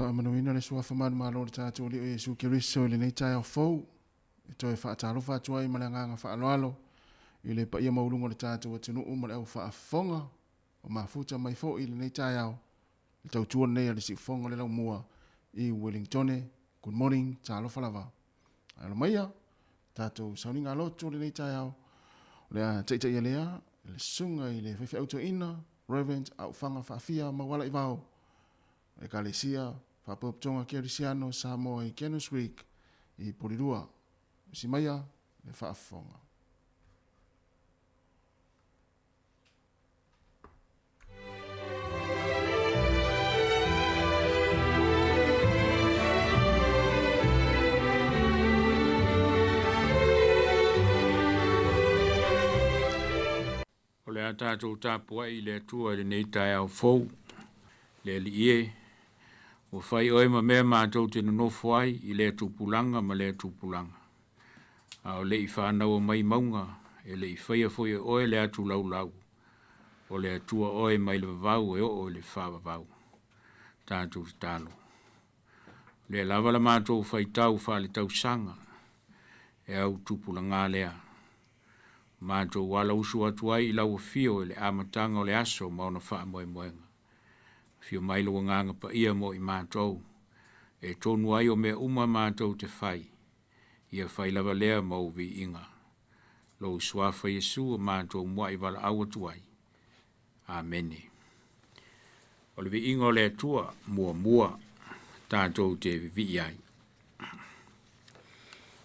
Faamanuina le Suafa manumalo o le tatou Alii o Iesu Keriso i lenei taeao fou, e toe faatalofa atu ai ma le agaga faaaloalo i le paia maualuga o le tatou atunuu ma le au faafofoga o mafuta mai foi i lenei taeao le tautua lenei a le Siufofoga o le Laumua i Wellingtone. Good morning, talofa lava. Alo maia, tatou sauniga loto i lenei taeao, o le a taitaia lea le susuga i le faifeau toeaina Reverend Aufaga Faafia Mauala Ivao, Ekalesia Faapotopotoga Kerisiano Samoa i Canoes Creek i Polilua. Usi maia le faafofoga. O le a tatou tapuai i le Atua i lenei taeao fou. Le Alii e, ua fai oe ma mea matou te nonofo ai i lea tupulaga ma lea tupulaga. A o le i fanaua mai mauga, e le i faia foi e oe le atu laulau, o le Atua oe mai le vavau e oo i le faavavau. Tatou tatalo. O lea lava la matou faitau faaletausaga, e au tupulaga lea. Matou ala usu atu ai i lau afio i le amataga o le aso ma ona faamoemoega. Afio mai lou Agaga Paia mo i matou, e tonu ai o mea uma matou te fai, ia fai lava lea ma ou viiga. Lou Suafa Iesu o matou muai valaau atu ai. Amene. O le viiga o le Atua muamua tatou te vivii ai.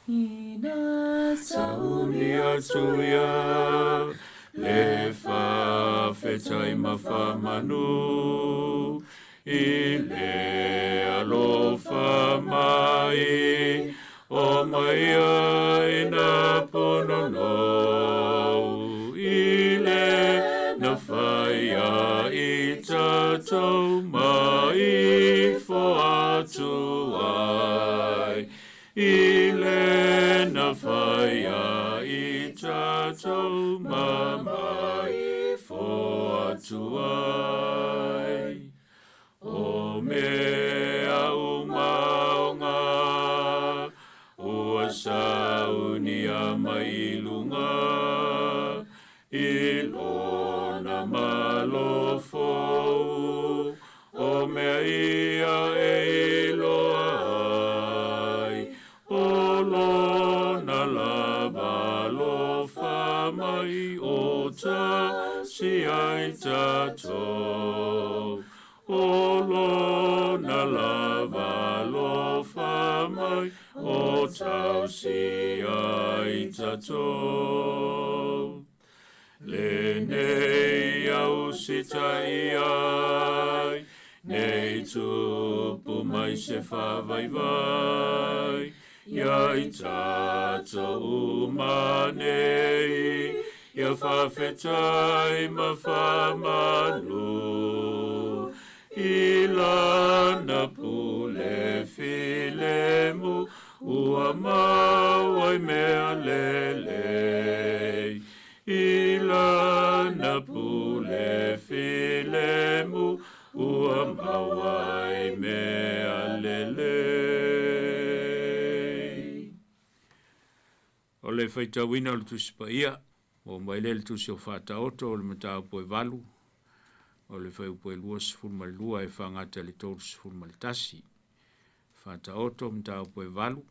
Ina sauni atu ia le faafetai ma faamanu i le alofa mai o mai ai na pono nou i le na whai a i tatou mai fo atu ai i le na whai a i tatou ma mai fo atu ai. O mea umaunga ua saunia mai i luga i lona malofou o mea ia e iloa ai o lona lava alofa mai o tasi ai tatou o lona lava alofa mai o tausi ai tatou. Lenei au sitai ai, nei tupu mai se whavaivai, ia i tatou uma nei, ia whawhetai ma whamanu. I lana pule filemu, ua mau ai mea lelei. I lana pule filemu, ua mau ai mea lelei. O le faitauina o le Tusi Paia, ua mai lea le Tusi o Faataoto o le mataupu e 8, o le fuaiupu e 22 e faagata i le 31. Faataoto mataupu e 8,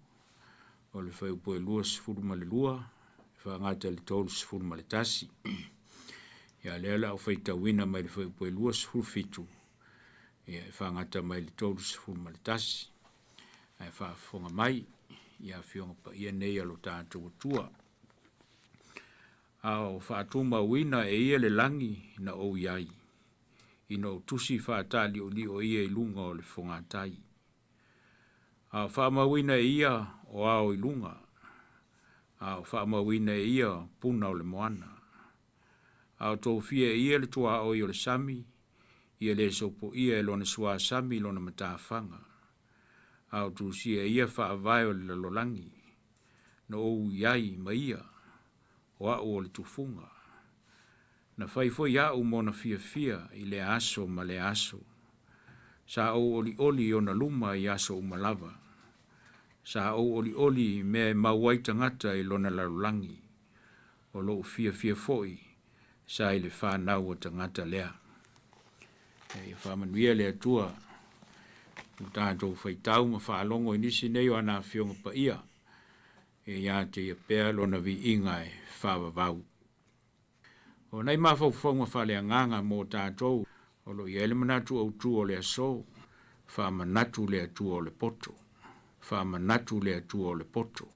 o le fuaiupu e 22 e faagata i le 31. Ia lea la o faitauina mai le fuaiupu e 27 ia e faagata mai le 31. Ae faafofoga mai ia afioga paia nei a lo tatou Atua. A o faatumauina e ia le lagi na ou i ai, ina ou tusi faataliolio ia i luga o le fogatai. A o faamauina e ia o ao i luga, a o faamauina e ia puna o le moana. A o tofia e ia le tuaoi o le sami, ia le sopoia e lona suasami lona matafaga. A o tusia e ia faavae o le lalolagi, na ou i ai ma ia, o au o le tufuga. Na fai foi au mona fiafia i lea aso ma lea aso. Sa ou olioli i ona luma i aso uma lava. Sa ou olioli i mea e mau ai tagata i lona lalolagi. O lou fiafia foi sa i le fanau a tagata lea. Ia faamanuia le Atua ua tatou faitau ma faalogo i nisi nei o ana Afioga Paia, ia ia te ia pea lona viiga e faavavau. O nai mafaufauga faaleagaga mo tatou o lo o i ai le manatu autu o le aso, faamanatu le Atua o le poto, faamanatu le Atua o le poto.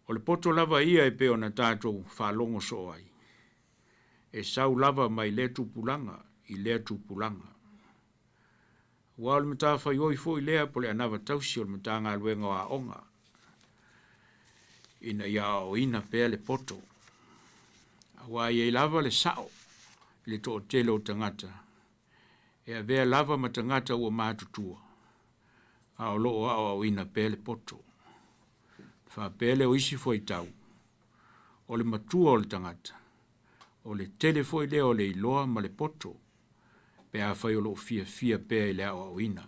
O le poto lava ia e pei ona tatou faalogo soo ai, e sau lava mai lea tupulaga i lea tupulaga. Aua o le matafaioi foi lea po o le anava tausi o le Matagaluega o Aoga, ina ia aoaoina pea le poto. Aua e i ai lava le sao i le toatele o tagata e avea lava ma tagata ua matutua, a o lo o aoaoina pea le poto. Faapea lea o isi fuaitau, o le matua o le tagata, o le tele foi lea o le iloa ma le poto pe afai o lo o fiafia pea i le aoaoina.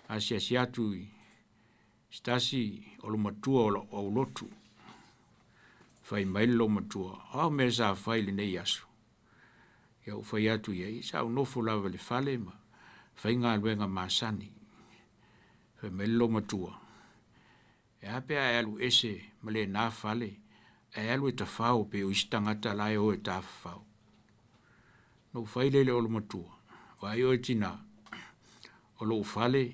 Asiasi atu i se tasi o le matua o lou aulotu, fai mai le loomatua, o a mea sa fai i lenei aso? Ia ou fai atu i ai, sa ou nofo lava i le fale ma fai galuega masani. Fai mai le loomatua, e a pe a e alu ese ma lena fale, ae alu e tafao pei o isi tagata la e o e tafafao. Na ou fai lea i le olomatua, vaai oe tinā, o lou fale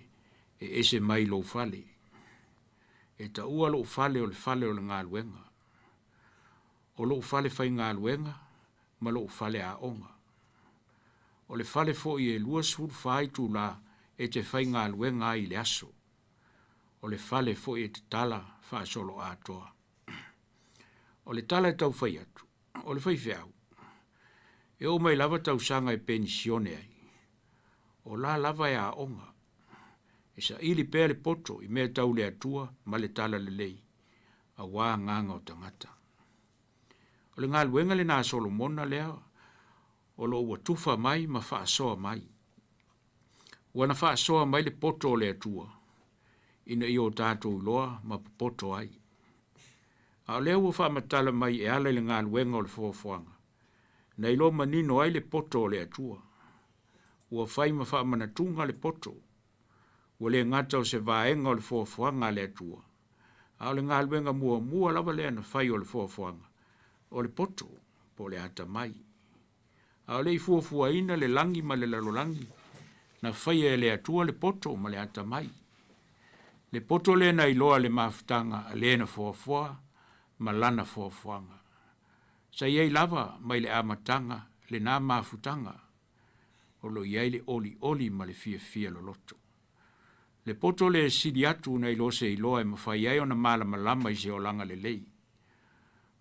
e ese mai lou fale. E taua lou fale o le fale o le galuega. O lou fale faigaluega ma lou fale aoga. O le fale foi e 24 itula e te faigaluega ai i le aso. O le fale foi e tatala faasoloatoa. O le tala e tau fai atu, o le faifeau, e oo mai lava tausaga e penisione ai, o la lava e aoga, e saili pea le poto i mea tau le Atua ma le talalelei, aua agaga o tagata. O le galuega lena a Solomona lea o lo o ua tufa mai ma faasoa mai. Ua na faasoa mai le poto o le Atua ina ia o tatou iloa ma popoto ai. A o lea ua faamatala mai e ala i le galuega o le foafoaga, na iloa manino ai le poto o le Atua. Ua fai ma faamanatuga le poto, ua le gata o se vaega o le foafoaga a le Atua, a o le galuega muamua lava lea na fai o le foafoaga, o le poto po o le atamai. A o le i fuafuaina le lagi ma le lalolagi, na faia e le Atua le poto ma le atamai. Le poto lea na iloa le mafutaga a le na foafoa ma lana foafoaga. Sa i ai lava mai le amataga lena mafutaga, o lo o i ai le olioli ma le fiafia loloto. Le poto lea e sili atu nai lo se iloa e mafai ai ona malamalama i se olaga lelei.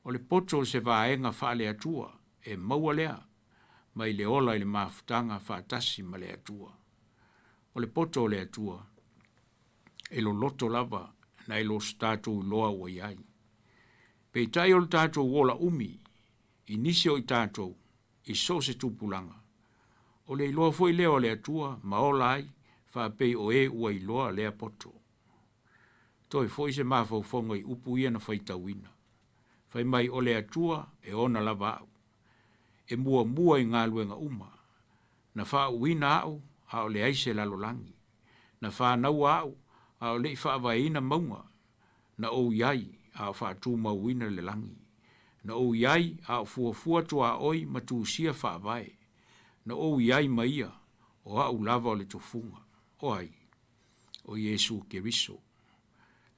O le poto o se vaega faale-Atua e maua lea mai le ola i le mafutaga faatasi ma le Atua. O le poto o le Atua e loloto lava nai lo se tatou iloa ua i ai. Peitai o le tatou ola umi i nisi o i tatou i so o se tupulaga, o le iloa foi lea o le Atua ma ola ai faapei o e ua iloa lea poto. Toe foi se mafaufauga i upu ia na faitauina. Fai mai o le Atua e ona lava au. E muamua i galuega uma. Na faauuina au a o leai se lalolagi. Na fanaua au a o le i faavaeina mauga. Na ou i ai a o faatumauina le lagi. Na ou i ai a o fuafua tuaoi ma tusia faavae. Na ou i ai ma ia, o au lava o le tofuga. O ai? O Iesu Keriso.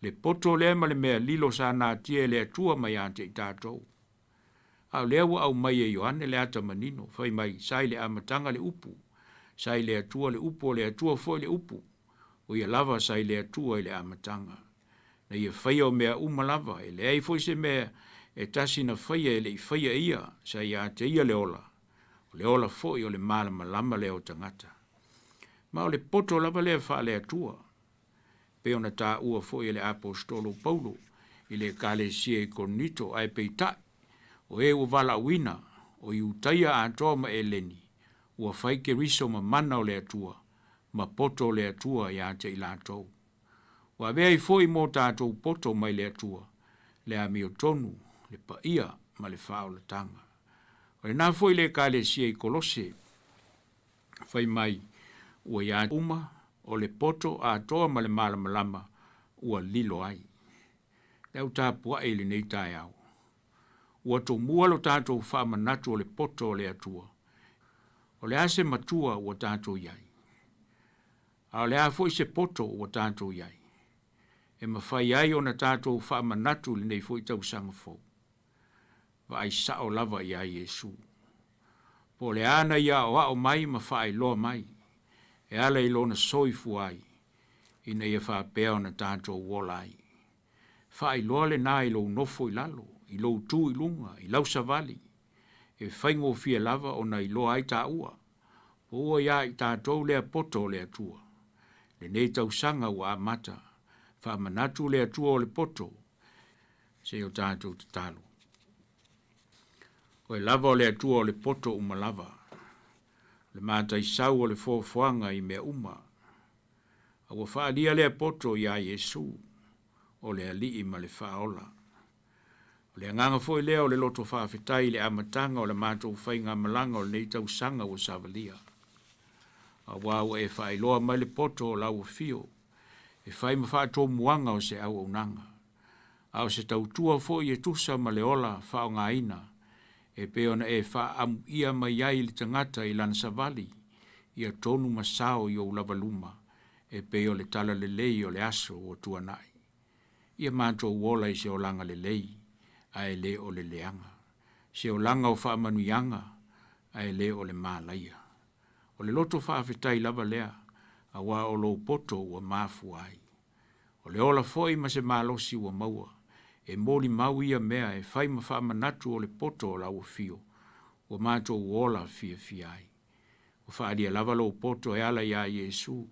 Le poto lea ma le mea lilo sa natia e le Atua mai ia te i tatou. A o lea ua aumai e Ioane le ata manino, fai mai, sa i le amataga le Upu, sa i le Atua le Upu, o le Atua foi le Upu, o ia lava sa i le Atua i le amataga. Na ia faia o mea uma lava, e leai foi se mea e tasi na faia e le i faia e ia, sa ia te ia le ola, o le ola foi o le malamalama lea o tagata. Ma o le poto lava lea faale-Atua, pei ona taua foi e le Aposetolo o Paulo i le Ekalesia i Korinito, ae peitai, o e ua valaauina, o Iutaia atoa ma Eleni, ua fai Keriso ma mana o le Atua, ma poto o le Atua ia te i latou. Ua avea ai foi mo tatou poto mai le Atua, le amiotonu, le paia ma le faaolataga. O lena foi le Ekalesia i Kolose, fai mai, ua ia uma o le poto atoa ma le malamalama ua lilo ai. Le au tapuai i lenei taeao. Ua tomua lo tatou faamanatu o le poto o le Atua. O le a se matua ua tatou i ai? A o le a foi se poto ua tatou i ai? E mafai ai ona tatou faamanatu i lenei foi tausaga fou. Vaai sao lava iā Iesu. Po o le a na ia aoao mai ma faailoa mai, e ala i Lona soifua ai, ina ia faapea ona tatou ola ai. Faailoa lena i lou nofo i lalo, i lou tu i luga, i lau savali. E faigofie lava ona iloa ai taua, po ua iā i tatou lea poto o le Atua. Lenei tausaga ua amata, faamanatu le Atua o le poto, se i o tatou tatalo. Oe lava o le Atua o le poto uma lava, o le mataisau o le foafoaga i mea uma. A ua faaalia lea poto iā Iesu, o le Alii ma le Faaola. O le agaga foi lea o le loto faafetai i le amataga o le matou faigamalaga o lenei tausaga ua savalia. Aua ua e faailoa mai le poto o lau afio e fai ma faatomuaga o se auaunaga, a o se tautua foi e tusa ma le ola faaaogaina e pei ona e faaamuia mai ai le tagata i lana savali ia tonu ma sao i ou lava luma e pei o le talalelei o le aso ua tuanai. Ia matou ola i se olaga lelei, ae le o le leaga, se olaga o faamanuiaga, ae le o le malaia. O le loto faafetai lava lea, aua o lou poto ua mafua ai. O le ola foi ma se malosi ua maua, e molimau ia mea e fai ma faamanatu o le poto o lau afio, ua matou ola fiafia ai. Ua faaalia lava lou poto e ala iā Iesu.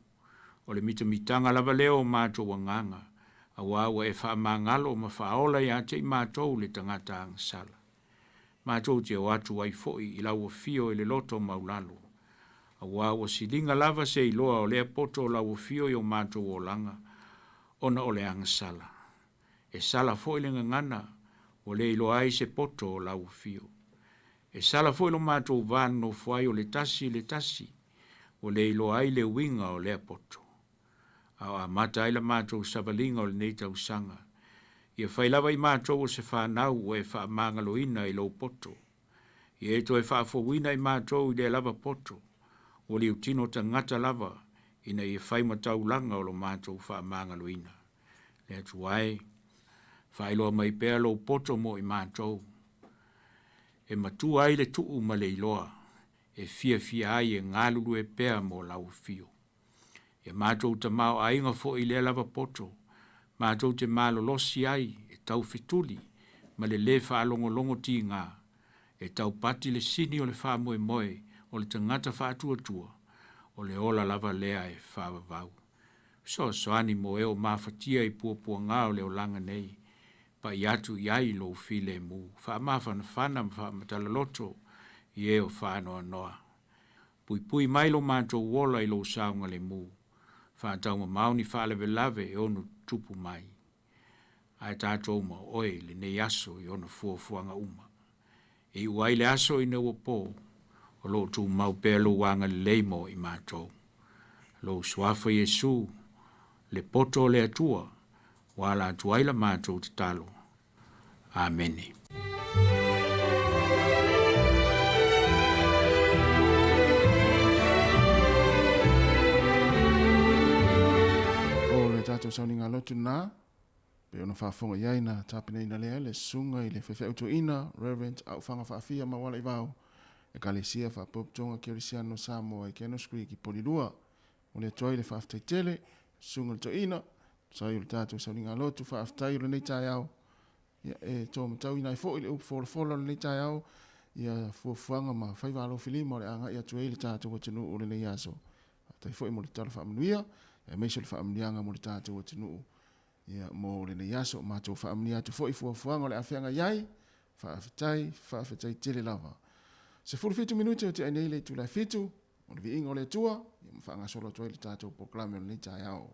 O le mitamitaga lava lea o matou agaga, aua ua e faamagalo ma faaola ia te i matou le tagata agasala. Matou te o atu ai foi i lau afio i le loto maulalo, aua ua siliga lava se iloa o lea poto o lau afio i o matou olaga, ona o le agasala. E sala foi le gagana ua le iloa ai se poto o lau afio. E sala foi lo matou va nonofo ai o le tasi i le tasi, ua le iloa ai le uiga o lea poto. A o amata ai la matou savaliga o lenei tausaga, ia fai lava i matou o se fanau ua e faamagaloina i lou poto. Ia e toe faafouina i matou i lea lava poto, ua liutino tagata lava ina ia fai ma taulaga o lo matou faamagaloina. Le Atua e, faailoa mai pea lou poto mo i matou, e matua ai le tuu ma le iloa, e fiafia ai e galulue pea mo lau afio. Ia matou tamaoaiga foi i lea lava poto, matou te malolosi ai e taufetuli ma le lē faalogologo tigā, e taupati le sini o le faamoemoe o le tagata faatuatua, o le ola lava lea e faavavau. Fesoasoani mo e o mafatia i puapuagā o le olaga nei, pai atu i ai lou filemu, faamafanafana ma faamatala-loto i e o faanoanoa. Puipui mai lo matou ola i lou saogalemu, faataumamao ni faalavelave e ono tutupu mai. Ae tatou ma oe i lenei aso i ona fuafuaga uma. E iu ai le aso ina ua po, o lo o tumau pea lou agalelei mo i matou. Lou Suafa Iesu, le poto o le Atua, ua ala atu ai la matou tatalo. Amene. O le tatou sauniga lotu na, pe ona faafofoga i ai na tapenaina lea le susuga i le faifeau toeaina Reverend Aufaga Faafia Mauala Ivao, Ekalesia Faapopotoga Kerisiano Samoa i Canoas Creek i Polilua. Momoli atu ai le faafetai tele, susuga i le toeaina, tusa ai o le tatou sauniga lotu, faafetai o lenei taeao. Ia, e taumatauina ai foi le upu folafola o lenei taeao, ia fuafuaga ma faiva alofilima o le agai atu ai le tatou atunuu o lenei aso. Faafetai foi mo le tala faamanuia, aemaise o le faamanuiaga mo le tatou atunuu ia, mo lenei aso. Matou faamanuia atu foi fuafuaga o le a feagai ai. Faafetai, faafetai tele lava. 17 minute o te ai nei le itula e 7. O le viiga o le Atua, ia ma faagasolo atu ai le tatou polokalame o lenei taeao.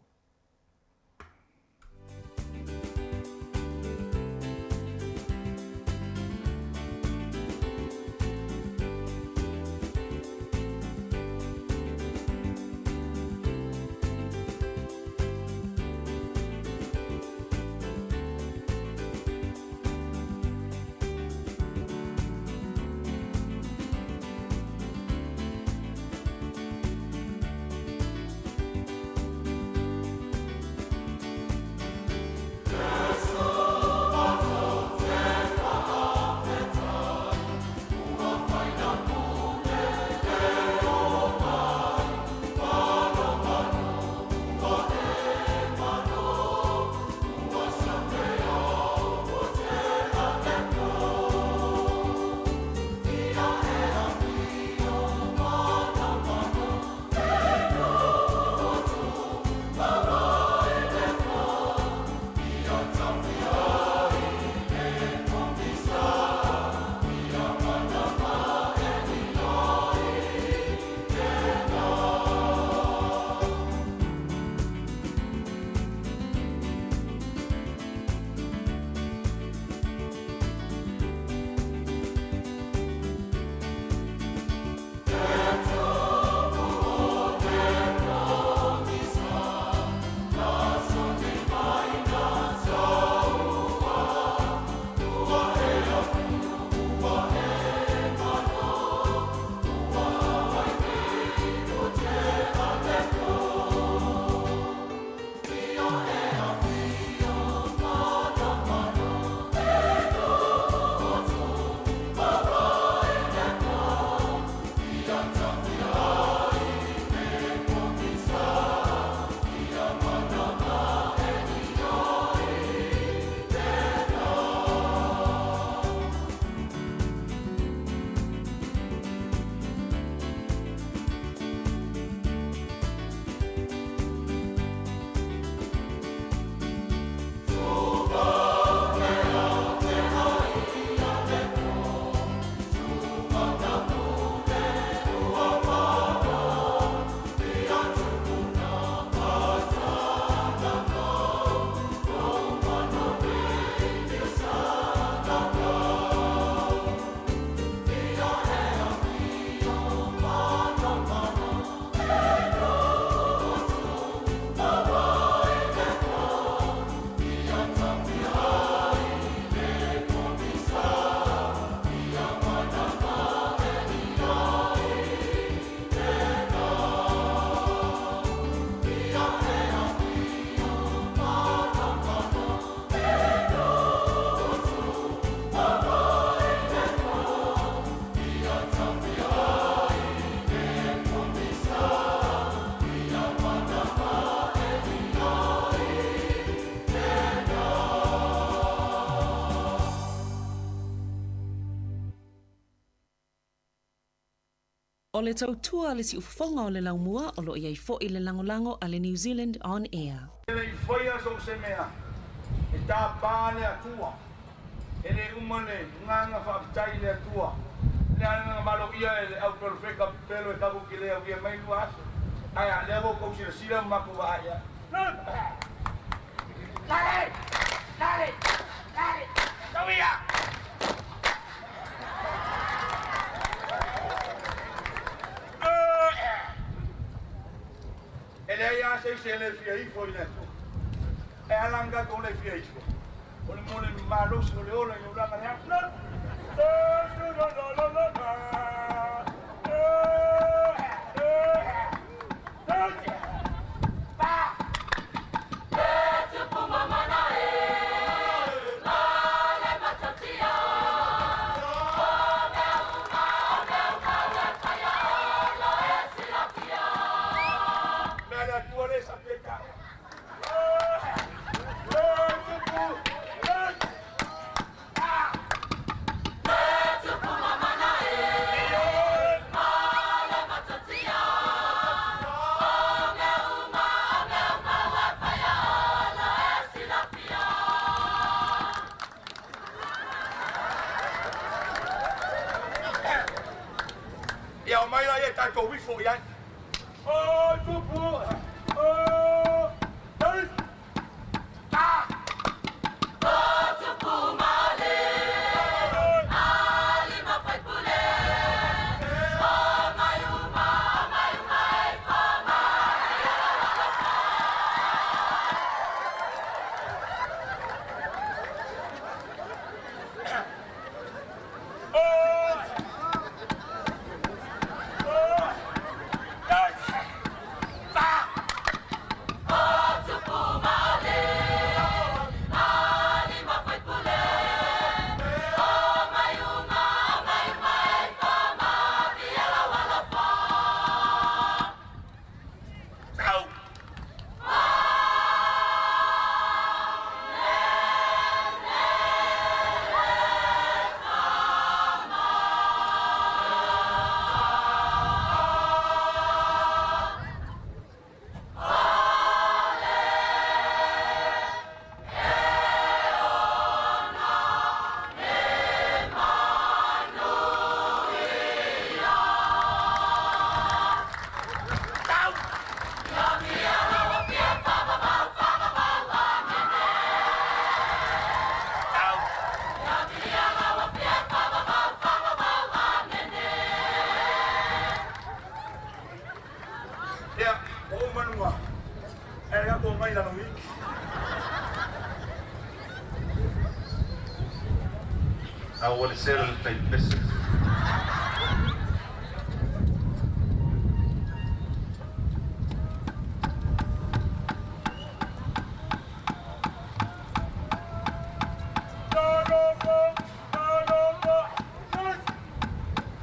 O le tautua a le siufofoga o le laumua o lo o i ai foi le lagolago a le New Zealand On Air. E le i faia so o se mea e tapa le Atua, e le uma le agaga faafetai i le Atua. Le agaga maloia e le au perofeta pelo e tatou te le aulia mai 2 aso. Ae a lea ua outou silasila ma matou vaai ai. Lale! Lale! Lale! Tauia! E leai lava se isi e le fia ifo i le Atua. E ala ona tatou le fia ifo. O le mo le malosi o le ola i le ulaga le aso. Mea le Atua le sapi ai taua. tatou ifo i ai. O tupu, o, ei, ta! Tau! Ia, ua uma luga. E le tatou mai lalo i. A ua le sela le tai pese.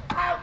Tau!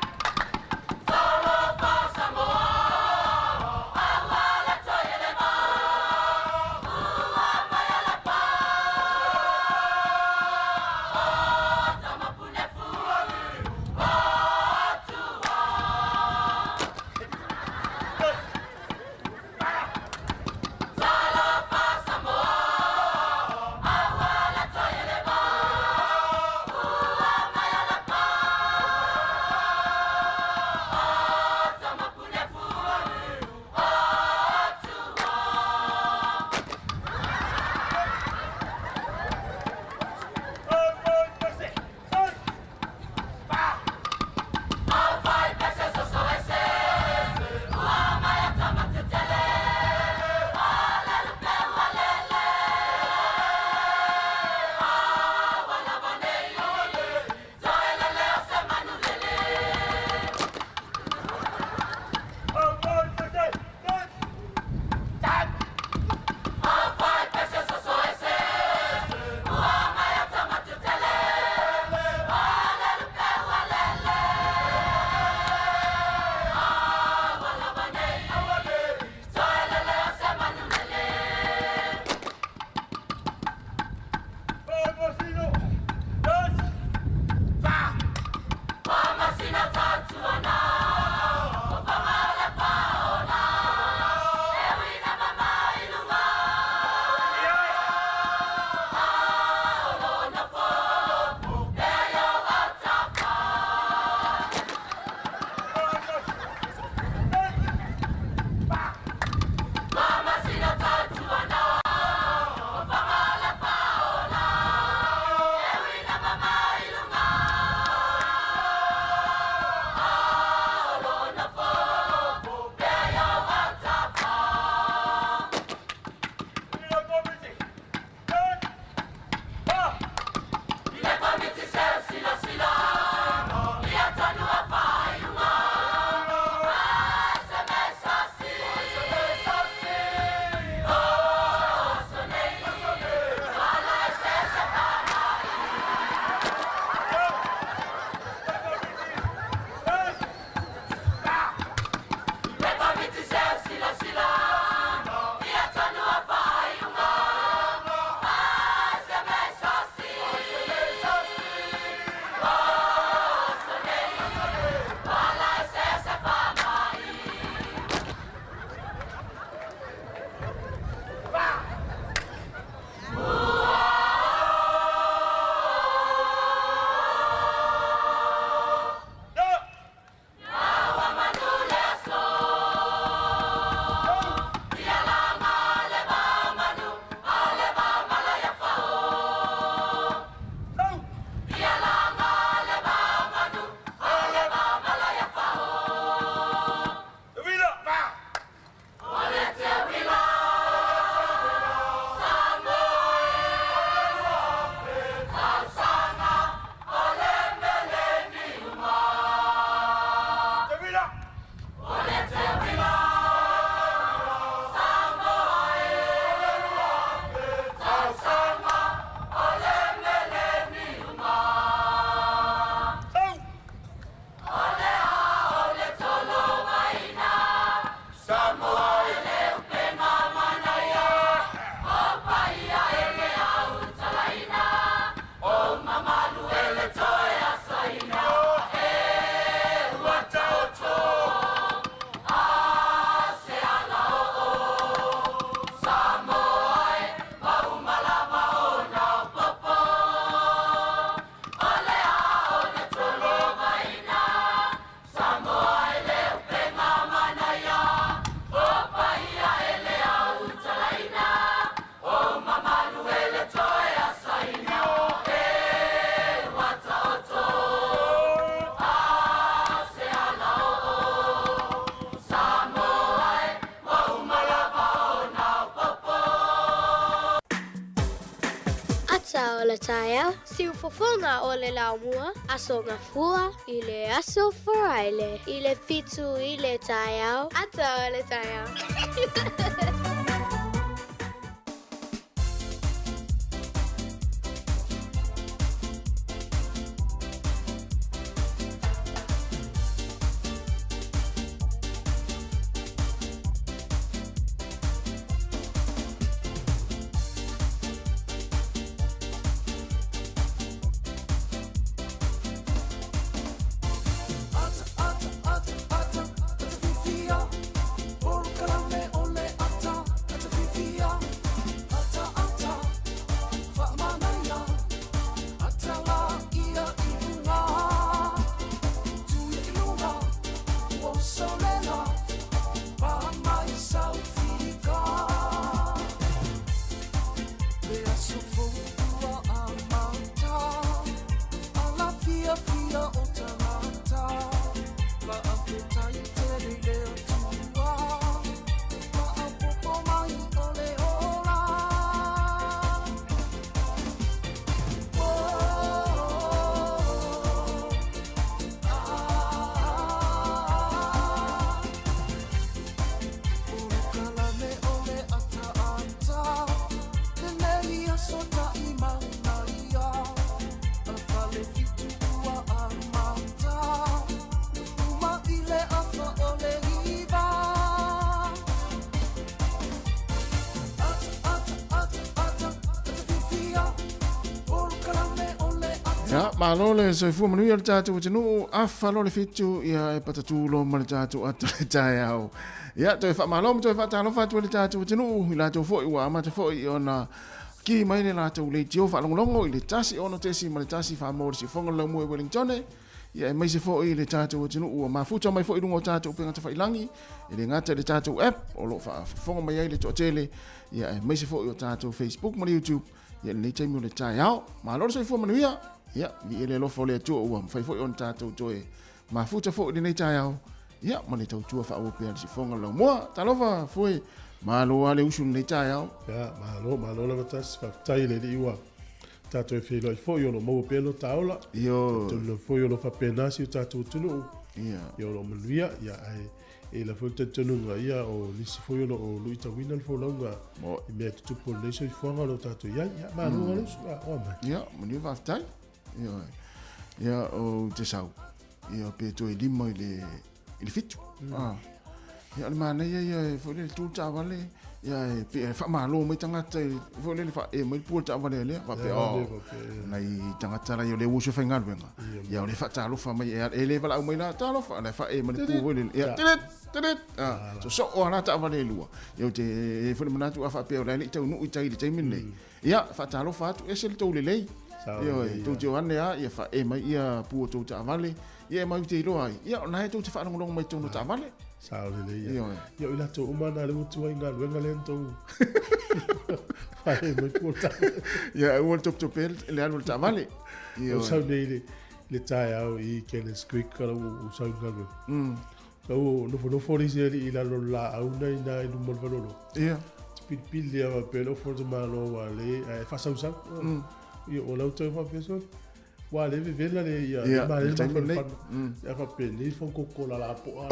Ata o le taeao, siufofoga o le laumua, Aso Gafua i le aso Faraile i le 7 i le taeao, Ata o le taeao. Ia, malo le soifua manuia o le tatou atunuu, afa loa le 7, ia e patatū loa ma le tatou ata i le taeao. Ia, toe faamalo ma toe faatalofa atu ai le tatou atunuu, i latou foi ua amata foi ona ki mai le latou leitio faalogologo i le 106.1 mo le siufofoga o le laumua i Wellingtone, ia aemaise foi le tatou atunuu ua mafuta mai foi i luga o tatou upega tafailagi, e le gata i le tatou app o lo o faafofoga mai ai le toatele, ia aemaise foi o tatou Facebook ma le YouTube, ia lenei taimi o le taeao. Malo le soifua manuia, ia viia le alofa o le Atua ua mafai foi ona tatou toe mafuta foi i lenei taeao, ia ma le tautua faaauau pea le sifoga o le laumua. Talofa Fue, malo lava le usu i lenei taeao. Ia, malo, malo lava Tasi, faafetai i le Alii ua tatou e feiloai foi o lo o maua pea lo ta ola. Ioe. Talitonu lava foi o lo o faapena si o tatou atunuu. Ia. Ia o lo o manuia, ia ae e i ai foi le talitonuga ia o nisi foi o lo o luitauina le folauga i mea tutupu o lenei soifuaga o lo o tatou i ai. Ia, malo lava le usu, ia, oa mai. Ia, manuia faafetai. Ioe. Ia, ou te sau, ia, pe toe 5 i le, i le 7. Ah. Ia, o le manaia ia, e foi lele tu le taavale, ia, e pe e faamalo mai tagata i, foi lele faaee mai le pua o le taavale a lea, faapea, oh, nai tagata la ia o lea ua uso e faigaluega, ia o lea e faatalofa mai, e le valaau mai la, talofa, o la e faaee mai le pua foi lele, ia, tilit, tilit, ah, sosoo lava la taavale e lua. Ia, ou te, e i ai foi le manatu a faapea o la e le i taunuu i tai i le taimi lenei, Ia, faatalofa atu, ese le tou lelei. Ioe, tou te o ane lava, ia faaee mai ia pu o tou taavale, ia e matou te iloa ai, ia o lena e tou te faalogologo mai i totonu o taavale. Sao lelei ia. Ioe. Ia o i latou uma na lea ua tuai i galuega lea na tou faaee mai pu o le taavale. Ia, aua le topetope le alu o le taavale. Ioe. Ou sau nei i le taeao i Cannons Creek kala ua sau i galuega. Sau nofonofo le isi alii i lalo o le laau na ina i luma o le faleoloa. Ia. Pilipili lava faapea le ofo o le tamaloa ua le ae faasausau. Ia o lau tau faapea sole. Ua le vevela le ia Ia, ma le le taimi lenei. mafanafana. Ia faapea nei fana kokola lapoa.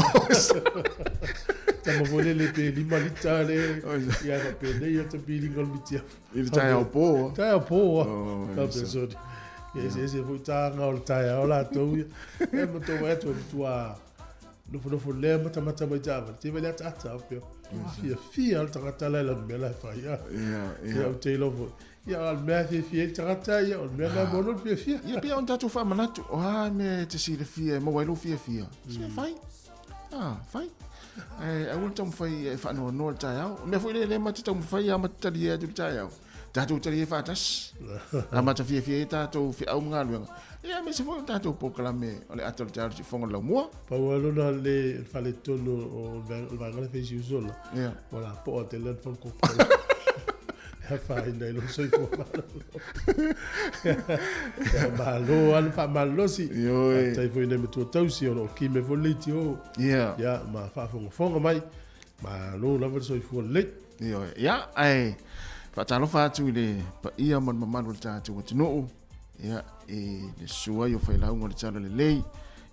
Tama foi lele pe 5 lita le. Ia faapea nei ia ta pilinga o le mitiafu. I le taeao po. Taeao po. Oh, Faapea sole. Ia eseese foi taga o le taeao latou ia. Ia ma tou vaai atu e matua nofonofo lea matamata mai taavale, te vai le ataata au pea. Fiafia le tagata la e lana mea la e fai. Ia, Ia, ia. ou te iloa foi. Ia, o le mea e fiafia ai le tagata, ia, o le mea la e mono le fiafia. Ia, pei ona tatou faamanatu, o a mea e te silafia e maua ai lou fiafia? Se fai. Ah, fai. Ae aua le taumafai e faanoanoa le taeao. O le mea foi lea lea ma te taumafai lava ma te talie atu i le taeao. Tatou talie faatasi. A mata fiafia ai tatou feau ma galuega. Ia, aemaise foi o tatou polokalame o le ata o le taeao i le siufofoga o le laumua. Pau lava lona le faaletonu o le vaega lea fai si uso la. Ia. Ua lapoa tele le fana kokola. E afaina i lou soifua malolo. Ia, malo lava le faamalolosi. Ioe. Faafetai foi i nai matua tausi o lo o ki mai foi le leitio. Ia. Ia, ma faafogafoga mai. Malo lava le soifua lelei. Ioe. Ia, ae. Faatalofa atu i le paia ma le mamalu o le tatou atunuu, ia, i le susu ai o failauga o le Talalelei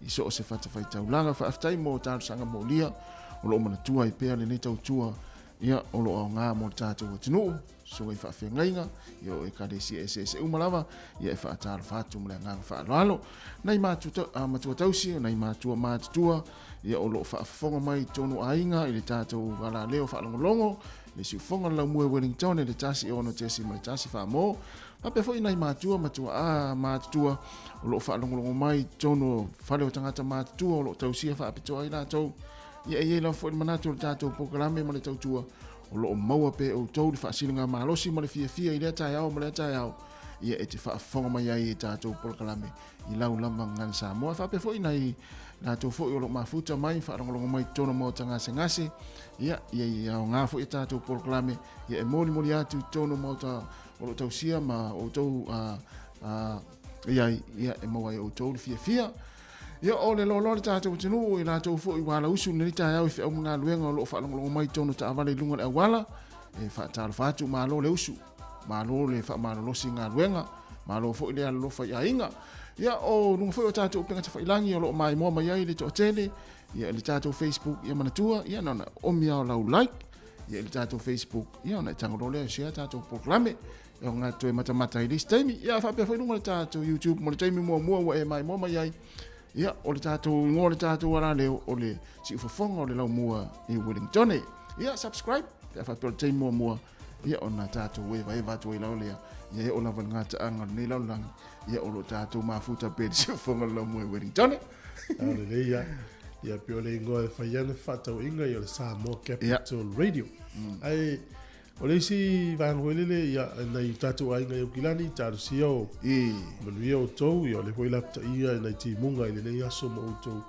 i so o se fatafaitaulaga. Faafetai mo talosaga molia o lo o manatua ai pea lenei tautua, ia, o lo o aoga mo le tatou atunuu, susuga i faafeagaiga, ia, o ekalesia eseese uma lava, ia, e faatalofa atu ma le agaga faaaloalo. Nai matua tausi, nai matua matutua, ia, o lo o faafofoga mai i totonu o aiga i le tatou alaleo faalogologo, le siufofoga o le Laumua i Wellington i le 106.1 Faamo. Faapea foi nai matua ma tuaa matutua o lo o faalogologo mai i totonu o fale o tagata matutua o lo o tausia faapitoa ai latou. Ia, e i ai lava foi le manatu o le tatou polokalame ma le tautua o lo o maua pea e outou le faasiligamalosi ma le fiafia i lea taeao ma lea taeao, ia, e te faafofoga mai ai i tatou polokalame i lau lava gagana Samoa. E faapea foi nai latou foi o lo o mafuta mai faalogologo mai i totonu o maota gasegase, ia, ia i aoga foi a tatou polokalame, ia, e molimoli atu i totonu o maota o lo o tausia ma outou i ai, ia, e maua ai outou le fiafia. Ia, o le loaloa le tatou atunuu i latou foi ua alausu i lenei taeao i feau ma galuega o lo o faalogologo mai i totonu o taavale i luga o le auala, e faatalofa atu, malo le usu, malo le faamalolosi i galuega, malo foi le alolofa i aiga. Ia, o luga foi o tatou upega tafailagi o lo o maimoa mai ai le toatele, ia, i le tatou Facebook, ia manatua, ia, na ona omi lava o lau like, ia, i le tatou Facebook, ia, ona e tago loa lea e share tatou polokalame, e o toe matamata i le isi taimi. Ia, faapea foi luga o le tatou YouTube mo le taimi muamua ua e maimoa mai ai, ia, o le tatou igoa o le tatou alaleo o le Siufofoga o le Laumua i Wellington. Ia, subscribe pe a faapea o le taimi muamua, ia, ona tatou evaeva atu ai lava lea, ia, e oo lava i le gataaga o lenei lalolagi, ia, o lo o tatou mafuta pea i le Siufofoga o le Laumua i Wellington. Lelei lava. Ia, pei o le igoa e fai ai le fefaatauaiga, ia, o le Samoa Capital Radio. Ae o le isi vaega foi lele, ia, nai o tatou aiga i Aukilani, talosia o manuia outou, ia, o lea foi lapataia i nai timuga i lenei aso ma outou,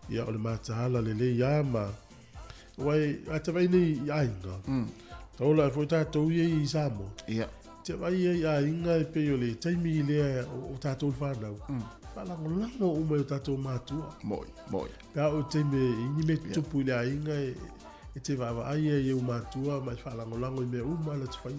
ia, o le mataala lelei lava ma aua a te vaai nei i aiga, taola ai foi tatou ia i Samoa. Ia. Te vaai ai i aiga e pei o le taimi lea o tatou le fanau, faalagolago uma i o tatou matua. Moi, moi. Pe a o le taimi e i ni mea tutupu i le aiga e te vaavaai ai i ou matua ma e faalagolago i mea uma la te fai.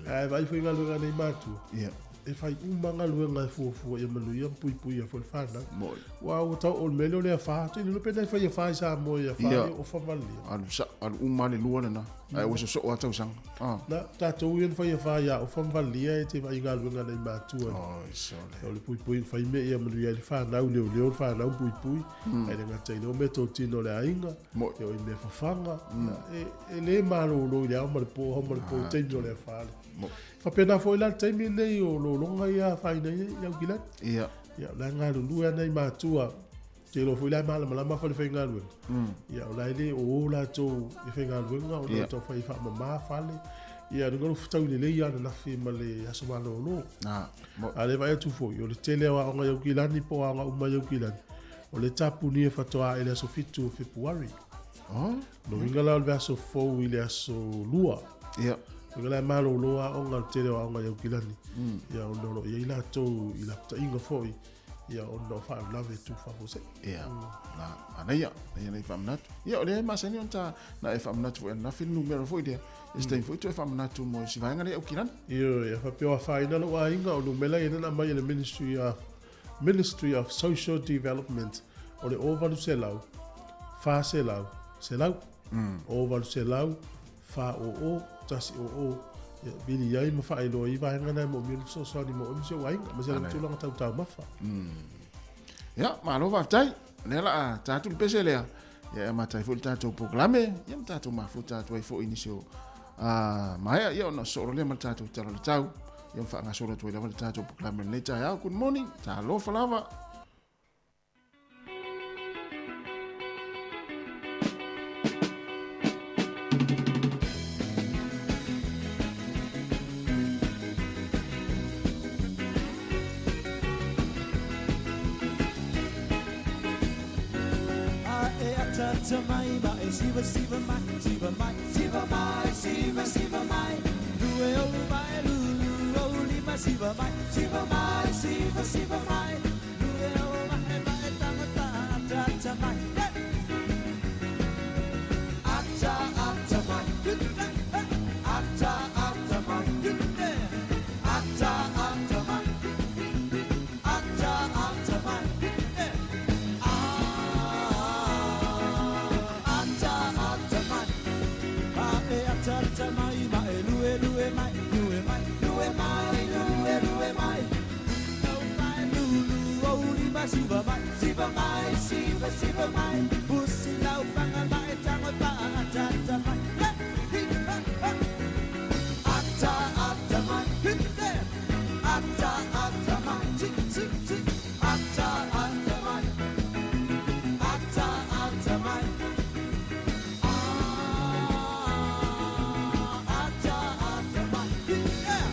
Ae vaai foi i galuega a nei matua. Ia. E fai uma galuega e fuafua ia manuia ma puipuia foi le fanau. Moi. Aua ua tau o le mea lea o le afa. Te iloa pe na e fai afa i Samoa i afa Ia. e ofa malie. Alu sa, alu uma le lua lena. Ae ua sosoo lava tausaga. Ah. Na, tatou ia na fai afa ia ofa ma valilia e te vaai i galuega a nai matua. Oi, sole. O le puipui fai mea ia manuia ai le fanau, leoleo le fanau puipui. Ae le gata i lea o meatotino a le aiga. Moi. Ia o i mea fafaga. Ia, e le malolo i le ao ma le po, ao ma le po i taimi o le afa le. Moi. Faapena foi la le taimi lenei o lologa ia afaina ai i Aukilani. Ia. Ia, o la e galulue lava nai matua, ou te iloa foi la e malamalama falefaigaluega. Ia, o la e le o o latou i faigaluega ona o taufai faamama fale. Ia, o le fetaui lelei lava ananafi ma le aso malolo. A o lea e vaai atu foi, o le tele o aoga i Aukilani po o aoga uma i Aukilani, o lea e tapunia faatoa i le aso 7 o Fepuari. Lona uiga la o le vaiaso fou i le aso 2. Ia. Uiga la e malolo aoga, le tele o aoga i Aukilani. Ia, ona o lo o i ai latou i lapataiga foi, ia, ona o faalavelave e tupu faafuasei. Ia, na, manaia, manaia nei faamanatu. Ia, o lea e masani ona ta, na e faamanatu foi ananafi le numera foi lea. Ia se taimi foi toe faamanatu mo si vaega lea i Aukilani. Ioe, ia faapea o afaina lou aiga, o numera ia na aumai e le Ministry of, Ministry of Social Development, o le 0800 400 100. 0800 400 100. Ia, vili ai ma faailoa ai vaega na e moomia le fesoasoani mo oe ma si ou aiga, ma si ala tulaga tau taumafa. Ia, malo faafetai. O lea la a ta atu le pese lea. Ia, e amata ai foi le tatou polokalame, ia ma tatou mafuta atu ai foi i nisi o maea, ia ona sosoo loa lea ma le tatou tala o le tau, ia ma faagasolo atu ai lava le tatou polokalame i lenei taeao. Good morning, talofa lava. siva mai, siva mai, siva, siva mai. Pusi lau panga mai, tango pa ata ata mai. Hey, hi, ha, ha. Ata ata mai, hit there. Ata ata mai, ti ti ti. Ata ata mai. Ata ata mai. Ah, ata ata mai. Hit there.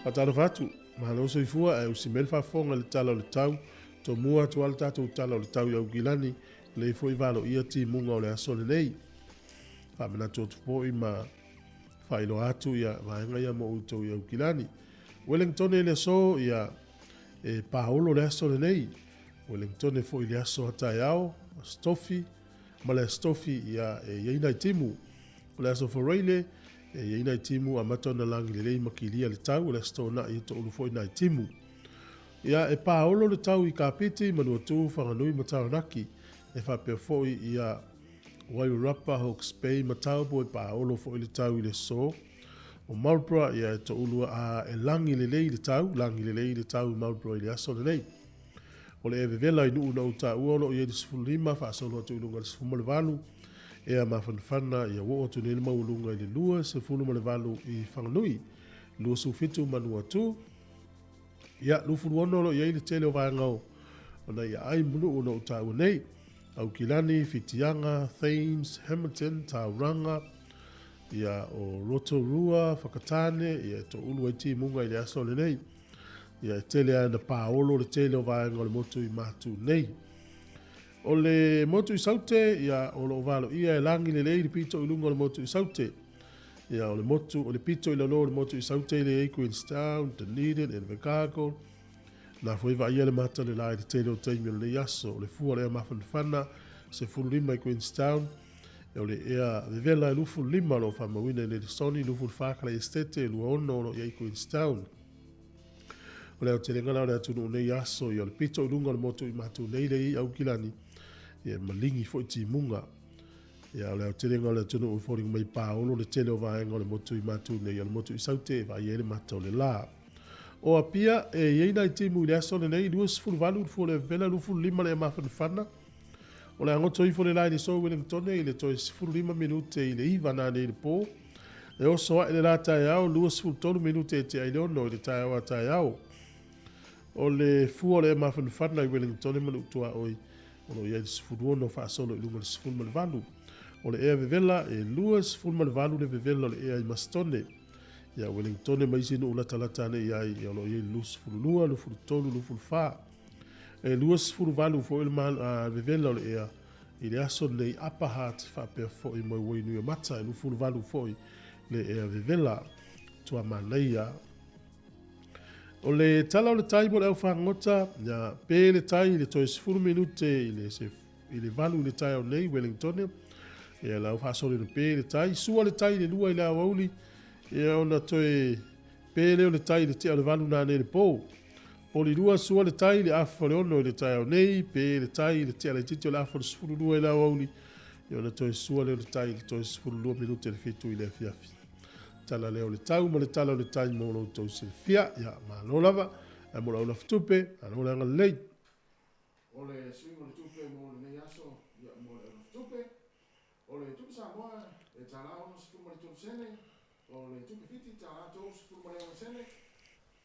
Faatalofa atu, malo soifua ae usi mai le faafofoga i le tala o le tau, tomua atu lava le tatou tala o le tau i Aukilani, lei foi valoia timuga o le aso lenei. Faamanatu atu foi ma faailoa atu ia vaega ia mo outou i Aukilani. Wellington i le aso ia e paolo le aso lenei. Wellington foi i le aso a taeao, Aso Tofi ma le Aso Tofi ia e i ai nai timu. O le Aso Faraile e i ai nai timu amata ona lagi lelei ma kilia le tau, o le Aso Toonai e toulu foi nai timu. Ia e paolo le tau i Kapiti, Manuatu, Whanganui ma Taranaki. E faapea foi ia Wairarapa, Hawke's Bay ma Taupo e paolo foi le tau i le aso. O Marlborough ia e toulu a e lagi lelei le tau, lagi lelei le tau i Marlborough i le aso lenei. O le ea vevela i nuu na ou taua o lo o i ai le 15 faasolo atu i luga i le 18, ea mafanafana ia ua oo atu nei le maualuga i le 28 i Whanganui, 27 Manuatu, ia 26 o lo o i ai le tele o vaega o nai aai ma nuu na ou taua nei, Aukilani, Whitianga, Thames, Hamilton, Tauranga, ia o Rotorua, Whakatane, ia e toulu ai timuga i le aso lenei. Ia e tele lava ina paolo le tele o vaega o le motu i Matu nei. O le motu i Saute, ia o lo o valoia e lagi lelei le pito i luga o le motu i Saute. Ia o le motu, o le pito i lalo o le motu i Saute lea e i ai Queenstown, Dunedin, Invercargill. Na foi vaaia le mata le la i le tele o taimi o lenei aso. O le fua o le ea mafanafana, 15 i Queenstown, o le ea vevela e 25 o lo o faamauina i Nelesoni, 24 Kalaesetete, 26 o lo o i ai i Queenstown. O le aotelega la o le atunuu nei aso, ia o le pito i luga o le motu i matou nei lea i Aukilani, ia e maligi foi timuga. Ia o le aotelega o le atunuu e foliga mai paolo le tele o vaega o le motu i matou nei, o le motu i Saute e vaai ai le mata o le la. O Apia e i ai nai timu i le aso lenei, 28 le fua o le vevela, 25 le ea mafanafana. O le a goto ifo le la i le so i Welingtone i le toe 15 minute i le 9 nanei i le po. E oso aʻe le la taeao, 23 minute e tea i le 6 i le taeao a taeao. O le fua o le ea mafanafana i Welingtone ma Nuu Tuaoi o lo o i ai le 16 faasolo i luga i le 18. O le ea vevela e 28 le vevela o le ea i Masitone. Ia Welingtone ma isi nuu latalata ane i ai, ia o lo o i ai le 22, 23, 24. E 28 foi le vevela o le ea i le aso lenei Upper Hutt faapea foi ma Wainuiomata e 28 foi le ea vevela. Matua manaia. O le tala o le tai mo le au fagota, ia pe le tai i le toe 10 minute i le se i le 8 i le taeao nei Wellingtone. Ia la au faasolo ina pe le tai, sua le tai i le 2 i le aoauli, ia ona toe pe lea o le tai i le tea o le 8 nanei i le po. Polilua sua le tai i le afa o le 6 i le taeao nei, pe le tai i le tea laitiiti o le afa o le 12 i le aoauli, ia ona toe sua lea o le tai i le toe 12 minute i le 7 i le afiafi. Tala lea o le tau ma le tala o le tai mo lo outou silafia. Ia, malo lava. Ae mo le au lafatupe, malo le agalelei. O le suiga o le tupe mo lenei aso, ia, mo le au lafatupe, o le tupe Samoa e tala 63 sene, o le tupe Fiti tala 36 sene,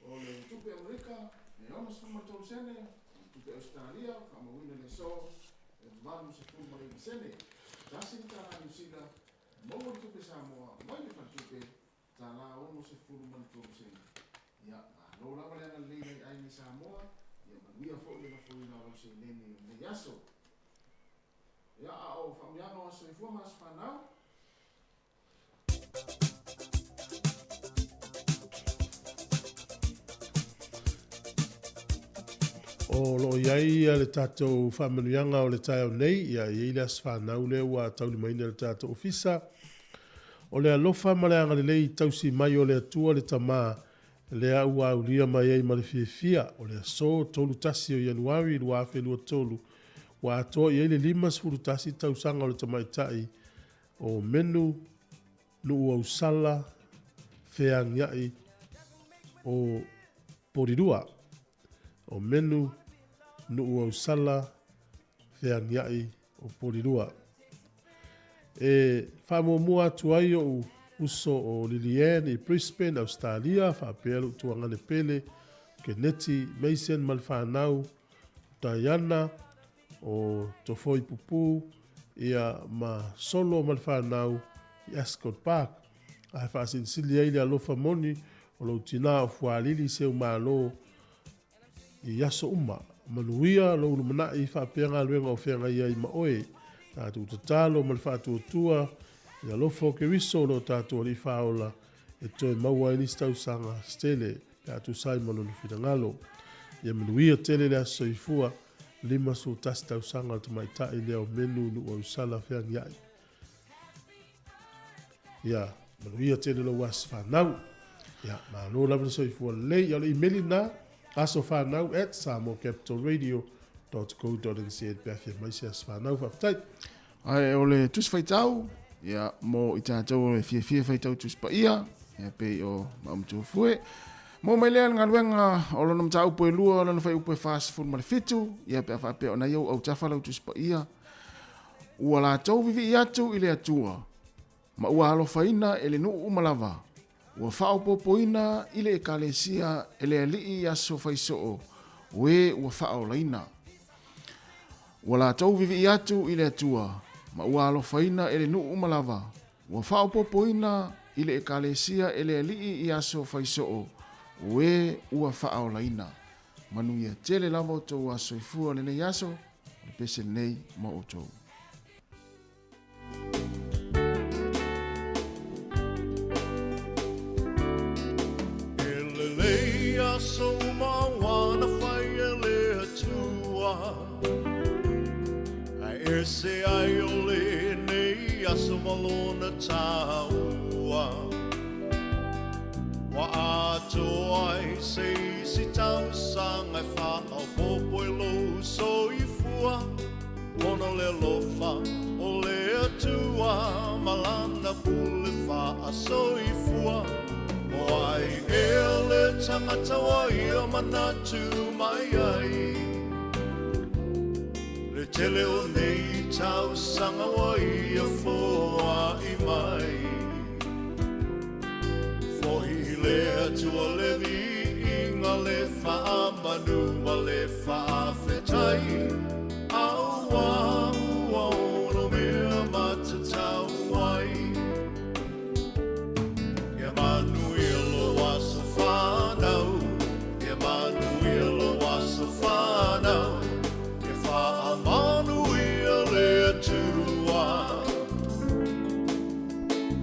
o le tupe Amerika e 63 sene, o le tupe Ausetalia faamauina i le aso e 89 sene, tasi le tala Niu Sila Maua le tupe Samoa mai le faletupe tala 63 sene. Ia, malo lava le agalelei nai aiga i Samoa, ia manuia foi le lafoina o lau seleni o lenei aso. Ia, a o faamanuiaga o aso soifua ma aso fanau. O lo o i ai le tatou faamanuiaga o le taeao nei, ia e i ai le aso fanau lea ua taulimaina e le tatou ofisa. O le alofa ma le agalelei tausi mai o le Atua le Tama, lea ua aulia mai ai ma le fiafia, o le aso 31 o Ianuari 2023, ua atoa i ai le 51 tausaga o le tamaitai o Menu Nuuausala Feagiai o Polilua. O Menu Nuuausala Feagiai o Polilua. E faamuamua atu ai o'u uso o Lilianne i Brisbane, Ausetalia, faapea lo'u tuagane pele Keneti Mason ma le fanau, Diana o Tofoi Pupu, ia ma Solo ma le fanau i Ascot Park. Ae faasilisili ai le alofa moni o lou tinā o Fualili i seu malo i aso uma. Manuia lou lumanai faapea galuega o feagai ai ma oe. Tatou tatalo ma le faatuatua i le alofa o Keriso o lo tatou Alii Faaola e toe maua ai nisi tausaga se tele pe a tusa ai ma lona finagalo. Ia manuia tele le aso soifua, 51 tausaga o le tamaitai lea o Menu Nuuausala Feagiai. Ia manuia tele lou aso fanau. Ia malo lava le soifua lelei. Ia o le imeli lena, asofanau@samoacapitalradio.co.nz pe a fia mai se aso fanau. Faafetai. Ae o le Tusi Faitau, ia, mo i tatou e fiafia e faitau Tusi Paia, ia pei o Maumatu Fue. Mo mai lea le galuega o lona mataupu e lua, o lona fuaiupu e 47, ia pe a faapea o nai ou autafa lau Tusi Paia, ua latou vivii atu i le Atua, ma ua alofaina e le nuu uma lava, ua faaopoopoina i le Ekalesia e le Alii i aso faisoo o e ua faaolaina. Ua latou vivii atu i le Atua, ma ua alofaina e le nuu uma lava, ua faaopoopoina i le Ekalesia e le Alii i aso faisoo o e ua faaolaina. Manuia tele lava outou aso soifua o lenei aso, o le pese lenei mo outou. E lelei aso uma ua na fai e le Atua, Ae ese ai o lenei aso ma lona taua. Ua atoa ai se isi. isi tausaga e faaopopo i lou soifua ona o le alofa o le Atua ma lana pule faasoifua. O ai ea le tagata ua ia manatu mai ai le tele o nei tausaga ua ia foai mai? Fo'i i le Atua le viiga, le faamanu ma le faafetai, auā ua ono mea matatau ai. Ia manuia lou aso fanau, ia manuia lou aso fanau, ia faamanuia le Atua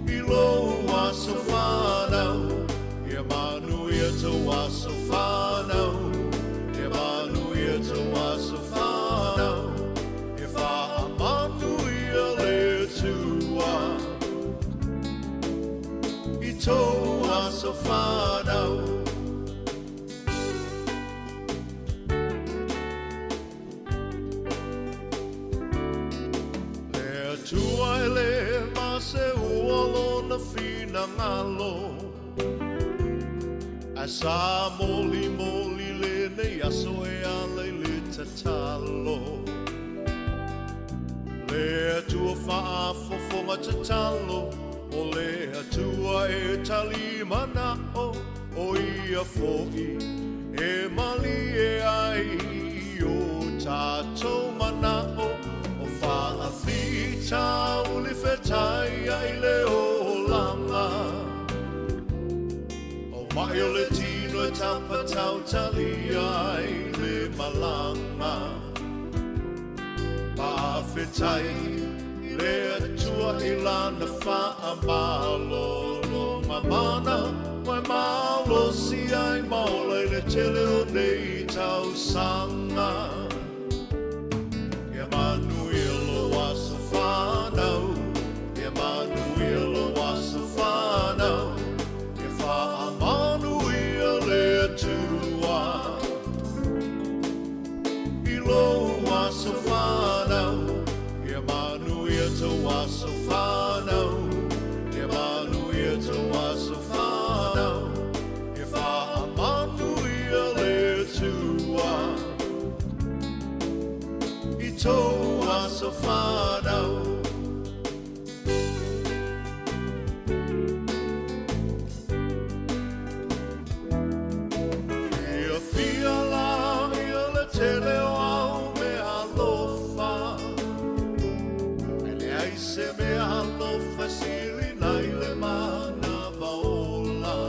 i lou aso fanau, ia manuia tou aso fanau, ia manuia tou aso fanau, ia faamanuia le Atua i tou aso fanau. Le Atua e lē maseua lona finagalo, ae sa molimoli lenei aso e ala i le tatalo. Le Atua faafofoga tatalo, o le Atua e tali mana'o, o ia fo'i e malie ai i o tatou mana'o, o faafitauli fetaia i le olaga. O ma'i o le tino e tapatautalia ai le malaga. Faafetai i le Atua i lana faamalologa mana, ua e malosi ai ma ola i le tele o nei tausaga. Ia manuia lou aso fanau, ia manuia lou aso fanau, ia faamanuia le Atua i lou aso fanau, ia manuia tou aso fanau, ia manuia tou aso fanau, ia faamanuia le Atua i tou aso fanau. Fiafia la ia le tele o au mea alofa, ae leai se mea alofa e sili nai le manava ola.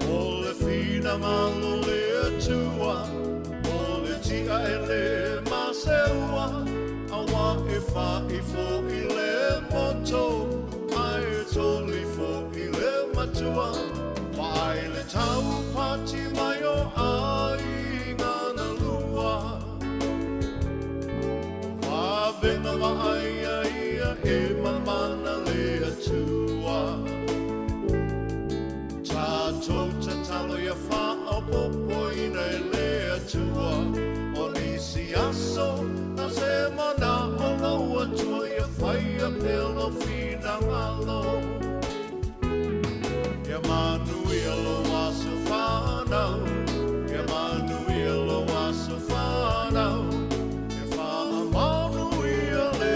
O le finagalo o le Atua, o le ti'a e lē maseua, auā e fa'i fo'i le moto, ae toli fo'i le matua. Vaai le taupati mai o aiga na lua. Vavena vaaia ia e mamana le Atua. Tatou tatalo ia faaopoopoina e le Atua o nisi aso na se mana'o lou Atua ia faia pea lou finagalo. Ia manuia lou aso fanau, ia manuia lou aso fanau, ia faamanuia le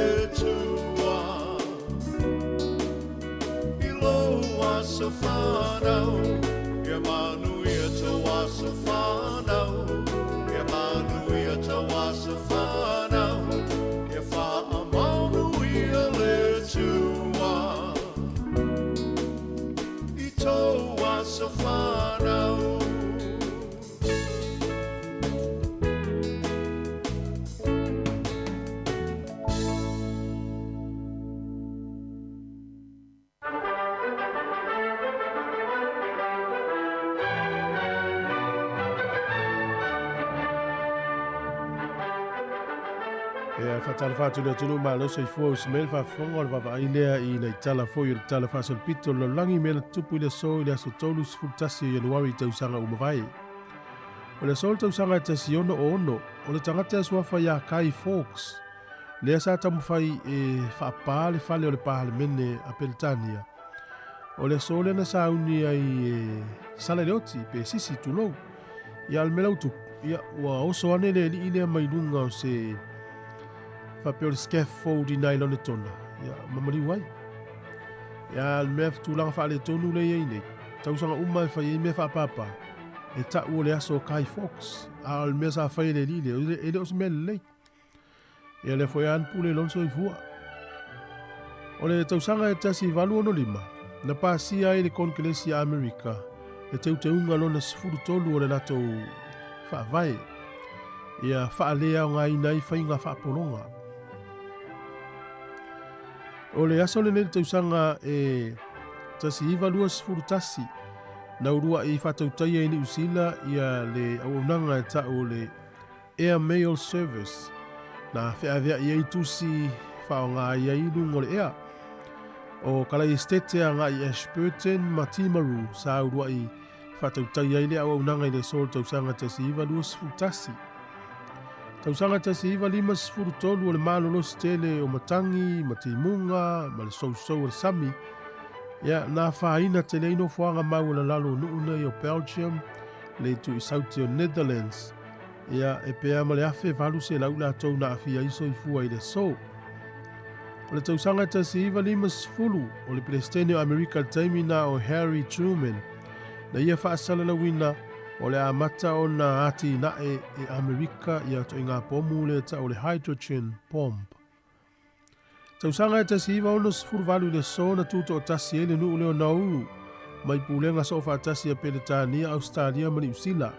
Ia, faatalofa atu i le atunuu malo soifua usi mai le faafofoga o le vaavaai lea i nai tala foi o le Tala Faasolopito o le Lalolagi mea na tutupu i le aso i le aso 31 o Ianuari i tausaga ua mavae. O le aso o le tausaga e 166, o le tagata e suafa ia Guy Fawkes, lea sa taumafai e faapā le fale o le Palemene a Peretania. O le aso lea na sauni ai e sala i le oti pe sisi tulou. Ia a o le mea la ua tupu, ia ua oso ane le alii lea mai luga o se faapea o le scaffold i nai Lonetona, ia ma maliu ai. Ia a o le mea tulaga faaletonu lea e i ai nei, tausaga uma e fai ai mea faapapa, e tau o le aso o Guy Fawkes, a o le mea sa fai e le alii lea, e le o se mea lelei. Ia lea foi a na pule lona soifua. O le tausaga e 1865, na pasia ai le Konekelesi a Amerika le teuteuga lona 13 o le latou faavae, ia faaleaogaina ai faiga faapologa. O le aso lenei le tausaga e 1921, na uluai faatautaia i Niu Sila ia le auaunaga e tau o le Air Mail Service, na feaveai ai tusi faaaoga ai ai i luga o le ea. O Kalaesetete agai i Ashburton ma Timaru sa uluai faatautai ai le auaunaga i le aso o le tausaga 1921. Tausaga 1953 o le malolosi tele o matagi ma timuga ma le sousou o le sami, ia, na afaina tele ai nofoaga maualalalo o nuu nei o Belgium, le itu i Sauti o Netherlands, Ia, e pea ma le 1800 latou na aafia ai soifua i le aso. O le tausaga e 1950, o le Peresetene o Amerika i le taimi na o Harry Truman, na ia faasalalauina o le amata ona atinae e Amerika ia ituaiga pomu lea tau o le hydrogen bomb. Tausaga e 1968 i le aso na tutoatasi ai le nuu lea o Nauru mai pulega soofaatasi a Peretania, Ausetalia ma Niu Sila.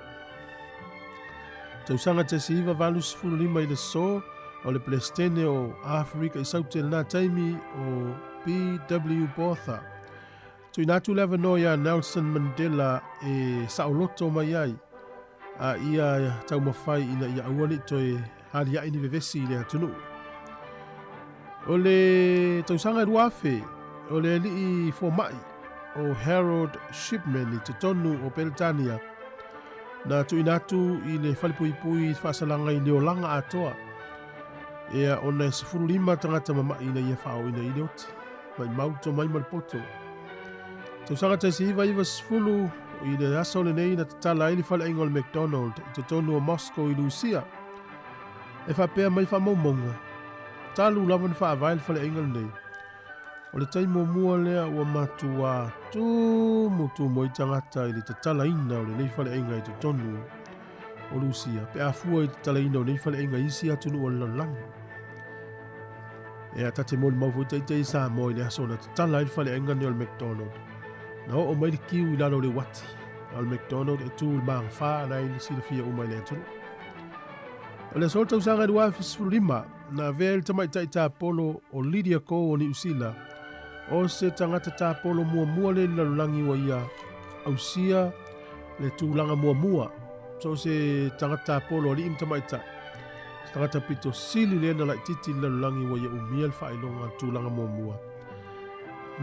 Tausaga 1985 i le aso o le Peresetene o Aferika i Saute i lena taimi o BW Botha. Tuuina atu le avanoa iā Nelson Mandela e saoloto mai ai a ia taumafai ina ia aua ne i toe aliae ni vevesi i le atunuu. O le tausaga e 2000, o le alii fomai o Harold Shipman i totonu o Peretania, na tuuina atu i le falepuipui i faasalaga i le olaga atoa, ea ona e 15 tagata mama'i na ia faaoina i le oti, maimau le tomai ma le poto. Tausaga 1990, i le aso lenei na tatala ai le faleaiga o le McDonald i totonu o Moscow i Lusia. E faapea mai faamaumauga, talu lava na faavae le faleaiga lenei, o le taimi muamua lea ua matuā tumutumu ai tagata i le tatalaina o lenei faleaiga i totonu o Lusia pe a fua i le tatalaina o nei faleaiga i isi atunuu o le lalolagi. Ea ta te molimau foi taitai i Samoa i le aso na tatala ai le faleaiga nei o le McDonald. Na oo mai le kiu i lalo o le uati, a o le McDonald e tu i le magafa na i silafia uma i le atunuu. O le aso o le tausaga e 2015, na avea ai le tamaitai tapolo o Lydia Ko o Niu Sila, o se tagata tapolo muamua lea i le lalolagi ua ia ausia le tulaga muamua. So o se tagata tapolo alii ma tamaitai, se tagata pito sili lea na laitiiti i le lalolagi ua ia umia le faailoga tulaga muamua.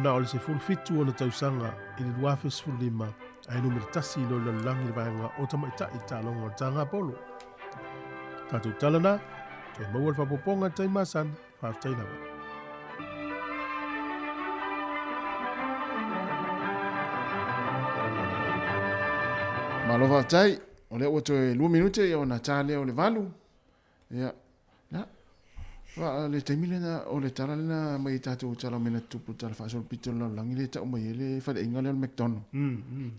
Na o le 17 ona tausaga i le 2015, ae numera tasi i lo le lalolagi le vaega o tamaitai i taaloga o le taga polo. Tatou tala na, toe maua le faaopoopoga i le taimi masani, faafetai lava. Malo faafetai. O lea ua toe 2 minute ia ona ta lea o le 8. Ia, na, fa, le taimi lena, o le tala lena mai i tatou tala o mea na tutupu i le tala faasolopito o le lalolagi lea e tau mai ai le faleaiga lea o le McDonald.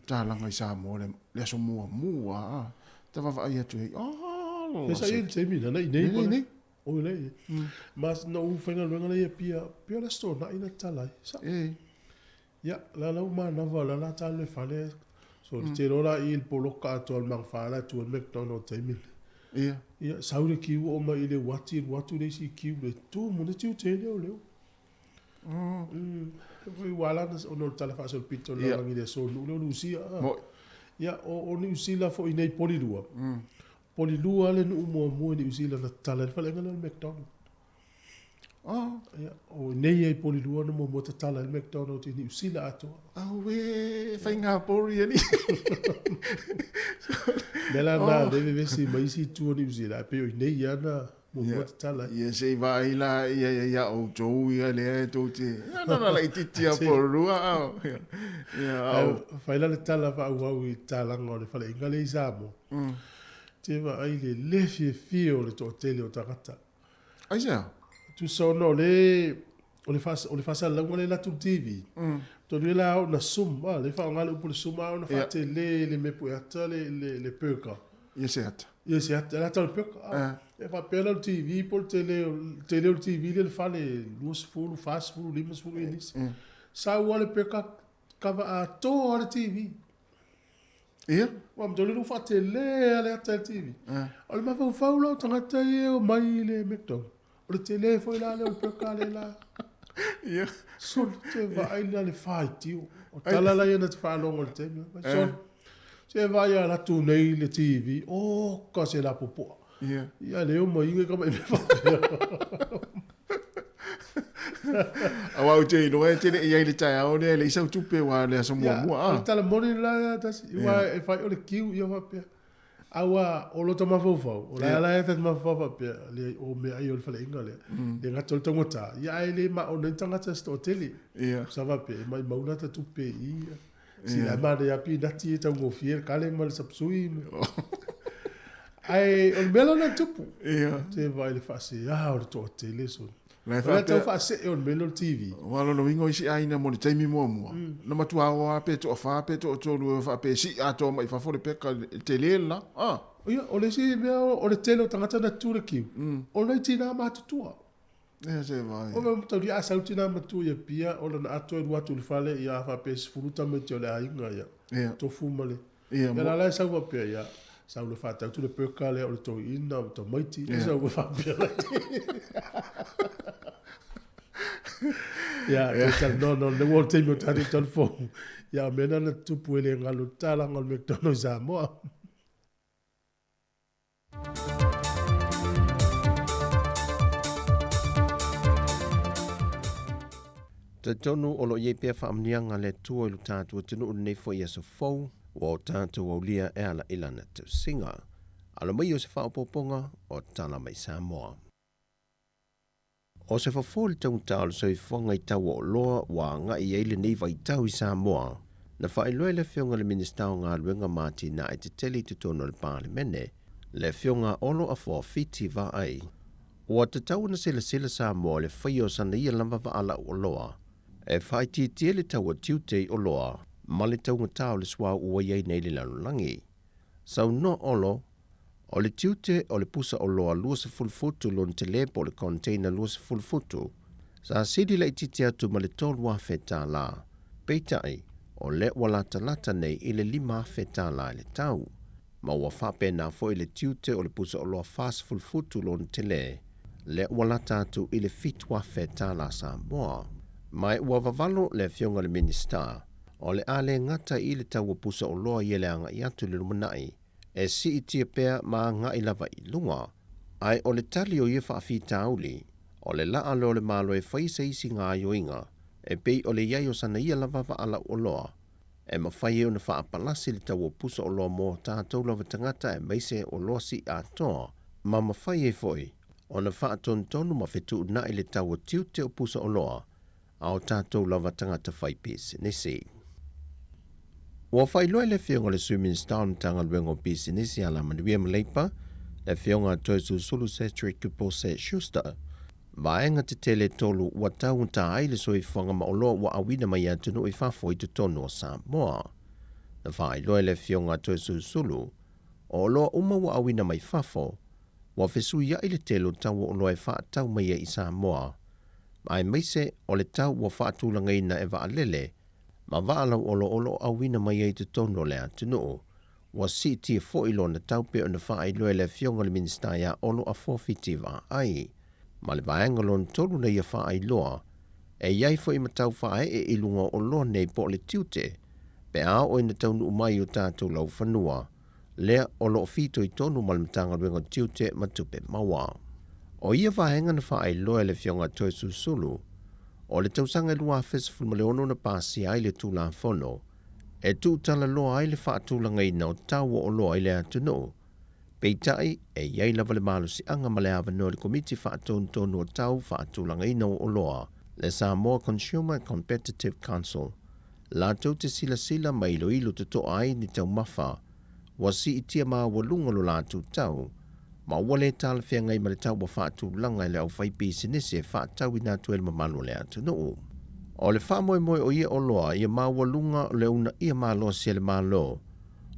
Talaga i Samoa le, le aso muamua a, ta vaavaai atu ai, oh, Sa i ai le taimi lena i nei. Nei, nei. Oi lei. Ma na ou faigaluega lea i Apia, pei o le Aso Toonai na tatala ai. Sa. Ia, la la ua manava la la talu le fale. So le tele o la i le poloka atoa le magafa la tua le McDonald taimi le. Ia. Ia, sau le kiu oo mai i le uati, alu atu le isi kiu le tumu le tiute lea o leo. Foi ua ala ona o le tala faasolopito o le lalolagi i le aso nuu lea o Lusia. Ia, o Niu Sila foi nei Polilua. Polilua le nuu muamua i Niu Sila na tatala ai le faleaiga lea o le McDonald. Oh. Ia, o nei ai Polilua na muamua tatala ai le McDonald's i Niu Sila atoa. Auē, faiga pori alii. Mea la na lea e vevesi mai isi itu o Niu Sila, ae pei o inei lava na muamua tatala ai. Ia, se i vaai la ia ia outou ia lea e tou te, ia na ona laitiiti lava Polilua a o, ia, a o. Ae fai la le tala faaauau i talaga o le faleaiga lea i Samoa, te vaai i le le fiafia o le toatele o tagata. Aisea? Tusa ona o le o le faas, o le faasalalauga lea e alu atu i le TV. Tonu ia la ona sum, a, lea e faaaoga le upu le sum, a ona faatele le mea pueata le, le, le burger. Ia se ata. Ia se ata, le ata o le burger. E faapea la o le TV po o le tele, tele o le TV lea i le fale, 20, 40, 50 inisi. Sau lava le burger, kava atoa le TV. Ia. Ua matou ua faatele lava le ata i le TV. O le mafaufau la o tagata ia e omai i le McDonald, o le tele foi la lea o le burger lea la. Ia. Sole, te vaai la le faitio. O tala la ia na te faalogo i le taimi. Sole, se vaai a latou nei i le TV, oka se lapopoa. Ia. Ia le omai inga ka mai mea faapea. Aua ou te iloa e te le i ai i le taeao lea e leai sau tupe aua le aso muamua a. O le tala moni le la tasi, aua e fai o le kiu ia faapea. Aua o lota mafaufau, o la la e ta mafaufau faapea, leai o meaai o le faleaiga lea. Le gata o le taugata, ia ae le maona ai tagata se toatele. Sa faapea e maumau lata tupe i i. Sila e manaia pinati e taugofie le kale ma le sapsui. Ae o le mea la na tupu. Te vaai le faasea o le toatele soni. La e O le tau faapea faasee o le mea lea o le TV. Aua lona uiga o isi aiga mo le taimi muamua, na matua o lava pe toafa pe toatolu e faapea e sii atoa mai fafo le peka i le tele le la. Ah. Ia, o le isi mea o le tele o tagata na tutu i le kiu, o nai tina matutua. Ia se vaai. O mea mataulia a sau tina matua i Apia, o lana ato e alu atu i le fale, ia a faapea e 10 tamaiti o le aiga, ia, tofu ma le. Ia, Ia la la e sau faapea, ia, sau le faatau atu le burger lea o le toeaina o tamaiti, ia sau e faapea la. Ia, toe talanoa no le ua o le taimi o tatou talifou. Ia, o mea na na tutupu e le galo i le tatalaga o le McDonald's i Samoa. Talitonu o lo o i ai pea faamanuiaga a le Atua i lo tatou atunuu i lenei foi aso fou, ua o tatou aulia e ala i lana tausiga. Alo mai o se faaopoopoga o Tala Mai Samoa. O se fofo i le taugata o le soifuaga i tau o oloa ua agai i ai lenei vaitau i Samoa, na faailoa e le Afioga i le Minisita o Galuega ma Atinae Tetele i totonu o le Palemene, le Afioga Olo Afoa Fiti Vaai. Ua tatau ona silasila Samoa i le faia o sana ia lava vaa lau oloa e faaitiitia le tau o tiute i oloa ma le taugata o le suauu ua i ai nei le lalolagi. Saunoa Olo, o le tiute o le pusa oloa 20 futu lona tele po o le container 20 futu, sa sili laitiiti atu ma le $3,000. Peitai, o lea ua latalata nei i le $5,000 i le tau. Ma ua faapena foi le tiute o le pusa oloa 40 futu lona tele, lea ua lata atu i le $7,000 Samoa. Ma ua vavalo le Afioga i le Minisita, o le a le gata i le tau o pusa oloa ia le agai atu i le lumanai, e siitia pea ma agai lava i luga. Ae o le tali o ia faafitauli, o le laa lea o le Malo e fai se isi gaoioiga e pei o le i ai o sana ia lava vaa lauoloa, e mafai ai ona faapalasi le tau o pusa oloa mo tatou lava tagata aemaise oloa sii atoa, ma mafai ai foi ona faatonutonu ma fetuunai le tau o tiute o pusa oloa a o tatou lava tagata fai pisinisi. Ua faailoa e le Afioga i le Sui Minisita o le Matagaluega o Pisinisi, Alamanuia ma Leipa, le Afioga a Toesulusulu Cedric Pose Schuster, vaega tetele e tolu ua taugata ai le soifuaga ma oloa ua auina mai atunuu i fafo i totonu o Samoa. Na faailoa e le Afioga a Toesulusulu, o oloa uma ua auina mai fafo, ua fesuiai le tele o tau o oloa e faatau mai ai i Samoa, aemaise o le tau ua faatulagaina e vaalele ma vaa lauoloa o lo o auina mai ai i totonu o le atunuu. Ua siitia foi lona tau pei ona faailoa e le Afioga i le Minisita ia Olo Afoa-Fiti Vaai. Ma le vaega lona tolu na ia faailoa, e i ai foi ma tau faaee i luga o oloa nei po o le tiute pe a oo ina taunuu mai i o tatou laufanua, lea o lo o fitoitonu ma le Matagaluega o Tiute ma Tupe Maua. O ia vaega na faailoa e le Afioga ia Toeolesulusulu, o le tausaga e 2016 na pasia ai le Tulafono e tuutalaloa ai le faatulagaina o tau o oloa i le atunuu. Peitai, e i ai lava le malosiaga ma le avanoa i le Komiti Faatonutonu o Tau Faatulagaina o Oloa, le Samoa Consumer Competitive Council, latou te silasila ma iloilo totoa ai ni taumafa ua siitia maualuga lo latou tau, ma ua le talafeagai ma le tau ua faatulaga e le aufaipisinisi e faatauina atu ai le mamalu o le atunuu. O le faamoemoe o ia oloa ia maualuga le uunaia malosi e le Malo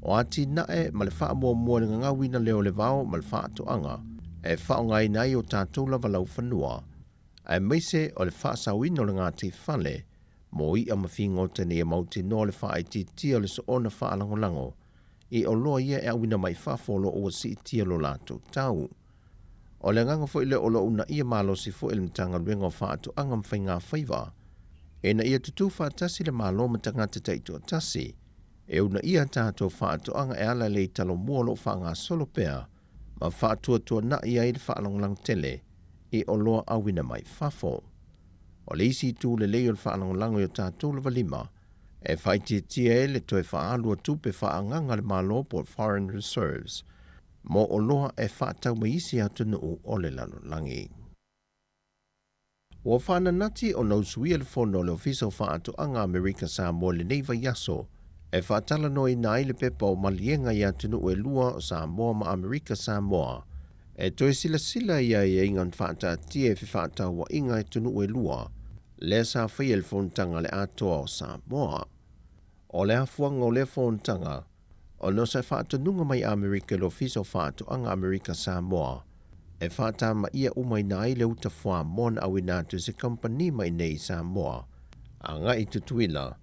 o atinae ma le faamuamua i le gagauina lea o le vao ma le faatoaga e faaaogaina ai o tatou lava laufanua, aemaise o le faasaoina o le gataifale mo i'a ma figota ina ia mautinoa le faaitiitia o le soona faalagolago i oloa ia e auina mai fafo o lo o ua siitia lo latou tau. O le agaga foi lea o lo o uunaia malosi foi e le Matagaluega o Faatoaga ma Faigafaiva ina ia tutū faatasi le Malo ma tagata taitoatasi e uunaia a tatou faatoaga e ala i le Talomua o lo o faagasolo pea ma faatuatuana'i ai le faalagolago tele i oloa auina mai fafo. O le isi itu lelei o le faalagolago i o tatou lava lima, e faaitiitia ai le toe faaalu o tupe faaagaaga a le Malo po o foreign reserves mo oloa e faatau mai isi atunuu o le lalolagi. Ua faananati ona usuia le fono a le Ofisa o Faatoaga Amerika Samoa i lenei vaiaso e faatalanoaina ai le pepa o maliega i atunuu e lua o Samoa ma Amerika Samoa e toe silasila i aiaiga na faataatia e fefaatauaiga i atunuu e lua lea sa faia i le Fonotaga a le Atoa o Samoa. O le afuaga o lea fonotaga, ona o se faatonuga mai Amerika i le Ofisa o Faatoaga Amerika Samoa e faatamaia umaina ai le uta fuamoa na auina atu e se kamupani mai nei i Samoa agai i Tutuila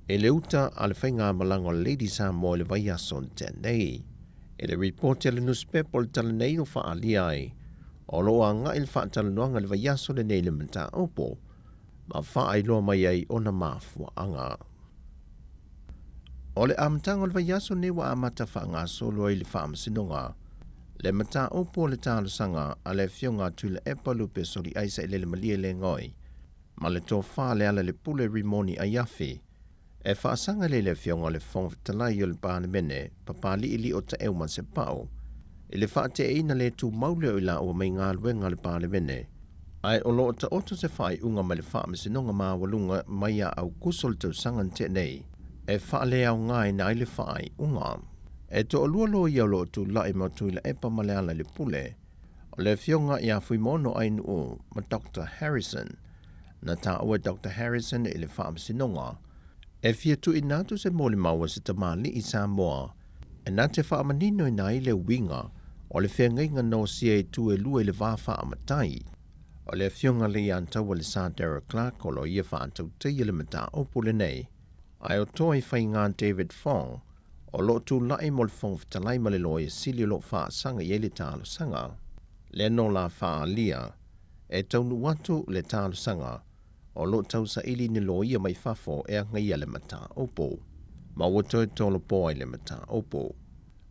e le uta a le faigamalaga o le Lady Samoa i le vaiaso na tea nei. I le ripoti a le nusipepa o le tala nei o faaalia ai, o lo o agai le faatalanoaga i le vaiaso lenei i le mataupu ma faailoa mai ai ona mafuaaga. O le amataga o le vaiaso lenei ua amata faagasolo ai le Faamasinoga le mataupu o le talosaga a le Afioga a Tuilaepa Lupe Soliai Sailele Malie Legoi ma le tofa Lealailepule Rimoni Aiafi e faasaga lea i le Afioga i le Fofoga Fetalai o le Palemene Papali'ili'o Taeu Masepau i le faate'eina le tumau lea o i laua mai galuega a le Palemene ae o lo o taoto se faaiuga mai le Faamasinoga Maualuga mai ia Aukuso o le tausaga na tea nei e faaleaogaina ai le faaiuga. E toalua loia o lo o tula'i ma Tuilaepa ma Lealailepule, o le Afioga ia Fuimaono Ainuu ma Doctor Harrison. Na taua e Doctor Harrison i le Faamasinoga e fia tuuina atu se molimau a se tamalii Samoa e na te faamaninoina ai le uiga o le feagaiga nosia i itu e lua i le va faamatai. O le Afioga Leiataua Lesa Darrell Clarke o lo ia faatautaia le mataupu lenei, ae o toa i faiga David Fong o lo o tula'i mo le Fofoga Fetalai ma le Loia Sili o lo o faasaga i ai le talosaga. Lea nō la faaalia e taunuu atu le talosaga o lo o tausaili ni loia mai fafo e agaia le mataupu, ma ua toe tolopo ai le mataupu.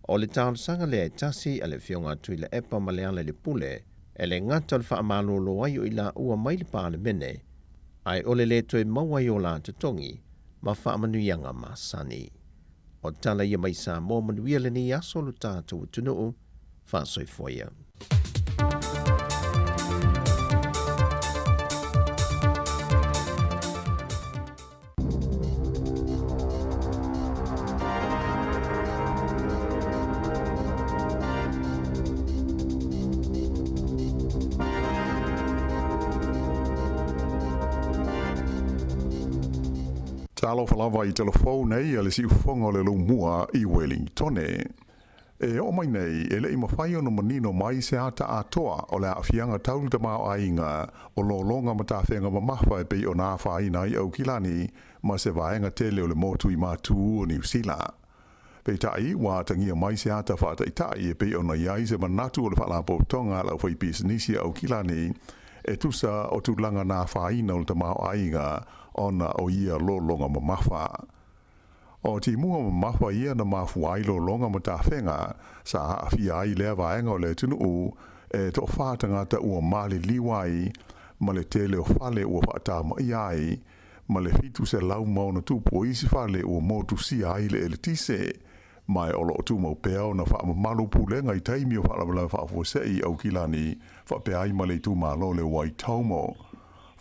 O le talosaga lea e tasi a le Afioga a Tuilaepa ma Lealailepule, e le gata o le faamalolo ai o i laua mai le Palemene, ae o le le toe maua ai o la totogi ma faamanuiaga masani. O tala ia mai Samoa manuia lenei aso lo tatou atunuu, faasoifua ia. Talofa lava i telefou nei a le siufofoga o le Lumua i Welingtone. E oo mai nei, e le i mafai ona manino mai se ata atoa o le aafiaga tau le tamaoaiga o lologa ma tafega mamafa e pei ona afaina ai Aukilani ma se vaega tele o le motu i Matū o Niu Sila. Peitai, ua atagia mai se ata faataitai e pei ona i ai se manatu o le Faalapotopotoga a le Aufaipisinisi a Aukilani e tusa o tulaga na afaina o le tamaoaiga ona o ia lologa mamafa. O timuga mamafa ia na mafua ai lologa ma tafega sa aafia ai lea vaega o le atunuu E toafā tagata ua maliliu ai, ma le tele o fale ua faatamaia ai, ma le 760+ o isi fale ua motusia ai le eletise. Ma o lo o tumau pea ona faamamalu pulega i taimi o faalavelave faafuasei i Aukilani faapea ai ma le itumalo o le Waitomo.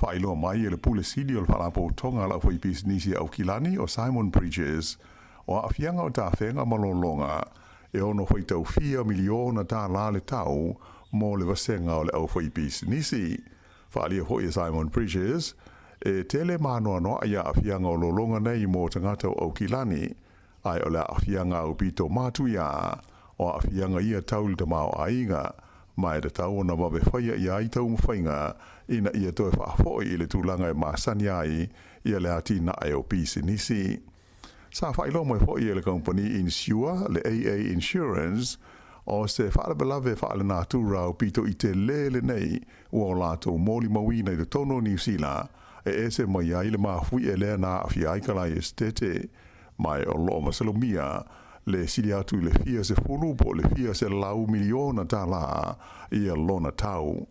Faailoa mai e le Pule Sili o le Faalapotopotoga a le Aufaipisinisi a Aukilani o Simon Bridges, o aafiaga o tafega ma lologa e ono faitau fia miliona tālā le tau mo le vasega o le aufaipisinisi. Faaalia foi e Simon Bridges, e tele maanoanoaʻi aafiaga o lologa nei mo tagata o Aukilani, ae o le aafiaga aupito matuia, o aafiaga ia tau i le tamaoaiga, ma e tatau ona vave faia i ai taumafaiga ina ia toe faafoi i le tulaga e masani ai ia le atinae o pisinisi. Sa faailoa mai foi e le kamupani insure, le AA Insurance, o se faalavelave faalenatura aupito i telē lenei ua o latou molimauina i totonu o Niu Sila e ese mai ai le mafuie lea na aafia ai Kalae Esetete, ma o lo o masalomia le sili atu i le fia sefulu po o le fia selau miliona tālā ia lona tau.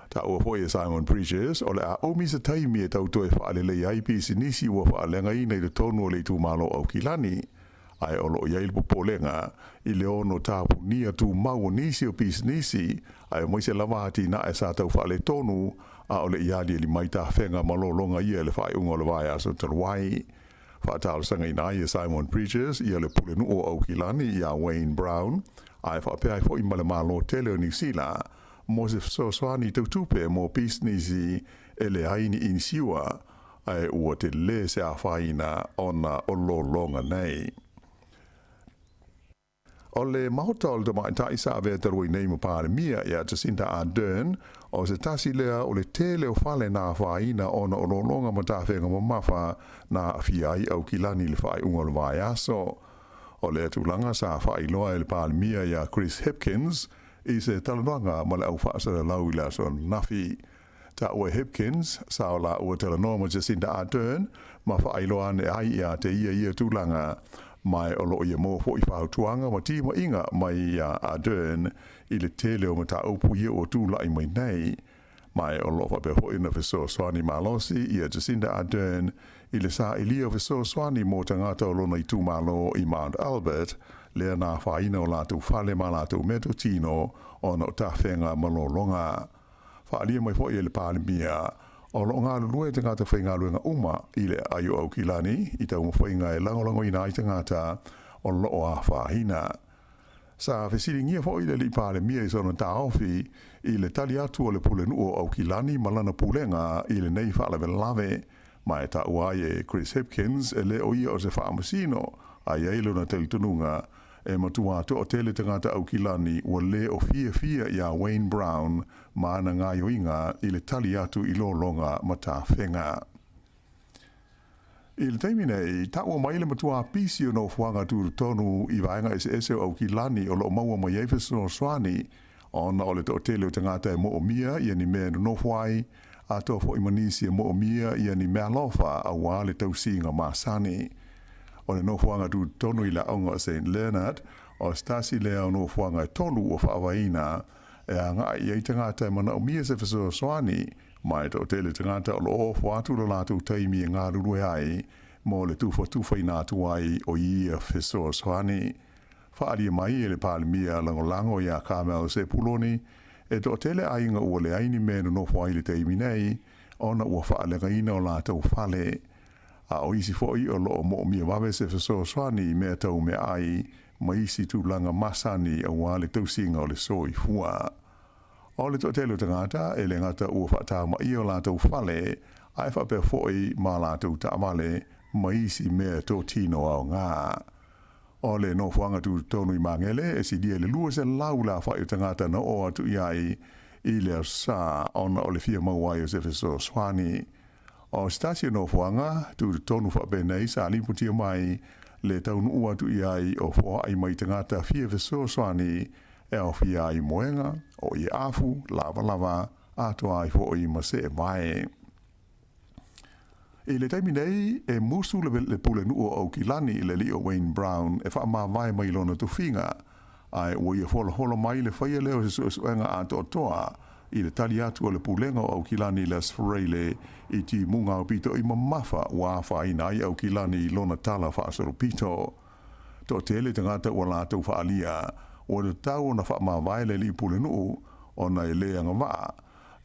Taua foi e Simon Bridges, o le a umi se taimi e tau toe faalelei ai pisinisi ua faaleagaina i totonu o le itumalo o Aukilani, ae o lo o i ai le popolega i le ono tapunia tumau o nisi o pisinisi, aemaise lava atinae sa tau faaletonu a o le i aliali mai tafega ma lologa ia i le faaiuga o le vaiaso talu ai. Faatalosagaina ai e Simon Bridges ia le pulenuu o Aukilani iā Wayne Brown, ae faapea ai foi ma le Malo tele o Niu Sila, mo se fesoasoani tautupe mo pisinisi e leai ni inisiua, ae ua telē se afaina ona o lologa nei. O le Maota o le Tamaitai sa avea talu ai nei ma Palemia ia Jacinda Ardern, o se tasi lea o le tele o fale na afaina ona o lologa ma tafega mamafa na aafia ai Aukilani i le faaiuga o le vaiaso. O lea tulaga sa faailoa e le Palemia ia Chris Hipkins i se talanoaga ma le au faasalalau i le aso ananafi. Taua e Hipkins, sa o laua talanoa ma Jacinda Ardern ma faailoa ane ai ia te ia ia tulaga, ma o lo o ia maua foi fautuaga ma timaiga mai iā Ardern i le tele o mataupu ia ua tulai mai nei. Ma o lo o faapea foi ona fesoasoani malosi ia Jacinda Ardern i le sailia o fesoasoani mo tagata o lona itumalo i Mount Albert, lea na afaina o latou fale ma latou meatotino ona o tafega ma lologa. Faaalia mai foi e le Palemia, o lo o galulue tagata faigaluega uma i le aai o Aukilani i taumafaiga e lagolagoina ai tagata o lo o afaina. Sa fesiligia foi le alii Palemia i sona taofi i le tali atu o le pulenuu o Aukilani ma lana pulega i lenei faalavelave, ma e taua ai e Chris Hipkins e le o ia o se faamasino, a i ai lona talitonuga e matua toatele tagata Aukilani ua lē o fiafia iā Wayne Brown ma ana gaoioiga i le tali atu i lologa ma tafega. I le taimi nei, taua mai le matua pisi o nofoaga tutotonu i vaega eseese o Aukilani o lo o maua mai ai fesoasoani ona o le toatele o tagata e moomia ia ni mea e nonofo ai, atoa foi ma nisi e moomia ia ni meaalofa auā le tausiga masani. O le nofoaga tutotonu i le aoga o Saint Leonard, o se tasi lea o nofoaga e tolu ua faavaeina e agaʻi i ai tagata e manaomia se fesoasoani, ma e toatele tagata o lo o ofo atu lo latou taimi e galulue ai mo le tufatufaina atu ai o ia fesoasoani. Faaalia mai e le Palemia Lagolago iā Carmel Sepuloni, e toatele aiga ua leai ni mea e nonofo ai i le taimi nei ona ua faaleagaina o latou fale. A o isi foi o lo o moomia vave se fesoasoani i mea tau meaai ma isi tulaga masani auā le tausiga o le soifua. O le toatele o tagata e le gata ua faatamaia o latou fale, ae faapea foi ma latou taavale ma isi mea totino aoga. O le nofoaga tutotonu i Magele e silia i le 200 le aofai o tagata na oo atu i ai i le Aso Sa ona o le fia maua ai o se fesoasoani. O se tasi o nofoaga tutotonu faapenei sa lipotia mai le taunuu atu i ai o foaʻi mai tagata fia fesoasoani e aofia ai moega, o ieafu, lavalava, atoa ai foi ma seevae. I le taimi nei, e musu le pulenuu o Aukilani i le alii o Wayne Brown e faamavae mai lona tofiga. Ae ua ia folafola mai le faia lea o se suesuega atoatoa i le tali atu a le Pulega o Aukilani i le Aso Faraile i timuga aupito i mamafa ua afaina ai Aukilani i lona tala faasolopito. Toatele tagata ua latou faaalia ua tatau ona faamavae le alii pulenuu ona e le agavaa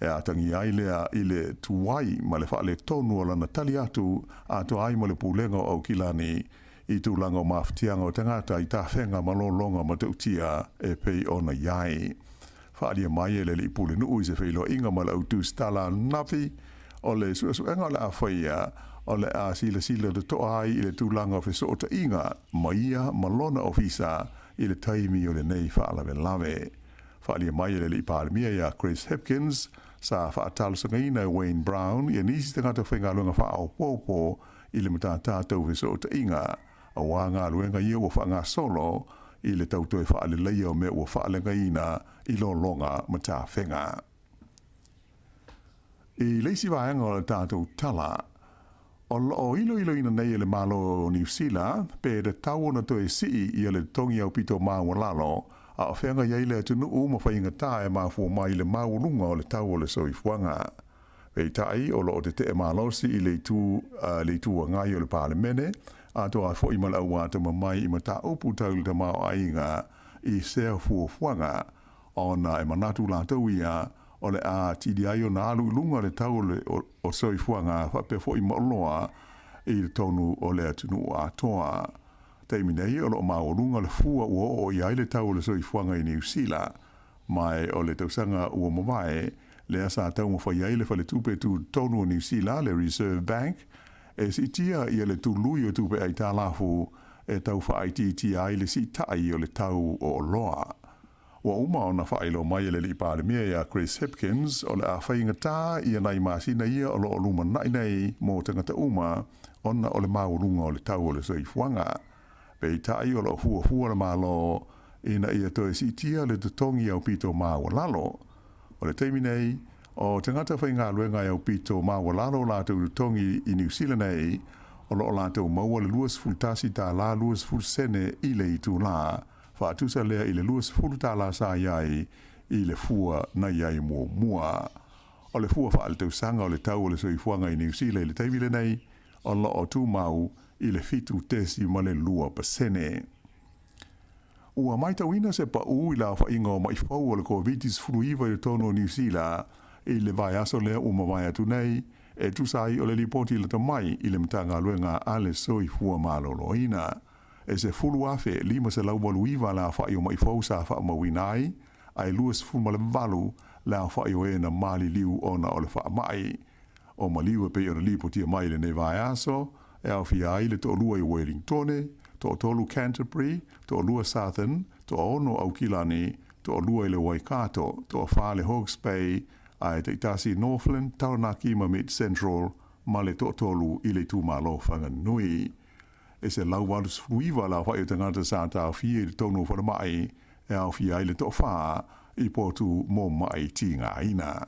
e atagia ai lea i le tuai ma le faaletonu o lana tali atu atoa ai ma le Pulega o Aukilani i tulaga o mafatiaga o tagata i tafega ma lologa matautia e pei ona i ai. Faaalia mai e le alii pulenuu i se feiloaiga ma le au tusitala ananafi, o le suesuega o le a faia, o le a silasila totoa ai i le tulaga o fesootaiga ma ia ma lona ofisa i le taimi o lenei faalavelave. Faaalia mai e le alii Palemia ia Chris Hipkins, sa faatalosagaina e Wayne Brown ia nisi tagata faigaluega faaopoopo i le matata tau fesootaiga, auā galuega ia ua faagasolo i le tau toe faaleleia o mea ua faaleagaina i lologa ma tafega. I le isi vaega o le tatou tala, o lo o iloiloina nei e le Malo o Niu Sila pe tatau ona toe sii ia le totogi aupito maualalo a o feagai ai le atunuu ma faigata e mafua mai i le maualuga o le tau o le soifuaga. Peitai, o lo o tetee malosi i le itu le Itu Agai o le Palemene, atoa ai foi ma le auatamamai i mataupu tau i le tamaoaiga i sea fuafuaga, ona e manatu latou ia o le a tili ai ona alu i luga le tau o le o soifuaga faapea foi ma oloa i totonu o le atunuu atoa. Taimi nei, o lo o maualuga le fua ua oo i ai le tau o le soifuaga i Niu Sila, Ma o le tausaga ua mavae, lea sa taumafai ai le Faletupe Tutotonu o Niu Sila, le Reserve Bank, e siitia ia le tului o tupe aitalafu e tau faaitiitia ai le siitai o le tau o oloa. Ua uma ona faailoa mai e le Alii Palemia ia Chris Hipkins o le a faigata ia nai masina ia o lo o lumanai nei mo tagata uma ona o le maualuga o le tau o le soifuaga. Peitai o lo o fuafua le Malo ina ia toe siitia le totogi aupito maualalo. O le taimi nei, o tagata faigaluega e aupito maualalo o latou totogi i Niu Sila nei, o lo o latou maua le $21 20 sene i le itulā, faatusa lea i le $20 sa i ai i le fua na i ai muamua. O le fua faaletausaga o le tau o le soifuaga i Niu Sila i le taimi lenei, o lo o tumau i le 7.2%. Ua matauina se paū i le aofaiga o maʻi fou o le Koviti-19 i totonu o Niu Sila i le vaiaso lea ua mavae atu nei, e tusa ai o le lipoti lata mai i le Matagaluega a le Soifua Maloloina. E 10,589 le aofai o maʻi fou sa faamauina ai, ae 28 le aofai o e na maliliu ona o le faamai. O maliu e pei ona lipotia mai i lenei vaiaso, e aofia ai le toalua i Wellingtone, toatolu Canterbury, toalua Southern, toaono Aukilani, toalua i le Waikato, toafa le Hawke's Bay, ae taitasi Northland, Taranaki ma Mid Central, ma le toatolu i le itumalo Whanganui. E 189 le aofai o tagata sa taofia i totonu o falemai e aofia ai le toafa i potu mo maʻi tigaina.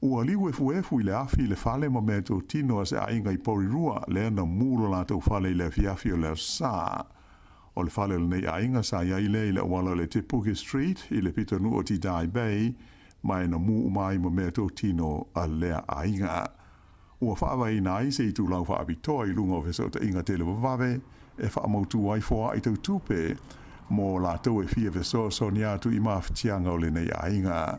Ua liu efuefu i le afi le fale ma meatotino a se aiga i Porirua, lea na mū lo latou fale i le afiafi o le Aso Sa. O le fale o lenei aiga sa i ai lea i le auala o le Te Puke Street i le pitonuu o Tidai Bay, ma e na mū uma ai ma meatotino a lea aiga. Ua faavaeina ai se itulau faapitoa i luga o fesootaiga televavave e faamautu ai foaai tau tupe mo latou e fia fesoasoani atu i mafatiaga o lenei aiga.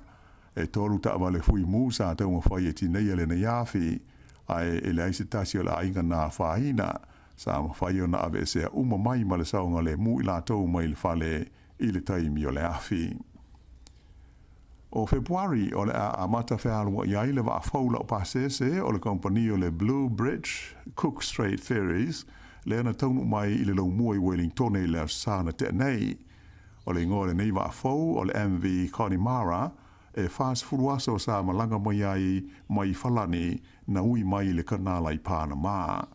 E tolu taavale fui mu sa taumafai e tineia lenei afi, ae e leai se tasi o le aiga na afaina, sa mafai ona aveesea uma mai ma le saogalemu i latou mai le fale i le taimi o le afi. O Fepuari, o le a amata fealuai ai le vaa fou laupasese o le kamupani o le Blue Bridge Cook Strait Ferries, lea na taunuu mai i le laumua i Wellingtone i le Aso Sa na tea nei. O le igoa o lenei vaa fou o le MV Connemara, e 40 aso sa malaga mai ai mai Falani na ui mai i le kanala i Panama.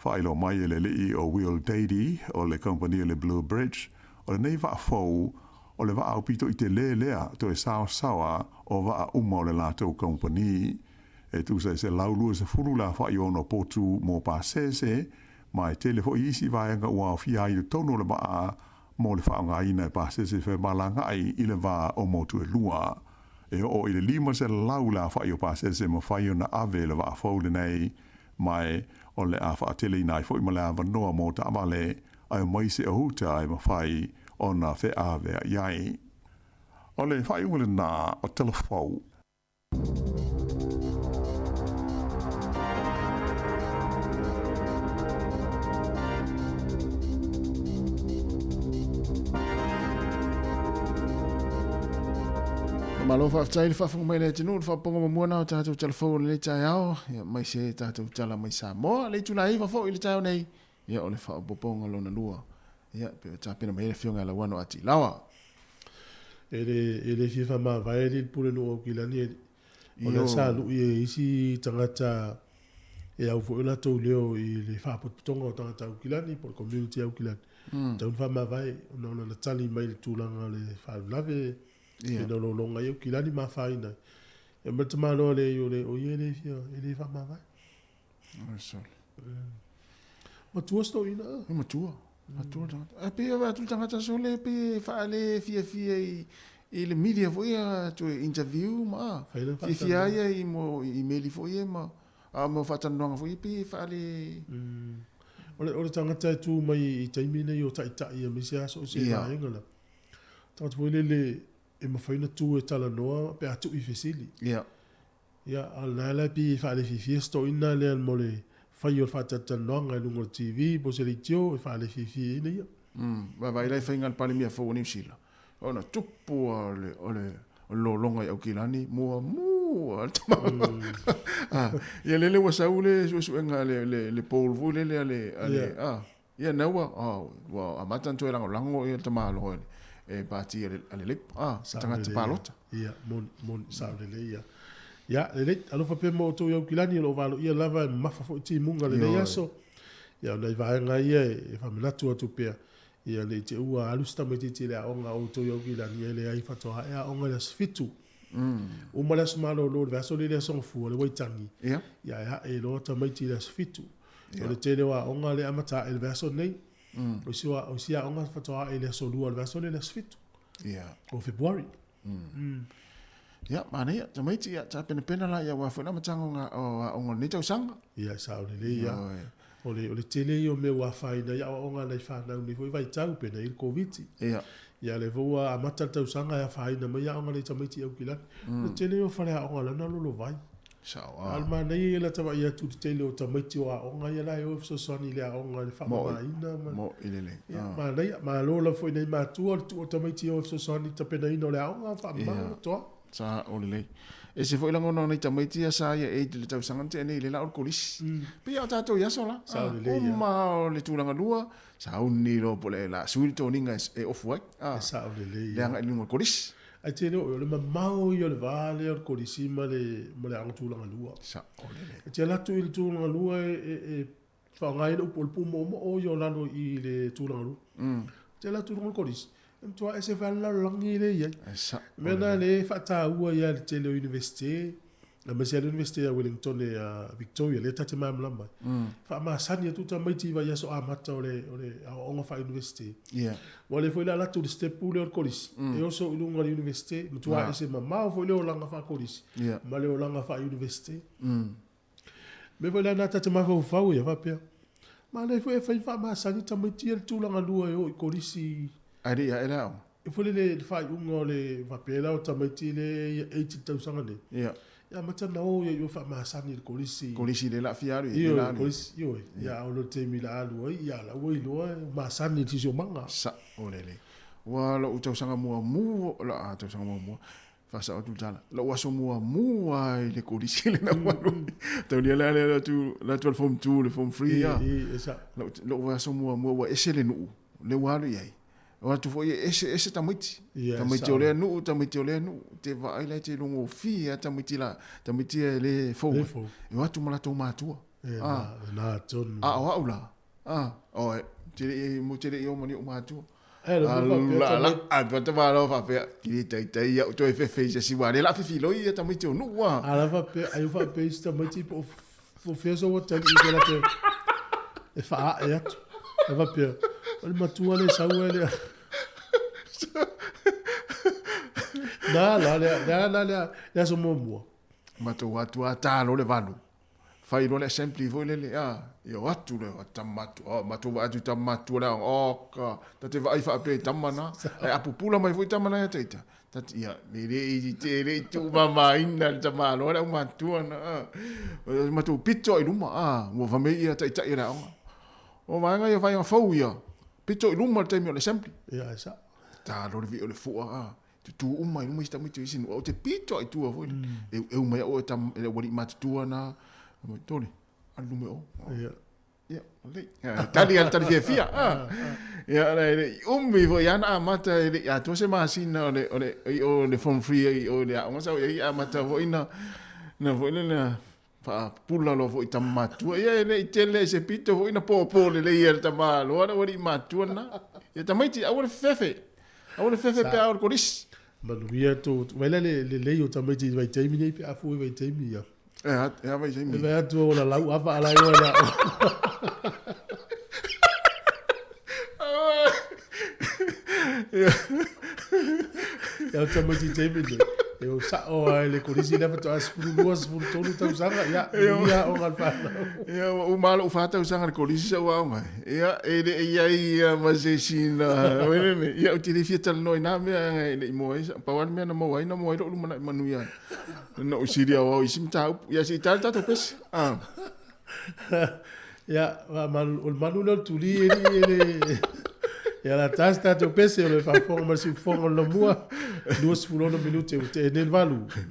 Faailoa mai e le alii o Will Dady o le kamupani o le Blue Bridge, o lenei vaa fou o le vaa aupito i telē lea toe saosaoa o vaa uma o le latou kamupani. E tusa e 120 le aofai o ona potu mo pasese, ma e tele foi isi vaega ua aofia ai i totonu o le vaa. mo le faaaogaina e pasese femalagaai i le va o motu e lua. E oo i le 500 le afa'i o pasese e mafai ona ave e le vaa fou lenei, ma e o le a fa'ateleina ai fo'i ma le avanoa mo taavale ae omai se ohuta e mafai ona feavea'i ai. O le faaiuga lenā o Tala Fou. Malo faafetai le faafofoga mai le atunuu, le faafofoga muamua na o tatou tala fou o lenei taeao, ia mai se tatou tala mai Samoa, le itula 9 foi i le taeao nei, ia o le faaopoopoga lona lua, ia pe o tapena mai ai le afioga ia Lauano Atilawa. E le, e le fia faamavae le pule nuu Aukilani e O lea sa lui e isi tagata e au foi o latou leo i le faapotopotoga o tagata Aukilani po o le community Aukilani. Mm. Tau faamavae ona o lana tali mai le tulaga o le faalavelave yeah. ina lologa ai Aukilani ma afaina ai. E ma le tamaloa le o le o ia e le fia e le faamavae. Oh, sorry. Mm. Matua se toeaina. E matua. Matua le tagata. Ae pei e vaai atu le tagata sole pei e faale fiafia i i le media foi ia toe interview ma fiafia ia i mo i meli foi ia ma a mo faatalanoaga foi ia pei e faale O le tagata e tu mai i taimi nei o taitai aemaise lava so o se vaega la. Tagata foi lele e mafai ona tu e talanoa pe a tuu i fesili. Ia, a o lena la e pei e faalefiafia se toeaina lea mo le fai o le faatalatalanoaga i luga o le TV po o se leitio e faalefiafia ai ia. Vaavaai la i faiga a le Palemia fou o Niu Sila, ona tupu lava o le, o le, o le lologa i Aukilani, muamua le tama. Ah, ia lele ua sau le suesuega a le, le, le poll foi lele a le, a le, ah, ia na ua, ah, ua amata ona toe lagolago ia le tamaloa i le, e pati a le, a le Labour, ah, tagata palota. Ia, moni, moni, sao lelei ia. Ia, lelei, alofa pea ma outou i Aukilani, o lo o valoia lava e mamafa foi timuga lenei aso. Ia, o nai vaega ia e faamanatu atu pea, ia ne i te ua alu se tamaitiiti i le aoga a outou i Aukilani, e leai faatoa ae aoga i le aso 7. Uma le aso malolo i le vaiaso lea i le aso Gafua, le Waitangi, ia e ae loa tamaiti i le aso 7. O le tele o aoga lea e amata ae i le vaiaso lenei. O isi, o isi aoga faatoa ae i le aso 2 o le vaiaso lea i le aso 7. O Fepuari. Ia, manaia, tamaiti, ia, tapenapena la ia aua foi le amataga o ngā, o aoga o lenei tausaga. Ia, sao lelei ia. O le, o le tele ia o mea ua afaina ai aoaoga a nai fanau i lenei foi vaitau, pei ona i ai le Koviti. Ia. Ia, lea foi ua amata le tausaga e afaina mai aoga a nai tamaiti i Aukilani. O le tele ia o faleaoga la na lolovai. Sao, A o le manaia ia o le ata vaai atu i le tele o tamaiti o aoga ia la e o e fesoasoani i le aoga i le faamamaina ma. Mo i lelei. Ia, manaia. Malo lava foi i nai matua le tuu o tamaiti e o e fesoasoani i le tapenaina o le aoga, faamama le toa. Sao lelei. Ese foi lagona o nai tamaiti ia sa ia age i le tausaga na tea nei lea la o le kolisi. Pei lava o tatou i aso la. Sao lelei ia. Uma o le tulaga lua, sauni loa po o le a sui le toniga e ofu ai. E sao lelei ia. Le agai i luga o le kolisi. Ae te le o le mamao ia o le va lea o le kolisi ma le ma le aoga tulaga lua. Sao lelei. E te alu atu i le tulaga lua e e e faaaoga ai le upu o le pumoomoo ia o lalo i le tulaga lua. E te alu atu i luga o le kolisi, e matua ese foi lava le lalolagi lea e i ai. E sao O le mea lena lea e faataua ai lava e le tele o Iunivesite aemaise lava le Iunivesite a Wellington a Victoria lea ta te malamalama ai. Faamasani atu tamaiti i vaiaso amata o le o le aoaoga faa-Iunivesite. Ia. Ua le foi la alu atu i le step lea o le kolisi, e oso i luga o le Iunivesite, matua ese mamao foi le olaga faa-kolisi ma le olaga faa-Iunivesite. Mea foi la lena ta te mafaufau ia faapea, manaia foi e fai faamasani tamaiti ia le tulaga lua e o i kolisi. Ae le i ae le aoga. E foi lele le faaiuga o le faapea la o tamaiti lea e ia age i le tausaga nei. Ia. Ia amata ona o ia i o faamasani i le kolisi. Kolisi lea o le a fia alu i ai. Ioe, kolisi, ioe. Ia a oo loa i le taimi o le a alu ai, ia la ua iloa e masani i le siosiomaga. Sao lelei. Ua lou tausaga muamua, la tausaga muamua, faasao atu le tala, lou aso muamua i le kolisi lena ua alu ai. Taulia la le atu la atu le form 2 le form 3 ia. Lou aso muamua ua ese le nuu, lea ua alu i ai. O atu foi e ese ese tamaiti. Tamaiti o lea nuu, tamaiti o lea nuu. Te vaai la e te logofie a tamaiti la, tamaiti e le fou. E o atu ma latou matua. Na tonu. A o au la, o e, te le i, mo te le i o ma ni ou matua. E, le faapea la, la, a tu ata malo faapea, ki le taitai au toe fefe i se siwa, le la fifi loi ia tamaiti o nuu a. A la faapea, ai o faapea isi tamaiti po o fea sou atalii i te la te e faae atu. E faapea, o le matua le sau e lea. Na la le la la le le aso muamua. Matou atu a ta loa le 8. Fai loa le assembly foi lele a, ia o atu le tama atu, oh, matou vaai atu i tama matua le aoga, oh ka, ta te vaai faapea i tama na, ae a pupula mai foi tama na ia te ita, ta te, ia, le le i te le i tuumamaina le tamaloa le aumatua na, a. Matou pito i luma, a, ua fai mai ia taitai o le aoga. O vaega ia vaega fou ia, pito i luma le taimi o le assembly. Ia, e sao. Ta loa le vii o le fua, a. Tutū uma i luma isi tamaiti o isi nuu, ou te pito i tua foi lele. Eueu mai au e tam, e le ualii matutua na, mai, Tole, alu luma i o. Ia. Ia, lelei. Ia, tali a le tali fiafia. Ah. Ia, le, le, umi foi ana amata e le i atoa se masina o le, o le, i o le form three i o le aoga sa ou i ai, amata foi na, na foi lele, faapupula loa foi i tama matua. Ia, e le i tele i se pito foi na pōpō lelei e le tama loa le ualii matua na. Ia, tamaiti, aua le fefefe. Aua le fefefe pe a o le kolisi. Manuia tou, vaai la le lelei o tamaiti i vaitaimi nei pe a fua i vaitaimi ia. E a, e a vaitaimi. E vaai atu o la lau ava ala e oe la. Ia o tamaiti i taimi nei. E o sao ai le kolisi lea faatoa 12, 13 tausaga, ia, manuia aoga a le fanau. Ia, ua uma lava lou 4 tausaga i le kolisi sa ou aoga ai. Ia, e le i ai ia ma se isi na, ia, ou te le fia talanoa i na mea e le i maua ai, pau lava le mea na maua ai, na maua ai lou lumanai manuia na ou sili aoao i isi mataupu. Ia, se i tali tatou pese. Ah. Ia, o le manu lea o le tuli e le, e le, ia la tasi tatou pese o le faafofoga ma le siufofoga o le Laumua, 26 minute ua tea nei le 8.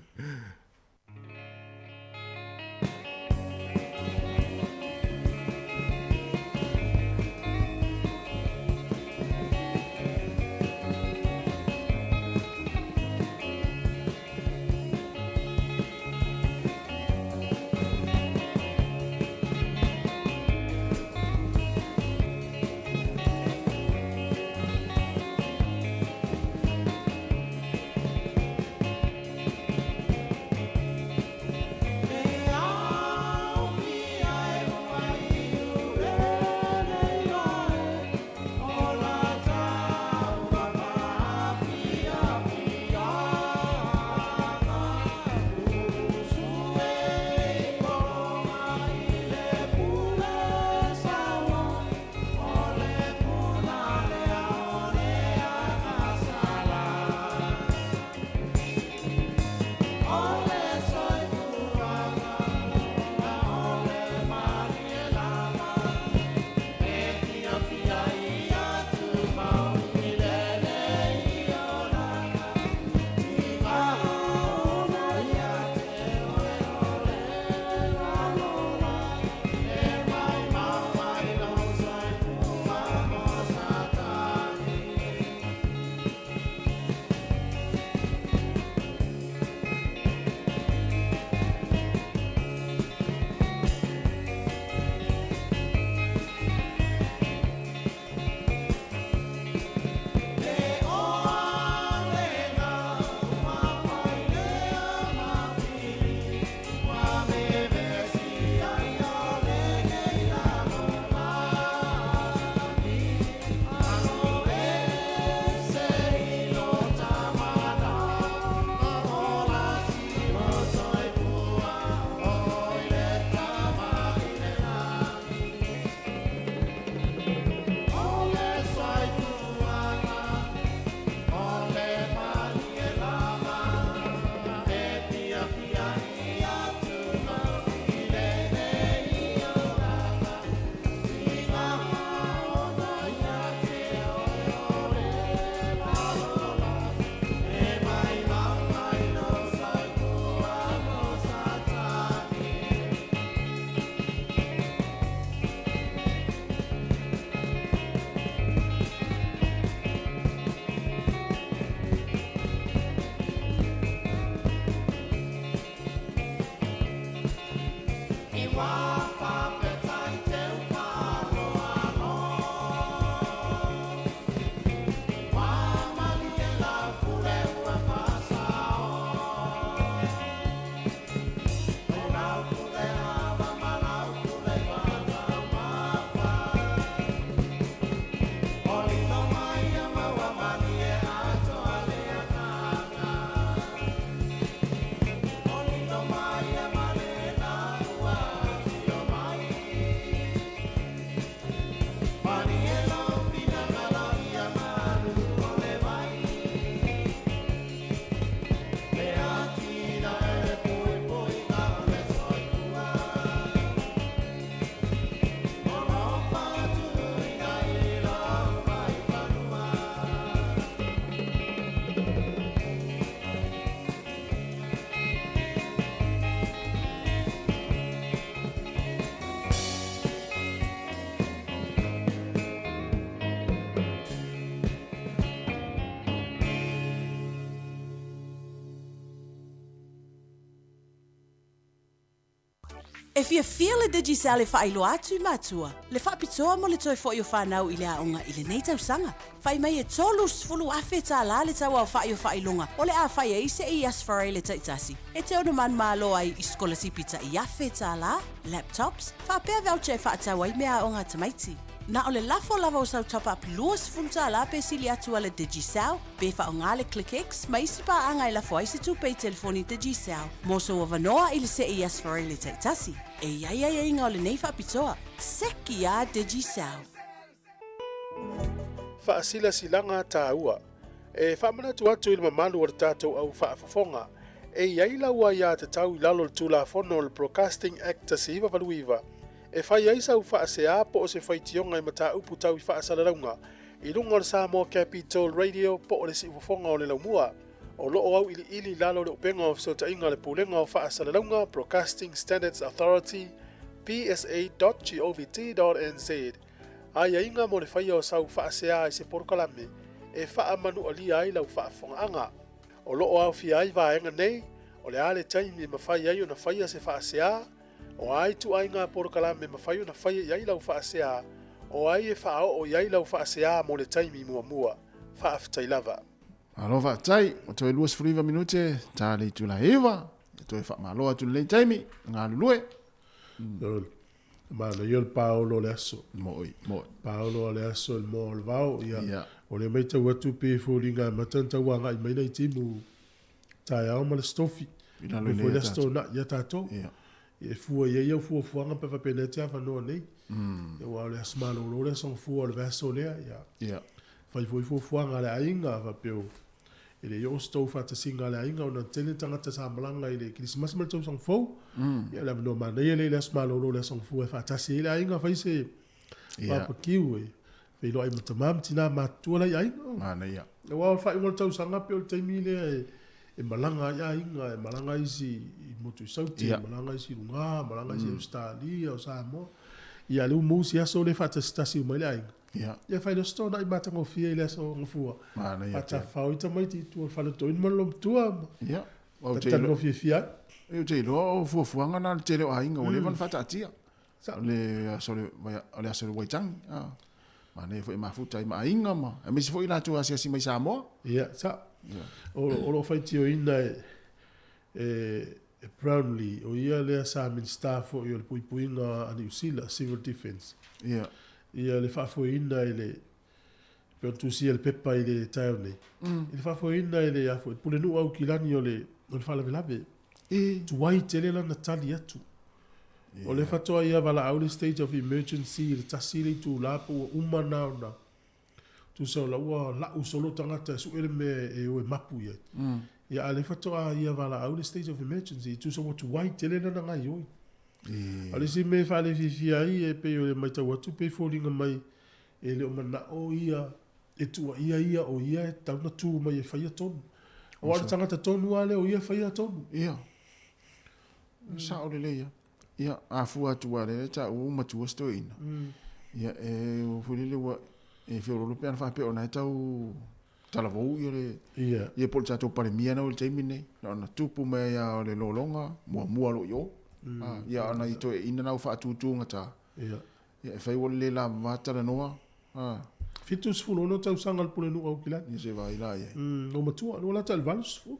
E fiafia le Digicel e faailoa atu i matua le faapitoa mo le toe fo'i o fanau i le aoga i lenei tausaga. Fai mai e $30,000 tala le tau aofa'i o faailoga o le a fai ai se i Aso Faraile taitasi e te ono manumalo ai i sikolasipi ta'i $1,000, laptops, faapea voucher e faatau ai meaaoga a tamaiti. Na o le lafo lava o sau top-up $20 pe sili atu a le Digicel, pe faaaoga le ClickX ma isi paaga e lafo ai se tupe i telefoni Digicel mo sou avanoa i le see i Aso Faraile taitasi. E i ai aiaiga o lenei faapitoa. Seki a Digicel! Faasilasilaga taua. E faamanatu atu i le mamalu o le tatou au faafofoga, e i ai lau aiatatau i lalo o le Tulafono o le Broadcasting Act 1989 e fai ai sau faasea po o se faitioga i mataupu tau i faasalalauga i luga o le Samoa Capital Radio po o le Siufofoga o le Laumua. O lo o auiliili i lalo o le upega o fesootaiga a le Pulega o Faasalalauga, Broadcasting Standards Authority, psa.govt.nz, aiaiga mo le faia o sau faasea i se polokalame e faamanualia ai lau faafofogaaga. O lo o aofia ai vaega nei, o le a le taimi e mafai ai ona faia se faasea, O a ituaiga polokalame e mafai ona faia i ai lau faasea, o ai e faaoo i ai lau faasea mo le taimi muamua? Faafetai lava. Malo faafetai, ua toe 29 minute ta le itula 9, e toe faamalo atu i lenei taimi, galulue. Manaia le paolo o le aso. Mo'i, mo'i. Paolo o le aso i le moa o le vao, ia. Yeah. O lea matau atu pei e foliga e amata ona tau agai mai nai timu taeao ma le stofi. I lalo i le aso na ia tatou. Yeah. E fua i ai au fuafuaga pe faapena te avanoa nei. Ia aua o le aso malolo le aso gafua o le vaiaso lea. Ia. Yeah. Fai foi fuafuaga a le aiga faapea o e le i oo se tou faatasiga a le aiga ona tele tagata sa malaga i le Kerisimasi ma le tausaga fou. Ia o le avanoa manaia lea i le aso malolo o le aso gafua e faatasi ai le aiga fai se barbecue e feiloai ma tama ma tina matutua la i aiga. Manaia. Aua o le faaiuga o le tausaga pei o le taimi lea e e malaga ai aiga, e malaga isi i motu i Saute, e malaga isi i luga, malaga isi i Ausetalia, o Samoa. Ia lea ua maua si aso lea e faatasitasi uma ai le aiga. Ia. Ia fai loa se toonai matagofie i le aso Gafua. Manaia tele. Faatafafao ai tamaiti i tua o le faletoina ma le loomatua ma Ia. talatalanoa fiafia ai. Ou te iloa o fuafuaga na a le tele o aiga ua leva ona faataatia. O le aso o le aso o le Waitangi. Manaia foi e mafuta ai ma aiga ma aemaise foi i latou e asiasi mai i Samoa. Ia, sao. O lo o faitioina e Brownlee, o ia lea sa Minisita foi o le Puipuiga a Niu Sila, Civil Defence. Ia. Ia le faafoeina i le, pei ona tusia i le pepa i le taeao nei, i le faafoeina e le, a foi, Pulenuu Aukilani o le faalavelave. Tuai tele lana tali atu. O lea faatoa ia valaau le state of emergency i le tasi le itula pe ua uma na ona tusa o la ua lau solo tagata e sue le mea e o e mapu i ai. Ia a lea faatoa ia valaau le state of emergency tusa ua tuai tele lana gaioi. A o le isi mea e faalefiafia ai e pei o le matau atu pei e foliga mai e le o manao ia e tuuaia ia o ia e tatau ona tu mai e faia tonu. Aua o le tagata tonu lava lea o ia e faia tonu. Ia. Sao lelei lava. Ia, a fua atu aua o lea e taua ua matua si toeaina. Ia, e foi lele ua e feoloolo pe ana faapea o lena e tau talavou ia le ia, ia po o le tatou Palemia na i le taimi lenei. Na ona tupu mai lava o le lologa muamua o lo o i o. Ia, a o nai toeaiina na ua faatutugata. Ia. Ia, e fai ua le lavava talanoa. 76 tausaga o le Pulenuu Aukilani. Ia se i vaai la i ai. Ua matua, ua lata i le 80.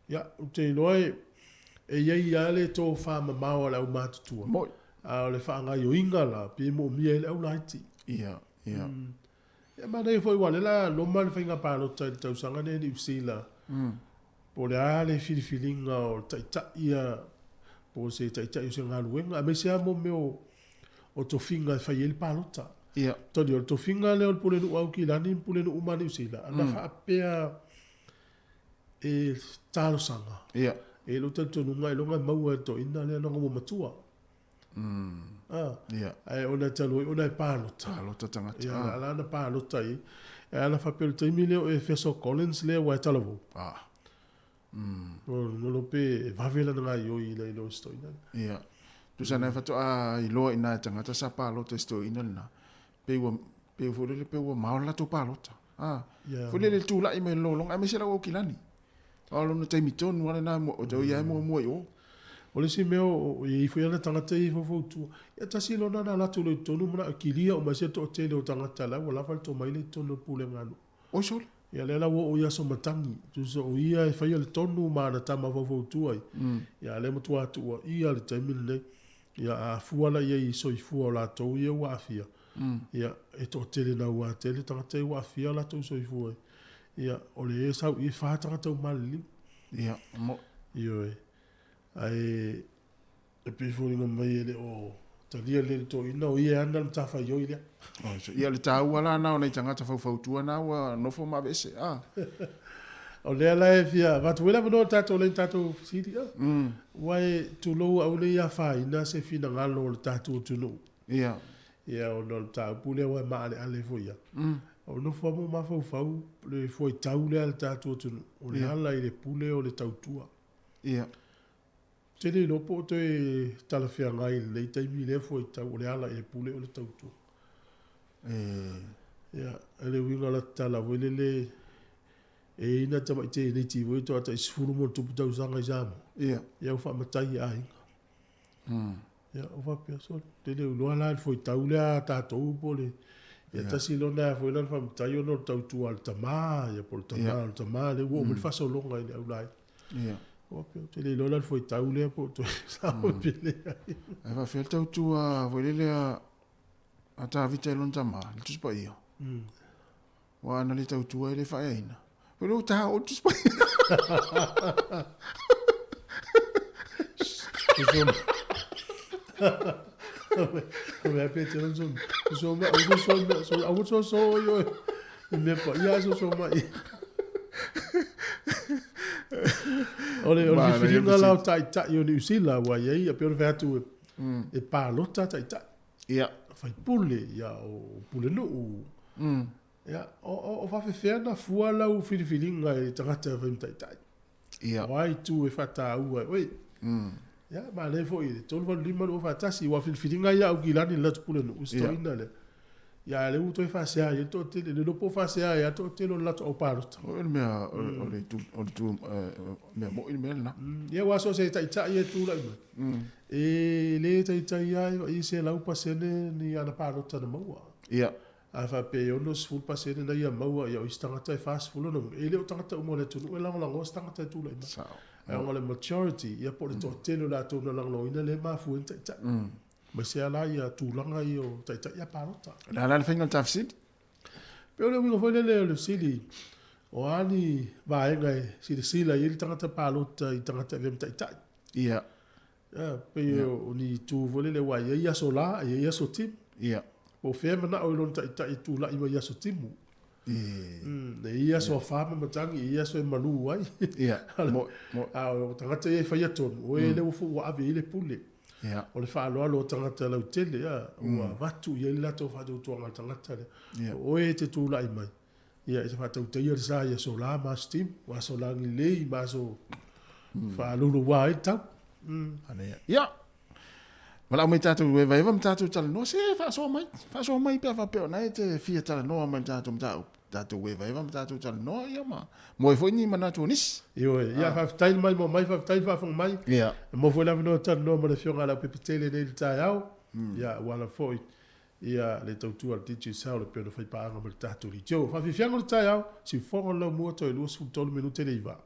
Ia, ou te iloa e, e i ai lava le tofa mamao a le aumatutua. Moi. A o le faagaoioiga la, pei e moomia ai le au laiti. Ia, ia. Ia, manaia foi aua o lea o le a loma le faiga palota i le tausaga lenei i Niu Sila. Po o le a le filifiliga o le taitai ia, po o se taitai o se galuega, aemaise lava mo mea o o tofiga e fai ai le palota. Ia. Toli, o le tofiga lea o le Pulenuu Aukilani ma Pulenuu uma a Niu Sila, ana faapea e talosaga. Ia. E i ai lou talitonuga ailoga e maua e le toeaina lea leaga ua matua. Ah. Ia. Ae ona e talu ai ona e palota. Palota tagata. Ia, o le ala na palota ai. E ala faapea o le taimi lea o Efeso Collins lea ua e talavou. Ah. Lolo pe e vave lana gaioi i lo si toeaina. Ia. Tusa na faatoa iloa i nai tagata sa palota i si toeaina lena, pei ua, pei foi lele pei ua mao le latou palota. Ah. Ia. Foi lele tulai mai le lologa aemaise lau Aukilani. A o lona taimi tonu lava lena o ia e muamua i o. O le isi mea o i ai foi ana tagata ia e faufautua, ia tasi loa lena na alu atu loa i totonu manao e kilia uma ai se toatele o tagata la ua lava le tomai lea i totonu o le pulega a nuu. Oi sole. Ia lea la ua oo i Aso Matagi, tusa o ia e faia le tonu ma ana tama faufautua ai. Ia a lea matua tuuaia le taimi lenei. Ia a fua la i ai i soifua o latou ia ua aafia, ia e toatele naua tele tagata ia ua aafia o latou soifua. Ia o le e sau i e fa tagata ua maliliu. Ia, mo. Ioe. Ae e pei e foliga mai e le o talia lelei le toeaina, o ia e ana le matafaioi lea. Ia, o le taua la na o nai tagata faufautua na ua nofo ma aveese, a. O lea la e fia avatu foi le avanoa i le tatou lea i tatou fesili, a. Aua e tulou au ne i afaina se finagalo o le tatou atunuu. Ia. Ia, ona o le mataupu lea aua e maaleale foi lava. O nofo lava ma mafaufau le fuaitau lea a le tatou atunuu, o le ala i le pule o le tautua. Ia. Ou te le iloa po o toe talafeagai i lenei taimi lea fuaitau o le ala i le pule o le tautua. Ia, o le uiga o la tala foi lele, e i ai nai tamai teineiti foi toa tai 10 ma ona tupu tausaga i Samoa. Ia. Ia ua faamatai e aiga. Ia, ua faapea, sole, ou te le iloa la le fuaitau lea a tatou po o le... Ia tasi loa na foi lana faamatai ona o le tautua a le tama, ia po o le tama o le tama, lea ua oo mai le faasologa i le aulaina. Ia. Ua pei ou te le iloa la le fuaitau lea po o toe sao pe leai. Ae faafefea le tautua foi lele a Tavita i lona tama, le Tusi Paia? Aua ana le tautua e le faaeaina. Foi lea ua ta oo le Tusi Paia. Mea pe te so so ma so so so aua so so io i mea paia so so mai. O le o le filifiliga la o taitai o Niu Sila ua i ai, e pei ona fai atu e palota taitai. Ia. Faipule, ia o pulenuu. Ia, o faafefea ona fua lau filifiliga i le tagata e fai ma taitai? Ia. O a itu e faataua e oe? Ia, manaia foi i le 385 241, aua o filifiliga ia a Aukilani i le latou pulenuu, i se toeaina lea. Ia, a o lea ua toe faasea ai le toatele, le iloa po o faasea ai lava le toatele o le latou aupalota. O le mea, o le itu, o le itu, mea moni le mea lena. Ia, aua so o se taitai e tulai mai, e le taitai lava i 100% ni ana palota na maua. Ia. A faapea e 60% na ia maua, ia o isi tagata e 40 lona uiga, e le o tagata uma o le atunuu e lagolagoa se tagata e tulai mai. Sao. Ae ona o le majority, ia po o le toatele o latou na lagolagoina lea e mafua ai ni taitai. Aemaise lava la ia tulaga ia o taitai ia palota. O le a la le faiga o le ta fesili? Pei o le uiga foi lele o le fesili, o a ni vaega e silasila i ai le tagata palota i tagata e avea ma taitai? Ia. Ia, pei o ni itu foi lele aua e i ai aso la, e i ai aso timu. Ia. Po o fea e manao i lona taitai e tulai mai i aso timu. E i ai aso afa ma matagi, e i ai aso e malu ai. Ia. Mo, mo. A o tagata ia e faia tonu, o e lea ua ua ave i ai le pule. Ia. O le faaaloalo o tagata lautele, ia, ua avatu i ai le latou faatuatuaga i le tagata lea. Ia. O oe e te tulai mai, Ia, e te faatautaia le sa i aso la ma aso timu, o aso lagilelei ma aso faalouloua ai le tau. Manaia. Ia, valaau mai tatou evaeva ma tatou talanoa, se faasoa mai, faasoa mai pe a faapea o na e te fia talanoa mai i le tatou mataupu, tatou evaeva ma tatou talanoa, ia ma moe foi ni manatu o nisi. Ioe, ia faafetai le maimoa mai, faafetai le faafofoga mai. Ia. E maua foi le avanoa e talanoa ma le Afioga ia Leaupepetele nei i le taeao. Ia, ua ala foi Ia le tautua a le Digicel e pei ona fai paaga ma le tatou leitio. Faafiafiaga o le taeao, siufofoga o le laumua toe 23 minute le iva.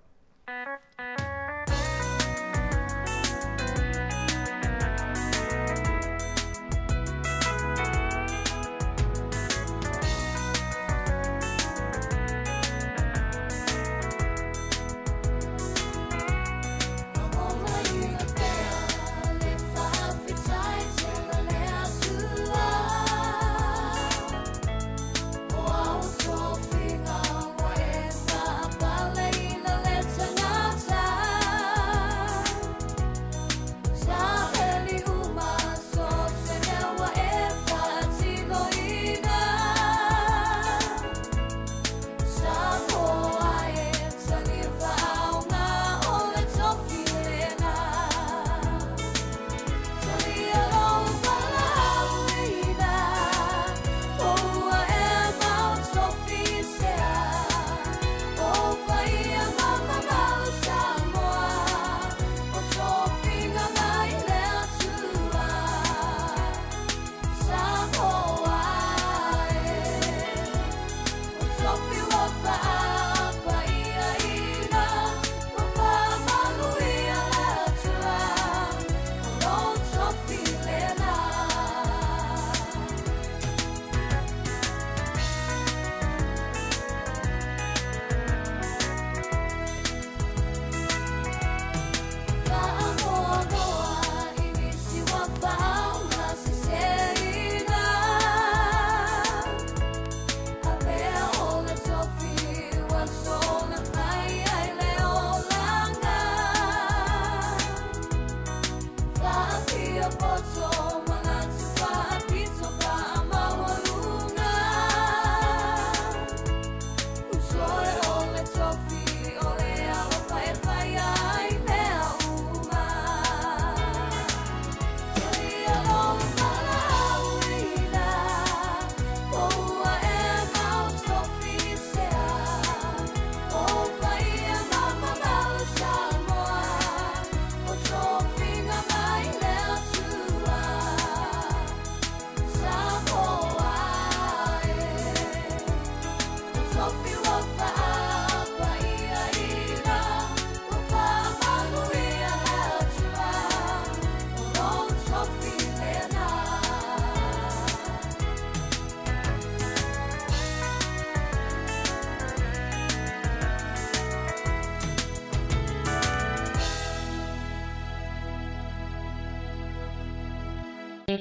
E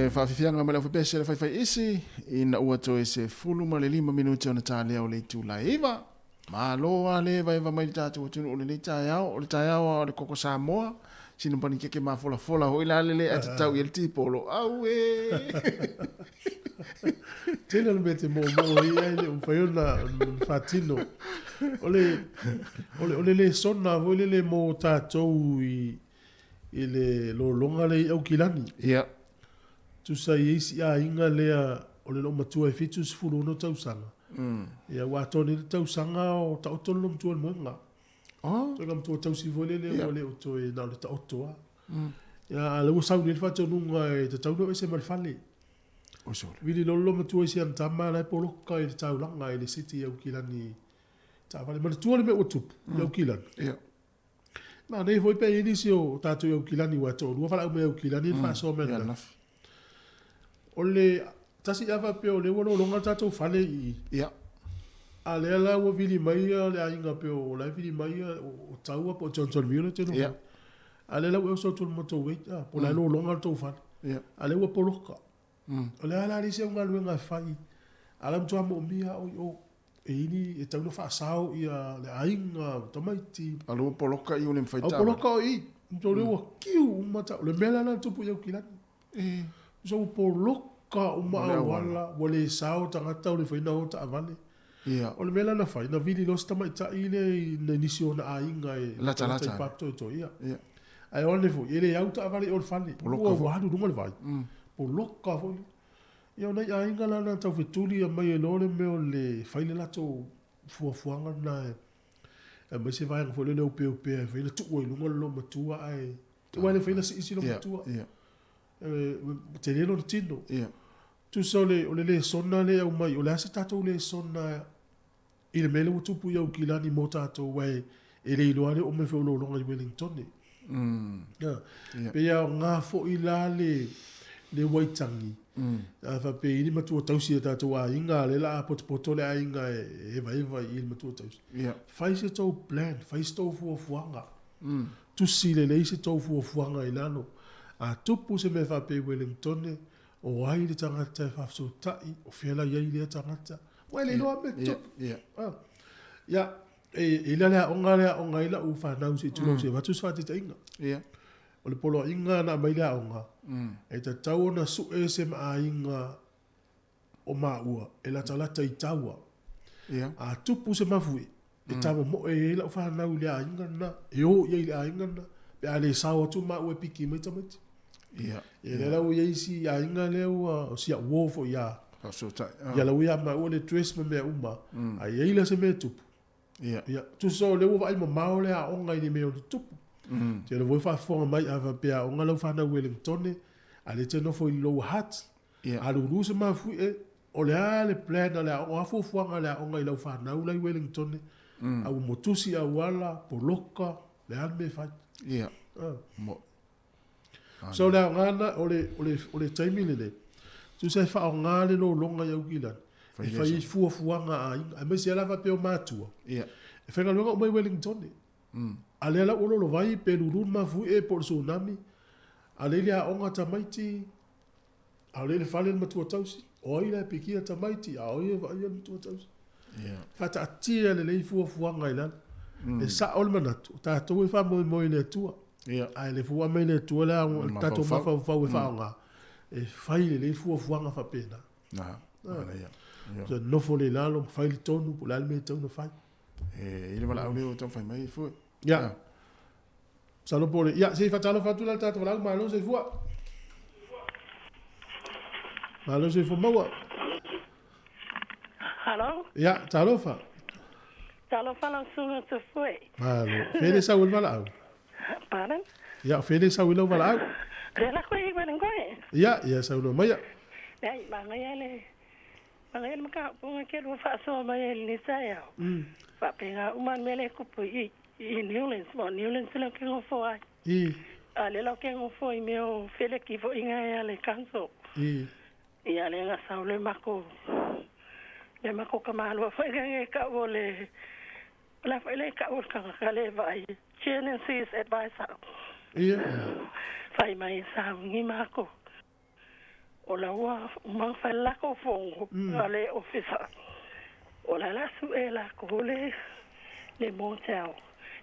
faafiafiaga mai le aufaipeae le faifaiisi ina ua toe 15 minute ona talea o le itula e 9. Malo a le evaeva mai le tatou atunuu o lenei taeao, o le taeao a o le koko Samoa, sina panikeke mafolafola foi la le le ae tatau i ai le tipolo. Auē! Tele le mea e te moomoo ai ai le mafai ona faatino. O le, o le, o le lesona foi lele mo tatou i, i le lologa lea i Aukilani. Ia. Tusa i isi aiga lea o le loomatua e 76 tausaga. Ia ua atoa nei le tausaga o taoto le loomatua i le moega. Oh. Toe matua tausi foi lele ua le o toe na o le taoto lava. Ia a o lea ua sau nei le faatonuga e tatau ona o ese ma le fale. Oi sole. Vili loa le loomatua i si ana tama la e poloka i le taulaga i le city i Aukilani taavale. Manatua le mea ua tupu i Aukilani. Ia. Manaia foi pe i ai nisi o tatou i Aukilani aua e toalua valaau mai Aukilani le faasoa mai ananafi. O le tasi a faapea o lea ua lologa le tatou fale i i. Ia. A lea la ua vili mai le aiga pei o la e vili mai o Taua po o Johnson Mule te nofo. Ia. A lea la ua e oso atu i le motorway, a, po o la e lologa le tou fale. Ia. A lea ua poloka. O le a la le isi au galuega e fai, a o la e matua moomia au i o. E ili e tau ona faasao ia le aiga, o tamaiti. A lua poloka i o le mawhai tāvale. A poloka o i, o le ua kiu uma ta, o le mea la na tupu i Aukilani. E. So ua poloka uma auala, ua le sao tagata o le whaina o taavale. Ia. O le mea la na whai, na vili loa se tamaitai le i nai nisi o ona aiga e Lata lata. i Papatoetoe, ia. Ia. Ae o ane foi, e le au taavale i o le fale. Poloka Ua foi. ua alu i luga le vai. Poloka foi. Ia o nai aiga la na taufetuli ia mai e loa le mea o le fai le latou fuafuaga lena e aumai se vaega foi lele opeopea e fai le tuu ai i luga le loomatua ae aua e le fai na siisi loomatua. Ia. E tele lona tino. Ia. Tusa o le o le lesona lea e aumai, o le a se tatou lesona i le mea lea ua tupu i Aukilani mo tatou aua e le iloa lava le oo mai foi o lologa i Wellington. Ia. Pei e aoga foi la le le Waitangi. A faapea e i ai ni matua tausi i o tatou aiga, a o lea o le a potopoto le aiga e evaeva i i le matua tausi. Ia. Fai se tou plan, fai se tou fuafuaga. Tusi lelei se tou fuafuaga i lalo. A tupu se mea faapea i Wellington, o ai le tagata e faafesootai, o fea la i ai lea tagata. Ua e le iloa mea tupu. Ia. Ia, e i ai le aoga lea e aoga ai lau fanau se i tulou se i avatu se faataitaiga. Ia. O le poloaiga na aumai le aoga, e tatau ona sue se aiga o maua e latalata i taua. Ia. A tupu se mafuie, e tamomoe ai lau fanau i le aiga lena, e o i ai i le aiga lena, pe a le sao atu maua e piki mai tamaiti. Ia. Ia lea la ua i ai isi aiga lea ua, o si au uo foi ia. Faafesootai. Ia la ua ia maua le address ma mea uma, a i ai la se mea e tupu. Ia. Ia, tusa o lea ua vaai mamao le aoga i le mea o le tupu. Tele foi faafofoga mai a faapea aoga lau fanau Wellington, a lea e te nofo i Lower Hutt, Ia. a lulu se mafuie, o le a le plan a le aoga, o a fuafuaga a le aoga i lau fanau la i Wellington, a ua motusi auala, poloka, le a le mea e fai. Ia. Ah. Mo. So o le aoga lena, o le, o le, o le taimi lenei, tusa e faaaoga le lologa i Aukilani, Fai e lea fai sa. ai fuafuaga a aiga, aemaise lava faapea o matua, Ia. e faigaluega uma i Wellington. A lea la ua lolovai pe lulu le mafuie po o le tsunami, a lea i le aoga tamaiti, a o lea i le fale le matua tausi, o ai la e pikia tamaiti, a o ai e vaaia le matua tausi. Ia. Faataatia lelei fuafuaga i lalo. E sao le manatu, o tatou e faamoemoe i le Atua. Ia. Ae le fua mai le Atua le Le le tatou mafaufau. mafaufau e faaaoga, e fai lelei fuafuaga faapena. Na. Manaia. Ia. So, nofo le i lalo, ma fai le tonu, po o le a le mea e tatau ona fai. E i le valaau lea ua taumafai mai foi. Ia. Masalo po o le... Ia, se i faatalofa atu la le tatou valaau, malo soifua. Malo soifua maua. Hello, Ia, talofa. talofa lau susuga Tufue. Malo. Fea le sau i le valaau? Pardon? Ia, fea le sau i lau valaau? Lea la koe i Wellington. Ia, ia saunoa maia. Lea i magaia le magaia le mataupu ke lua faasoa mai ai lenei taeao. Faapena uma le mea lea e kupu i i Newlands, mo Newlands le ke gofo ai. I. A le lau ke gofo i mea o feleki foʻiga e a le council. I. Ia le gasau le mako le mako kamaloa foʻiga e ka'u o le o le a foʻi le ka'u o le tagata le vaai Genesis advisor. Ia. Fai mai e saugi mako. O la ua uma fai lako fogo a le ofisa. O la la su e lako le le motel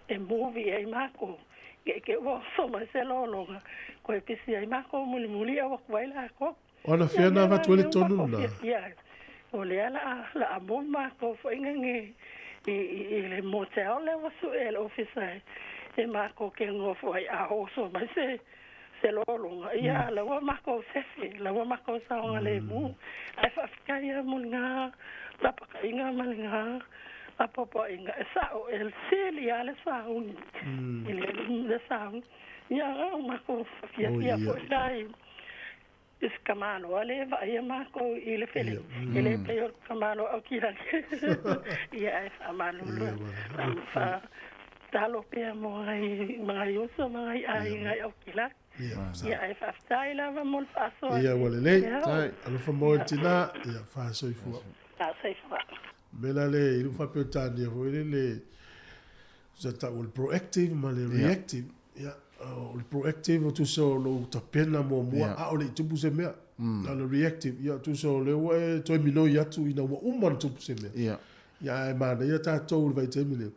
e movi ai mako. Ke ke ua so mai se lologa. Koe pisi ai mako muli muli a waku ai lako. O na fea na avatu ai le tonu lena? Ia. O lea la la a mo mako foʻiga ge i i i le motel le ua su e le ofisa e e mako ke gofo ai a oso mai se se lologa. Ia la ua mako sefe, la ua mako saoga lemu. Ae faafetai ia mo lena lapakaʻiga ma lena apoapoaʻiga e saʻo e sili lava le sauni. I le le sauni. Ia o mako fiafia foʻi la i i se kamalo a le vaaia makou i le fele. E le pei o le kamalo Aukilani. Ia ae faamalulu. Fa Talo pea mo ngai ma ngai uso ma ngai aiga i Aukilani. Ia ae faafetai lava mo le faasoa. Ia ua lelei. Alofa mo i tina, ia faasoifua. Faasoifua. Me la le i lu faapeutania foi le le sa tau o le proactive ma le reactive. Ia, o le proactive o tusa o lou tapena muamua a o le i tupu se mea. A o le reactive, ia tusa o lea ua e toe minoi atu ina ua uma ona tupu se mea. Ia ae manaia tatou i le vaitaimi lenei.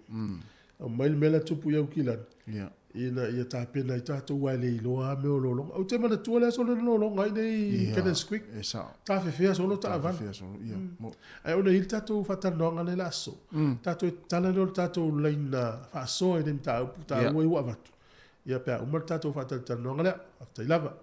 Aumai le mea la e tupu i Aukilani. Ina ia tapena ai tatou aua e le iloa lava mea o lologa. Ou te manatua le aso lea na lologa ai nei Ia, Cannons Creek. e sao. Tafefea solo taavale. Tafefea solo, ia. Ae ona i ai le tatou faatalanoaga lea le aso, tatou e tatala lea o le tatou laina faasoa i le mataupu taua ia ua avatu. Ia pe a uma le tatou faatalatalanoaga lea. Faafetai lava.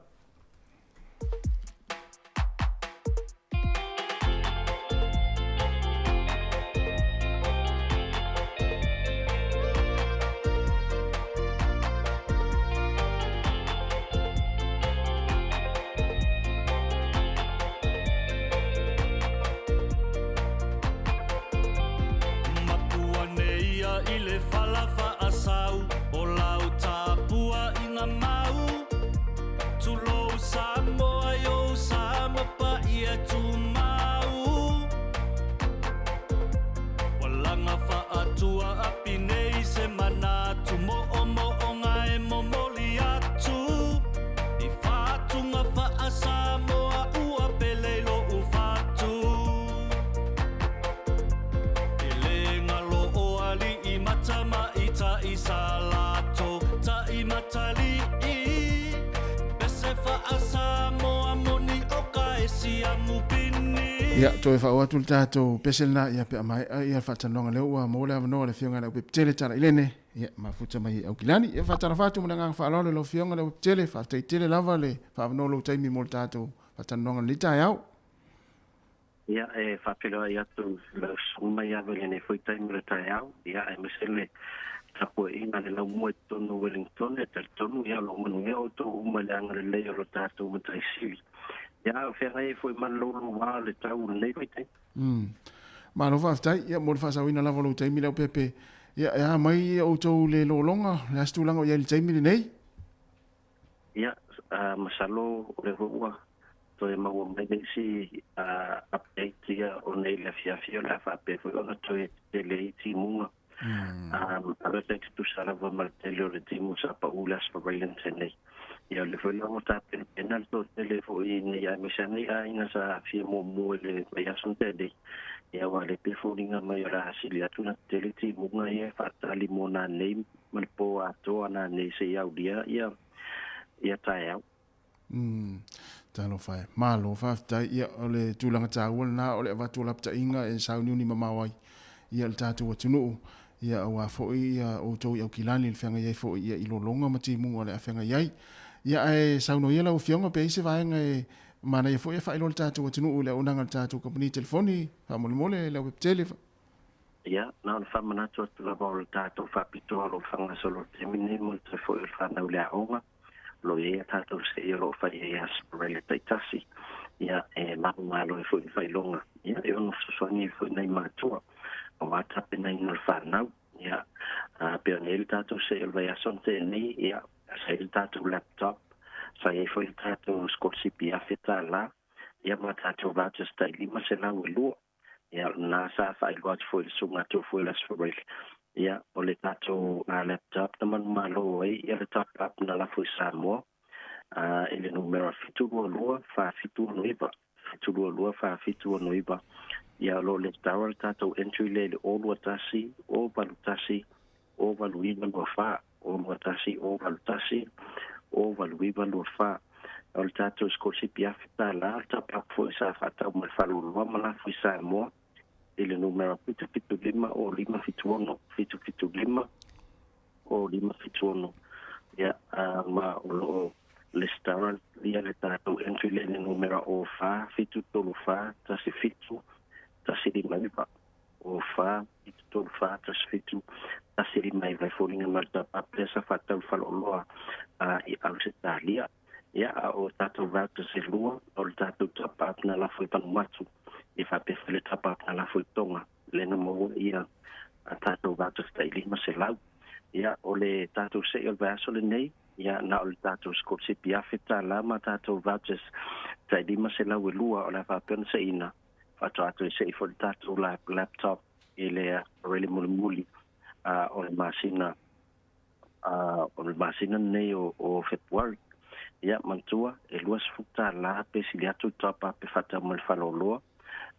Matua nei ia i le fala faasau o lau tapuaiga mau. Tulou Samoa i ou sa ma paia tumau. Ua laga faatua api nei se manatu moomooga e momoli atu. I fatuga faa-Samoa ua pele i lou fatu. E le galo o alii ma tamaitai sa latou taimatalii. Pese faa-Samoa moni o ka e siamu pini. Ia, toe faaoo atu le tatou pese lena, ia pe a maea ia le faatalanoaga lea ua maua le avanoa o le Afioga ia Leaupepe-tele Talailene, ia, mafuta mai i Aukilani. Ia, faatalofa atu ma le agaga faaaloalo i lau Afioga Leaupepe-tele, faafetai tele lava le faaavanoa o lou taimi mo le tatou faatalanoaga i lenei taeao. Ia, e faafeiloai atu i lau susuga mai ava i lenei foi taimi o le taeao, ia, aemaise le tapuaiga a le laumua i totonu o Wellington, e talitonu, ia, o lo o manuia outou uma i le agalelei o lo tatou Matai Sili. Ia, a o feagai ai foi ma le louloua o le tau i lenei vaitaimi. Malo faafetai, ia, mo le faasaoina lava o lou taimi, Leaupepe. Ia, e a mai outou le lologa, o le a se tulaga o i ai i le taimi lenei? Ia, masalo o lea foi ua toe maua mai le isi update ia o nei le afiafi o le a faapea foi ona toe tetele ai timuga. Ave tai tutusa lava ma le tele o le timu sa pau i le Aso Faraile nei. Ia o lea foi la ua tapenapena le toatele foi nei aemaise lava nei aiga sa aafia muamua i le vaiaso na tea nei. Ia aua o lea pei e foliga mai o le a sili atu ona tetele timuga ia e faatali mo nanei ma le po atoa nanei seia aulia ia ia taeao. Talofa e. Malo faafetai. Ia, o le tulaga taua lena o le avatu o lapataiga e sauniuni mamao ai ia le tatou atunuu, ia aua foi ia outou i Aukilani i le feagai ai foi ia i lologa ma timuga o le a feagai ai. Ia ae saunoa ia lau Afioga pe i ai se vaega e manaia foi e faailoa le tatou atunuu i le auaunaga a le tatou kamupani telefoni, faamolemole le aupepetele. Ia, na ona faamanatu atu lava o le tatou faapitoa o lo o faagasolo i le taimi lenei mo le toe foi o le fanau i le aoga. O lo o i ai a tatou seia o lo o fai ai asparaga taitasi, ia, e manumalo ai foi le faailoga, ia, e ono fesoasoani ai foi nai matua aua le tapenaina o le fanau. Ia, a pei ona i ai le tatou seia o le vaiaso na tea nei, ia, sa i ai le tatou laptop, sa i ai foi le tatou sikolasipi $1,000, ia ma tatou vouchers tai 502. Ia, o lena sa faailoa atu foi i le susuga atu foi o le Aso Faraile. Ia, o le tatou laptop na manumalo ai ia le top up na lafo i Samoa i le numera 722 4769, 722 4769. Ia, o lo o lesitala le tatou entry lea i le 021 081 08924, 021 081 08924. O le tatou sikolasipi $1,000, o le top-up foi sa faatau mai le faaloloa ma lafo i Samoa i le numera 775 0576, 775 0576. Ia, ma o lo o lesitala ia le tatou entry lea i le numera 04 734 17 159. O 4, 7, 3, 4, 1, 7, 1, 5 i vai foliga mai le top-up lea sa faatau i le faleoloa i Ausetalia. Ia, a o tatou routers e lua, o le tatou top-up na lafo i Vanuatu, ia faapea foi le top-up na lafo i Tonga, lea na maua ia a tatou routers tai 500. Ia, o le tatou se'i o le vaiaso lenei, ia, na o le tatou sikolasipi $1,000 ma tatou vouchers tai 502 o le a faapea ona se'iina, faatoa toe se'i foi le tatou laptop i le Apereli mulimuli o le masina o le masina lenei o Fepuari. Ia, manatua, e $20 pe sili atu le top up e faatau mai le faleoloa,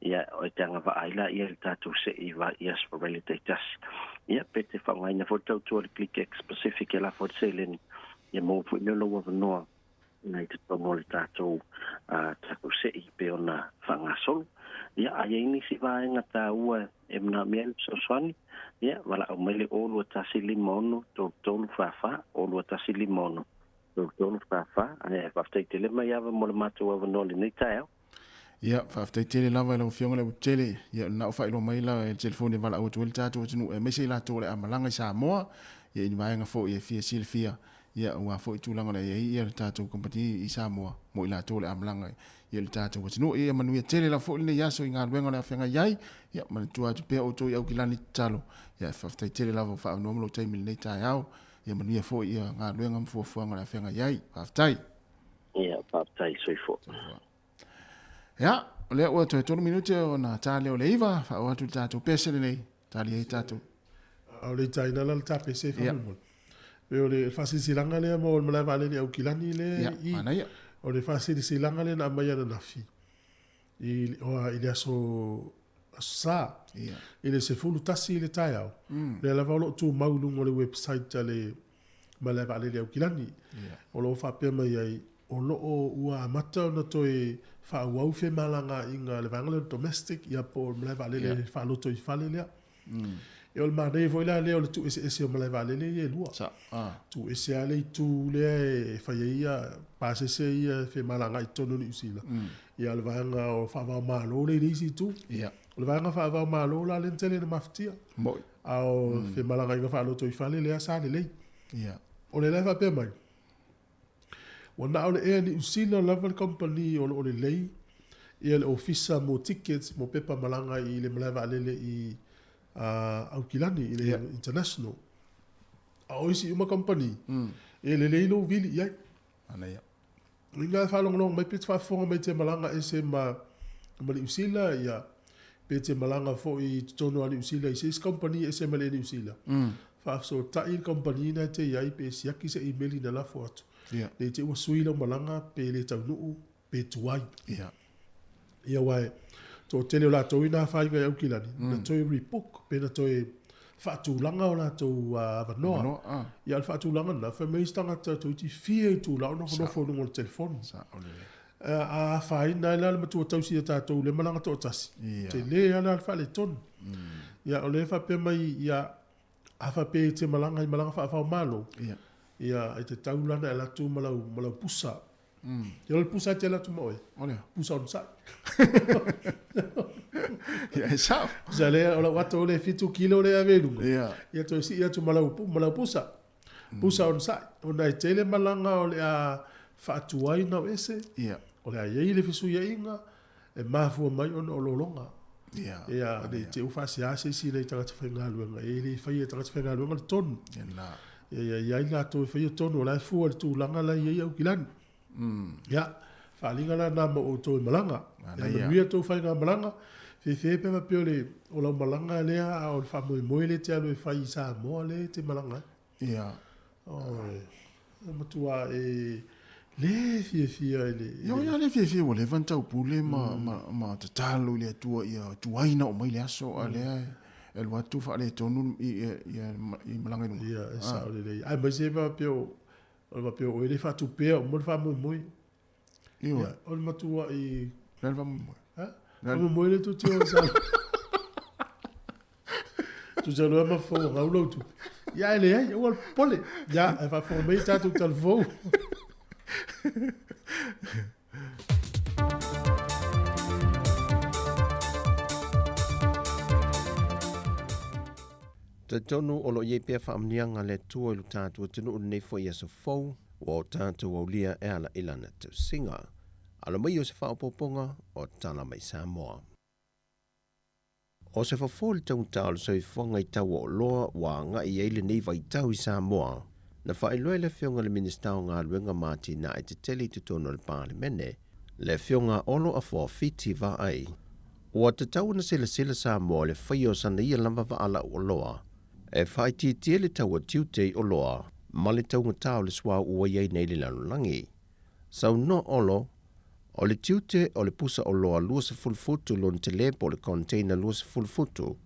ia, e te agavaa ai laia i le tatou se'i i aso Faraile taitasi. Ia, pe te faaaogaina foi le tautua a le Click X Pacific e lafo ai le seleni, ia maua foi lea o lou avanoa i totonu o le tatou tatou se'i pei ona faagasolo. Ia, a i ai nisi vaega taua e manaomia ai le fesoasoani, ia, valaau mai le 021 56 33 44, 021 56 33 44. Ae faafetai tele mai ava mo le matou avanoa i lenei taeao. Ia, faafetai tele lava i lau Afioga Leuatetele. Ia, o lena ua faailoa mai la e le telefoni e valaau atu ai le tatou atunuu, aemaise i latou o le a malaga i Samoa, ia i ni vaega foi e fia silafia, ia aua foi tulaga o le a i ai ia le tatou kamupani i Samoa mo i latou o le a malaga i le tatou atunuu. Ia manuia tele lava foi lenei aso i galuega o le a feagai ai. Ia, manatua atu pea outou i Aukilani tatalo. Ia, faafetai tele lava ua faaaunoa ma lou taimi i lenei taeao. Ia manuia foi ia galuega ma fuafuaga o le a feagai ai. Faafetai. Ia, faafetai. Soifua. Ia, o lea ua toe 3 minute ona ta lea o le 9, faaoo atu le tatou pese lenei, tali ai tatou. A o le itaina la le ta pese faamolemole. Pe o le faasilasilaga lea mo le malae vaalele i Aukilani lea i i. O le faasilasilaga lea na aumai ananafi i i le aso aso Sa i le 11 i le taeao. Lea lava o lo o tumau i luga o le website a le malae vaalele i Aukilani. O lo o faapea mai ai, o lo o ua amata ona toe faaauau femalagaaiga a le vaega lea o le domestic ia po o le malae vaalele yeah. faalotoifale lea. Ia o le manaia foi la lea o le tuueseese o malae vaalele ia e lua. Sa, ah. Tuuese lava le itu lea e fai ai ia pasese ia e femalagaai i totonu o Niu Sila. Ia o le vaega o faava-o-Malo lea i le isi itu. Yeah. O le vaega faava-o-Malo la lea na tele ina mafatia. Moi. A o femalagaaiga faalotoifale lea sa lelei. Yeah. O lea la e faapea mai, Ua na o le Air Niu Sila lava le kamupani o lo o lelei ia le ofisa mo tickets mo pepa malaga i le malae vaalele i Aukilani i le International. A o isi uma kamupani, e lelei lou vili i ai. Manaia. Inā e faalogologo mai pe te faafofoga mai te malaga ese ma ma Niu Sila ia pe te malaga foi i totonu o Niu Sila i se isi kamupani ese ma le Niu Sila. Faafesootai le kamupani na e te i ai pe siaki se imeli na lafo atu. Ne i te i ua sui lau malaga pe le taunuu pe tuai. Ia aua e toatele o latou i nā whāinga i Aukilani, na toe rebook pe na toe faatulaga o latou avanoa. Avanoa, ah. Ia o le faatulaga lena, fai mai isi tagata toeitiiti fia itula o nofonofo i luga o le telefoni. Sao lelei. A afaina ai la le matua tausi ia tatou i le malaga toatasi, Ia. tele lava la le faaletonu. Ia o lea e faapea mai, ia, a faapea e te malaga i malaga faava-o-Malo, Ia. ia, e tatau la ona e alu atu ma lau, ma lau pusa. Ia o le pusa e te alu atu ma oe? O le a? Pusa onosai. Ia e sao. Pusa lea, o lau ato lea e 7 kilo lea e ave i luga. Ia. Ia toe sii atu ma lau, ma lau pusa. Pusa onosai. Ona e tele malaga o le a faatuai ona o ese. Ia. O le a i ai le fesuiaiga e mafua mai ona o lologa. Ia. Ia, ne i te i ua faasea se isi i nai tagata faigaluega, e le faia e tagata faigaluega le tonu. Ia na. Ia, ia i ai latou e faia tonu, o la e fua i le tulaga la e i ai Aukilani. Ia, faaaliga la na ma outou e malaga. Manaia. Ia manuia tou faigamalaga. Fefe pe faapea o le, o lau malaga lea a o le faamoemoe lea e te alu e fai i Samoa lea e te malaga ai. Ia. Oi, e matua e le fiafia i le... Ia, o ia le fiafia ua leva ona taupule ma, ma, ma tatalo i le Atua ia tuai na oo mai le aso, a lea e alu atu faaletonu i, i, i, i malaga i luga. Ia, e sao lelei. Aemaise faapea o, faapea o oe le faatupea uma le faamoemoe. Ioe. Ia, o le matua i... Le a le faamoemoe? Ha? Le a le- Faamoemoe le tu te o sa. Tusa loa ma fou ngau lau tupe. Ia, e leai, aua le popole. Ia, e faafofoga mai tatou talafou. Talitonu o lo o i ai pea faamanuiaga a le Atua i lo tatou atunuu i lenei foi aso fou, ua o tatou aulia e ala i lana tausiga. Alo mai o se faaopoopoga o Tala Mai Samoa. O se fofo i le taugata o le soifuaga i tau o oloa ua agai ai lenei vaitau i Samoa, na faailoa e le Afioga i le Minisita o Galuega ma Atinae Tetele i totonu o le Palemene, le Afioga a Olo Afoa Fiti Vaai, ua tatau ona silasila Samoa i le faia o sana ia lava vaa lau oloa e faaitiitia le tau o tiute i oloa ma le taugata o le suauu ua i ai nei le lalolagi. Saunoa Olo, O le tiute o le pusa oloa 20 futu lona tele po o le container 20 futu,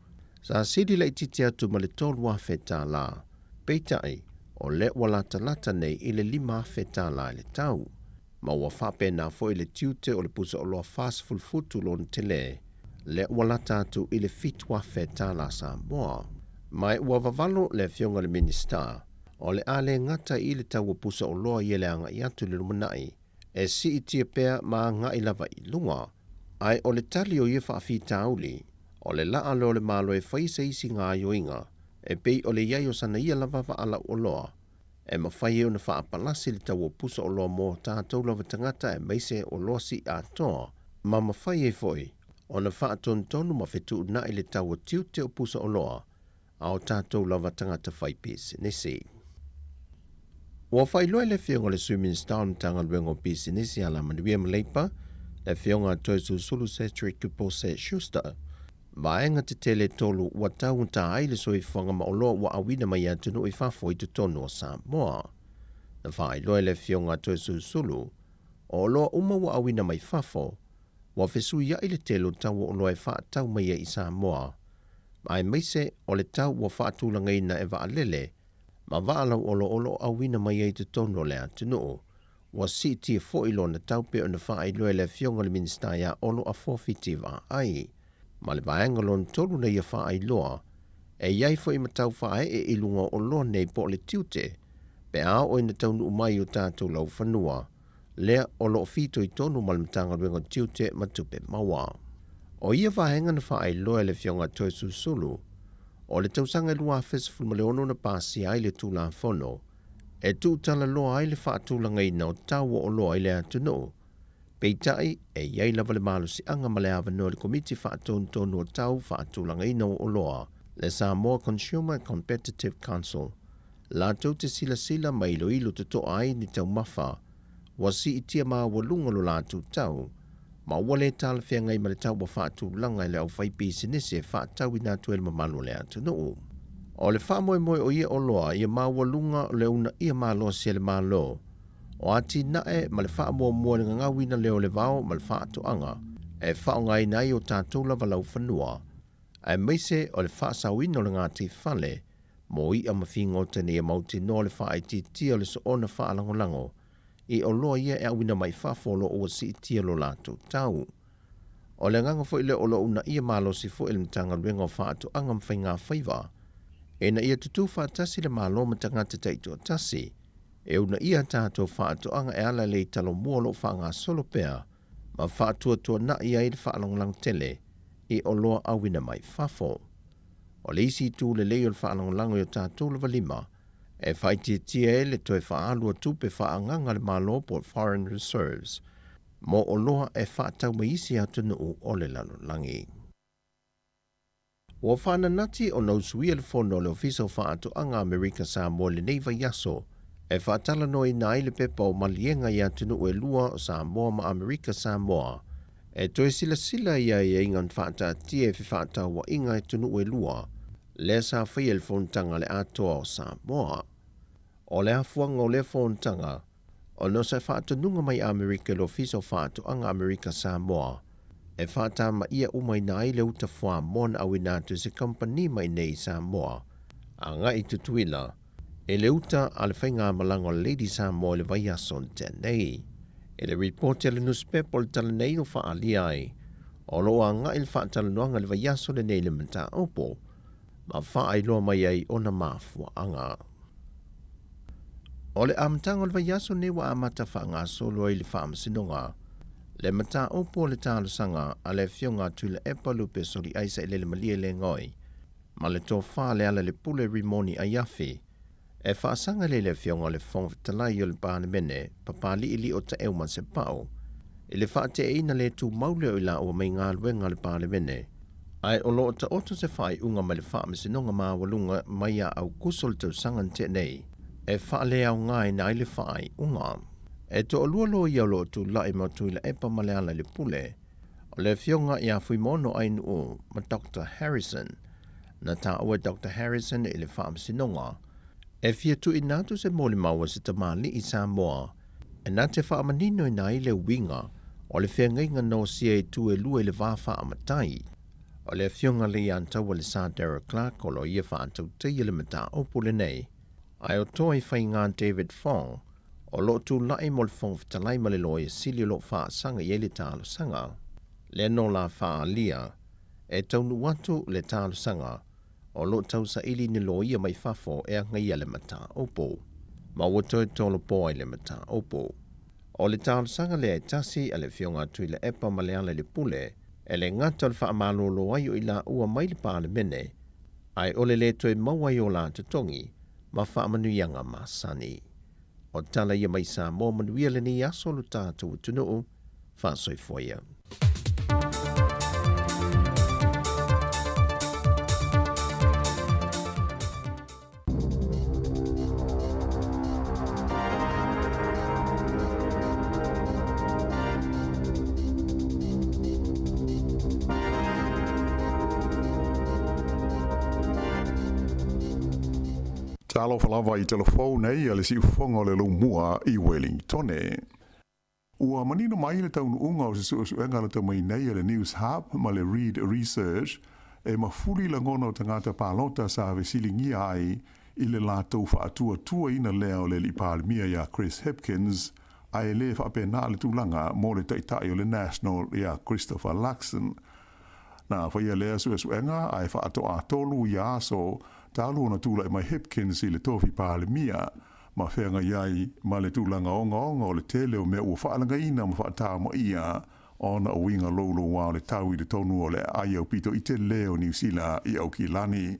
sa sili laitiiti atu ma le $3,000, peitai, o lea ua latalata nei i le $5,000 i le tau. Ma ua faapena foi le tiute o le pusa oloa 40 futu lona tele, lea ua lata atu i le $7,000 Samoa. Ma ua vavalo le Afioga i le Minisita, o le a le gata i le tau o pusa oloa ia le agai atu i le lumanai, e siitia pea ma agai lava i luga. Ae o le tali o ia faafitauli, o le laa lea o le Malo e fai se isi gaoioiga, e pei o le i ai o sana ia lava vaa lauoloa, e mafai ai ona faapalasi le tau o pusa oloa mo tatou lava tagata aemaise oloa sii atoa, ma mafai ai foi ona faatonutonu ma fetuunai le tau o tiute o pusa oloa a o tatou lava tagata faipisinisi. Ua faailoa e le Afioga i le Sui Minisita o le Matagaluega o Pisinisi, Alamanuia ma Leipa, le Afioga a Toesulusulu Cedric Pose Schuster, vaega tetele e tolu ua taugata ai le soifuaga ma oloa ua auina mai atunuu i fafo i totonu o Samoa. Na faailoa e le Afioga a Toesulusulu, o oloa uma ua auina mai fafo, ua fesuiai le tele o tau o oloa e faatau mai ai i Samoa, aemaise o le tau ua faatulagaina e vaalele ma vaa lauoloa o lo o auina mai ai i totonu o le atunuu. Ua siitia foi lona tau pei ona faailoa e le Afioga i le Minisita ia Olo Afoa-Fiti Vaai. Ma le vaega lona tolu na ia faailoa, e i ai foi ma tau faaee i luga o oloa nei po o le tiute pe a oo ina taunuu mai i o tatou laufanua, lea o lo o fitoitonu ma le Matagaluega o Tiute ma Tupe Maua. O ia vaega na faailoa e le Afioga Toesulusulu, o le tausaga e 2016 na pasia ai le Tulafono e tuutalaloa ai le faatulagaina o tau o oloa i le atunuu. Peitai, e i ai lava le malosiaga ma le avanoa i le Komiti Faatonutonu o Tau Faatulagaina o Oloa, le Samoa Consumer Competitive Council, latou te silasila ma iloilo totoa ai ni taumafa ua siitia maualuga lo latou tau, ma ua le talafeagai ma le tau ua faatulaga e le aufaipisinisi e faatauina atu ai le mamalu o le atunuu. O le faamoemoe o ia oloa ia maualuga o le uunaia malosi e le Malo o atinae ma le faamuamua i le gagauina lea o le vao ma le faatoaga e faaaogaina ai o tatou lava laufanua, aemaise o le faasaoina o le gataifale mo iʻa ma figota ina ia mautinoa le faaitiitia o le soona faalagolago i oloa ia e auina mai fafo o lo o ua siitia lo latou tau. O le agaga foi lea o lo o uunaia malosi foi e le Matagaluega o Faatoaga ma Faigafaiva ina ia tutū faatasi le Malo ma tagata taitoatasi e uunaia a tatou faatoaga e ala i le Talomua o lo o faagasolo pea ma faatuatuanai ai le faalagolago tele i oloa auina mai fafo. O le isi itu lelei o le faalagolago i o tatou lava lima, e faaitiitia ai le toe faaalu o tupe faaagaaga a le Malo po o foreign reserves mo oloa e faatau mai isi atunuu o le lalolagi. Ua faananati ona usuia le fono a le Ofisa o Faatoaga Amerika Samoa i lenei vaiaso e faatalanoaina ai le pepa o maliega i atunuu e lua o Samoa ma Amerika Samoa E toe silasila i aiaiga na faataatia e fefaatauaiga i atunuu e lua, lea sa faia i le Fonotaga a le Atoa o Samoa. O le afuaga o lea fonotaga, ona o se faatonuga mai Amerika i le Ofisa o Faatoaga Amerika Samoa, e faatamaia umaina ai le uta fuamoa na auina atu e se kamupani mai nei i Samoa, agai i Tutuila, e le uta a le faigamalaga o le Lady Samoa i le vaiaso na tea nei. I le ripoti a le nusipepa o le tala nei o faaalia ai, o lo o agai le faatalanoaga i le vaiaso lenei i le mataupu ma faailoa mai ai ona mafuaaga. O le amataga o le vaiaso lenei ua amata faagasolo ai le Faamasinoga le mataupu o le talosaga a le Afioga a Tuilaepa Lupe Soliai Sailele Malie Legoi ma le tofa a Lealailepule Rimoni Aiafi e faasaga lea i le Afioga o le Fofoga Fetalai o le Palemene, Papaliilio Taeu Masepau, i le faateaina le tumau lea o i laua mai galuega a le Palemene. Ae o lo o taoto se faaiuga mai le Faamasinoga Maualuga mai ia Aukuso o le tausaga na tea nei e faaleaogaina ai le faaiuga. E toalua loia o lo o tulai mo Tuilaepa ma Lealailepule, o le Afioga ia Fuimaono Ainuu ma Doctor Harrison. Na taua e Doctor Harrison i le Faamasinoga e fia tuuina atu se molimau a se tamalii Samoa e na te faamaninoina ai le uiga o le feagaiga nosia i itu e lua i le va faamatai. O le Afioga Leiataua le Sir Darrell Clarke o lo ia faatautaia le mataupu lenei, ae o toe faiga David Fong o lo o tulai mo le Fofoga Fetalai ma le Loia Sili o lo o faasaga i ai le talosaga. Lea nō la faaalia e taunuu atu le talosaga o lo o tausaili ni loia mai fafo e agaia le mataupu, ma ua toe tolopo ai le mataupu. O le talosaga lea e tasi a le Afioga a Tuilaepa ma Lealailepule, e le gata o le faamalolo ai o i laua mai le Palemene, ae o le lē toe maua ai o la totogi ma faamanuiaga masani. O tala ia mai Samoa manuia lenei aso lo tatou atunuu, faasoifua ia. Talofa lava i telefou nei a le siufofoga o le Laumua i Wellingtone. Ua manino mai le taunuuga o se suesuega lata mai nei a le Newshub ma le Reid Research e mafuli lagona o tagata palota sa fesiligia ai i le latou faatuatuaina lea o le Alii Palemia ia Chris Hipkins ae le faapena le tulaga mo le Taitai o le National ia Christopher Luxon. Na faia lea suesuega ae faatoatolu ia aso talu ona tulai mai Hipkins i le tofi Palemia ma feagai ai ma le tulaga ogaoga o le tele o mea ua faalagaina ma faatamaia ona o uiga louloua o le tau i totonu o le aai aupito i tele o Niu Sila i Aukilani.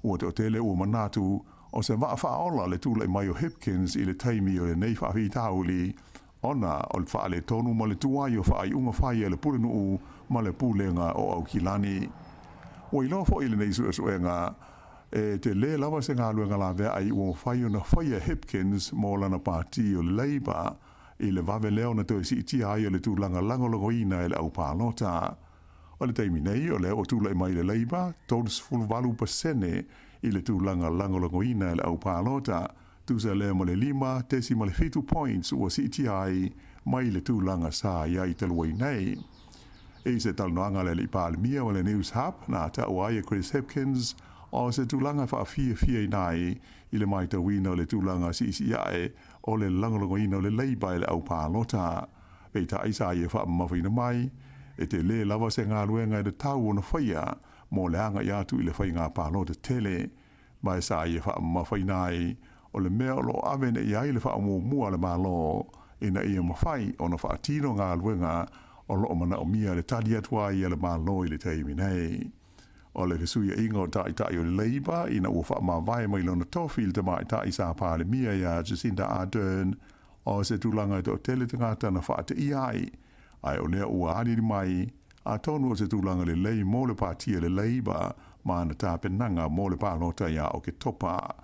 Ua toatele ua manatu o se vaa faaola le tulai mai o Hipkins i le taimi o lenei faafitauli ona o le faaletonu ma le tuai o faaiuga fai a le pulenuu ma le pulega o Aukilani. Ua iloa foi i lenei suesuega, e tele lava se galuega laveai ua mafai ona faia e Hipkins mo lana pati o le Labour i le vave lea ona toe siitia ai o le tulaga lagolagoina e le au palota. O le taimi nei, o lea ua tulai mai le Labour, 38% i le tulaga lagolagoina e le au palota, tusa lea ma le 5.7 points ua siitia ai mai le tulaga sa i ai talu ai nei. I se talanoaga a le Alii Palemia ma le Newshub, na taua ai e Chris Hipkins o se tulaga faafiafiaina ai i le matauina o le tulaga siisiae o le lagolagoina o le Labour e le au palota. Peitai sa ia faamamafaina mai, e tele lava se galuega e tatau ona faia mo le agai atu i le faiga palota tele. Ma e sa ia faamamafaina ai, o le mea o lo o ave nei ai le faamuamua a le Malo ina ia mafai ona faatino galuega o lo o manaomia le tali atu ai a le Malo i le taimi nei. O le fesuiaiga o Taitai o le Labour ina ua faamavae mai lona tofi i le tamaitai sa Palemia ia Jacinda Ardern o se tulaga e toatele tagata na faateia ai, ae o lea ua aliali mai atonu o se tulaga lelei mo le pati a le Labour ma ana tapenaga mo le palota ia Oketopa.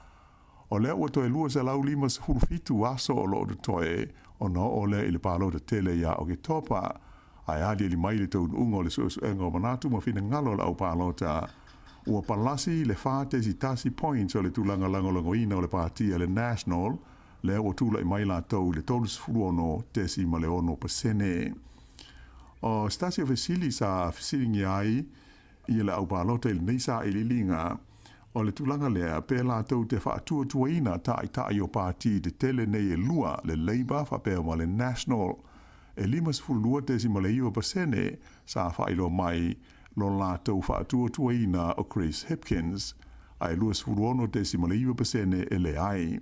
O lea ua toe 257 aso o lo o totoe ona oo lea i le palota tele ia Oketopa, ae aliali mai le taunuuga o le suesuega o manatu ma finagalo o le au palota ua palasi le 4.1 points o le tulaga lagolagoina o le pati a le National, lea ua tulai mai latou i le 36.6%. O se tasi o fesili sa fesiligia ai ia le au palota i lenei sailiiliga, o le tulaga lea pe latou te faatuatuaina taitai o pati tetele nei e lua, le Labour faapea ma le National. E 52.9% sa faailoa mai lo latou faatuatuaina o Chris Hipkins, ae 26.9% e leai.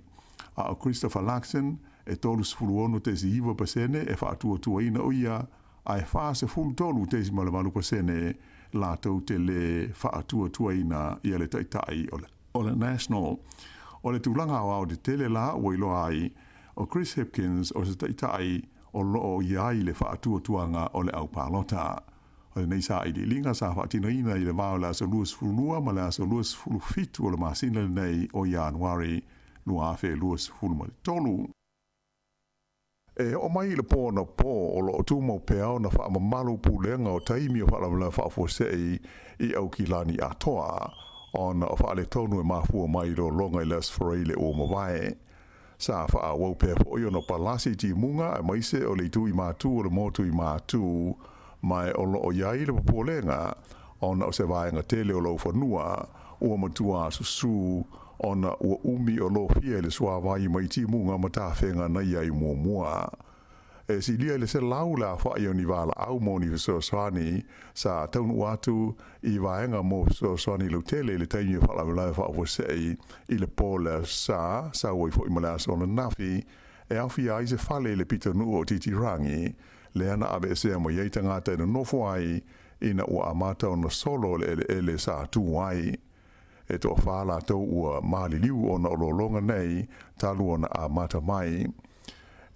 A o Christopher Luxon, e 36.9% e faatuatuaina o ia, ae 43.8% latou te lē faatuatuaina ia le taitai o le National. O le tulaga aoao tetele la ua iloa ai, o Chris Hipkins o se taitai o lo o i ai le faatuatuaga o le au palota. O lenei sailiiliga sa faatinoina i le va o le aso 22 ma le aso 27 o le masina lenei o Ianuari 2023. E oo mai i le po anapo o lo o tumau pea ona faamamalu pulega o taimi o faalavelave faafuasei i Aukilani atoa ona o faaletonu e mafua mai i lologa i le Aso Faraile ua mavae. Sa faaauau pea foi ona palasi timuga aemaise o le itu i matu o le motu i Matu, ma o lo o i ai le popolega ona o se vaega tele o laufanua ua matua susū ona ua umi o lofia i le suāwai mai timuga ma tafega na i ai muamua. E silia i le 100 le aofa'i o ni valaau mo ni fesoasoani sa taunuu atu i vaega mo fesoasoani lautele i le taimi o faalavelave faafuasei i le po o le Aso Sa, sau ai foi ma le aso ananafi, e aofia ai se fale i le pitonuu o Titirangi, lea na aveesea mai ai tagata e nonofo ai ina ua amata ona solo le eleele sa tu ai. E toafā latou ua maliliu ona o lologa nei talu ona amata mai.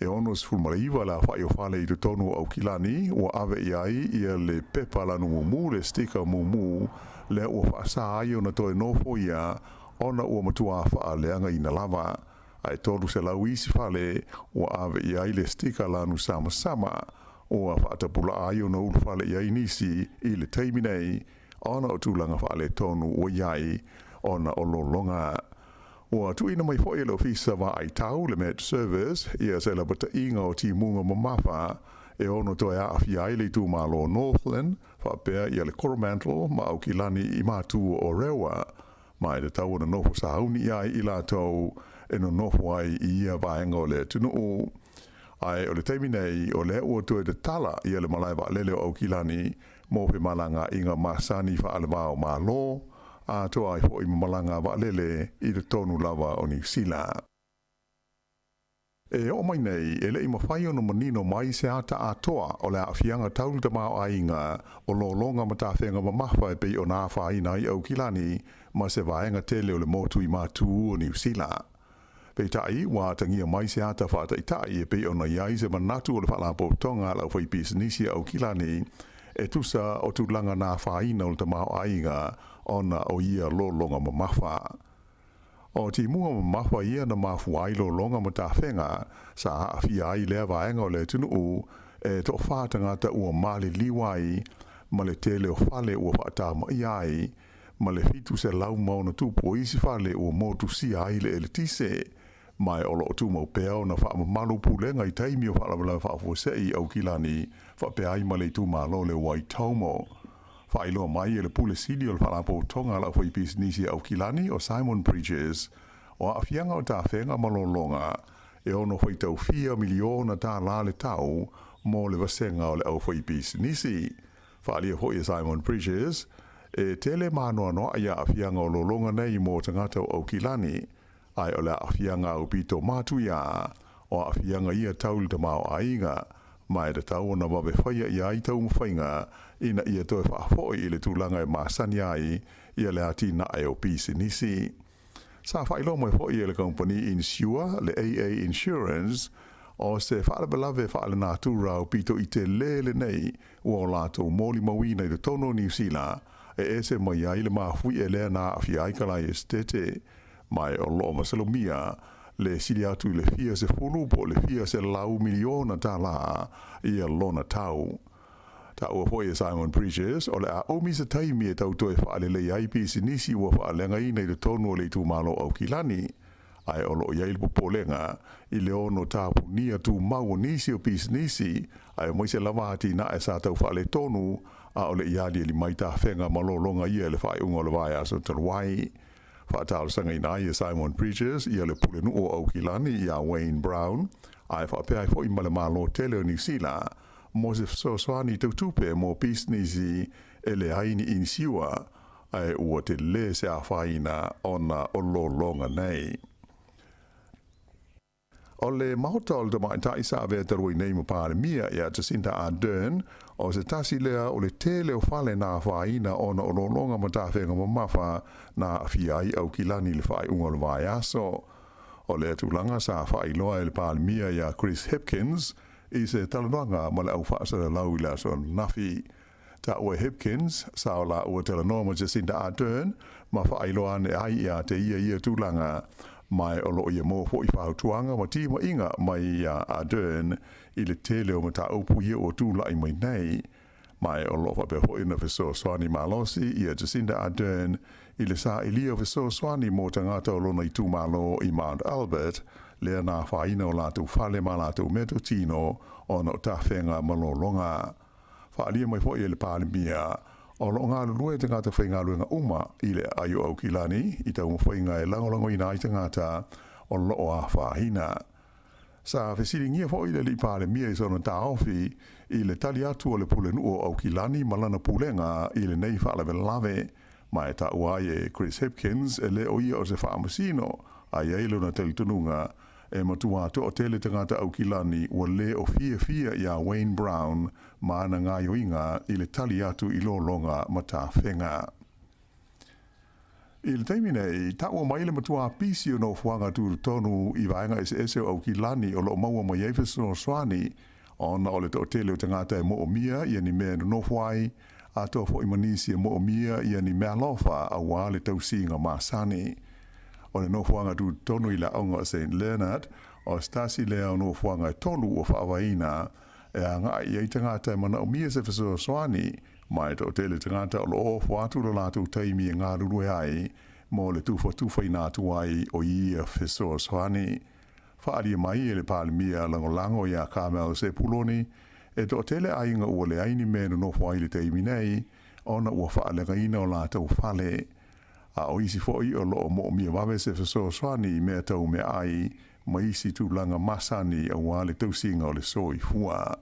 E 69 le aofa'i o fale i totonu o Aukilani ua ave i ai ia le pepa lanu mumu, le sticker mumu, lea ua faasā ai ona toe nofoia ona ua matuā faaleagaina lava. Ae 300 isi fale ua ave i ai le sticker lanu samasama ua faatapulaa ai ona ulufale i ai nisi i le taimi nei ona o tulaga faaletonu ua i ai ona o lologa. Ua tuuina mai foi e le Ofisa Vaai Tau, le Met Service, ia se lapataiga o timuga mamafa e ono toe aafia ai le itumalo o Northland, faapea ia le Coromandel ma Aukilani i matu o Orewa, ma e tatau ona nofo sauni i ai i latou e nonofo ai i ia vaega o le atunuu. Ae o le taimi nei, o lea ua toe tatala ia le malae vaalele o Aukilani mo femalagaaiga masani faale-va o Malo, atoa ai foi ma malaga vaalele i totonu lava o Niu Sila. E oo mai nei, e le i mafai ona manino mai se ata atoa o le aafiaga tau le tamaoaiga o lologa ma tafega mamafa e pei ona afaina ai Aukilani ma se vaega tele o le motu i matu o Niu Sila. Peitai, ua atagia mai se ata faataitai e pei ona i ai se manatu o le Faalapotopotoga a le Aufaipisinisi a Aukilani e tusa o tulaga na afaina o le tamaoaiga ona o ia lologa mamafa. O timuga mamafa ia na mafua ai lologa ma tafega sa aafia ai lea vaega o le atunuu e toafā tagata ua maliliu ai ma le tele o fale ua faatamaia ai ma le 700+ o isi fale ua motusia ai le eletise, ma o lo o tumau pea ona faamamalu pulega i taimi o faalavelave faafuasei i Aukilani faapea ai ma le itumalo o le Waitomo. Faailoa mai e le Pule Sili o le Faalapotopotoga a le Aufaipisinisi a Aukilani o Simon Bridges, o aafiaga o tafega ma lologa e ono faitau fia miliona tālā le tau mo le vasega o le aufaipisinisi. Faaalia foi e Simon Bridges, e tele mānoanoaʻi aafiaga o lologa nei mo tagata o Aukilani, ae o le aafiaga aupito matuia, o aafiaga ia tau i le tamaoaiga, ma e tatau ona vave faia i ai taumafaiga ina ia toe faafoi i le tulaga e masani ai ia le atinae o pisinisi. Sa faailoa mai foi e le kamupani insure, le AA Insurance, o se faalavelave faalenatura aupito i telē lenei ua o latou molimauina i totonu o Niu Sila e ese mai ai le mafuie lea na aafia ai ka lae esetete, ma o lo o masalomia le sili atu i le fia sefulu po o le fia 100 miliona tālā ia lona tau. Taua foi e Simon Bridges, o le a umi se taimi e tau toe faalelei ai pisinisi ua faaleagaina i totonu o le itumalo o Aukilani, ae o lo o i ai le popolega i le ono tapunia tumau o nisi o pisinisi aemaise lava atinae sa tau faaletonu a o le i aliali mai tafega ma lologa ia i le faaiuga o le vaiaso talu ai. Faatalosagaina ai e Simon Bridges ia le pulenuu o Aukilani iā Wayne Brown, ae faapea ai foi ma le Malo tele o Niu Sila mo se fesoasoani tautupe mo pisinisi e leai ni inisiua, ae ua telē se afaina ona o lologa nei. O le Maota o le Tamaitai sa avea talu ai nei ma Palemia ia Jacinda Ardern, o se tasi lea o le tele o fale na afaina ona o lologa ma tafega mamafa na aafia ai Aukilani i le faaiuga o le vaiaso. O lea tulaga sa faailoa e le Palemia ia Chris Hipkins i se talanoaga ma le au faasalalau i le aso ananafi. Taua e Hipkins, sa o laua talanoa ma Jacinda Ardern ma faailoa ane ai iā te ia ia tulaga, ma o lo o ia maua foi fautuaga ma timaiga mai iā Ardern i le tele o mataupu ia ua tulai mai nei. Ma o lo o faapea foi ona fesoasoani malosi ia Jacinda Ardern i le sailia o fesoasoani mo tagata o lona itumalo i Mount Albert, lea na afaina o latou fale ma latou meatotino ona o tafega ma lologa. Faaalia mai foi e le Palemia, o lo o galulue tagata faigaluega uma i le aai o Aukilani i taumafaiga e lagolagoina ai tagata o lo o afaina. Sa fesiligia foi le Alii Palemia i sona taofi i le tali atu a le Pulenuu o Aukilani ma lana pulega i lenei faalavelave, ma e taua ai e Chris Hipkins e le o ia o se faamasino, a i ai lona talitonuga e matua toatele tagata Aukilani ua lē o fiafia iā Wayne Brown ma ana gaoioiga i le tali atu i lologa ma tafega. I le taimi nei, taua mai le matua pisi o nofoaga tutotonu i vaega eseese o Aukilani o lo o maua mai ai fesoasoani ona o le toatele o tagata e moomia ia ni mea e nonofo ai, atoa foi ma nisi e moomia ia ni meaalofa auā le tausiga masani. O le nofoaga tutotonu i le aoga o Saint Leonard, o se tasi lea o nofoaga e tolu ua faavaeina e agai i ai tagata e manaomia se fesoasoani, ma e toatele tagata o lo o ofo atu lo latou taimi e galulue ai mo le tufatufaina atu ai o ia fesoasoani. Faaalia mai e le Palemia Lagolago iā Carmel Sepuloni, e toatele aiga ua leai ni mea e nonofo ai i le taimi nei ona ua faaleagaina o latou fale. A o isi foi o lo o moomia vave se fesoasoani i mea tau meaai ma isi tulaga masani auā le tausiga o le soifua.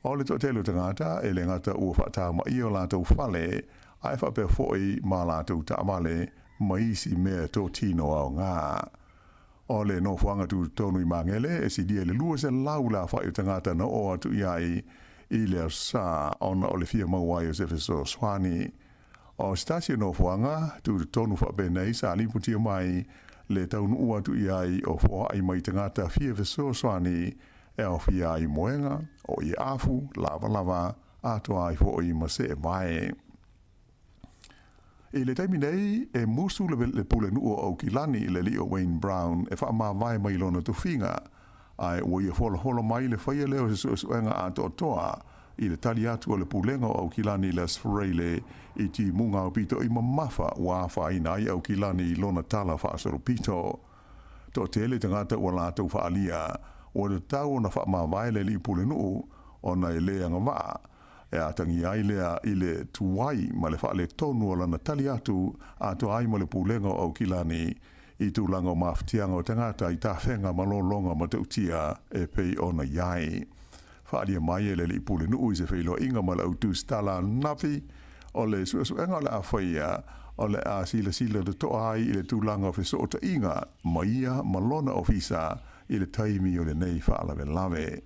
O le toatele o tagata e le gata ua faatamaia o latou fale, ae faapea foi ma latou taavale ma isi mea totino aoga. O le nofoaga tutotonu i Magele e silia i le 200 le aofai o tagata na oo atu i ai i le Aso Sa ona o le fia maua ai o se fesoasoani. O se tasi o nofoaga tutotonu faapenei sa lipotia mai le taunuu atu i ai o foai mai tagata fia fesoasoani e aofia ai moega, o ie afu, lavalava, atoa ai foi ma seevae. I le taimi nei, e musu le Pulenuu o Aukilani i le alii o Wayne Brown e faamavae mai lona tofiga, ae ua ia folafolo mai le faia lea o se suesuega atoatoa i le tali atu a le Pulega o Aukilani i le Aso Faraile i timuga aupito i mamafa ua afaina ai Aukilani i lona tala faasolopito. Toatele tagata ua latou faaalia ua tatau ona faamavae le alii Pulenuu ona e le agavaa e atagia ai lea i le tuai ma le faaletonu o lana tali atu atoa ai ma le Pulega o Aukilani i tulaga o mafatiaga o tagata i tafega ma lologa matautia e pei ona i ai. Faaalia mai e le alii Pulenuu i se feiloaiga ma le au tusitala ananafi, o le suesuega o le a faia, o le a silasila totoa ai i le tulaga o fesootaiga ma ia ma lona ofisa i le taimi o lenei faalavelave.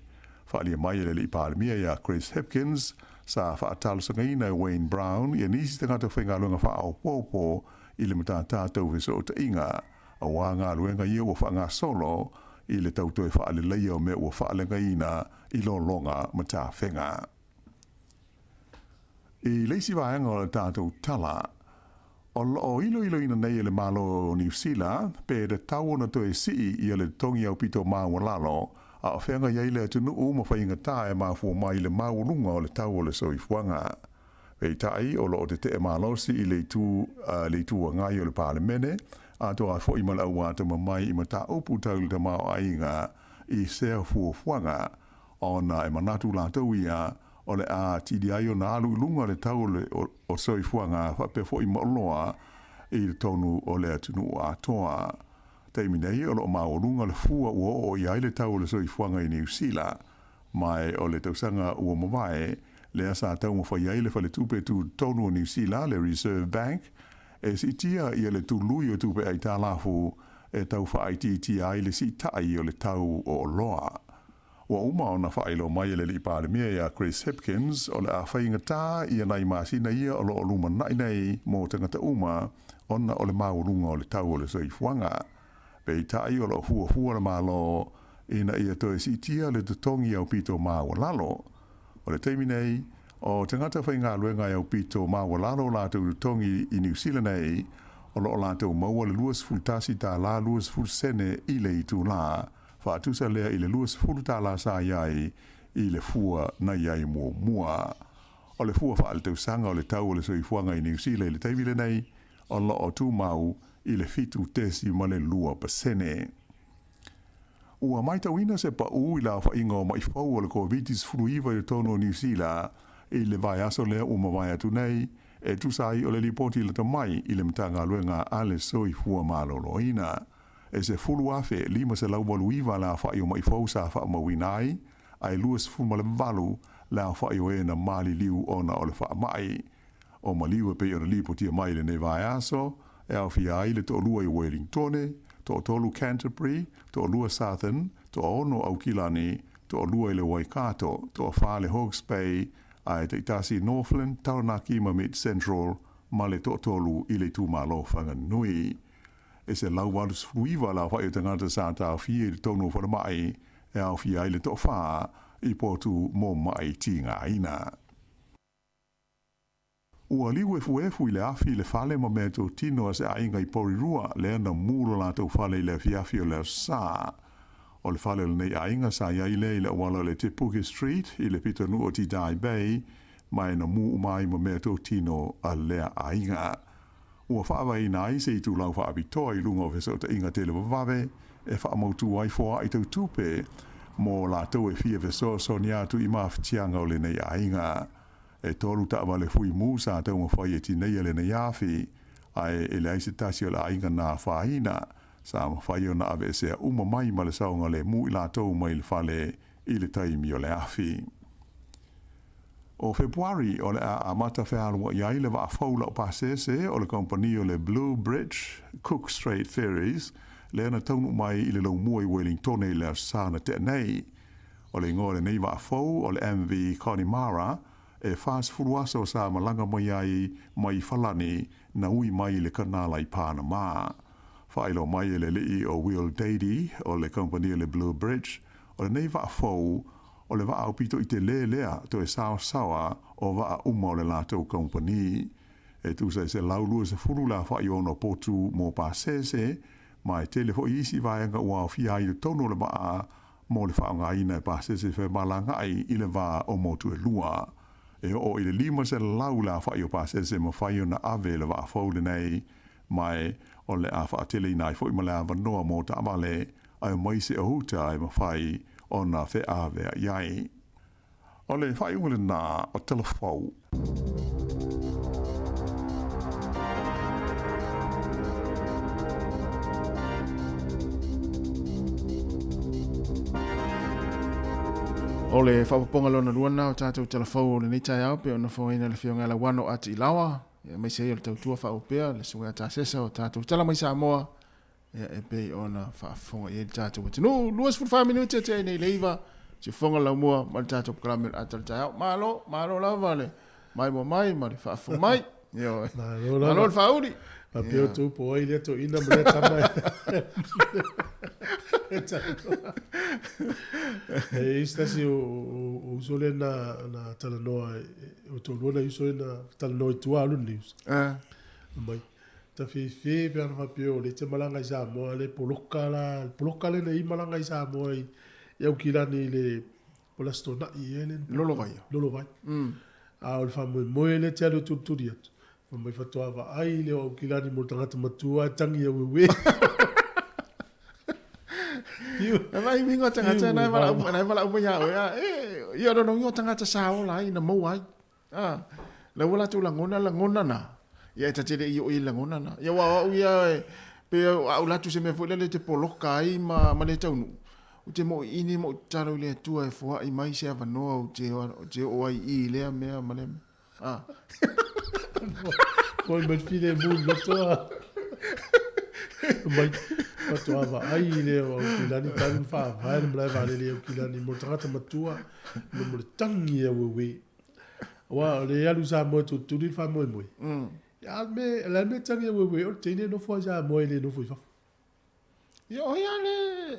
Faaalia mai e le Alii Palemia iā Chris Hipkins, sa faatalosagaina e Wayne Brown ia nisi tagata faigaluega faaopoopo i le matata tau fesootaiga, auā galuega ia ua faagasolo i le tau toe faaleleia o mea ua faaleagaina i lologa ma tafega. I le isi vaega o le tatou tala, o lo o iloiloina nei e le Malo o Niu Sila pe tatau ona toe sii ia le totogi aupito maualalo a o feagai ai le atunuu ma faigata e mafua mai i le maualuga o le tau o le soifuaga. Peitai, o lo o tetee malosi i le itu le Itu Agai o le Palemene, atoa ai foi ma le auatamamai i mataupu tau le tamaoaiga i sea fuafuaga, ona e manatu latou ia o le a atili ai ona alu i luga le tau o le soifuaga faapea foi ma oloa i totonu o le atunuu atoa. Taimi nei o lo o maualuga le fua ua oo i ai le tau o le soifuaga i Niu Sila, ma o le tausaga ua mavae lea sa taumafai ai le Faletupe Tutotonu o Niu Sila, le Reserve Bank, e siitia ia le tului o tupe aitalafu e tau faaitiitia ai le siitai o le tau o oloa. Ua uma ona faailoa mai e le Alii Palemia iā Chris Hipkins o le a faigata ia nai masina ia o lo o lumanai nei mo tagata uma ona o le maualuga o le tau o le soifuaga. Peitai o lo o fuafua le Malo ina ia toe siitia le totogi aupito maualalo. O le taimi nei, O tagata faigaluega e aupito maualalo o latou totogi i Niu Sila nei, o lo o latou maua le 21 tālā 20 sene i le itulā, faatusa lea i le 20 tālā sa i ai i le fua na i ai muamua. O le fua faaletausaga o le tau o le soifuaga i Niu Sila i le taimi lenei, o lo o tumau i le 7.2%. Ua matauina se paʻū i le aofaiga o maʻi fou o le Koviti-19 i totonu o Niu Sila i le vaiaso lea ua mavae atu nei, e tusa ai o le lipoti lata mai i le Matagaluega a le Soifua Maloloina. E 10,589 le aofai o maʻi fou sa faamauina ai, ae 28 le aofai o e na maliliu ona o le faamai. O maliu e pei ona lipotia mai i lenei vaiaso, e aofia ai le toalua i Wellingtone, toatolu Canterbury, toalua Southern, toaono Aukilani, toalua i le Waikato, toafa le Hawke's Bay, ae taitasi Northland, Taranaki ma Mid Central, ma le toatolu i le itumalo Whanganui. E 189 le aofai o tagata sa taofia i totonu o falemai, e aofia ai le toafa i potu mo maʻi tigaina. Ua liu efuefu i le afi le fale ma meatotino a se aiga i Porirua, lea na mū lo latou fale i le afiafi o le Aso Sa. O le fale o lenei aiga sa i ai lea i le auala o le Te Puke Street i le pitonuu o Tidai Bay, ma e na mū uma ai ma meatotino a lea aiga. Ua faavaeina ai se itulau faapitoa i luga o fesootaiga televavave e faamautu ai foaai tau tupe mo latou e fia fesoasoani atu i mafatiaga o lenei aiga. E tolu taavale fui mu sa taumafai e tineia lenei afi, ae e leai se tasi o le aiga na afaina, sa mafai ona aveesea uma mai ma le saogalemu i latou mai le fale i le taimi o le afi. O Fepuari, o le a amata fealuaʻi ai le vaa fou laupasese o le kamupani o le Blue Bridge Cook Strait Ferries, lea na taunuu mai i le laumua i Wellingtone i le Aso Sa na tea nei. O le igoa o lenei vaa fou o le MV Connemara, e 40 aso sa malaga mai ai mai Falani na ui mai i le kanala i Panama. Faailoa mai e le alii o Will Dady o le kamupani o le Blue Bridge, o lenei vaa fou, o le vaa aupito i telē lea toe saosaoa o vaa uma o le latou kamupani. E tusa e 120 le aofaʻi o ona potu mo pasese, ma e tele foʻi isi vaega ua aofia ai i totonu o le vaa mo le faaaogaina e pasese femalagaʻi i le va o motu e lua. E oo i le 500 le aofaʻi o pasese e mafai ona ave i le vaa fou lenei, ma e o le a faateleina ai foʻi ma le avanoa mo taavale ae aemaise o uta e mafai ona feaveaʻi ai. O le faaiuga lenā o Tala Fou. O le faaopoopoga lona lua lena o tatou tala fou o lenei taeao pei ona foaina e le Afioga ia Lauano Ati Ilaoa, aemaise ai o le tautua faaopea le Susuga ia Tasesa o tatou tala mai Samoa, ia e pei ona faafofoga i ai le tatou atunuu. 24 minute tea ai nei le 9, siufofoga laumua ma le tatou polokalame o le ata o le taeao. Malo, malo lava le maimoa mai ma le faafofoga mai. Ioe. Malo lava. Malo le faauli. Faapea outou po ai lea toeaina ma lea tama e talanoa. E i ai se tasi o uso lea na talanoa, o toalua nai uso ia na talanoa i tua alu i le news. Mai, Tafefe pe ana faapea o lea e te malaga i Samoa le poloka la, le poloka lea na i malaga i Samoa i Aukilani i le o le Aso Toonai ea lea. Lolovai. Lolovai. A o le faamoemoe lea e te alu e tulituli atu, fai mai faatoa vaai lea o Aukilani mo le tagata matua e tangi aueue. E vai uiga o tagata na e valaau mai ia oe, e, ia o lona uiga o tagata sa ola ai na maua ai. A, la ua latou lagona lagona na, ia e ta te le i oo i lagona na. Ia aua o au ia e, pe a ou latu se mea foi lele e te poloka ai ma, ma le taunuu, ou te moʻiʻini ma ou tatalo i le Atua e foai mai se avanoa ou te, ou te oo ai i lea mea ma lea mea. A. Foi mai le filemu i le loto a. Mai, faatoa vaai lea o Aukilani talu ona faavae le malae vaalele i Aukilani mo le tagata matua mo le tangi e aueue. Aua o le alu i Samoa e tulituli le faamoemoe. A le mea, o le a le mea e tagi aueue o le teine e nofo ai i Samoa e le nofo i fafo. Ia o ai a le,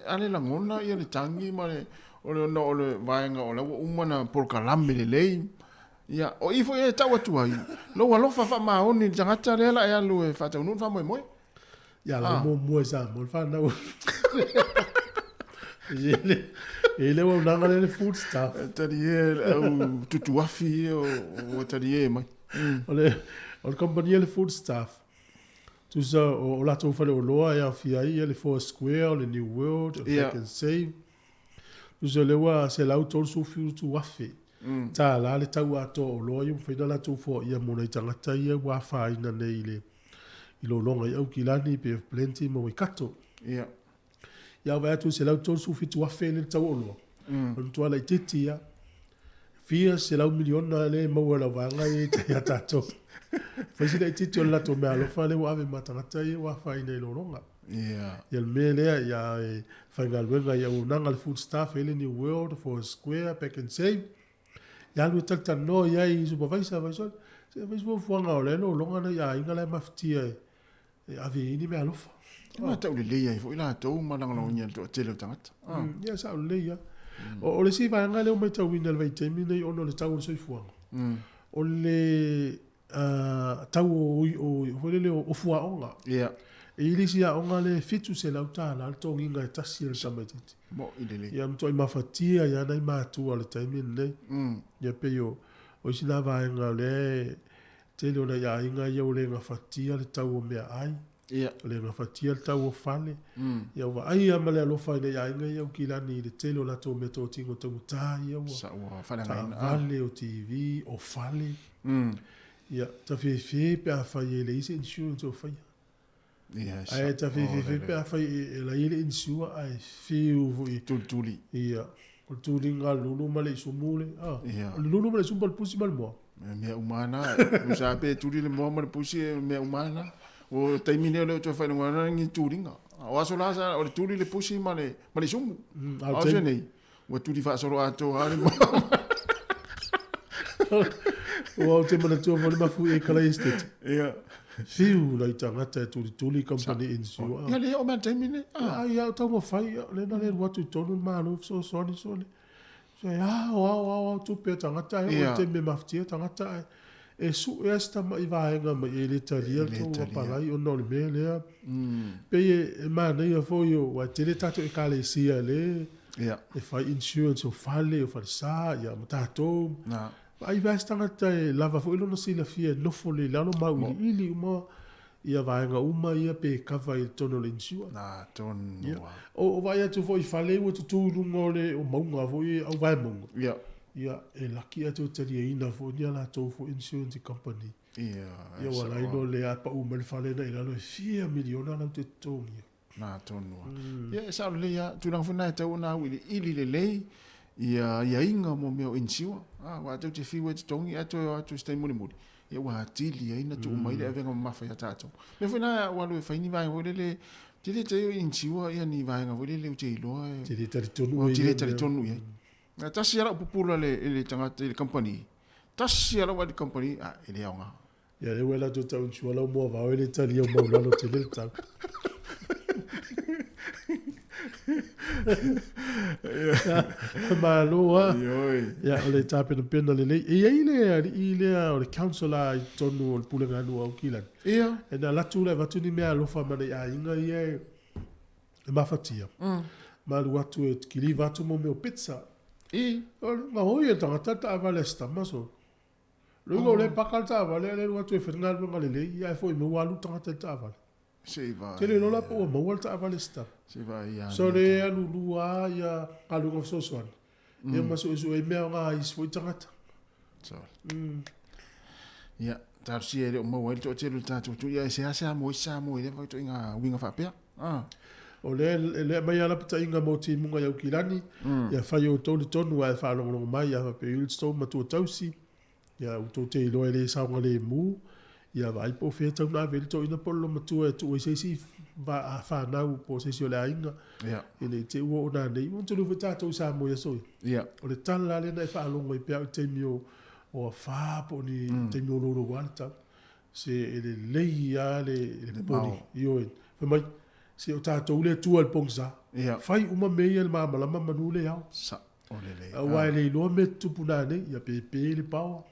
a le lagona ia le tagi ma le, o le ona o le vaega o la ua uma ona polokalame lelei. Ia, o i foi e tau atu ai, lou alofa faamaoni i le tagata lea la e alu e faataunuu le faamoemoe. Ia, la ah. muamua i Samoa le fanau. E le auaunaga lea le food staff. E talie le au tutuafi ia ua talie mai. O le o le kompania le food staff. Tusa o, o latou faleoloa e aofia ai ia le Four Square, o le New World, o le Pack and Save. Tusa o lea ua $137,000 tālā le tau atoa o oloa ia ua mafai ona latou foaia mo nai tagata ia ua afaina nei i le i lologa i Aukilani, Bay of Plenty ma Waikato. Ia. Ia vaai atu i le $137,000 lea le tau o oloa. O le matua laitiiti ia. Fia selau miliona lea e maua e lau vaega ia ia tatou. Fai si laitiiti o le latou meaalofa lea ua ave ma tagata ia ua afaina i lologa. Ia. Ia le mea lea, ia e faigaluega i auaunaga le food staff e le New World, Four Square, Pack and Save. Ia alu e talatalanoa i ai i supervisor, fai sole. Se fai se fuafuaga o lea lologa nai aiga la e mafatia e, e ave i ai ni meaalofa. E mataulelei ai foi latou ma lagolagoina le toatele o tagata. Ah. Ia sao lelei lava. O, o le isi vaega lea ua matauina i le vaitaimi lenei ona o le tau o le soifuaga, o le uh, tau o, o, o, foi lele o, o fuaoga. Ia. E i le isi aoga le $700 le togiga e tasi e le tamaitiiti. Mo'i lelei. Ia matuai mafatia ia nai matua o le taimi lenei. Ia pei o, o isi na vaega o lea e tele o nai aiga ia ua le gafatia le tau o meaai. Ia. Ua le gafatia le tau o fale. Ia ua vaai lava ma le alofa i nai aiga ia Aukilani i le tele o latou meatotino taugata ia ua Sa ua faaleagaina. taavale, o TV, o fale. Ia, tafefe pe afai e leai se insurance o faia. Ia, sa Ae tafefefe pe afai e lai le insure ae fiu foi. Tulituli. Ia, o le tuliga le lulu ma le isumu le, ah, Ia. o le lulu ma le isumu pa le pusi ma le moa. Mea uma na, usa pe tuli le moa ma le pusi, mea uma na. O taimi nei o le o toe faailoga ni tuliga. O aso la sa, o le tuli le pusi ma le, ma le isumu. Mm, A o se nei, ua tuli faasolo atoa lava le moa. Ua ou te manatua foi le mafuie i Kalai Estate. Ia. Fiu nai tagata e tulituli company insure. Ia le oo mai le taimi nei. Ah. Ia, o taumafai, ia, lea na le alu atu i totonu le Malo e fesoasoani sole. So, e ao, ao, ao, ao tupe a tagata, e oo i le taimi e mafatia tagata, ae e sue lava si tama'i vaega mai e le talia le tou apalai ona o le mea lea. Pei e manaia foi o, aua e tele tatou ekalesia lea e fai insurance o fale, o falesa, ia ma tatou. Vaai vae se tagata e lava foi lona silafia e nofo lelei i lalo ma auiliili uma ia vaega uma ia pe cover i totonu o le insure. Na tonu lava. O vaai atu foi i fale ua tutū i luga o le o mauga foi au vae mauga. Ia. Ia, e laki a toe taliaina foi ni a latou foi insurance company. Ia, Ia ua ala ai ona le a pau mai le fale na i lalo e fia miliona lau te totogia. Na tonu lava. Ia, e sao lelei lava. Tulaga foi na e tatau ona auiliili lelei ia aiaiga mo mea o insure. Aua a tou te fiu e totogi ae toe o atu i se taimi mulimuli, ia ua atili ai na tuu mai le avega mamafa ia tatou. Mea foi na ua alu e fai ni vaega foi lele, te le taia o insure ia ni vaega foi lele ou te iloa e... Te le talitonu ai. Ou te le talitonu i ai. Na tasi lava lau pupula i le tagata i le kamupani, tasi lava lau vaai i le kamupani, a, e le aoga. Ia lea ua latou tau insure lau moavao e le talia o maulalo tele le tau. Malo a. Ia o le tapenapena lelei. E i ai le alii lea o le councillor i totonu o le Pulega Nuu o Aukilani. Ia. E na alu atu le avatu ni mea alofa ma nai aiga ia e mafatia. Ma alu atu e kiliva atu mo mea o pizza. I. O le gaoi e le tagata le taavale a si tama so. Loiga o lea e paka le taavale, a lea e alu atu e fai le galuega lelei, ae foi mai ua alu le tagata i le taavale. Se i vaai. Tele loa la pe ua maua le taavale se tama. Se i vaai ia. So le alu lua ia galuega fesoasoani, ia ma suesue ai mea o nga isi foi tagata. Sorry. Ia, talosia e le o maua ai le toatele o le tatou tui, ae seasea mo isi Samoa i lea ituaiga uiga faapea. Ah. O lea e aumai lava lapataiga mo timuga i Aukilani, ia fai outou le tonu ae faalogologo mai, ia faapea i tou matua tausi, ia outou te iloa e le saogalemu, ia vaai po o fea e tau na ave ai le toeaina po o le olomatua e tuu ai se isi fanau po o se isi o le aiga, ina i te i ua oo nanei. Ua tolu foi tatou i Samoa i aso ia. O le tala lava lea na e faalogo ai pea au i taimi o afa po o ni taimi o louloua le tau. Se e lelei lava le poli. Ioe. Fai mai, se o tatou le tua i le pogisa. Fai uma mea ia i le malamalama manu le ao. Sao lelei. Aua e le iloa mea e tutupu nanei, ia pe pe le paoa.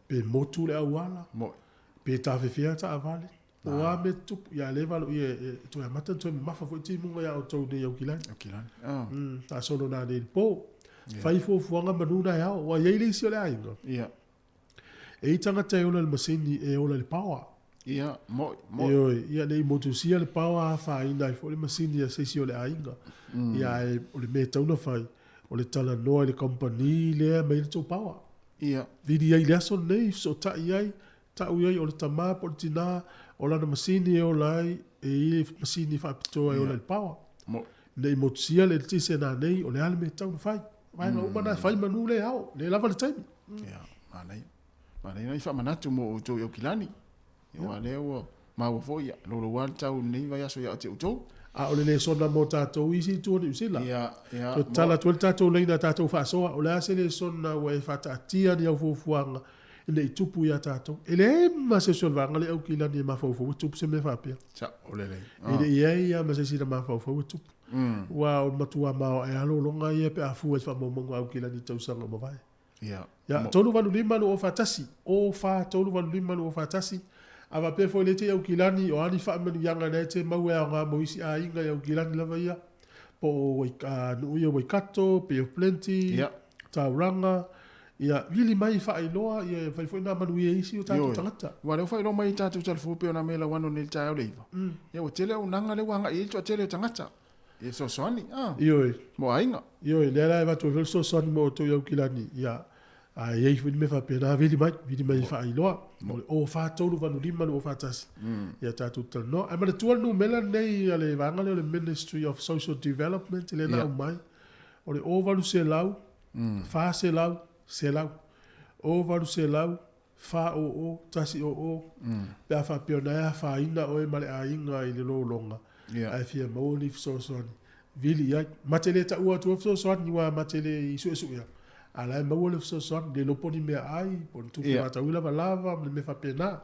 Pe motu le auala. Pe tafefea taavale. O a mea tutupu, ia lea e valoia e toe amata ona toe mamafa foi timuga ia outou nei i Aukilani. Aukilani. Oh. Faasolo nanei i le po. Fai fuafuaga manu na e ao. Ua i ai le isi o le aiga. E i ai tagata e ola i le masini e ola i le paoa. Ia, mo'i, mo'i. Ioe, ia ne i motusia le paoa afaina ai foi le masini a se isi o le aiga. Ia ae o le mea e tatau ona fai, o le talanoa i le kamupani lea e aumai ai le tou paoa. Vili ai i le aso lenei, fesootai ai, Tau i ai o le tama po o le tina, o lana masini e ola ai, e i ai masini faapitoa e ola i le paoa. Ne i motusia le eletise nanei, o le a le mea e tatau ona fai. Vaega uma na e fai manu le ao, le lava le taimi. Ia, manaia. Manaia nai faamanatu mo outou i Aukilani. Ia, aua lea ua maua foi, ia, louloua le tau i lenei vaiaso ia te outou. A o le lesona mo tatou i isi itu o Niu Sila. Ia, ia, Toe tatala atu ai le tatou laina a tatou faasoa, o le a se lesona ua e faataatia ni au fuafuaga ina i tupu iā tatou. E leai ma se isi o le vaega lea Aukilani e mafaufau e tupu se mea faapea. Sao lelei. E le i ai lava ma se isi na mafaufau e tupu. Aua o le matua maoae lava lologa ia pe a fua i faamaumauga a Aukilani i tausaga ua mavae. Ia, 385 241, o 4 385 241, a faapea foi o lea e te i Aukilani, o a ni faamanuiaga lea e te maua e aoga mo isi aiga i Aukilani lava ia, po o nuu ia Waikato, Bay of Plenty, Tauranga, ia vili mai faailoa, ia e mafai foi ona manuia ai isi o tatou tagata. Aua o lea ua faailoa mai i tatou talafou pei o nā mea e lauano nei i le taeao le 9, ia ua tele auaunaga lea ua agai i ai le toatele o tagata e fesoasoani, Ioe. mo aiga. Ioe, lea la e avatu ai foi le fesoasoani mo outou i Aukilani, ia, a i ai foi ni mea faapena, vili mai, vili mai e faailoa. O le 04 385 241, ia tatou talanoa. Ae manatua le numera lenei a le vaega lea o le Ministry of Social Development lea na aumai, o le 0800 400 100. 0800 400 100, pe a faapea o na e afaina oe ma le aiga i le lologa, ae fia maua ni fesoasoani, vili i ai. Ma te le taua atua fesoasoani aua ma te le i suesuea, a la e maua le fesoasoani, le iloa po o ni meaai, po o ni tupe faataui lavalava ma ni mea faapena.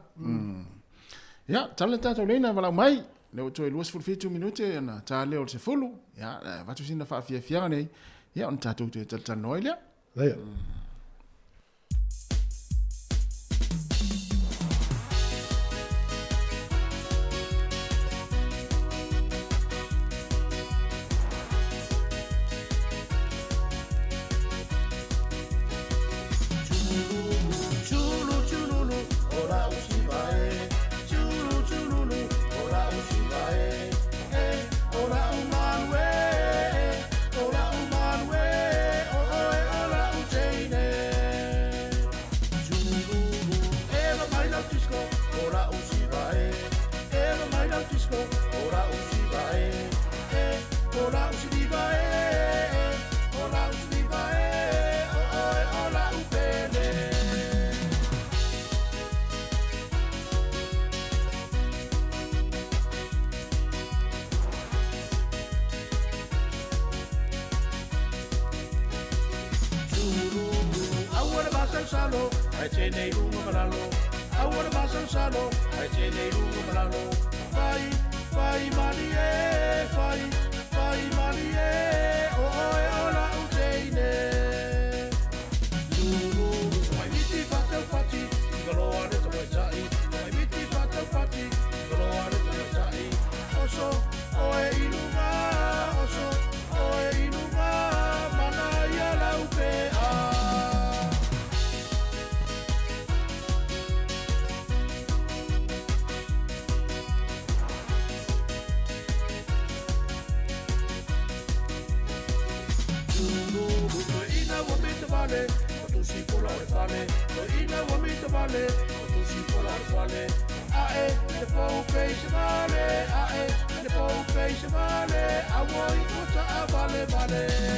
Ia, tala le tatou leina valaau mai. Lea ua toe 27 minute ona ta lea o le 10. Ia, avatu sina faafiafiaga nei, ia ona tatou toe talatalanoa ai lea. Leia.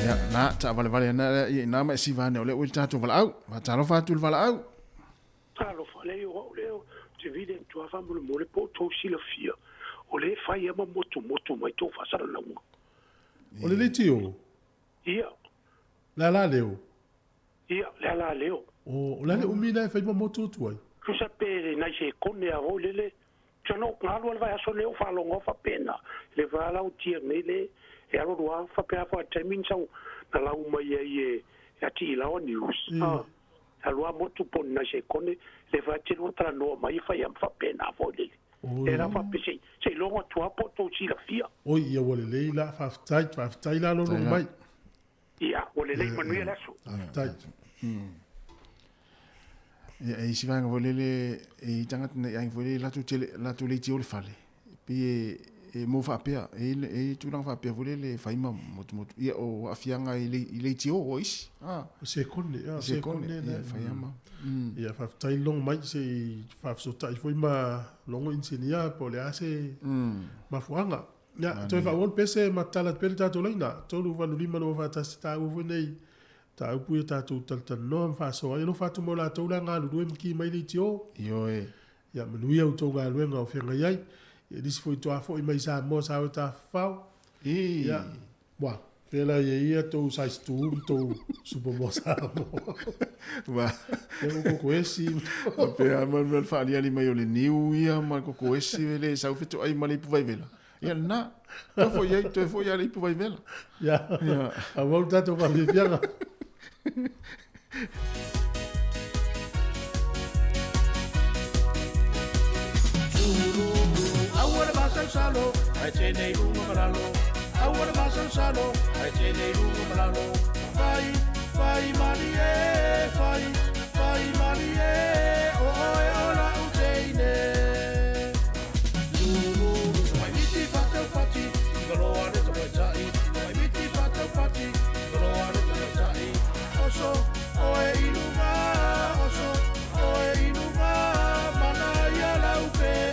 Ia, na, taavalevale ana lea ia ina ma e siva ane o lea ua i le tatou valaau. Faatalofa atu i le valaau. Talofa, leai o au lea ou te vili atu lava faamolemole po o tou silafia o lea e fai lava ma motumotu mai tou faasalalauga. O le leitio? Ia. Le ala leo? Ia, le ala leo. O, o le a le umi lea e fai ma motu atu ai? Tusa pe nai sekone lava foi lele. Tusa na ou alu lava i le vaiaso lenei ou faalogo faapena, le valaautia nei le e alu alu lava faapea lava taimi na sau na lau mai ai e Atiilaoa News. Alua motu po ni nai se kone le fa te lua tala noa mai fa ia fa pena fo le. E la fa pe se se longo tua po to si la fia. Oi ia ua lelei la faafetai faafetai la lou logo mai. Ia ua lelei manuia le aso. Faafetai. Ia e isi vaega foi lele e i tagata nei aiga foi lele latou te latou le itio le fale pei e e mo faapea e e i tulaga faapea foi lele e fai ma motumotu ia o aafiaga i le i le itio o isi a O sekone, a o sekone sekone ia fai ama Ia faafetai le logo mai se i faafesootai foi ma logo inisinia po o le a se mafuaaga. Ia, toe faaauau le pese ma tatala atu pea le tatou laina, 385 241 taua foi nei mataupu ia tatou talatalanoa ma faasoa ai. Alofa atu mo latou la galulue ma ki mai le itio. Ioe. Ia manuia outou galuega o feagai ai. Ia nisi foi toa foi mai Samoa sa o e tafafao. Ia, ua, fela ia ia tou size tu ma tou super mo Samoa. Ua. Ia ua koko esi. Faapea ma le faaliali mai o le niu ia ma le koko esi e le sau fetoai ma le ipu vaivela. Ia lena. Toe foi ai, toe foi lava le ipu vaivela. Ia, auau le tatou faafiafiaga. Aua le masalosalo, ae tene i luga ma lalo. Aua le masalosalo, ae tene i luga ma lalo. Fai, fai malie, fai, fai malie, o oe o lau teine. Tamaiti fataupati, i ka loa le tamaitai. Tamaiti fataupati, i ka loa le tamaitai. Oso, oe i luga, oso, oe i luga, mana ia lau pea.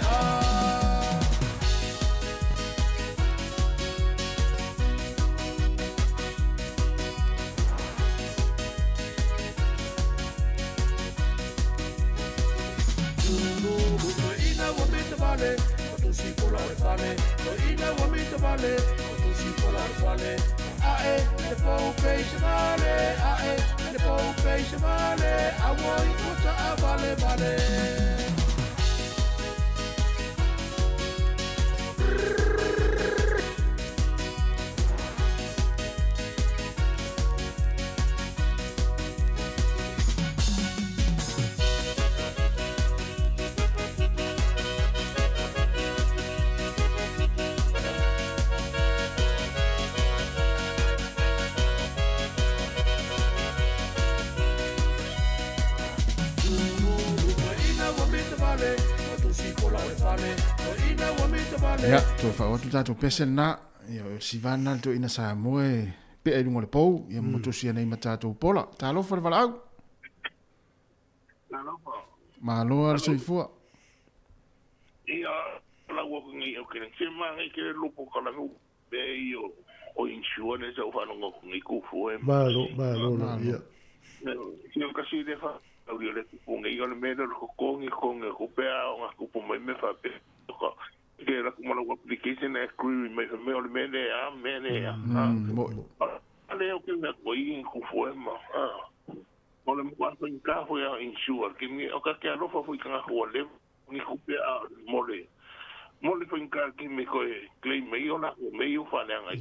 Ina ua mita vale, o tusi pola o le fale. Ina ua mita vale, o tusi pola o le fale. Ae, le pou peisa vale, ae, le pou peisa vale, a ua i ua taa vale vale. Ia, toe faaoo atu le tatou pese lena, ia o le Sivan lena le toeaina Samoa e pea i luga o le pou, ia ma tosia nei ma tatou pola. Talofa le valaau. Talofa. Malo lava le soifua. Ia, lau aku nei au kene se ma ngai ke lupo kala nu be i o o insurance au whanonga ku ngai kufu e. Malo, malo la, ia. Se o kasi le fa au le kupu ngai o le mea le kokongi kongi ko pea o ngā kupu mai me fa pe ka ke la kuma la application e query mai fa me o le mea le a mea le a. Ale o ke mea ko i kufu e ma. O le mwa fa ka fo ya insure ke mi o ka ke alofa fo i ka ngā le ni kupe a mole mole fo ka ke me ko e claim me o la ko me o fa le ngai.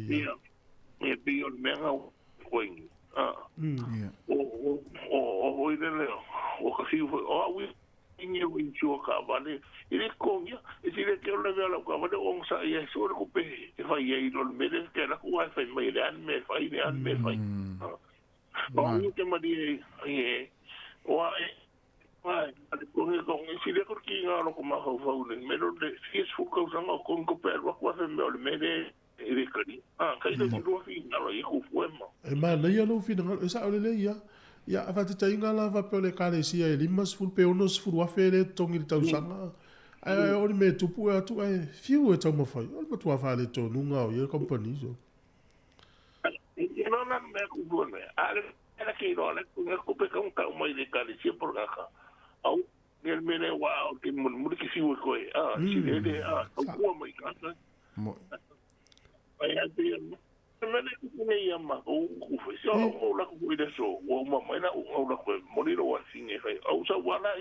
Ia ia bi o le mea ko i. O o o o i le o ka si o a wi inge o insure ka vale i le kongia e si le ke o le vela ka vale o sa ia so le kupe e fa ia i lo me le ke la ku ai fa mai le an me fa i le an me fa. O ni te mari e o a e ai ale kongi kongi si le ki ngā ro ko mahau fau le me lo le si es fu kau sanga ko ko pe ro ko fe me o le me le e le kari. Ah kai le ro fi na ro i ku fu ma. E manaia lou finagalo e sao lelei ia. Ia a fatetaiga la faapea o le ekalesia e 50 pe 60,000 le totogi i le tausaga. Ae o le mea e tupu e atu ae fiu e taumafai. O le matua faaletonuga o ia company so. I no na mea ku fu me. A le la ke ro le ku ku pe ka ka mai le ekalesia por ka. Au le me le wa o ke mo mo ke fiu ko e. Ah si le le a ku mai ka. Mo. Ai a te me le ku nei ia ma o ku fe so o la ku le so o ma mai la o la ku mo ni ro wa singe fe au sa wa la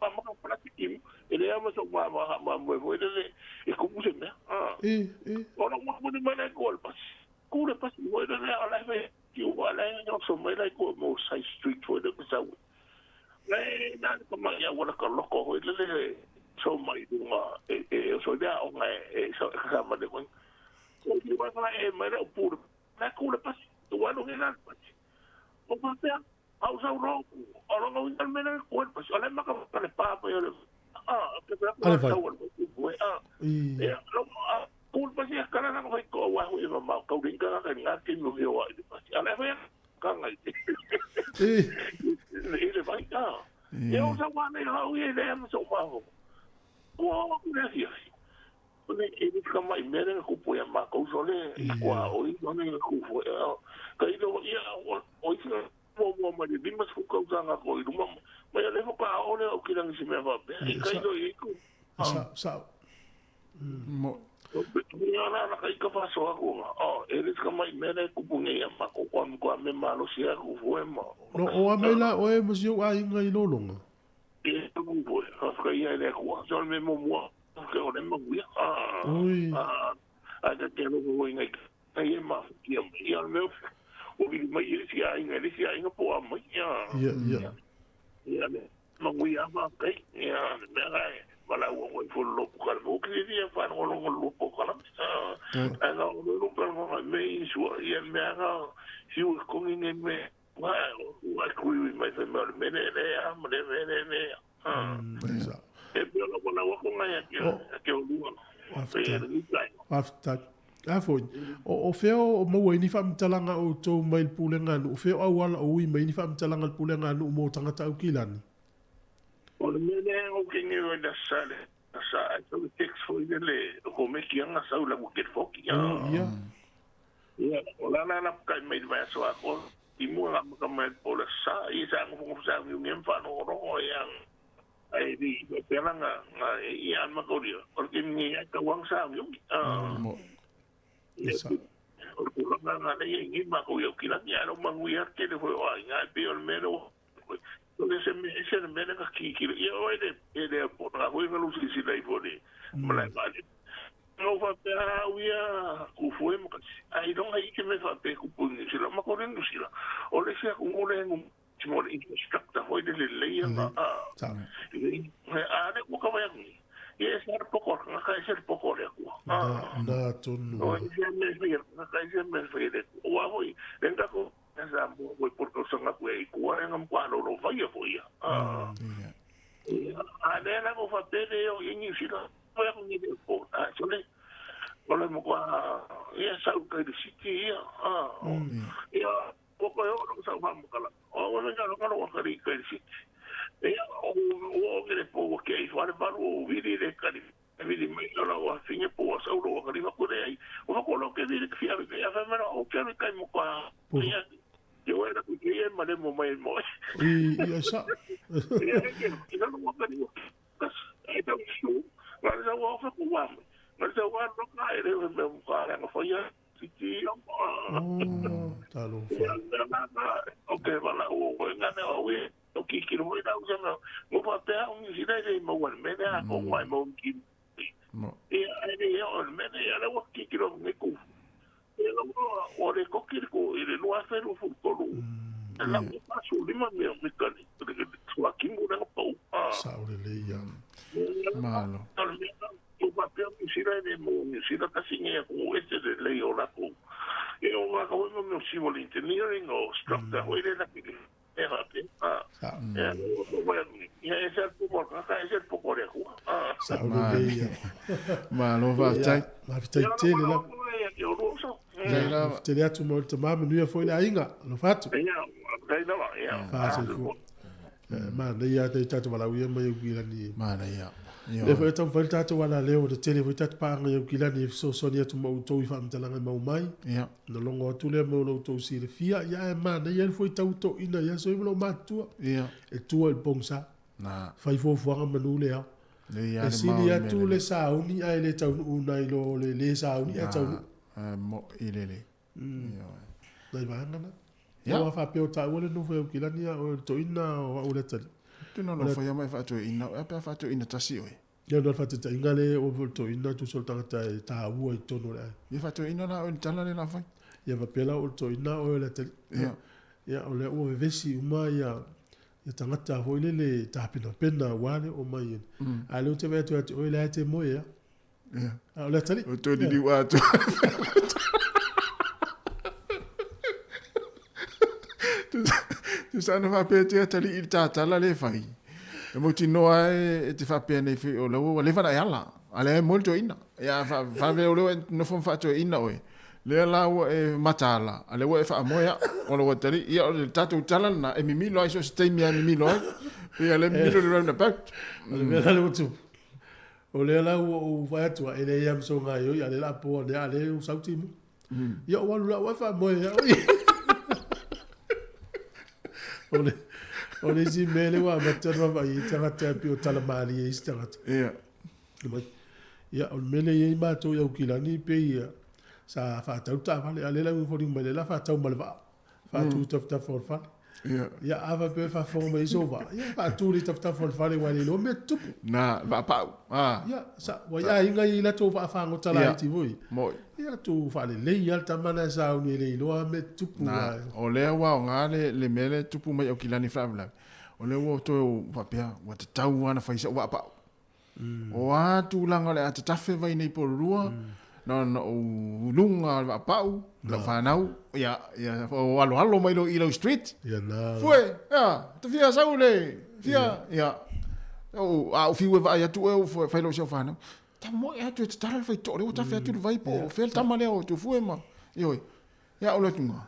pa ma ka praktiki e le ama so ma ma ma mo fo le e ku se me. Ah. E e. O la mo mo ni ma le ko pas. Ku le pas mo le ala fe Ki ua le oso mai lai ko mo side street foi le sa. Le na ka mai ia wala ka loko hoi le le so mai lunga e e so le o ngai e so ka ma le ko. Ko ki wa ka e mai le pu na ku le pas tu wa lo ngi na pas. O pa pe au sa ro o lo ngi ngal me na ko pas o le ma ka le pa pa yo le ah ke pa Ale fai. ko ko ah I ia lo a kul pa sia kala na ko ko wa hu ma ma ka ri ka ka nga ki mo yo wa pa ala fa ka ngai I i le vai ka e o sa wa nei ha u e le ma so ma ho ko ku le sia ne e ni ka mai mere ku pu ya ma ko so le kwa o i no ne ku fu ka i lo ia o o i mo mo ma ni ma su ka ka ko i ma ma le fo ka o le o ki nang si me va be ka i lo i ku sa sa Mo Ia la la kai ka faso aku nga. Oh, e le ka mai mere ku punge ia ma ko kwa kwa me malo sia ku fue ma. No o a mai la o e mo si o ai ngai lolonga. E ku fue. Ha ka ia le ku. So me mo mo. Ka o le mo ia. Ah. Ui. Ah. A ka te lo ko ngai. Ai e ma ki ia me o vi mai e si ai ngai le si ai nga po a mai ia. Ia ia. Ia le ma ngui a ma kai. Ia me ai. Wala ua ngoi fo lopu kala. O kiri ia whanau o longo lopu kala. Anga o lopu kala nga me insua. Ia me anga si ua kongi nge me. Wa ua kui ui mai whai mea o le mene le a ma le mene le a. Sa. E pia la wala wako ngai a ke a ke o lua. Wafta. E le tai. Wafta. A foi. O o feo o maua i ni whaamtalanga o tō mai le pulenga anu. O feo au ala o ui mai ni whaamtalanga le pulenga anu mō tangata au kilani. O le mene o ke nge o na sa le. Sa a tau text fo i le ko me ki anga sau la ku ke foki. O ia. Ia, o la la la kai mai vai so a ko i mua nga maka mai po le sa i sa ngo ngo sa ngi ngi mfa no ro ya. Ai di pe la nga nga i an ma ko ri. O ke ngi ya ka wang sa ngi. Ah. Mo Sa. O ko la nga nga le ngi ma ko yo ki la ngi ro ma ngi ya ke le fo a nga pe o me ro. O le se me se me ka ki ki ia o le e le po na ko ngi lu si si lai fo ni. Ma la ma no fa pe a uia ku fue mo ka ai don ai ke me fa pe ku pu ni sila ma ko rendu sila o le sia ku ngole ngu ti mo le infrastructure foi de le le ma a Sa. a ne ku ka va ni ye sa poko ka ka se poko le ku Na na tonu. o se me fe ka ka se me fe le o a foi le ka ko sa mo ko por ko sa ku e ku a ngam kwa lo lo va ye foi a a ne la ko fa pe le o ni sila ko ya ni le ko a so le o le mo kwa ia sa u ka di siti ia a ia ko ko yo ro sa fa mo kala o o nga ro ka ro ka ri ka di siti ia o o ke le po ke i fa le baru o vi le ka di vi di mai la wa finge po sa u ro ka ri ko le ai o ko lo ke vi le fi a ya fa me o ke ka mo kwa ia yo era ku ke ma le mo mai mo I ia sa. ia ke ina no ka ri kas ai ta su ma sa wa fa ku wa ma sa wa ro ka e le me mo ka ra fa ya siti o Oh, talo fa. o ke va la o o nga ne o e o ki ki ro ina o sa mo pa pe o ni sila le mo wa me na ko wa mo ki Mo e ai le o me ne ya la wa ki ki ro me ku e lo o le ko ki ko e le lo a fe ro fu ko ro la mo pa su li ma me o me ka ni wa ki mo na pa a Sa o le le ia. malo. O papel me sila le mo me sila kasi nge ko ese le le o la ko e o nga ko mo mo civil engineering o structure o ile la ki e ra pe a Sa. e o wa ya ese el poco ka ese el poco le ku a Sa o le le ia. Malo fa tai. Ma fitai tele la. ya o ro so Tai la Tele atu mo te mama nuia foi le ainga. Lo fatu. ya kai na ya Fa se ku. Ma ne ia te tatu wala uia mai au kilani. mana ia. Le foi tau fai tatu wala leo te tele foi tatu paanga au kilani so so ni atu mau tau i whaamtalanga mau mai. Ia. Na longo atu lea mau lau tau si le fia. Ia e mana ia foi tau to ina ia so i mau matua. Ia. E tua i pongsa. Na. Fai fuafuaga manu le au. Le ia E le sili mau i atu mele le sauni ai le taunu nai lo le le sauni a taunu. Na mo i le le. Ia. Nai vaanga na. Ia. Ia wa whapeo ta ua le nofo au kilani a o to ina o au le tali. Tu no lo fo ia mai fa tu ina e pe fa tu ina tasi oi. Ia no whateta inga le o to ina tu sol tangata e tā ua i tono le ai. Ia fa tu ina la o tala le la fai. Ia faapea la ua ou toeaina oe o le atalii. Ia. Ia, o lea ua vevesi uma ia ia tagata foi lele tapenapena aua le oo mai e. A o lea ou te vaai atu ia te oe, o lea e te moe lava. Ia. A o le atalii. O toe liliu atoa. Tusa ana faapea te atalii i le tatala le fai. E mautinoa e te faapea nei foi o la ua leva ona e ala. A lea e moe le toeaina. Ia faavea o lea ua e nofo ma faatoeaina oe. Lea la ua e mataala, a lea ua e faamoe au, o lou atalii. Ia, o le tatou tala lena, e mimilo ai so o se taimi lava e mimilo ai. Pei o lea e mimilo le roundabout. O le mea la lea ua tupu, o lea la ua ou vaai atu e leai lava ma sou gaoioi, a o lea o le a po ane lava, a o lea ua sau timuga. Ia ou alu la au ae faamoe au. O le, o le isi mea lea ua amata ona vaavaai i ai tagata e pei o tala malie i isi tagata. Ia. Ia, o le mea lea e i ai matou i Aukilani pei ia sa faatau le taavale, a o lea la ua foliga mai lea la faatau ma le vaa, faatu i tafatafa o le fale. Ia. Ia, a faapea e faafofoga mai ai sou vaa, ia faatu i tafatafa o le fale aua e le iloa mea tutupu. Na, vaa pau. Ah. Ia, sa, ua i aiga i latou vaa fagota laiti foi. Moi. Ia, tuu faalelei lava le tama lena e sauni e le iloa mea tutupu. Na, o lea ua aoga le mea lea e tupu mai Aukilani i faalavelave, o lea ua toe faapea, ua tatau lava ona fai sau vaa pau. O a tulaga o le a tatafe vai nei pololua, na ona ou luga o le vaapau, lau fanau, ia, ia o aloalo mai loa i lau street. Ia na. Fue, ia, te fia sau le, fia, ia. O, a ou fiu e vaai atu oe, ou fai loa i si au fanau. Ta moe atu e tatala le faitoa lea ua tafe atu le vai po o fea le tama lea o Tufue ma, ioe. Ia o le atuga.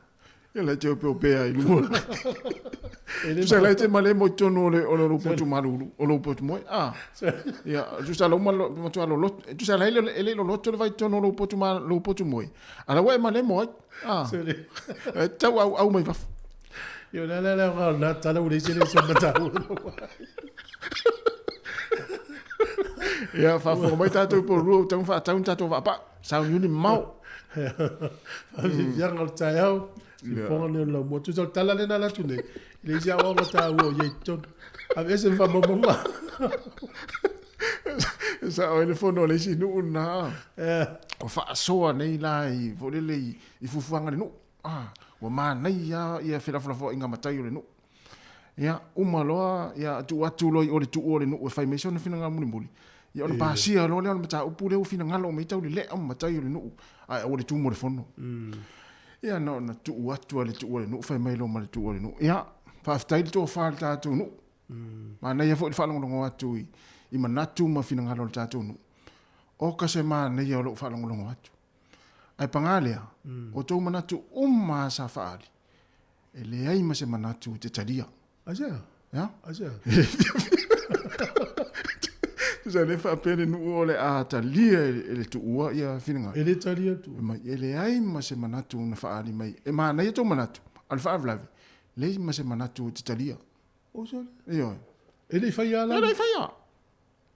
Ia lai te opeopea i luga. Tusa lai te malemo i totonu o le o lou potu malulu, o lou potu moe. Ah. Ia, tusa lau malo matua loloto, tusa lai e le loloto le vai i totonu o lou potu ma lou potu moe. A la ua e malemo ai. Ah. E tau au au mai fafo. Ia la la la la tala ua leai se le matau. Ia, faafofoga mai tatou i Porirua ua tatau ona faatau ni tatou vaapau. Sauniuni mamao. Faafiafiaga o le taeao, siufofoga lenei o le laumua. Tusa o le tala lea na alu atu nei, e leai se aoaoga taua o i ai i totonu. Aveese ma faamaumauga. E sao ai le fono a le isi nuu lena. Ua faasoa nei la i, foi lele i fuafuaga a le nuu. Ua manaia ia felafolafoaiga a matai o le nuu. Ia, uma loa, ia, tuu atu loa i o le tuu o le nuu e fai mai sona finagalo mulimuli. Ia, ona pasia loa lea o le mataupu lea ua finagalo uma i ai tau lelea ma matai o le nuu, ae aua le tu mo le fono. Ia, na ona tuu atu a le tuu o le nuu, fai mai loa ma le tuu o le nuu. Ia, faafetai le tofa i le tatou nuu. Manaia foi le faalogologo atu i manatu ma finagalo o le tatou nuu. Oka se manaia o lou faalogologo atu. Ae paga lea, o tou manatu uma lava sa faaali, e leai ma se manatu e te talia. Aisea? Ea? Aisea? Tusa le faapea le nuu o le a talia e le tuua ia finagalo. E le talia le tuua. Mai, e leai ma se manatu na faaali mai. E manaia tou manatu, a o le faalavelave, leai ma se manatu e te talia. O sole. Ioe. E le i faia la. E le i faia.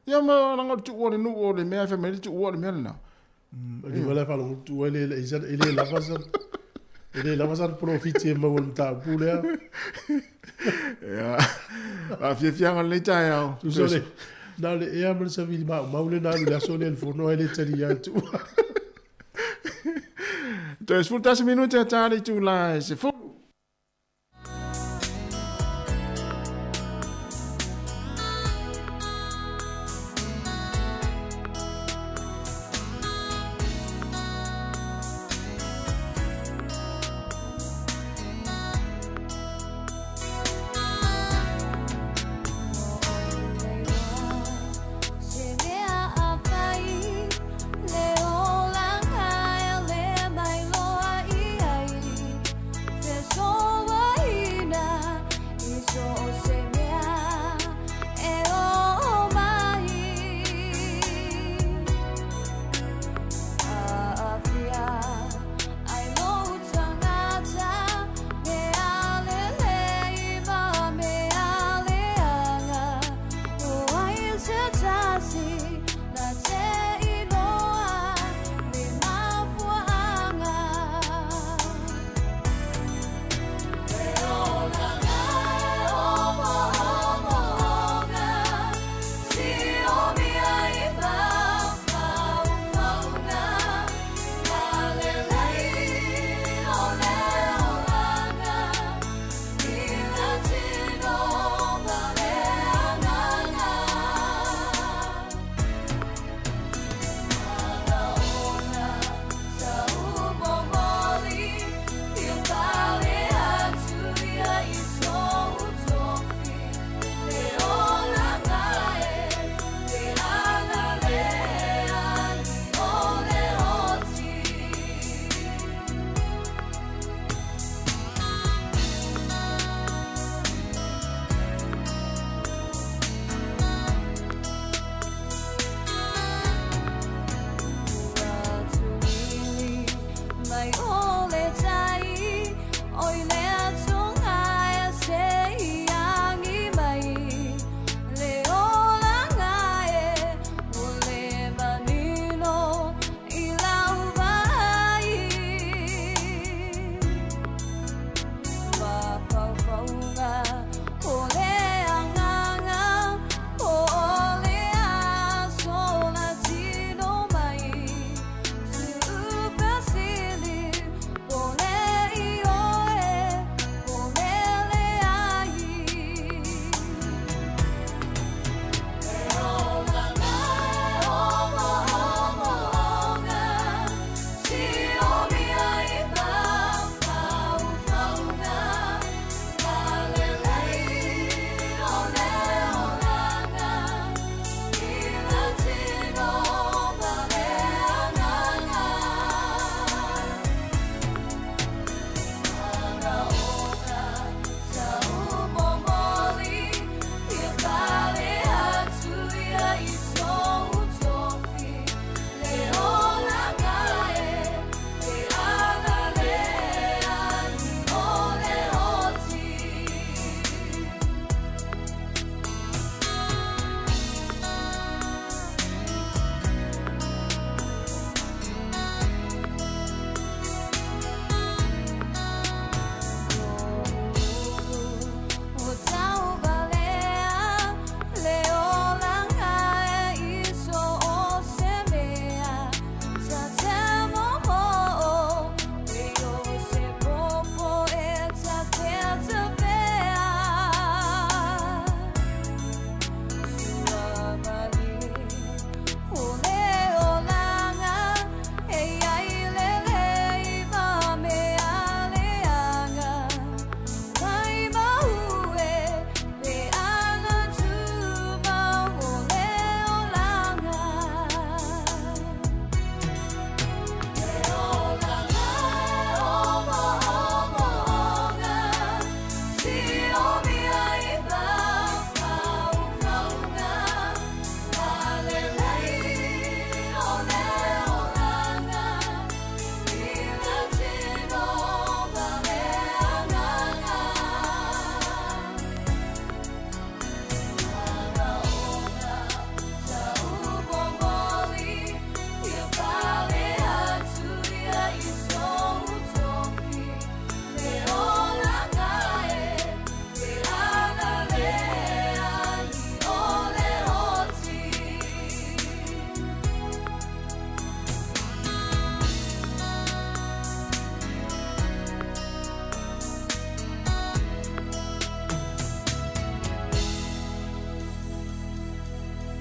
Ia ma leaga o le tuua o le nuu o le mea e fai mai le tuua o le mea lena. E lima la faalogo tuua e le e le lava sana e le lava sana polofiti e maua i le mataupu lea. Ia, faafiafiaga o lenei taeao. Tusa o le na o le ea ma le savili maumau lea na alu i le aso lea i le fono ae le talia atu. Toe 11 minute a ta le itula e 10.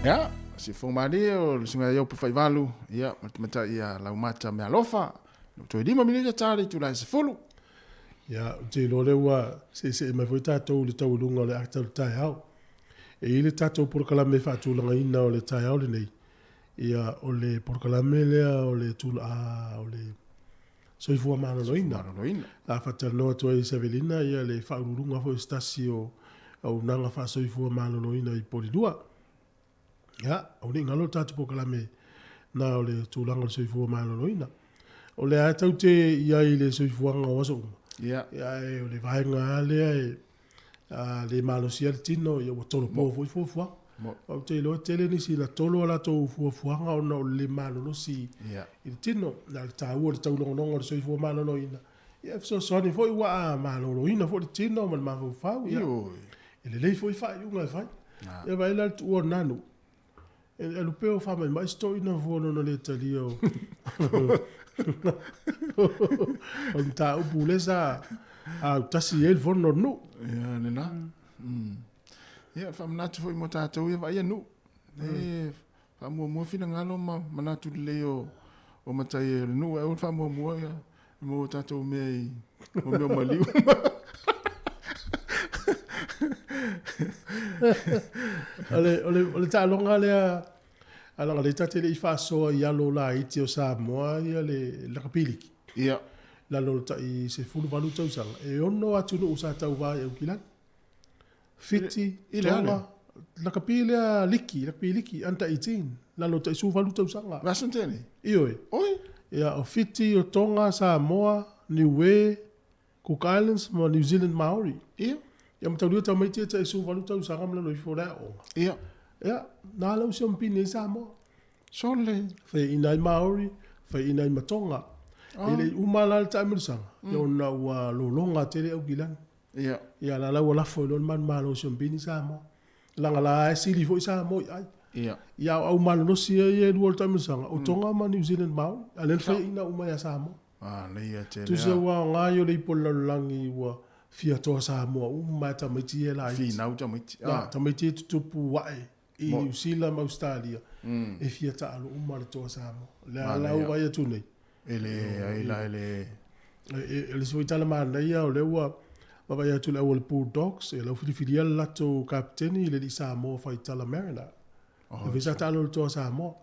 Ia, siufofoga malie o le susuga ia Iopu Faivalu, ia, ma le tamaitai ia Laumata Mealofa. Ua toe 5 minute ta le itula e 10. Ia, ou te iloa lea ua seesee mai foi tatou i le taualuga o le ata o le taeao. E i ai le tatou polokalame faatulagaina o le taeao lenei, ia, o le polokalame lea o le tula, o le soifua maloloina. Maloloina. La faatalanoa atu ai i Savelina ia le faauluuluga foi o se tasi o auaunaga faasoifua maloloina i Polilua. Ia, aua ne i galo le tatou polokalame na o le tulaga o le soifua maloloina. O lea lava tatou te i ai i le soifuaga o aso uma. Ia. Ia, ae o le vaega lava lea e a le malosia le tino, ia ua tolopo foi fuafuaga. Ou te iloa e tele nisi na tolo a latou fuafuaga ona o le le malolosi i le tino. Na o le taua o le taulogologo o le soifua maloloina, ia e fesoasoani foi ua a maloloina foi le tino ma le mafaufau, ia e lelei foi faaiuga e fai. Ia vaai la le tuua o lena nuu, e alu pea o faamaimai si toeaina fua lona le talia o o le mataupu lea sa autasi ai le fono a le nuu. Ia lena. Ia faamanatu foi mo tatou ia vaaia nuu. E faamuamua finagalo ma manatu lelei o o matai o le nuu ae aua le faamuamua ia mo tatou mea i mo mea o maliu. O le, o le, o le taaloga lea, a leaga o lea ta te le i faasoa i alo laiti o Samoa ia le lakapi liki. Ia. Lalo o le tai 18 tausaga, e 6 atunuu sa tauva i Aukilani. Fiti, Tonga, lakapi lea liki, lakapi liki, under 18, lalo o le tai 18 tausaga. Vasa tele? Ioe. Oi? Ia, o Fiti, o Tonga, Samoa, Niue, Cook Islands ma New Zealand Maori. Ia. Ia mataulia tamaiti ia tai 18 tausaga ma lalo ifo o le aoga. Ia. Ia, na ala usi o mpini ai Samoa. Sole. Faiaina ai Maori, faiaina ai ma Tonga. Oh. E le i uma la le taamilosaga, ia ona ua lologa tele Aukilani. Ia. Ia la la ua lafo ai loa le manumalo o Siompini Samoa. Leaga la e sili foi Samoa i ai. Ia. Ia o au malolosi ia ia e lua o le taamilosaga, o Tonga ma New Zealand Maori, a o lea na faiaina uma ia Samoa. Manaia tele Tusa ua aoga ia o le ipu o le lalolagi ua fia toa Samoa uma lava tamaiti ia e laiti. Finau tamaiti. Ia, tamaiti ia e tutupu ae i Niu Sila ma Ausetalia, e fia taalo uma le toa Samoa. O le a la ua vaai atu nei. E le ai la e le. O le isi foi tala manaia o lea ua vaavaai atu i le au a le Bulldogs, ia la ua filifilia le latou kapeteni i le alii Samoa Faitala Mariner. Oh, le sa taalo le toa Samoa.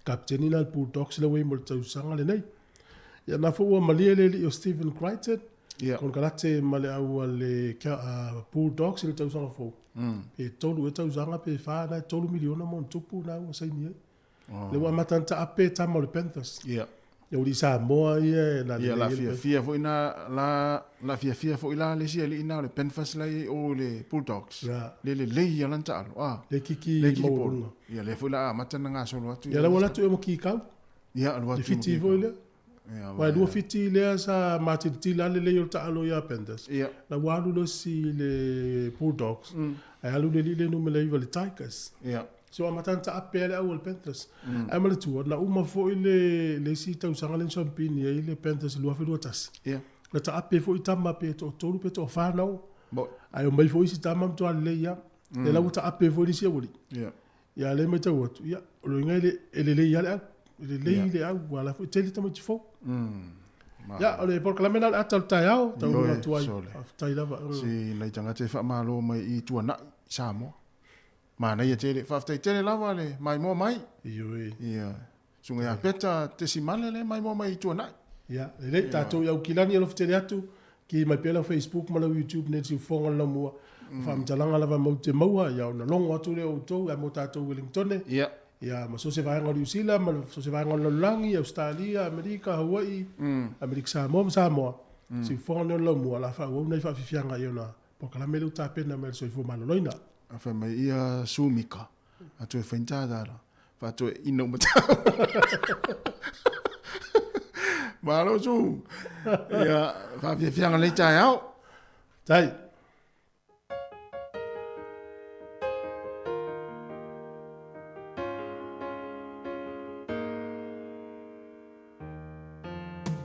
Kapeteni la le Bulldogs lea ua i mo le tausaga lenei. Ia na foi ua malie le alii o Stephen Crichton. Yeah. Konekarate ma le au a le Bulldogs i le tausaga fou. Pe 3 ea tausaga pe 4 na e 3 miliona ma ona tupu na ua saini ai. Oh. Le ua amata ona taape tama o le Panthers. Yeah. Ia uli Samoa ia e na Ia la fiafia foi na la la fiafia foi la le isi alii na o le Panthers la i o le Bulldogs. Yeah. Le lelei ia lana taalo. Ah. Le kiki Le kiki maualuga. ball. Ia lea foi la amata ona gasolo atu. Ia la ua alu atu ia ma kikau. Ia alu Le atu. Fiti foi lea. Ia, Aua e lua Fiti lea sa matilatila lava le lelei o le taalo ia Panthers. Ia. La ua alu le isi i le Bulldogs. Ae alu le alii lea numera 9 i le Tigers. Ia. So ua amata ona taape lava le au a le Panthers. Ae manatua, na uma foi le le isi tausaga lea na siamupini ai le Panthers i le 2021. Ia. Na taape foi tama pe toatolu pe toafa na oo. Mo. Ae omai foi isi tama matua lelei lava. Lea la ua taape foi le isi aualii. Ia. Ia lea e matau atu, ia, o le uiga e lelei lava le au. E lelei le au, aua o la foi e tele tamaiti fou. Ia, o le polokalame lena o le ata o le taeao, taunuu atu ai. Faafetai lava. Si nai tagata e faamalo mai i Tuanai, Samoa. Manaia tele. Faafetai tele lava le maimoa mai. Ioe. Ia. Susuga ia Peta Tesimale le maimoa mai i Tuanai. Ia, lelei, tatou i Aukilani alofa tele atu, ki mai pea lau Facebook ma lau YouTube nei le siufofoga o le laumua. O faamatalaga lava matou te maua, ia ona logo atu lea o outou ae mo tatou Wellingtone. Ia. Ia, ma so o se vaega o Niu Sila, ma so o se vaega o le lalolagi, Ausetalia, Amerika, Hawaii, Amerika Samoa ma Samoa. Siufofoga lenei o le laumua, o le a faaauau nai faafiafiaga i ona polokalame lea ua tapena mai e le Soifua Maloloina. A fai mai ia Sumika, a toe fai ni tātala, faatoeaina uma tāua. Malo Su. Ia, faafiafiaga nei taeao. Tai.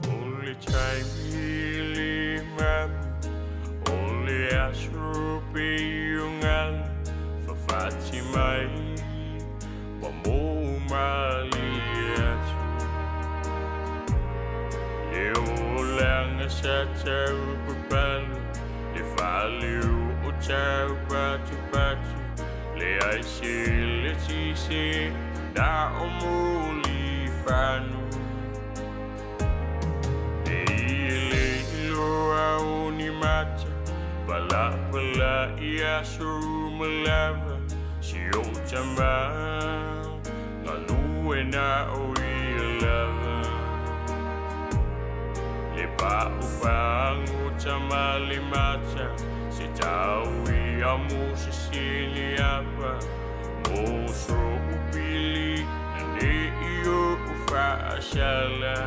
O le taimi le malu, o le aso pei o galu, fafati mai. Pa mo malie atu. Le olaga sa tau papalu, le faaleu o tau patupatu, le ai se le tise na o moli fanu. E ia le iloa o ni mata, palapala i aso uma lava, si o tama, galue na o ia lava. Le pa'u pagu tama le mata, se tau ia mo se sili apa, mo so upili, na ne i o ufaasala.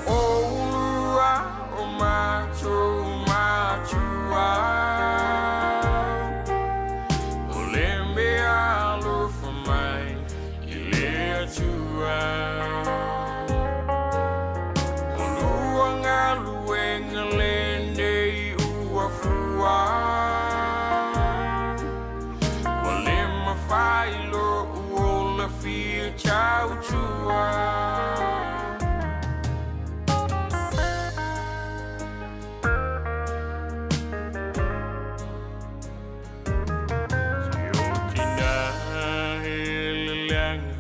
O olua o matou matua, o le mea alofa mai i le Atua. O lua galuega lenei ua fua, ua le mafai lo'u ola fia tautua. Si o tina heleleaga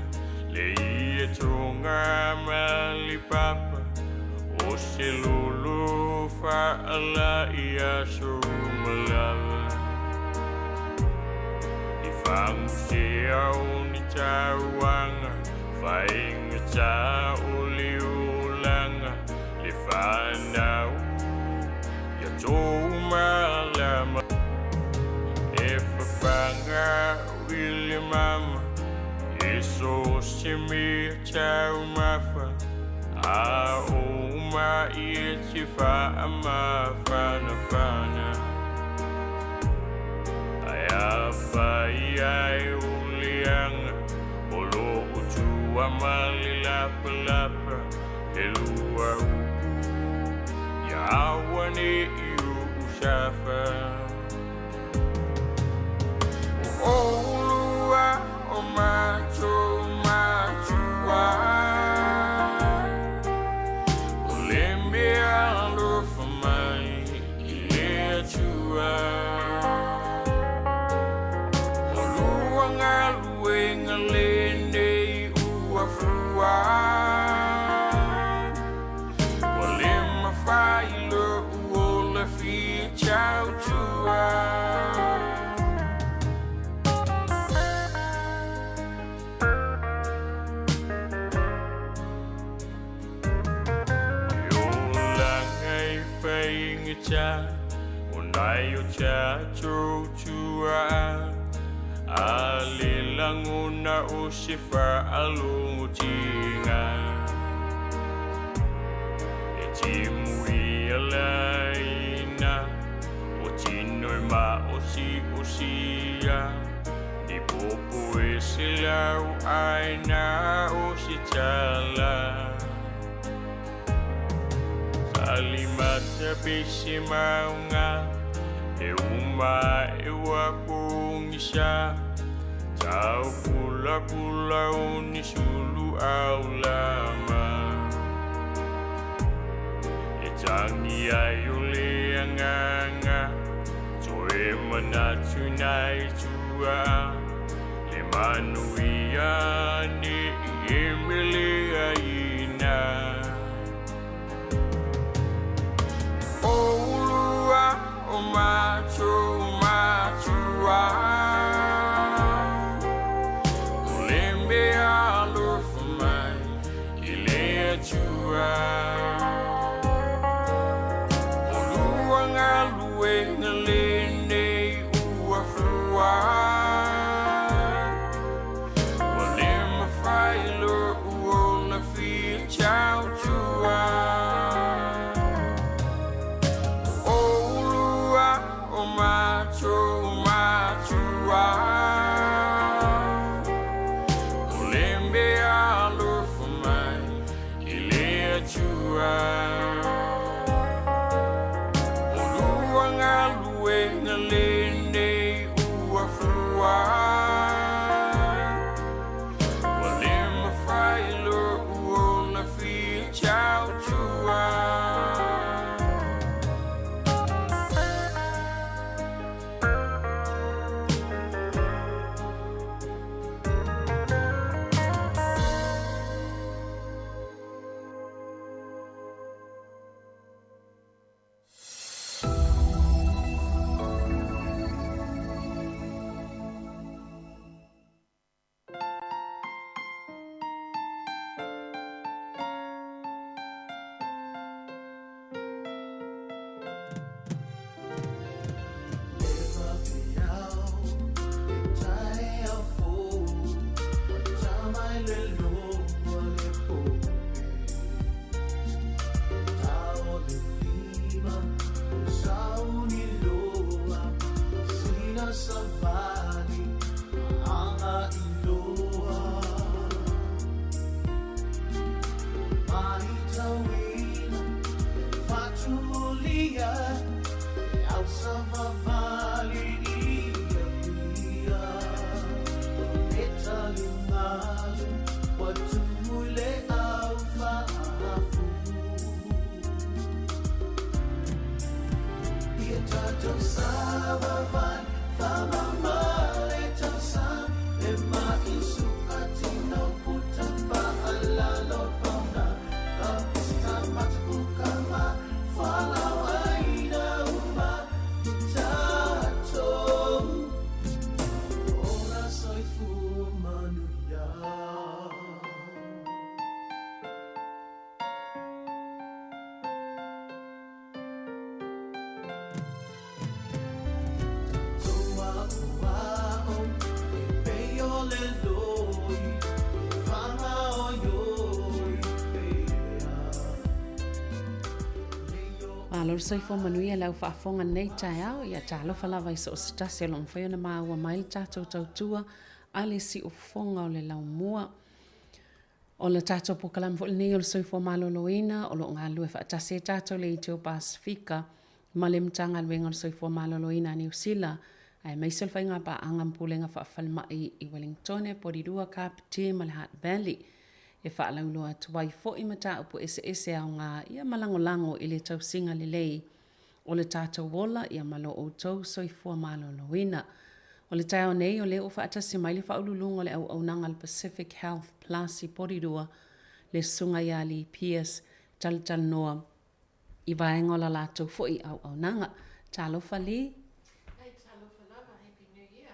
le ia toga ma le papa, o se lolo faala i aso uma lava. I fagusea o ni tauaga, faigata o le olaga, le fanau ia tou malama. E fafaga i le mama, e so se mea taumafa, a o mai e te faamafanafana. Ae afai ai o leaga o loo tua ma le lapalapa, e lua upu ia aua ne i uu safa. O olua o matou matua, o le mea alofa mai i le Atua. O lua galuega lenei ua fua, ua le mafai lo'u ola fia tautua. E olaga e faigata o nai o tatou tuaa, a le lagona o se faalogotiga. E timu ia laina o tino e maosi'osia, ni popo e se lau aina o se tala. Salimata pe se mauga, e uma e ua pogisa, tau pulapula o ni sulu aulama. E tagi ai o le agaga, toe manatu nai tua, le manuia ne i e mele aina. O ulua o matou matua, o le mea alofa mai i le Atua. O lua galuega lenei ua fua, ua le mafai lo'u ola fia tautua. O ulua o matou matua, o le mea alofa mai i le Atua. O lua galuega lenei ua fua, Malo le soifua manuia lau faafofoga lenei taeao, ia talofa lava i so o se tasi o lo o mafai ona maua mai le tatou tautua a le siufofoga o le laumua. O le tatou polokalame foi lenei o le soifua maloloina o lo o galulue faatasi ai tatou le Aiteo Pasefika ma le Matagaluega o le Soifua Maloloina a Niu Sila aemaise o le faigapaaga ma Pulega Faafalemai i Wellingtone, Porirua, Kapiti ma le Hutt Valley e faalauiloa atu ai foi mataupu eseese aoga ia ma lagolago i le tausiga lelei o le tatou ola ia ma lo outou soifua maloloina. O le taeao nei o lea ua faatasi mai le Faauluuluga o le Auaunaga a le Pacific Health Plus i Porirua, le Susuga ia Lee Pearce, talatalanoa i vaega o la latou foi auaunaga. Talofa Lee. Hey, talofa lava. Happy New Year.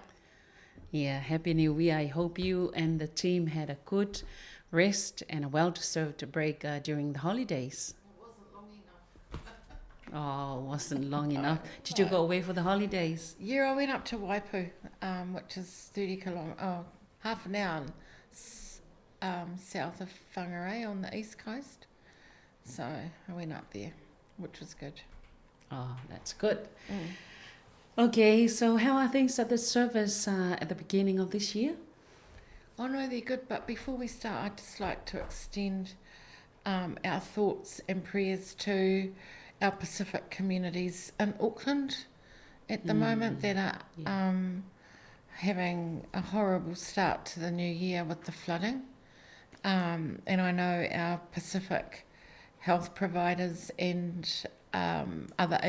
Yeah, Happy New Year. I hope you and the team had a good rest and a well-deserved break uh, during the holidays. It wasn't long enough. oh, it wasn't long enough. Did you go away for the holidays? Yeah, I went up to Waipu, um, which is 30 kilometres, oh, half an hour um, south of Whangarei on the east coast. So I went up there, which was good. Oh, that's good. Mm. Okay, so how are things at the service uh, at the beginning of this year? Oh no, they're good. But before we start, I'd just like to extend um, our thoughts and prayers to our Pacific communities in Auckland at the mm. moment that are yeah. um, having a horrible start to the new year with the flooding. Um, and I know our Pacific health providers and um, other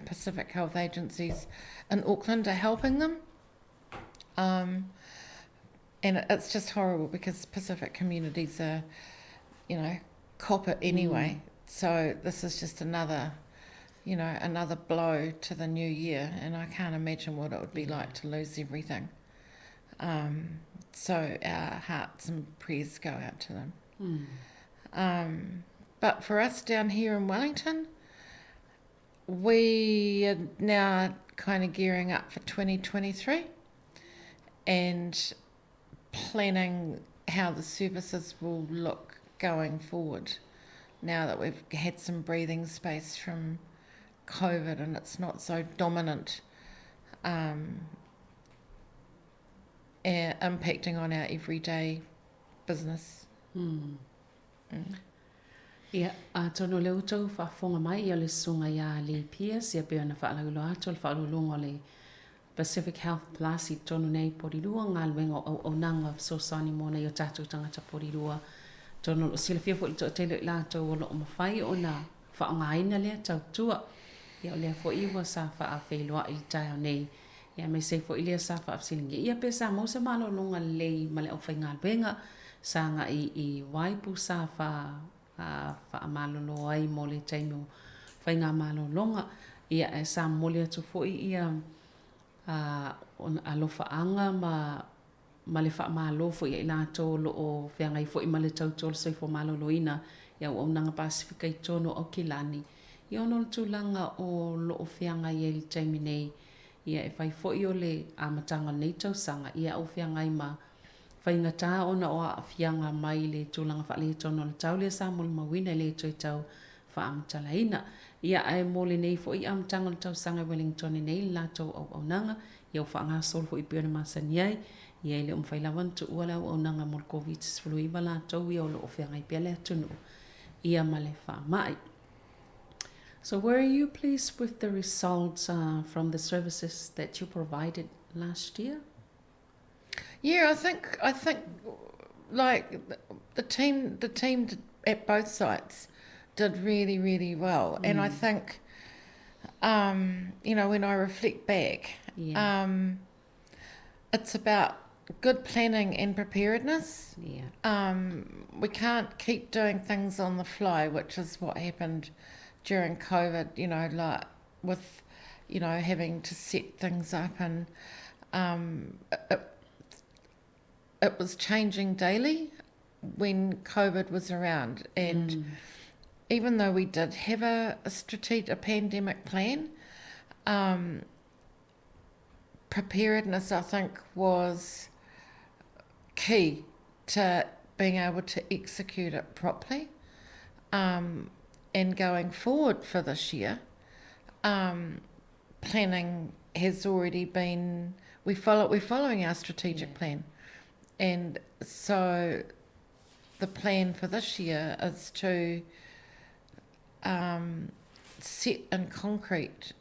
Pacific health agencies in Auckland are helping them. Um, and it's just horrible because Pacific communities are, you know, cop it anyway. Mm. So this is just another, you know, another blow to the new year, and I can't imagine what it would be like to lose everything. Um, so our hearts and prayers go out to them. Mm. Um, but for us down here in Wellington, we are now kind of gearing up for 2023 and planning how the services will look going forward now that we've had some breathing space from COVID and it's not so dominant um, impacting on our everyday business. Mm. Mm. Ia, atonu o lea ua outou faafofoga mai, ia o le susuga ia Lee Pearce, ia pei ona faalauiloa atu o le faauluuluga o le Pacific Health Plus i totonu nei i Porirua, galuega o auaunaga fesoasoani mo nai o tatou tagata Porirua. Atonu o lo o silafia foi i le toatele o i latou o lo o mafai ona faaaogaina lea tautua. Ia o lea foi ua sa faafeiloai i le taeao nei, ia aemaise ai foi lea sa faafesiligia ia pe sa maua se malologa lelei ma le aufaigaluega sa agai i Waipu sa fa faamalolo ai mo le taimi o faigamalologa. Ia ae sa momoli atu foi ia alofaaga ma ma le faamalo foi ia i latou o lo o feagai foi ma le tautua o le soifua maloloina i auaunaga Pasefika i totonu o Aukilani, ia ona o le tulaga o lo o feagai ai i le taimi nei, ia e fai foi o le amataga o lenei tausaga, ia ua feagai ma faigata ona o aafiaga mai le tulaga faaletonu o le tau lea sa molimauina e le toe tau faamatalaina. Ia ae mo lenei foi amataga o le tausaga i Wellingtone nei le latou auaunaga, ia ua faagasolo foi pei ona masani ai, ia e le o mafai lava ona tuua le auaunaga mo le Koviti-19 latou ia o lo o feagai pea le atunuu ia ma le faamai. So were you pleased with the results uh, from the services that you provided last year? Yeah, I think I think like the team the team at both sites did really really well, mm. and I mm. think. Um, you know, when I reflect back, yeah. um, it's about good planning and preparedness. Yeah. Um, we can't keep doing things on the fly, which is what happened during COVID, you know, like with, you know, having to set things up and um, it, it was changing daily when COVID was around. And mm. even though we did have a, a strategic, a pandemic plan, um, preparedness, I think, was key to being able to execute it properly. Um, and going forward for this year, um, planning has already been we follow we're following our strategic yeah. plan, and so the plan for this year is to um, set in concrete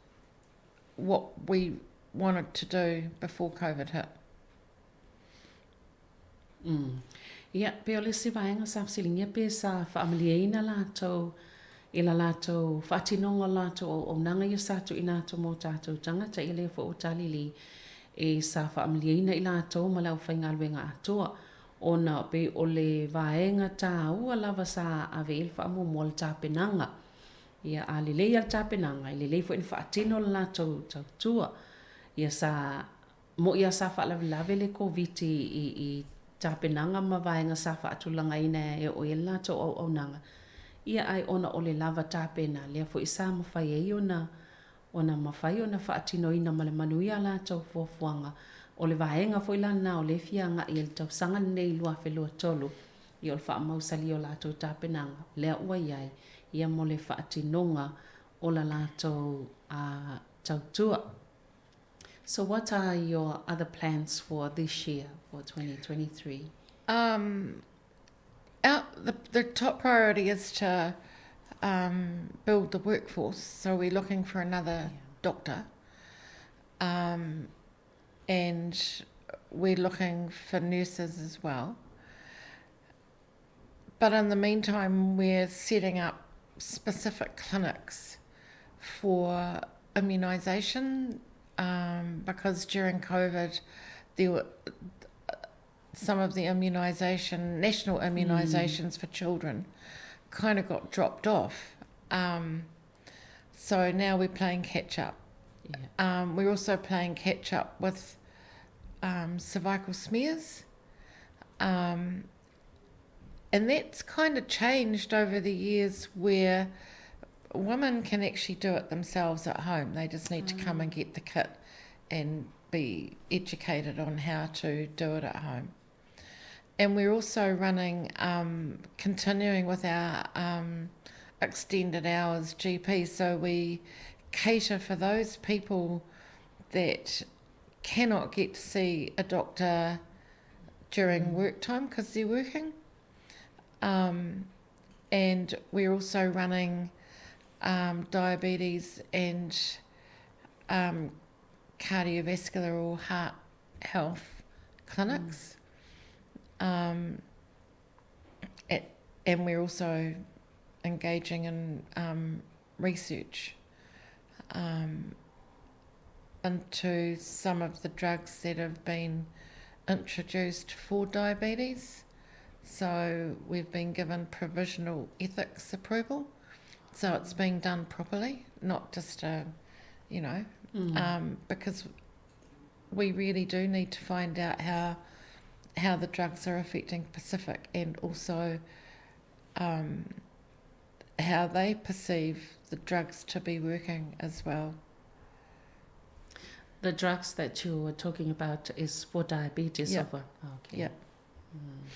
what we wanted to do before COVID hit. Mm. Ia, pe o le isi vaega sa fesiligia pe sa faamalieina latou i la latou faatinoga o le latou auaunaga ia sa tuuina atu mo tatou tagata, ia lea foi ua talili e sa faamalieina i latou ma le aufaigaluega atoa, ona pei o le vaega taua lava sa ave i ai le faamuamua le tapenaga. Ia, a lelei lava le tapenaga, e lelei foi ona faatino le latou tautua. Ia sa Moʻi lava sa faalavelave le Koviti i i tapenaga ma vaega sa faatulagaina e oo i ai le latou auaunaga, ia ae ona o le lava tapena, lea foi sa mafai ai ona ona mafai ona faatinoina ma le manuia a latou fuafuaga. O le vaega foi la lena o lea e fia agai ai i le tausaga lenei 2023, ia o le faamausalia o latou tapenaga, lea ua i ai, ia mo le faatinoga o la latou tautua. So what are your other plans for this year, for 2023? Um, our, the, the top priority is to um, build the workforce. So we're looking for another yeah. doctor. Um, and we're looking for nurses as well. But in the meantime, we're setting up specific clinics for immunisation um, because during COVID, there were some of the immunisation, national immunisations mm. for children, kind of got dropped off. Um, so now we're playing catch up. Yeah. Um, we're also playing catch up with um, cervical smears. Um, and that's kind of changed over the years where women can actually do it themselves at home. They just need mm. to come and get the kit and be educated on how to do it at home. And we're also running, um, continuing with our um, extended hours GP, so we cater for those people that cannot get to see a doctor during mm. work time because they're working. Um, and we're also running um, diabetes and um, cardiovascular or heart health clinics. Mm. Um, at, and we're also engaging in um, research um, into some of the drugs that have been introduced for diabetes. So we've been given provisional ethics approval. So it's being done properly, not just a, you know, mm. um, because we really do need to find out how how the drugs are affecting Pacific and also um, how they perceive the drugs to be working as well. The drugs that you were talking about is for diabetes yeah. over. Okay. Yeah. Mm.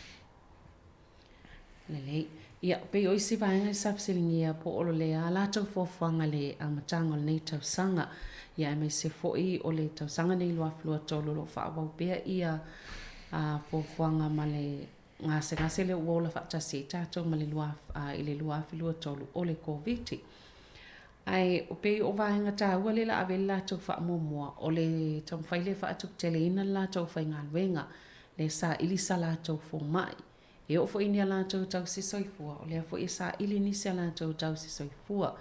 Lelei. Ia, pei o isi vaega i sa fesiligia po o le a latou fuafuaga i le amataga o lenei tausaga. Ia, aemaise foi o le tausaga nei 2023 o lo o faaauau pea ia fuafuaga ma le gasegase lea ua ola faatasi ai tatou ma le i le 2023 o le Koviti. Ae pei o vaega taua lea la ave ai le latou faamuamua, o le taumafai lea e faatuputeleina le latou faigaluega, lea e saili sa latou fomai. E oo foi i ni a latou tausi soifua, o lea foi e saili nisi a latou tausi soifua.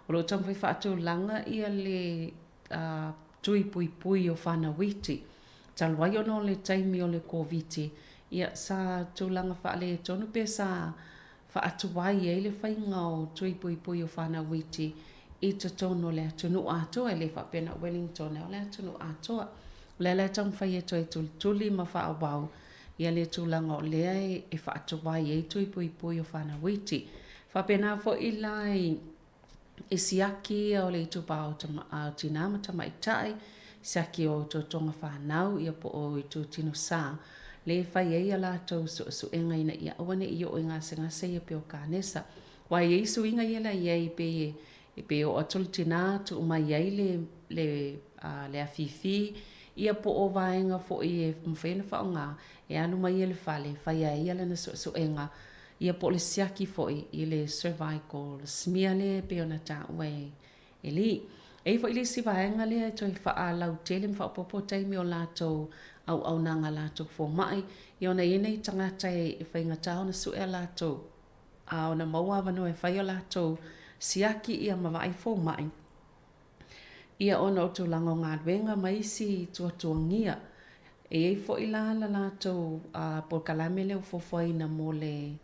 O lo o taumafai faatulaga ia le tui puipui o fanau iti. Talu ai ona o le taimi o le Koviti, ia sa tulaga faaletonu pe sa faatuai ai le faiga o tui puipui o fanau iti i totonu o le atunuu atoa, e le faapea na o Wellington a o le atunuu atoa. O lea la e taumafai e toe tulituli ma faaauau ia le tulaga o lea e faatuai ai tui puipui o fanau iti. Faapena foi la i i siaki ia o le itupa o tinā ma tamaitai, siaki o otootoga fanau ia po o itutino sa, lea e fai ai a latou suesuega ina ia aua ne i oo i gasegase ia pei o kanesa. Aua e i ai suiga ia la i ai pei e pei e oo atu le tinā tuu mai ai le le le afifi ia po o vaega foi e mafai ona faaaoga e alu mai ia i le fale e fai ai ia lana suesuega ia po o le siaki foi i le cervical smear lea e pei ona taua e Lee. E i ai foi le isi vaega lea e toe faalautele ma faaopoopo taimi o latou auaunaga a latou fomai, ia ona e i ai nai tagata e faigata ona sue a latou a ona maua avanoa e fai a latou siaki ia ma vaai fomai. Ia ona o tulaga o galuega ma isi tuatuagia. E i ai foi la la latou polokalame lea ua fuafuaina mo le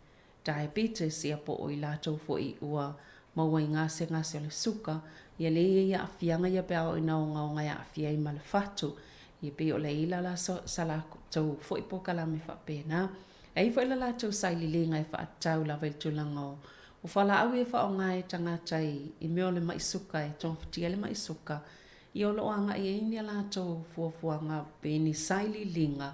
diabetes ia po o i latou foi ua maua i gasegase o le suka, ia lea e i ai aafiaga ia pe a oo ina ogaoga e aafia ai ma le fatu. Ia pei o le i la la sa latou foi polokalame faapena. E i ai foi la latou sailiiliga e faatatau lava i le tulaga o o fualaau ia e faaaoga e tagata i mea o le mai suka e togafitia ai le mai suka, ia o lo o agai ai ni a latou fuafuaga pe ni sailiiliga,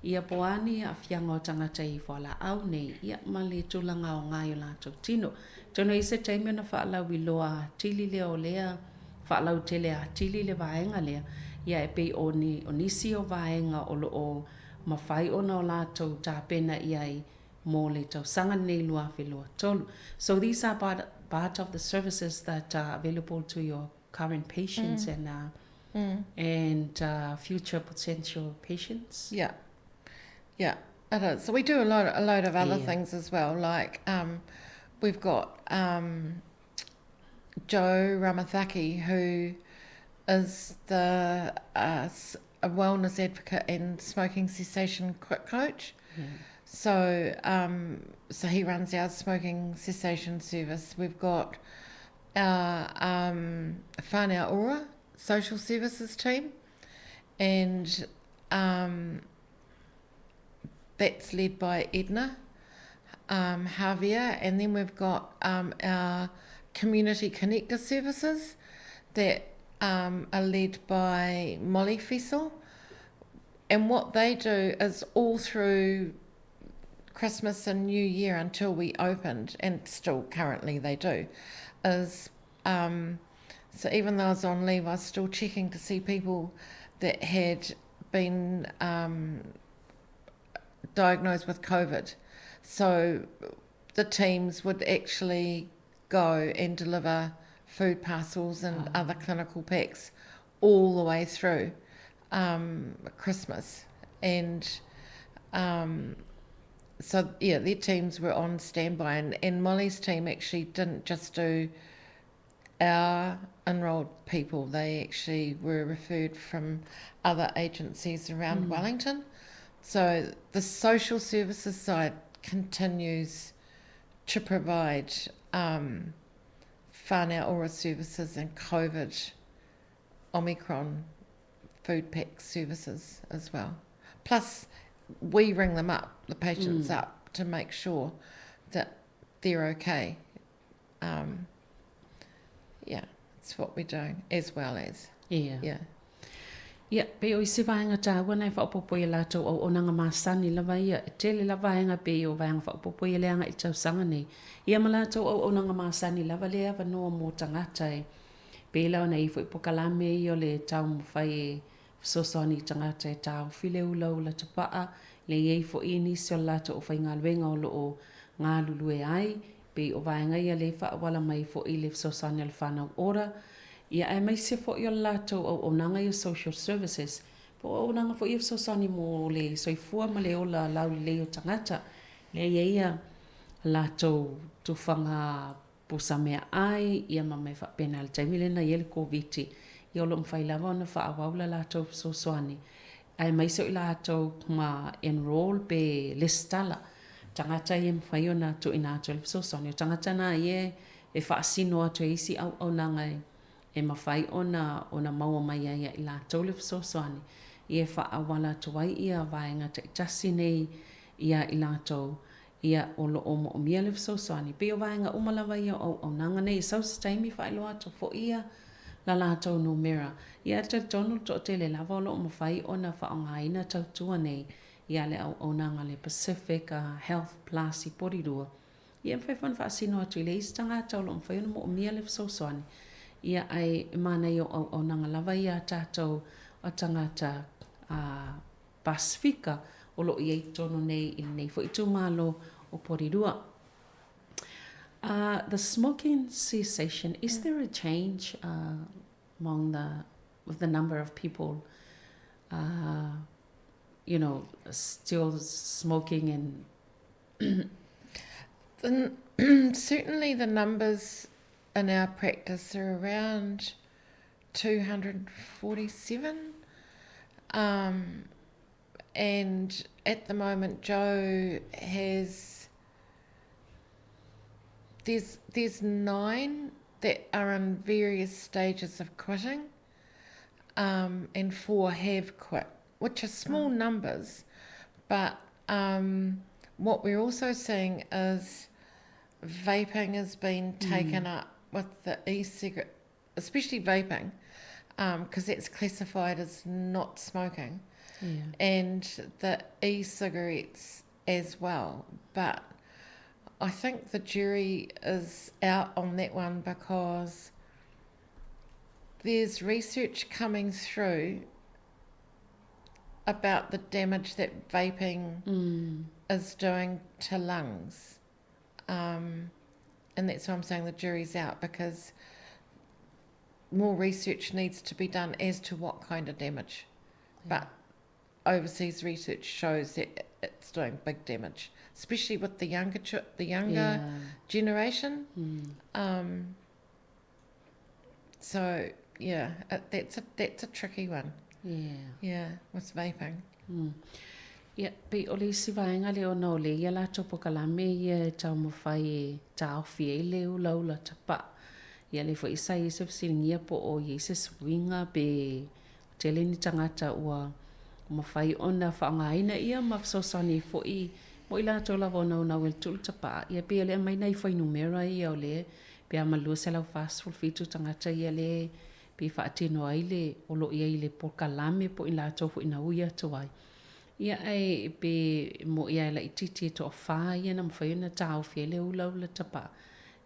ia po o a ni aafiaga o tagata i fualaau nei, ia ma le tulaga aoga i o latou tino. Atonu e i ai se taimi ona faalauiloa atili lea o lea faalautele atili le vaega lea, ia e pei o ni o nisi o vaega o lo o mafai ona o latou tapena i ai mo le tausaga lenei 2023. So these are part, part of the services that are available to your current patients mm. and uh, mm. and uh, future potential patients. Yeah, yeah, it is. So we do a lot, a load of other yeah. things as well. Like um, we've got um, Joe Ramathaki, who is the uh, a wellness advocate and smoking cessation coach. Yeah. So, um, so he runs our smoking cessation service. We've got our um, Whānau Ora social services team, and um, that's led by Edna um, Javier. And then we've got um, our community connector services that um, are led by Molly Fessel. And what they do is all through Christmas and New Year until we opened, and still currently they do, is um, so even though I was on leave, I was still checking to see people that had been um, diagnosed with COVID. So the teams would actually go and deliver food parcels and oh. other clinical packs all the way through um, Christmas. And um, so, yeah, their teams were on standby. And, and Molly's team actually didn't just do our enrolled people, they actually were referred from other agencies around mm. Wellington. So the social services side continues to provide um, whānau ora services and COVID Omicron food pack services as well. Plus, we ring them up, the patients mm. up, to make sure that they're okay. Um, yeah, it's what we're doing as well as. Yeah. Yeah. Ia, pei o isi vaega taua na e faaopoopo i a latou auaunaga masani lava ia, e tele lava vaega pei o vaega faaopoopo ia leaga i le tausaga nei. Ia ma latou auaunaga masani lava lea e avanoa mo tagata e pei la ona i ai foi pokalame ia o le taumafai e fesoasoani i tagata e taofi le ulaula tapaa, le i ai foi nisi o le latou aufaigaluega o lo o galulue ai, pei o vaega ia lea e faaauala mai foi le fesoasoani a le Whānau Ora, ia aemaise foi o le latou auaunaga ia social services, po o auaunaga foi ia fesoasoani mo le soifua ma le ola laulelei o tagata, lea e i ai a latou tufaga. pusa meaai, ia ma mea faapena i le taimi lea na i ai le Koviti, ia o lo o mafai lava ona faaauau la latou fesoasoani, aemaise o i latou ma enroll pe lesitala tagata ia e mafai ona tuuina atu ai le fesoasoani. O tagata na ia e faasino atu e isi auaunaga e mafai ona ona maua mai ai ia i latou le fesoasoani, ia e faaauala atu ai ia vaega taitasi nei ia i latou ia o lo o moomia le fesoasoani. Pei o vaega uma lava ia o auaunaga nei, e sau se taimi faailoa atu foi ia la latou numera. Ia e talitonu le toatele lava o lo o mafai ona faaaogaina tautua nei ia le auaunaga a le Pacific Health Plus i Porirua. Ia e mafai foi ona faasino atu i le isi tagata o lo o mafai ona moomia le fesoasoani. Ia ae e manaia o auaunaga lava ia a tatou o tagata Pasifika o lo o i ai i totonu nei i lenei foi itumalo o Porirua. The smoking cessation, is there a change among the with the number of people you know, still smoking and Certainly the numbers in our practice are around 247. Um, and at the moment, Joe has there's there's nine that are in various stages of quitting, um, and four have quit, which are small mm. numbers, but um, what we're also seeing is vaping has been taken mm. up with the e-cigarette, especially vaping, because um, that's classified as not smoking, yeah. and the e-cigarettes as well. But I think the jury is out on that one because there's research coming through about the damage that vaping mm. is doing to lungs. Um, and that's why I'm saying the jury's out because more research needs to be done as to what kind of damage. Yeah. But overseas research shows that it's doing big damage, especially with the younger the younger yeah. generation. Mm. Um, so yeah, it, that's a that's a tricky one. Yeah. Yeah, with vaping. Mm. Ia, pei o le isi vaega lea ona o lea ia latou polokalame ia e taumafai e taofi ai le ulaula tapaa. Ia lea foi sa i ai se fesiligia po o i ai se suiga pe tele ni tagata ua mafai ona faaaogaina ia ma fesoasoani ai foi mo i latou lava o naunau e le tuu le tapaa. Ia pei o le aumai nai fuainumera ia o lea pe a ma le 247 tagata ia lea pei faatino ai le o lo o i ai i le polokalame po o i latou foi na ui atu ai. Ia ae pe mo'i lava e laitiiti e toafa ia na mafai ona taofi ai le ulaula tapaa.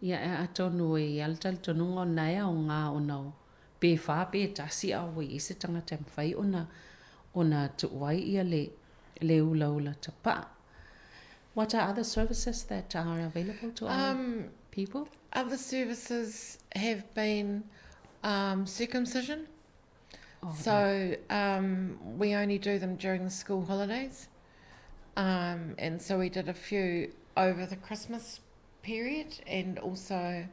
Ia ae atonu e i ai le talitonuga o lena e aoga ona o pe fa pe tasi a ua i ai se tagata e mafai ona ona tuu ai ia le le ulaula tapaa. What are other services that are available to our um, people? Other services have been um, circumcision. Oh, so um, we only do them during the school holidays. Um, and so we did a few over the Christmas period and also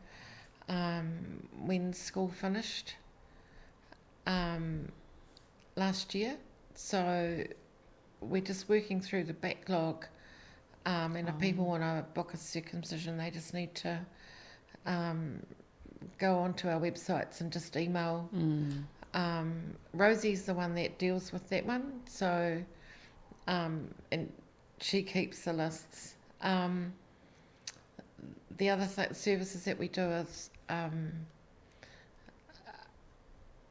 um, when school finished um, last year. So we're just working through the backlog. Um, and if people oh. want to book a circumcision, they just need to um, go onto our websites and just email. Mm. Um, Rosie's the one that deals with that one, so um, and she keeps the lists. Um, the other th- services that we do is um,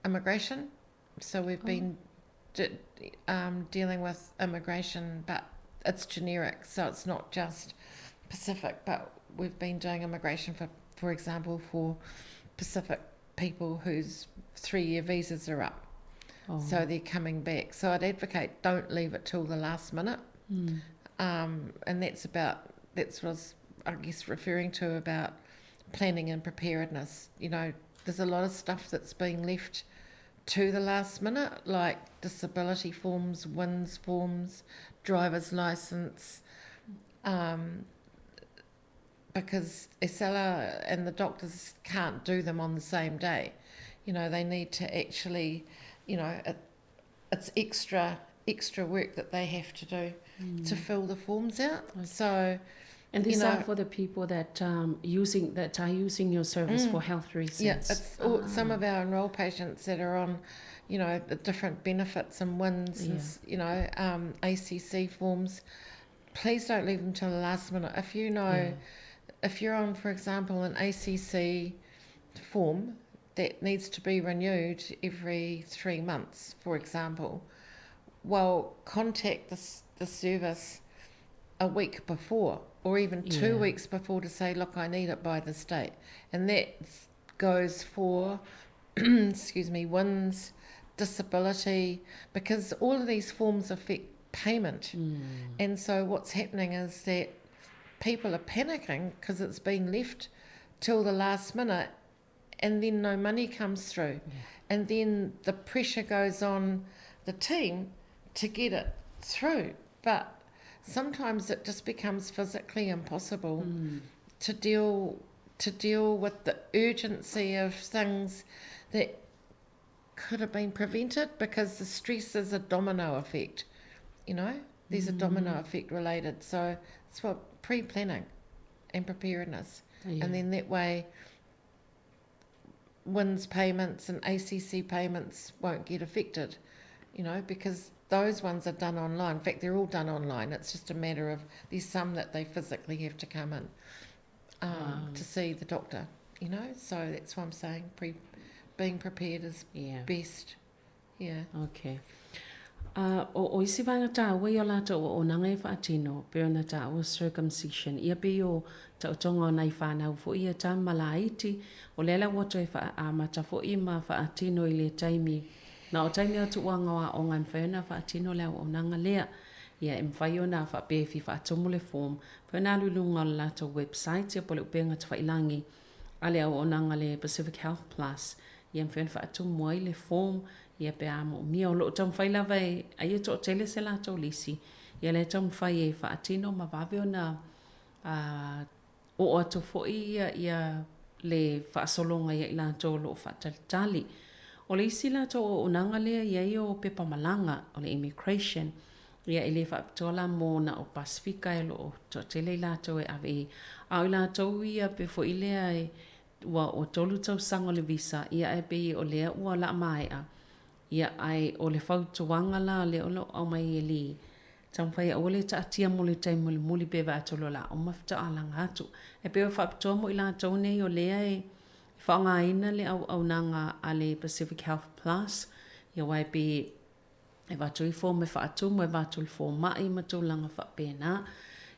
immigration. So we've oh. been um, dealing with immigration, but it's generic, so it's not just Pacific, but we've been doing immigration for, for example, for Pacific people whose three-year visas are up. Oh. So they're coming back. So I'd advocate don't leave it till the last minute. Mm. Um, and that's about, that's what I was, I guess, referring to about planning and preparedness. You know, there's a lot of stuff that's being left to the last minute, like disability forms, WINS forms, driver's license, um, because Esala and the doctors can't do them on the same day. You know, they need to actually, you know, it, it's extra extra work that they have to do mm. to fill the forms out. Okay. So, and these you know, are for the people that um, using that are using your service mm. for health reasons. Yeah, it's all, ah. some of our enrolled patients that are on, you know, the different benefits and wins, yeah. and, you know, um, ACC forms. Please don't leave them till the last minute. If you know, yeah. if you're on, for example, an ACC form that needs to be renewed every three months, for example, well, contact the, the service a week before or even two yeah. weeks before to say, look, I need it by this date. And that goes for, excuse me, one's disability, because all of these forms affect payment. Mm. And so what's happening is that people are panicking because it's been left till the last minute and then no money comes through. Yeah. And then the pressure goes on the team to get it through. But sometimes it just becomes physically impossible mm. to deal to deal with the urgency of things that could have been prevented because the stress is a domino effect you know there's mm. a domino mm. effect related so it's what pre-planning and preparedness yeah. and then that way WINS payments and ACC payments won't get affected, you know, because those ones are done online. In fact, they're all done online. It's just a matter of there's some that they physically have to come in um, wow. to see the doctor, you know. So that's why I'm saying pre, being prepared is yeah. best. Yeah. Okay. Uh, o, o isi vaega tāua i o lātou o onaga e faatino, pei ona tāua circumcision, ia pei o taotoga o nai whānau fo'i ia tā malaiti, o lea la ua toe faaamata fo'i ma faatino i le taimi, na o taimi o tuuaga o aoga e mafai ona faatino le auaunaga lea, ia e mafai ona faapea e fia faatumu le form, mafai ona alu i luga o le latou website ia po o le upega tafailangi a le auaunaga le Pacific Health Plus, ia mafai ona faatumu ai le form ia pe a moomia. O loo taumafai lava e aia toatele se latou lisi, ia lea e taumafai e faatino ma vave ona a oo atu foi ia ia le faasologa ia i latou o loo faatalitali. O le isi latou auaunaga lea i ai o pepa malaga, o le immigration, ia e le faapitoa la mo na o Pasifika e loo toatele i latou e ave i ai, a o i latou ia pe foi lea e Ua o tolu tausaga o le visa, ia ae pei o lea ua laa maea, ia ae o le fautuaga la lea o lo o aumai e le taumafai aua le taatia mo le taimi mulimuli pe vaai atu loa la uma fetaalaga atu. Ae pei o faapitoa mo i latou nei o lea e faaaogaina le auaunaga a le Pacific Health Plus, ia aua e pei e avatu ai form e faatumu, e avatu le fomai ma tulaga faapena.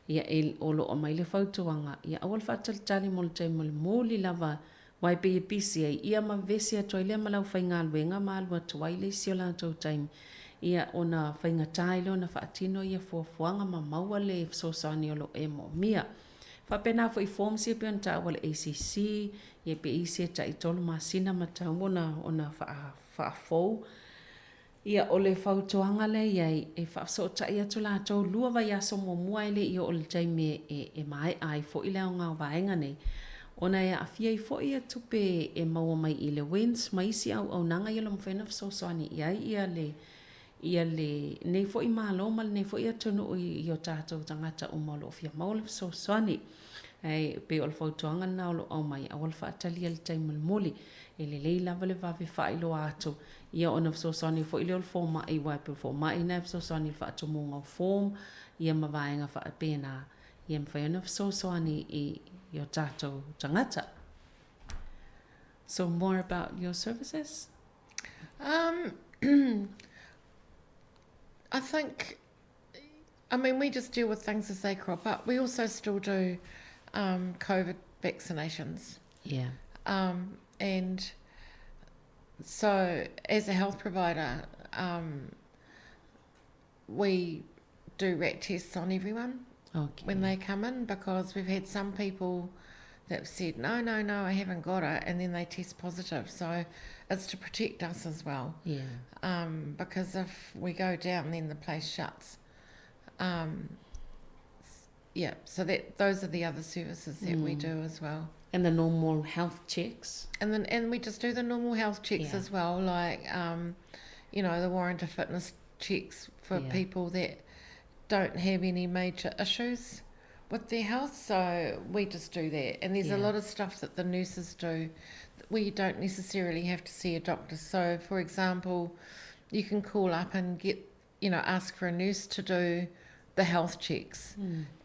Ia e, o lo o aumai le fautuaga, ia aua le faatalitali mo le taimi mulimuli lava, aua e pei e pisi ai, ia ma vevesi atu ai lea ma le aufaigaluega ma alu atu ai le isi o latou taimi, ia ona faigata ai lea ona faatino ia fuafuaga ma maua le fesoasoani o lo o e moomia. Faapena foi i forms ia pei ona taua le ACC, ia pe isi e tai tolu masina ma tatau ona, ona faa, faafou. Ia, o le fautuaga lea i ai, e faafesootai atu latou lua vaiaso muamua ae le i oo i le taimi e, e maea ai foi le aoga o vaega nei, ona e aafia ai foi ia tupe e maua mai i le WINZ ma isi auaunaga ia o lo o mafai ona fesoasoani i ai ia le, ia le, nei foi Malo ma lenei foi atunuu i, i o tatou tagata uma o lo o fia maua le fesoasoani. Ae pei o le fautuaga lena o lo o aumai, aua le faatalia i le taimi mulimuli. E lelei lava le vave faailoa atu, ia ona fesoasoani foi lea o le fomai, aua e pei o le fomai lena e fesoasoani i le faatumuga o form, ia ma vaega faapena, ia mafai ona fesoasoani i, i o tatou tagata. So more about your services? Um, I think, I mean, we just deal with things as they crop up. We also still do um, COVID vaccinations. Yeah. Um, and so, as a health provider, um, we do rat tests on everyone okay. when they come in because we've had some people that have said, no, no, no, I haven't got it, and then they test positive. So it's to protect us as well. Yeah. Um, because if we go down, then the place shuts. Um, yeah, so that those are the other services that we do as well. And the normal health checks. And then and we just do the normal health checks as well, like you know, the warrant of fitness checks for people that don't have any major issues with their health. So we just do that. And there's a lot of stuff that the nurses do that we don't necessarily have to see a doctor. So, for example, you can call up and get, you know, ask for a nurse to do the health checks.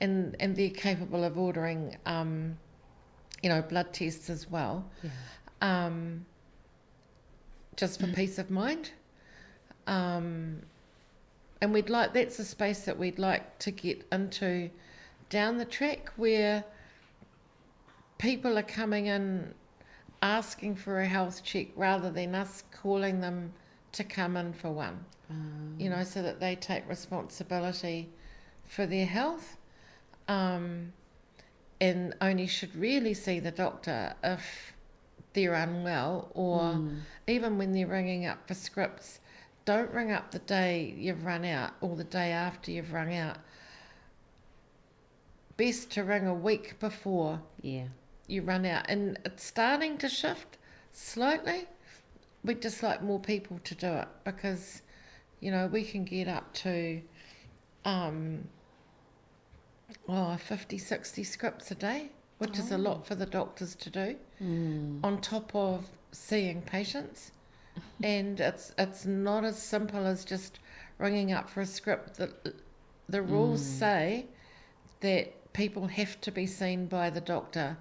And they're capable of ordering, you know, blood tests as well. Just for peace of mind. And we'd like, that's a space that we'd like to get into down the track, where people are coming in asking for a health check rather than us calling them to come in for one, you know, so that they take responsibility for their health, and only should really see the doctor if they're unwell, or even when they're ringing up for scripts, don't ring up the day you've run out or the day after you've rung out. Best to ring a week before you run out. And it's starting to shift slightly. We'd just like more people to do it, because, you know, we can get up to 50, 60 scripts a day, which is a lot for the doctors to do, on top of seeing patients. And it's not as simple as just ringing up for a script. The rules say that people have to be seen by the doctor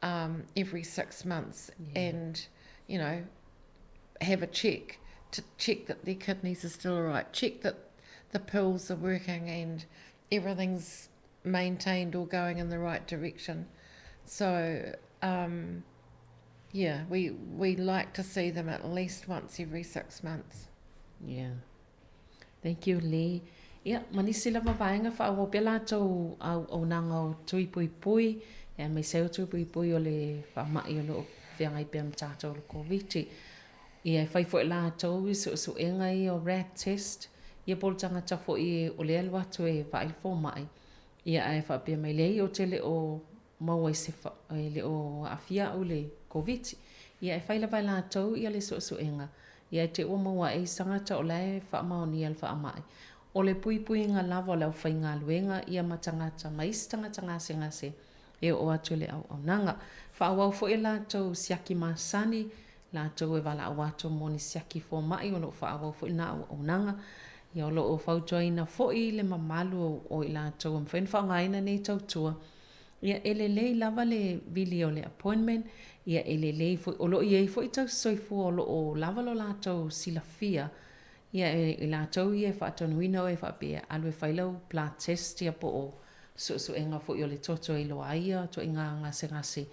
every 6 months and, you know, have a check to check that their kidneys are still all right, check that the pills are working and everything's maintained or going in the right direction. So, yeah, we like to see them at least once every 6 months. Yeah. Thank you, Lee. Ia, ma nisi lava vaega faaauau pea latou auaunaga o tui puipui, aemaise ai o tui puipui o le faama'i o loo feagai pea ma tatou o le Koviti. Ia, e fai foi latou i suesuega ia o rat test, ia po o le tagata foi o le alu atu e vaai le foma'i, ia ae faapea mai, leai ou te le o maua i se e le o aafia au i le Koviti. Ia e fai lava e latou ia le suesuega, ia e te ua maua ai se tagata o la e faamaonia le faama'i. O le puipuiga lava o le aufaigaluega ia ma tagata ma isi tagata gasegase e oo atu i le auaunaga. Faaauau foi e latou siaki masani, latou e valaau atu mo ni siaki foma'i o lo o faaauau foi lena auaunaga. Ia o lo o fautuaina foi le mamalu o i latou e mafai ona faaaogaina nei tautua. Ia e lelei lava le vili o le appointment, ia e lelei foi, o lo o i ai foi tausisoifua o lo o lava lo latou silafia, ia e latou ia e faatonuina oe faapea, alu e fai lau blood test ia po o suesuega foi o le toto e iloa ai ia ituaiga gasegase,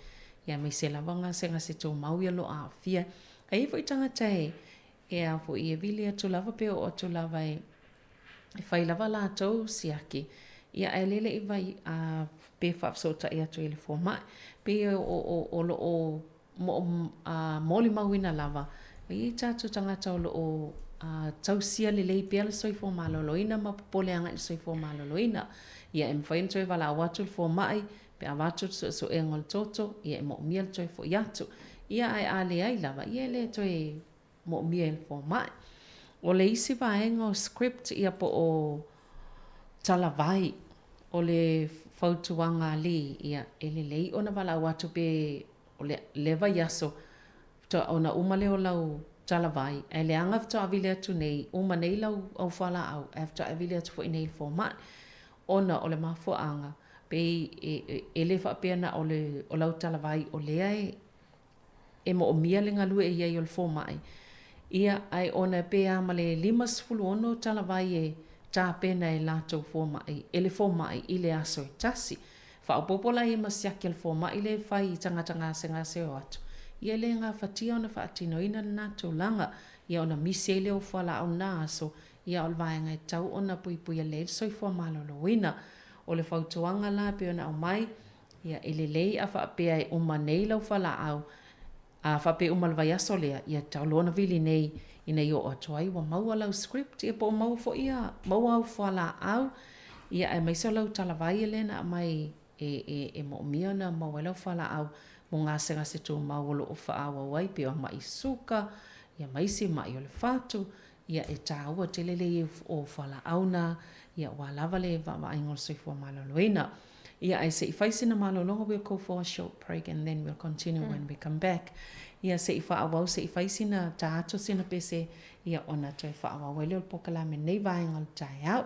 ia aemaise lava gasegase tumau ia o lo o aafia. Ae i ai foi tagata e e a foi e vili atu lava pe oo atu lava e e fai lava latou siaki, ia ae le leʻi vai a pe faafesootai atu i le fomaʻi. Pei o o o lo o moʻo a molimauina lava, e i ai tatou tagata o lo o a tausia lelei pea le soifua maloloina ma popole agai i le soifua maloloina. Ia e mafai ona toe valaau atu le fomaʻi pe a avatu le suesuega o le toto, ia e moomia le toe foʻi atu. Ia ae a leai lava, ia e le toe moomia e le fomaʻi. O le isi vaega o script ia po o talavai, o le fautuaga a Lee, ia e lelei ona valaau atu pe o le le vaiaso faatoa ona uma lea o lau talavai, ae leaga faatoa vili atu nei, uma nei lau au fualaau, ae faatoa e vili atu foi nei i le fomaʻi. Ona o le mafuaaga, pei e, e le faapea na o le o lau talavai o lea e e moomia le galue e i ai o le fomaʻi, ia, ae ona pe a ma le 56 talavai e tapena e latou fomaʻi, e le fomaʻi i le aso e tasi. Faaopoopo la ia ma siaki a le fomaʻi lea e fai i tagata gasegase o atu, ia e le gafatia ona faatinoina lena tulaga, ia ona misi ai lea o fualaau lena aso, ia o le vaega e tatau ona puipuia lelei le soifua maloloina. O le fautuaga la e pei ona aumai, Ia, e lelei a faapea e uma nei lau fualaau, a faapea e uma le vaiaso lea, ia tatau loa ona vili nei ina ia oo atu ai ua maua lau script, ia po o maua foi ia, maua au fualaau. Ia, aemaise o lau talavai lea na aumai e, e, e moomia ona maua ai lau fualaau mo gasegase tumau o lo o faaauau ai pei o ma'i suka, ia ma isi ma'i o le fatu, ia e taua tele le i ai o fualaau na, ia aua lava le vaavaaiga o le soifua maloloina. Ia ae se i fai sina malologa, we'll go for a short break and then we'll continue when we come back. Ia se i faaauau se i fai sina ta atu sina pese, ia ona toe faaauau ai lea o le polokalame i lenei vaega o le taeao.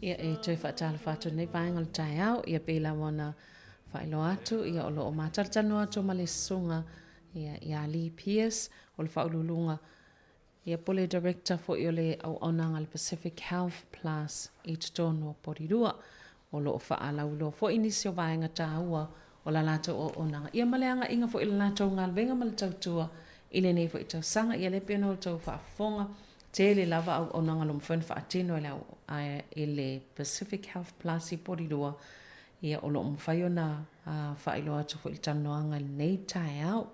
Ia, e toe faatalofa atu lenei vaega o le taeao, ia pei lava ona faailoa atu, ia o lo o matalatalanoa atu ma le susuga ia, ia Lee Pearce, o le faauluuluga Ia po le Director foi o le auaunaga a le Pacific Health Plus i totonu o Porirua. O lo o faalauiloa foi nisi o vaega taua o la latou auaunaga ia ma le agaiga foi i le latou galuega ma le tautua i lenei foi tausaga. Ia lea pei ona outou faafofoga, tele lava auaunaga o lo o mafai ona faatino e le e le Pacific Health Plus i Porirua, ia o lo o mafai ona faailoa atu foi i le talanoaga i lenei taeao.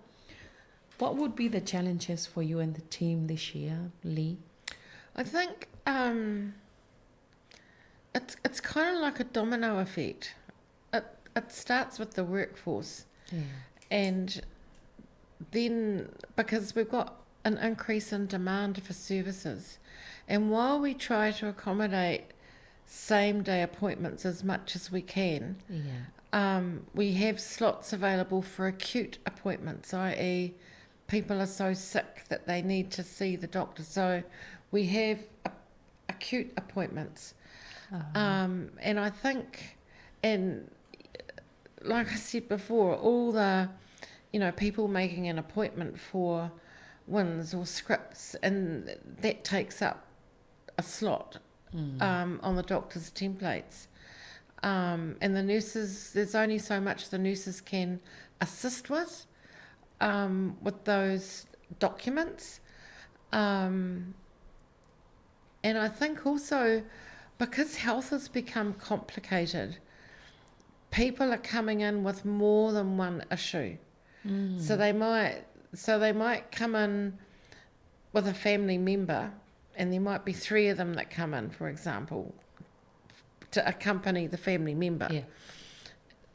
What would be the challenges for you and the team this year, Lee? I think um, it's it's kind of like a domino effect. It it starts with the workforce, yeah. and then because we've got an increase in demand for services, and while we try to accommodate same day appointments as much as we can, yeah. Um, we have slots available for acute appointments, i.e., people are so sick that they need to see the doctor. So we have a, acute appointments. Oh. Um, and I think, and like I said before, all the, you know, people making an appointment for wins or scripts, and that takes up a slot mm. um, on the doctor's templates. Um, and the nurses, there's only so much the nurses can assist with, um, with those documents. Um, and I think also because health has become complicated, people are coming in with more than one issue. Mm. So they might so they might come in with a family member and there might be three of them that come in, for example, to accompany the family member. Yeah.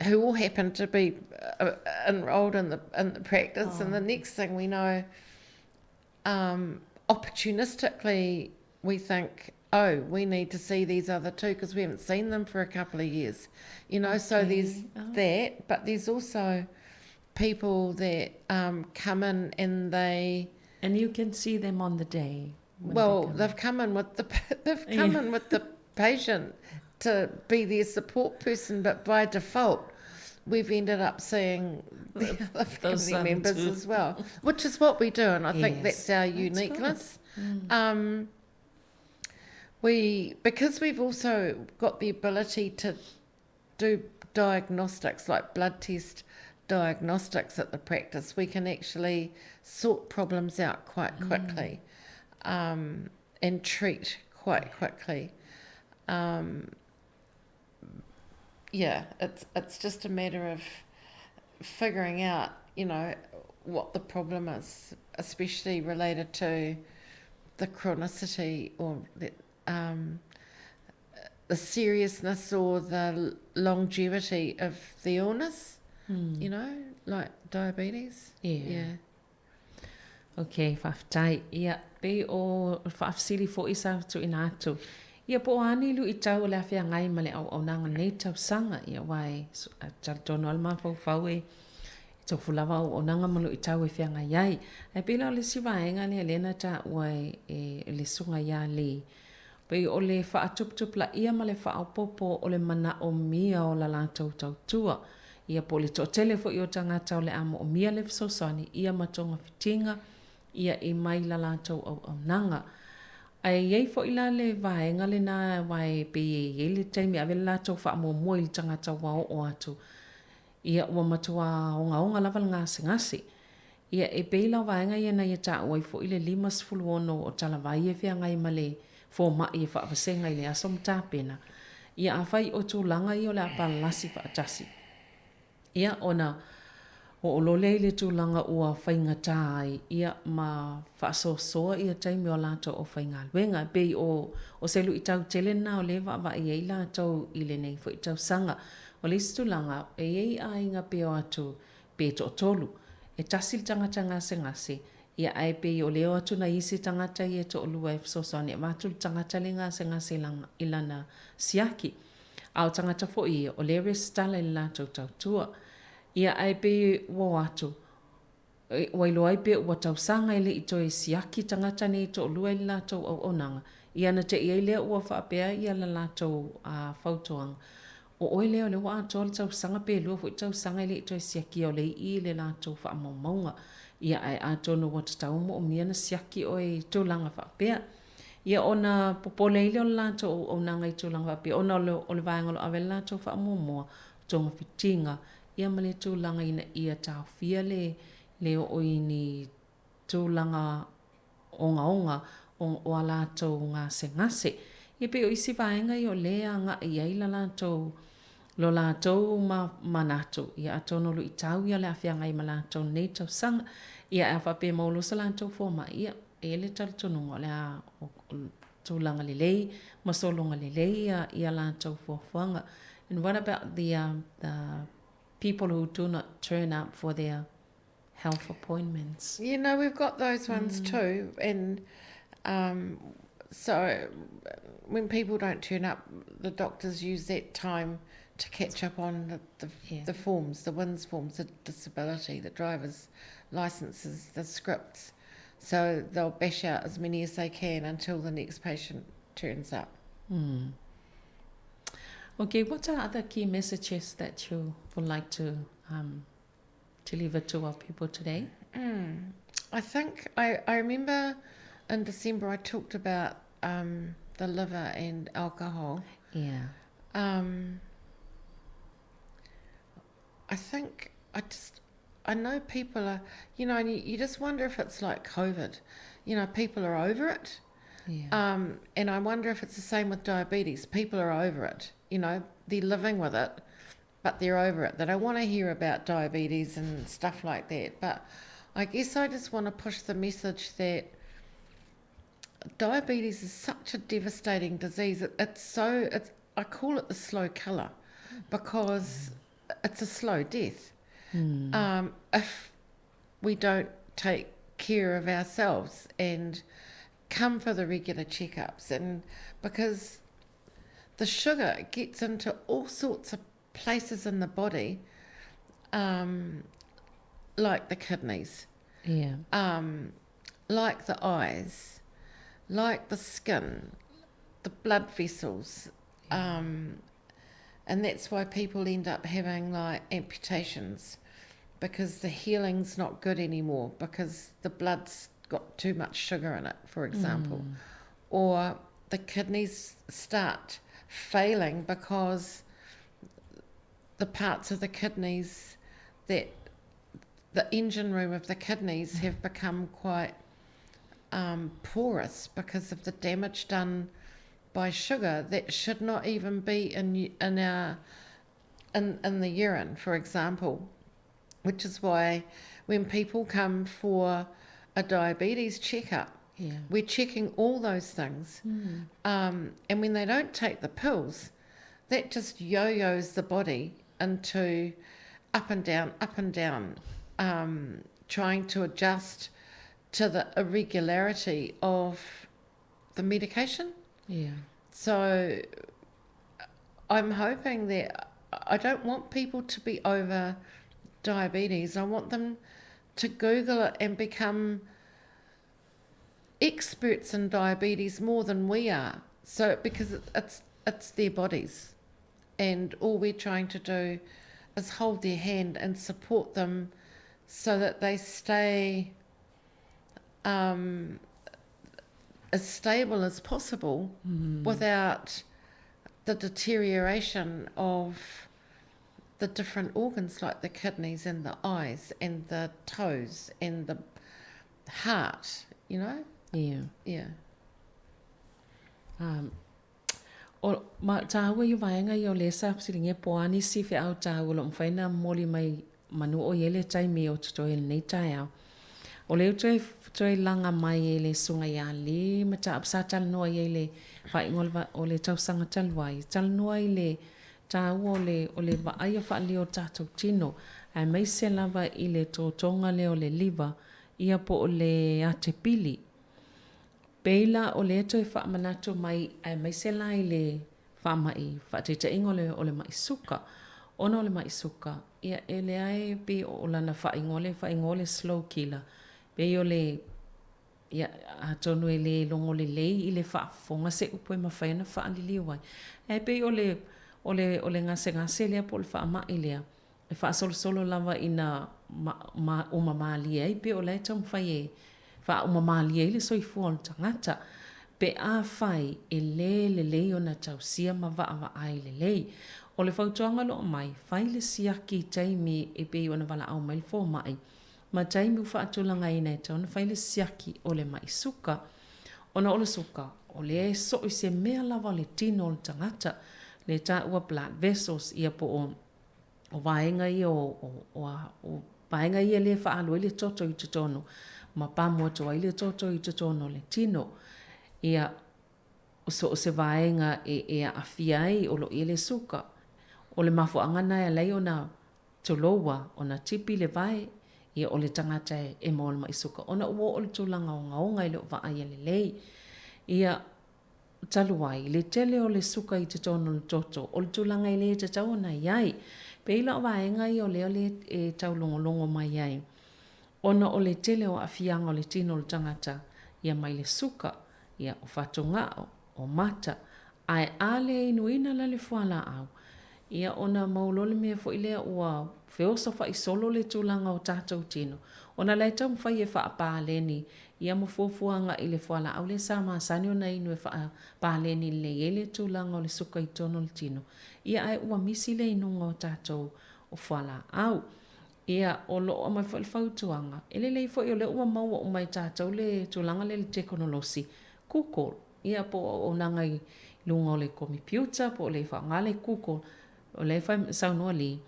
Who all happen to be uh, enrolled in the in the practice, Oh. and the next thing we know, um, opportunistically we think, oh, we need to see these other two because we haven't seen them for a couple of years, you know. So there's Okay. Oh. that, but there's also people that um, come in and they And you can see them on the day. when they well, come in. they've come in with the they've come Yeah. in with the patient to be their support person, but by default, we've ended up seeing the other Those family other members two. as well, which is what we do, and I think Yes, that's our that's good. uniqueness. Mm. Um, we because we've also got the ability to do diagnostics like blood test diagnostics at the practice, we can actually sort problems out quite quickly um, and treat quite quickly. Um, yeah, it's it's just a matter of figuring out, you know, what the problem is, especially related to the chronicity or the, um, the seriousness or the longevity of the illness, Mm. you know, like diabetes. Yeah. Yeah. Ok, faafetai. Ia, pei o faafesili fo'i sa tuuina atu. Ia, po o a ni luitau o le a feagai ma le auaunaga i lenei tausaga. Ia, aua e talitonu lava le mafaufau e tofu lava auaunaga ma luitau e feagai ai. Ae pei la o le isi vaega lea lea na taua e, e le susuga ia Lee, pei o le faatuputupulaia ma le faaopoopo o le manaomia o la latou tautua. Ia po o le toatele foi o tagata o le a moomia le fesoasoani ia ma togafitiga ia i mai la latou auaunaga. Ae i ai foi la le vaega lena aua e pei e i ai le taimi e ave le latou faamuamua i le tagata ua oo atu ia ua matua ogaoga lava le gasegase. Ia e pei la o vaega ia na ia taua ai foi le 56 o talavai e feagai ma le fomai e faavasega i le aso ma tapena. Ia afai o tulaga ia o le a palalasi faatasi, ia ona oo loa lea i le tulaga ua faigata ai ia ma faasoasoa ia taimi o a latou aufaigaluega. E pei o o se luitau tele lena o lea e vaavaai ai latou i lenei foi tausaga. O le isi tulaga, e i ai aiga pe o atu pe toatolu. E tasi le tagata gasegase, ia ae pei o le o atu nai isi tagata ia e toalua e fesoasoani e avatu le tagata le gasegase i lana siaki. A o tagata foi ia, o lea e resitala i le latou tautua. Ia ae pei ua o atu, ua iloa ai pe ua tausaga e le i toe siaki tagata nei e toalua i le latou auaunaga, ia ona te i ai lea ua faapea ia le latou fautuaga, O oe lea o lea ua atoa le tausaga pe lua foi tausaga e le i toe siakia o lea i i le latou faamaumauga. Ia ae atonu ua tatau moomia ona siaki oe i tulaga faapea. Ia ona popole ai lea o le latou auaunaga i tulaga faapea ona o le, o le vaega o lo o ave le latou faamuamua, togafitiga, ia ma le tulaga ina ia taofia le, le oo i ni tulaga ogaoga o a latou gasegase. Ia pei o isi vaega ia o lea e agai i ai la latou Lo latou ma manatu, ia atonu luitau ia o le a feagai ma latou i lenei tausaga. Ia a faapea e maua loa sa latou fomai, ia e i ai le talitonuga o le a tulaga lelei ma sologa lelei ia ia latou fuafuaga. And what about the the people who do not turn up for their health appointments? You know, we've got those ones mm. too and um, so when people don't turn up, the doctors use that time to catch up on the, the, yeah. the forms, the WINS forms, the disability, the driver's licenses, the scripts. So they'll bash out as many as they can until the next patient turns up. Mm. Okay, what are other key messages that you would like to um, deliver to our people today? Mm. I think I, I remember in December I talked about um, the liver and alcohol. Yeah. Um, I think I just I know people are, you know, and you, you just wonder if it's like COVID. You know, people are over it. Yeah. Um, and I wonder if it's the same with diabetes. People are over it. You know, they're living with it, but they're over it. They don't want to hear about diabetes and stuff like that. But I guess I just want to push the message that diabetes is such a devastating disease. It, it's so, it's, I call it the slow killer because it's a slow death. Mm. Um, if we don't take care of ourselves and come for the regular checkups, and because the sugar gets into all sorts of places in the body, um, like the kidneys, yeah, um, like the eyes, like the skin, the blood vessels. Yeah. Um, and that's why people end up having like amputations because the healing's not good anymore because the blood's got too much sugar in it, for example. Mm. Or the kidneys start failing because the parts of the kidneys that the engine room of the kidneys have become quite um, porous because of the damage done by sugar that should not even be in in our in in the urine, for example, which is why when people come for a diabetes checkup, yeah. we're checking all those things. Mm. Um, and when they don't take the pills, that just yo-yos the body into up and down, up and down, um, trying to adjust to the irregularity of the medication. Yeah. So I'm hoping that I don't want people to be over diabetes. I want them to Google it and become experts in diabetes more than we are. So because it's it's their bodies, and all we're trying to do is hold their hand and support them so that they stay um, as stable as possible mm. without the deterioration of the different organs like the kidneys and the eyes and the toes and the heart, you know? Yeah. Yeah. Um, o ma tāua i vaenga i o le sa fesiligia po o a nisi feau tāua o lo o mafai ona momoli mai manu o i ai le taimi o totoe i lenei taeao. O lea ua toe, toe laga mai e le Susuga ia Le mataupu sa talanoa i ai le faaiuga o le, o le tausaga talu ai, talanoa i le tāua o le, o le vaaia faalelei o tatou tino, aemaise lava i le totoga lea o le liver, ia po o le atepili. Pei la o lea toe faamanatu mai aemaise la i le faamai faataitaiga o le, o le mai suka. Ona o le mai suka, ia e leai pei o lana faaigoa lea e faaigoa o le slow killer. Pei o le, ia, atonu e le logo lelei i le faafofoga se upu e mafai ona faaliliu ai. Ae pei o le, o le, o le gasegase lea po o le faamai lea, e faasolosolo lava ina ma, ma, uma malie ai pei o la e taumafai e faauma malie ai le soifua o le tagata pe afai e lē lelei ona tausia ma vaavaai lelei. O le fautuaga o lo o mai, fai le siaki i taimi e pei ona valaau mai le fomai, ma taimi ua faatulagaina e tatau ona fai le siaki o le maʻi suka. Ona o le suka, o lea e soo i se mea lava o le tino o le tagata. Le taua blood vessels, ia po o o vaega ia o, o, o, a, o vaega ia lea e faaalu ai le toto i totonu ma pamu atu ai le toto i totonu o le tino. Ia, so o se vaega e, e aafia ai o lo o i ai le suka. O le mafuaaga lena e ala ai ona tuloua, ona tipi le vae, ia o le tagata e, e maua i le mai suka ona ua oo i le tulaga ogaoga e le o vaaia lelei. Ia, talu ai, le tele o le suka i totonu o le toto, o le tulaga e le tatau ona i ai. Pei la o vaega ia o lea le e taulogologo mai ai, ona o le tele o aafiaga o le tino o le tagata, ia mai le suka, ia o fatugao, o mata, ae a le inuina la le fualaau, ia ona mau loa le mea foi lea ua feosofa'i solo le tulaga o tatou tino, ona la e taumafai e faapaleni ia ma fuafua agai i le fualaau lea sa masani ona inu e faapaleni lelei ai le tulaga o le suka i totonu o le tino, ia ae ua misi le inuga o tatou o fualaau. Ia, o lo o aumai foi le fautuaga, e lelei foi o lea ua maua uma e tatou le tulaga lea i le tekonolosi, Google, ia po o auaunaga i luga o le komepiuta po o le faaaoga le Google, o lea e fai, saunoa Lee,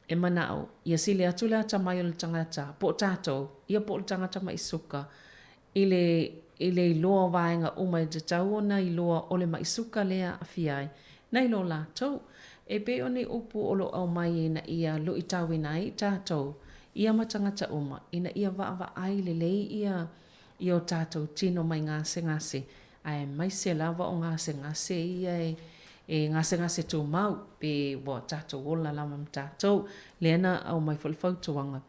e manao ia sili atu le atamai o le tagata, po o tatou, ia po o le tagata ma'i suka, i le, i le iloa o vaega uma e tatau ona iloa o le ma'i suka lea e aafia ai, nai lo latou. E pei o ni upu o lo o aumai ina ia luitauina ai i tatou, ia ma tagata uma, ina ia vaavaai lelei ia i o tatou tino mai gasegase, aemaise lava o gasegase ia e, e gasegase tumau, pe ua tatou ola lava ma tatou. Lea na aumai foi le fautuaga,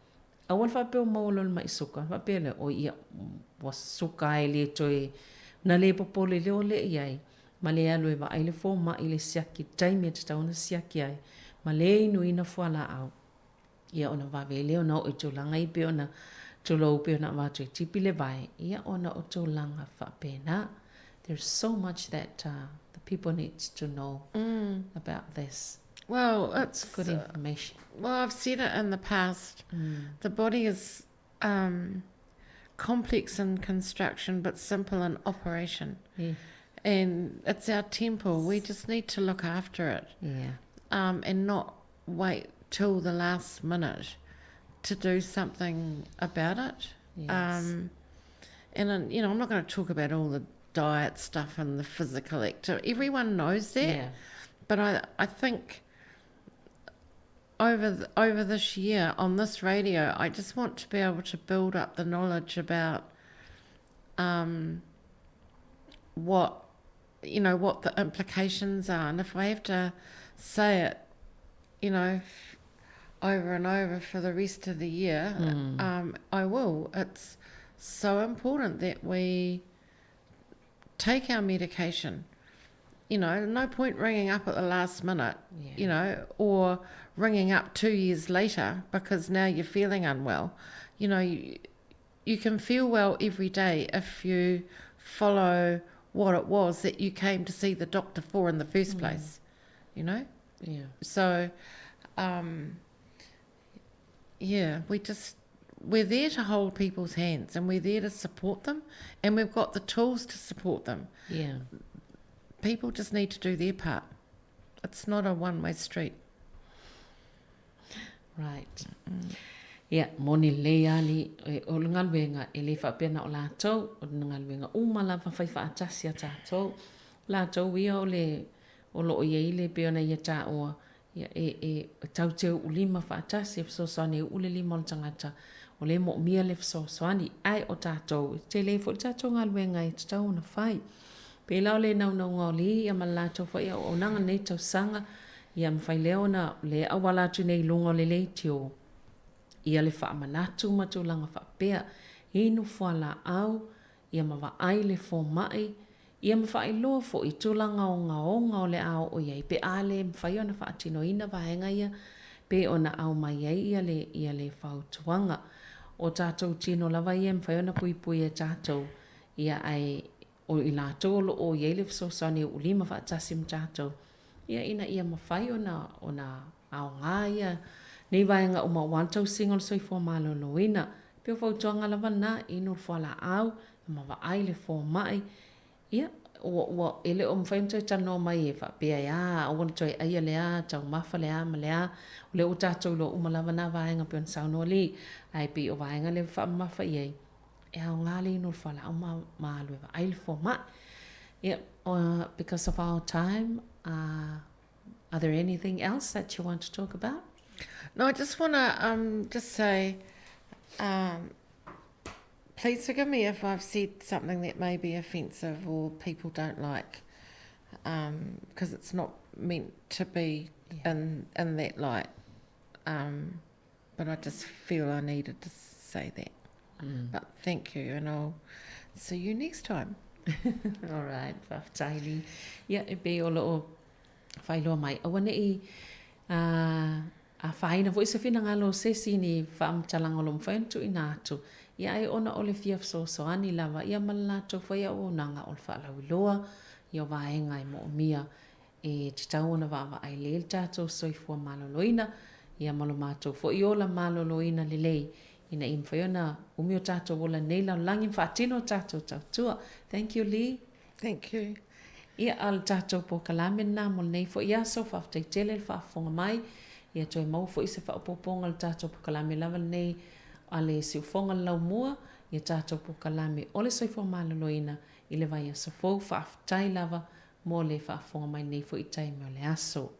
aua le faapea ua maua loa le ma'i suka, ona faapea lea, oi ia, ua suka lava e le toe, ona le popole loa lea i ai, ma le alu e vaai le fomai i le siaki, taimi e tatau ona siaki ai, ma le inuina fualaau. Ia ona vave ai lea ona oo i tulaga ia pei ona tulou pei ona avatu e tipi le vae, ia ona o tulaga faapena. There's so much that the people needs to know about this. Well, it's good information. Well, I've said it in the past. The body is complex in construction but simple in operation. Yeah. And it's our temple. We just need to look after it. Yeah. And not wait till the last minute to do something about it. Yes. And you know, I'm not going to talk about all the diet stuff and the physical activity. Everyone knows that. Yeah. But I think over this year on this radio, I just want to be able to build up the knowledge about what, you know, what the implications are. And if I have to say it, you know, over and over for the rest of the year, I will. It's so important that we take our medication. You know, no point ringing up at the last minute, you know, or ringing up 2 years later because now you're feeling unwell. You know, you can feel well every day if you follow what it was that you came to see the doctor for in the first place, you know? Yeah. We're there to hold people's hands and we're there to support them and we've got the tools to support them. Yeah. People just need to do their part. It's not a one-way street. Right. Ia, moni lelei lava le, o le galuega, e le faapea na o latou, o le galuega uma lava fai faatasi a tatou. O latou ia o le, o lo o i ai le, pei ona ia taua, ia, e, e tau teuulima faatasi, e fesoasoani e uu le lima o le tagata, o lea e moomia le fesoasoani. Ae o tatou, e tele foi le tatou galuega e tatau ona fai. Pei la o le naunauga o Lee ia ma le latou foi auaunaga lenei tausaga, ia mafai lea ona le auala atu nei i luga o le leitio, ia le faamanatu ma tulaga faapea, inu fualaau, ia ma vaai le fomai, ia ma faailoa foi tulaga ogaoga o le a oo i ai, pe a le mafai ona faatinoina vaega ia pei ona aumai ai ia le ia le fautuaga. O tatou tino lava ia e mafai ona puipui e tatou, ia ae o i latou o lo o i ai le fesoasoani e uulima faatasi ma tatou, ia ina ia mafai ona ona aoga ia nei vaega uma aua le tausiga o le soifua maloloina. E pei o fautuaga lava na, inu le fualaau, ma vaai le fomai, ia, Ua, ua, e le o mafai ona toe talanoa mai e faapea e a, aua le toe aia le a, taumafa le a ma le a. O lea ua tatou iloa uma lava na vaega pei ona saunoa Lee, ae pei o vaega lea e faamamafa i ai, e aoga le inu o le fualaau ma, ma alu e vaai le fomai. Ia, uh, because of our time, uh, are there anything else that you want to talk about? No, I just want to um, just say, um, please forgive me if I've said something that may be offensive or people don't like, because um, it's not meant to be yeah. in in that light. Um, but I just feel I needed to say that. Mm. But thank you, and I'll see you next time. All right, faafetai Lee. Ia, e pei o loo faailoa mai, aua ne'i afaina foi se finagalo o se isi i ni faamatalaga o lo o mafai ona tuuina atu, ia ae ona o le fia fesoasoani lava ia ma le latou foi auaunaga o le faalauiloa ia o vaega e moomia e tatau ona vaavaai lelei le tatou soifua maloloina ia ma lo matou foi ola maloloina lelei ina ia mafai ona umi o tatou ola i lenei lalolagi ma faatino a tatou tautua. Thank you Lee. Thank you. Ia, a o le tatou polokalame lena mo lenei foi aso, faafetai tele le faafofoga mai. Ia toe maua foi se faaopoopoga o le tatou polokalame lava lenei a le Siufofoga le Laumua, ia tatou polokalame o le Soifua Maloloina i le vaiaso fou. Faafetai lava mo le faafofoga mai lenei foi taimi o le aso.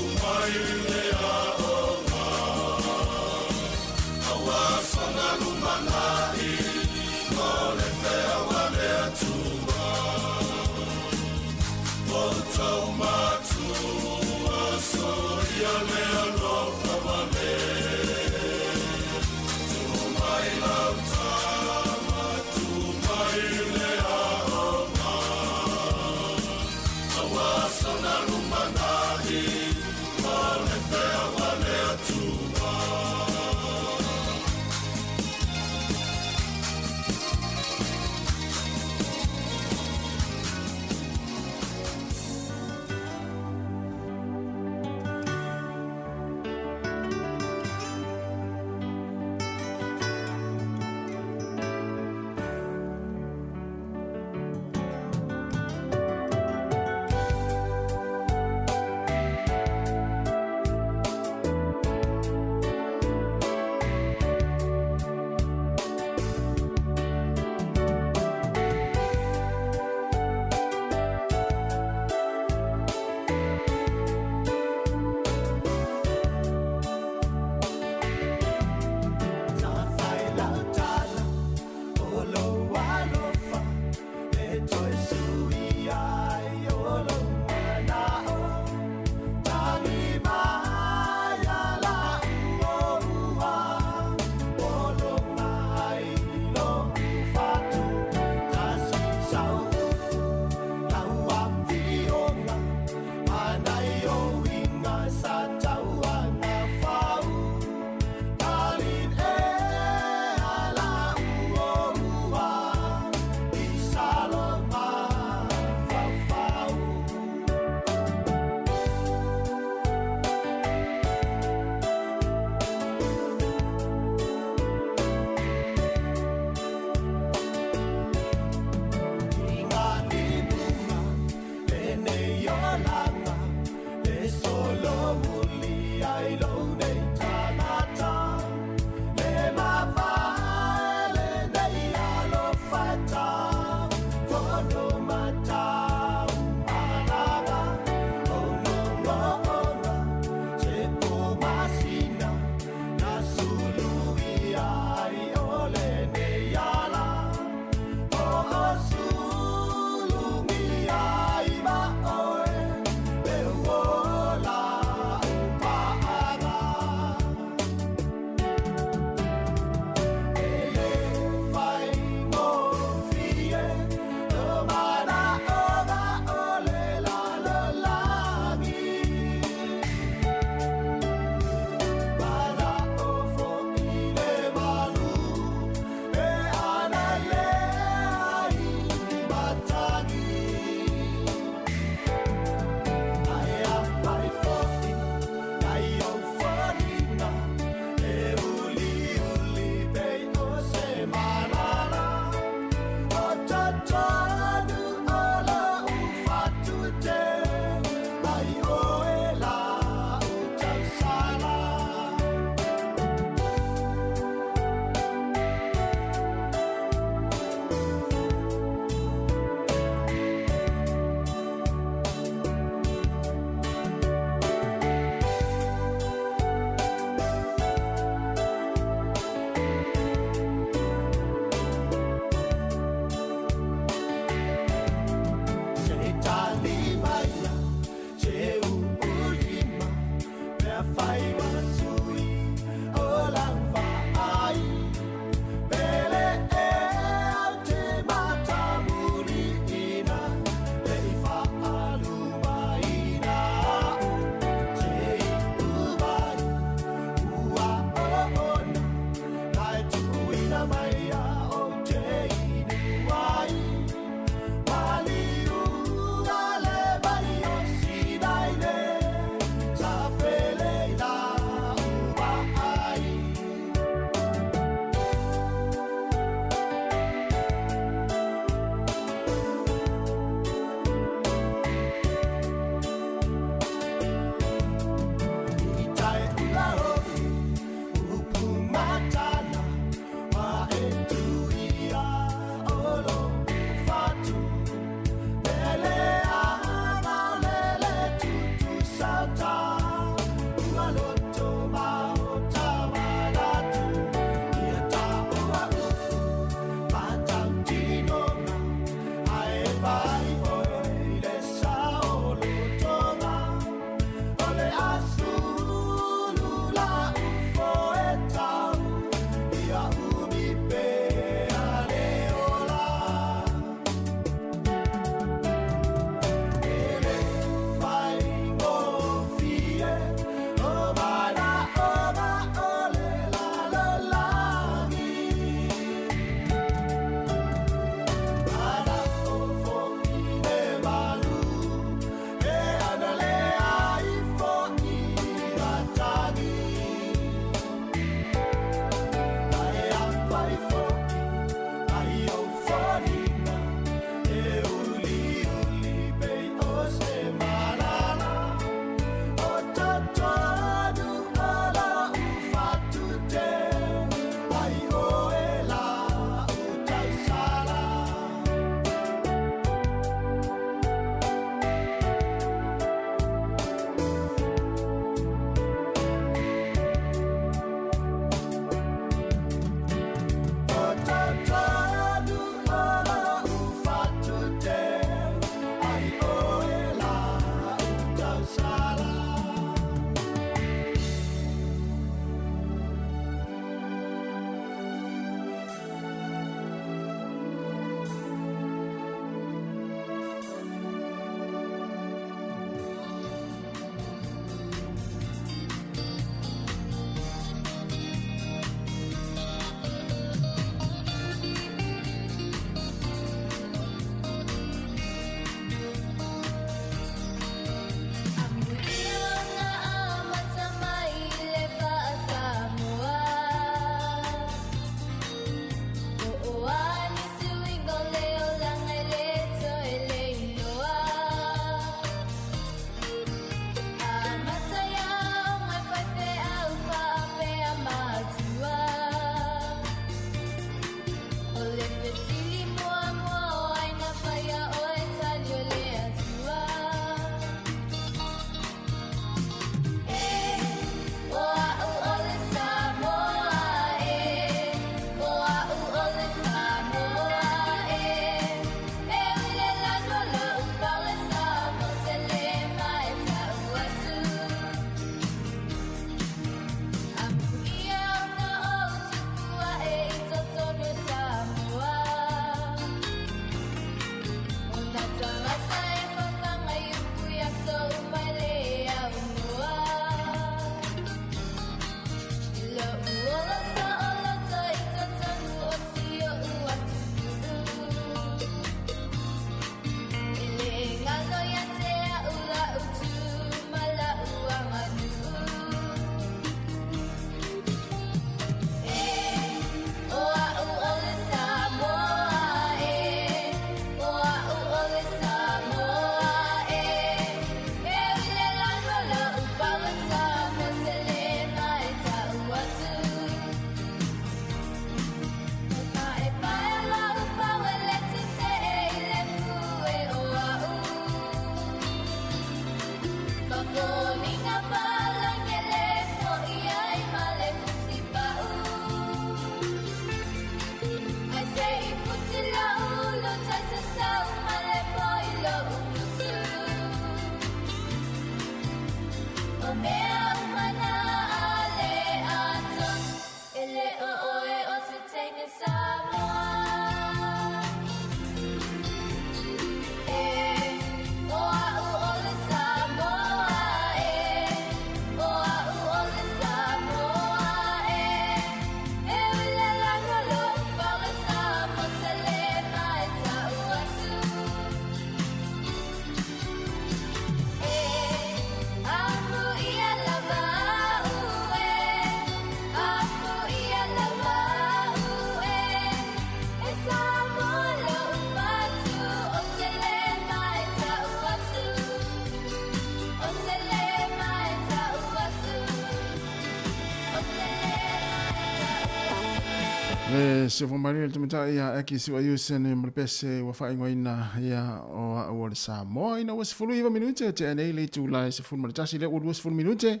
Le siofomali le tamatai ia Aki Suaiusene ma le pese ua faaigoaina ia o a'u o le Samoa ina ua 19 minute tea nei le itula e 11 lea ua 20 minute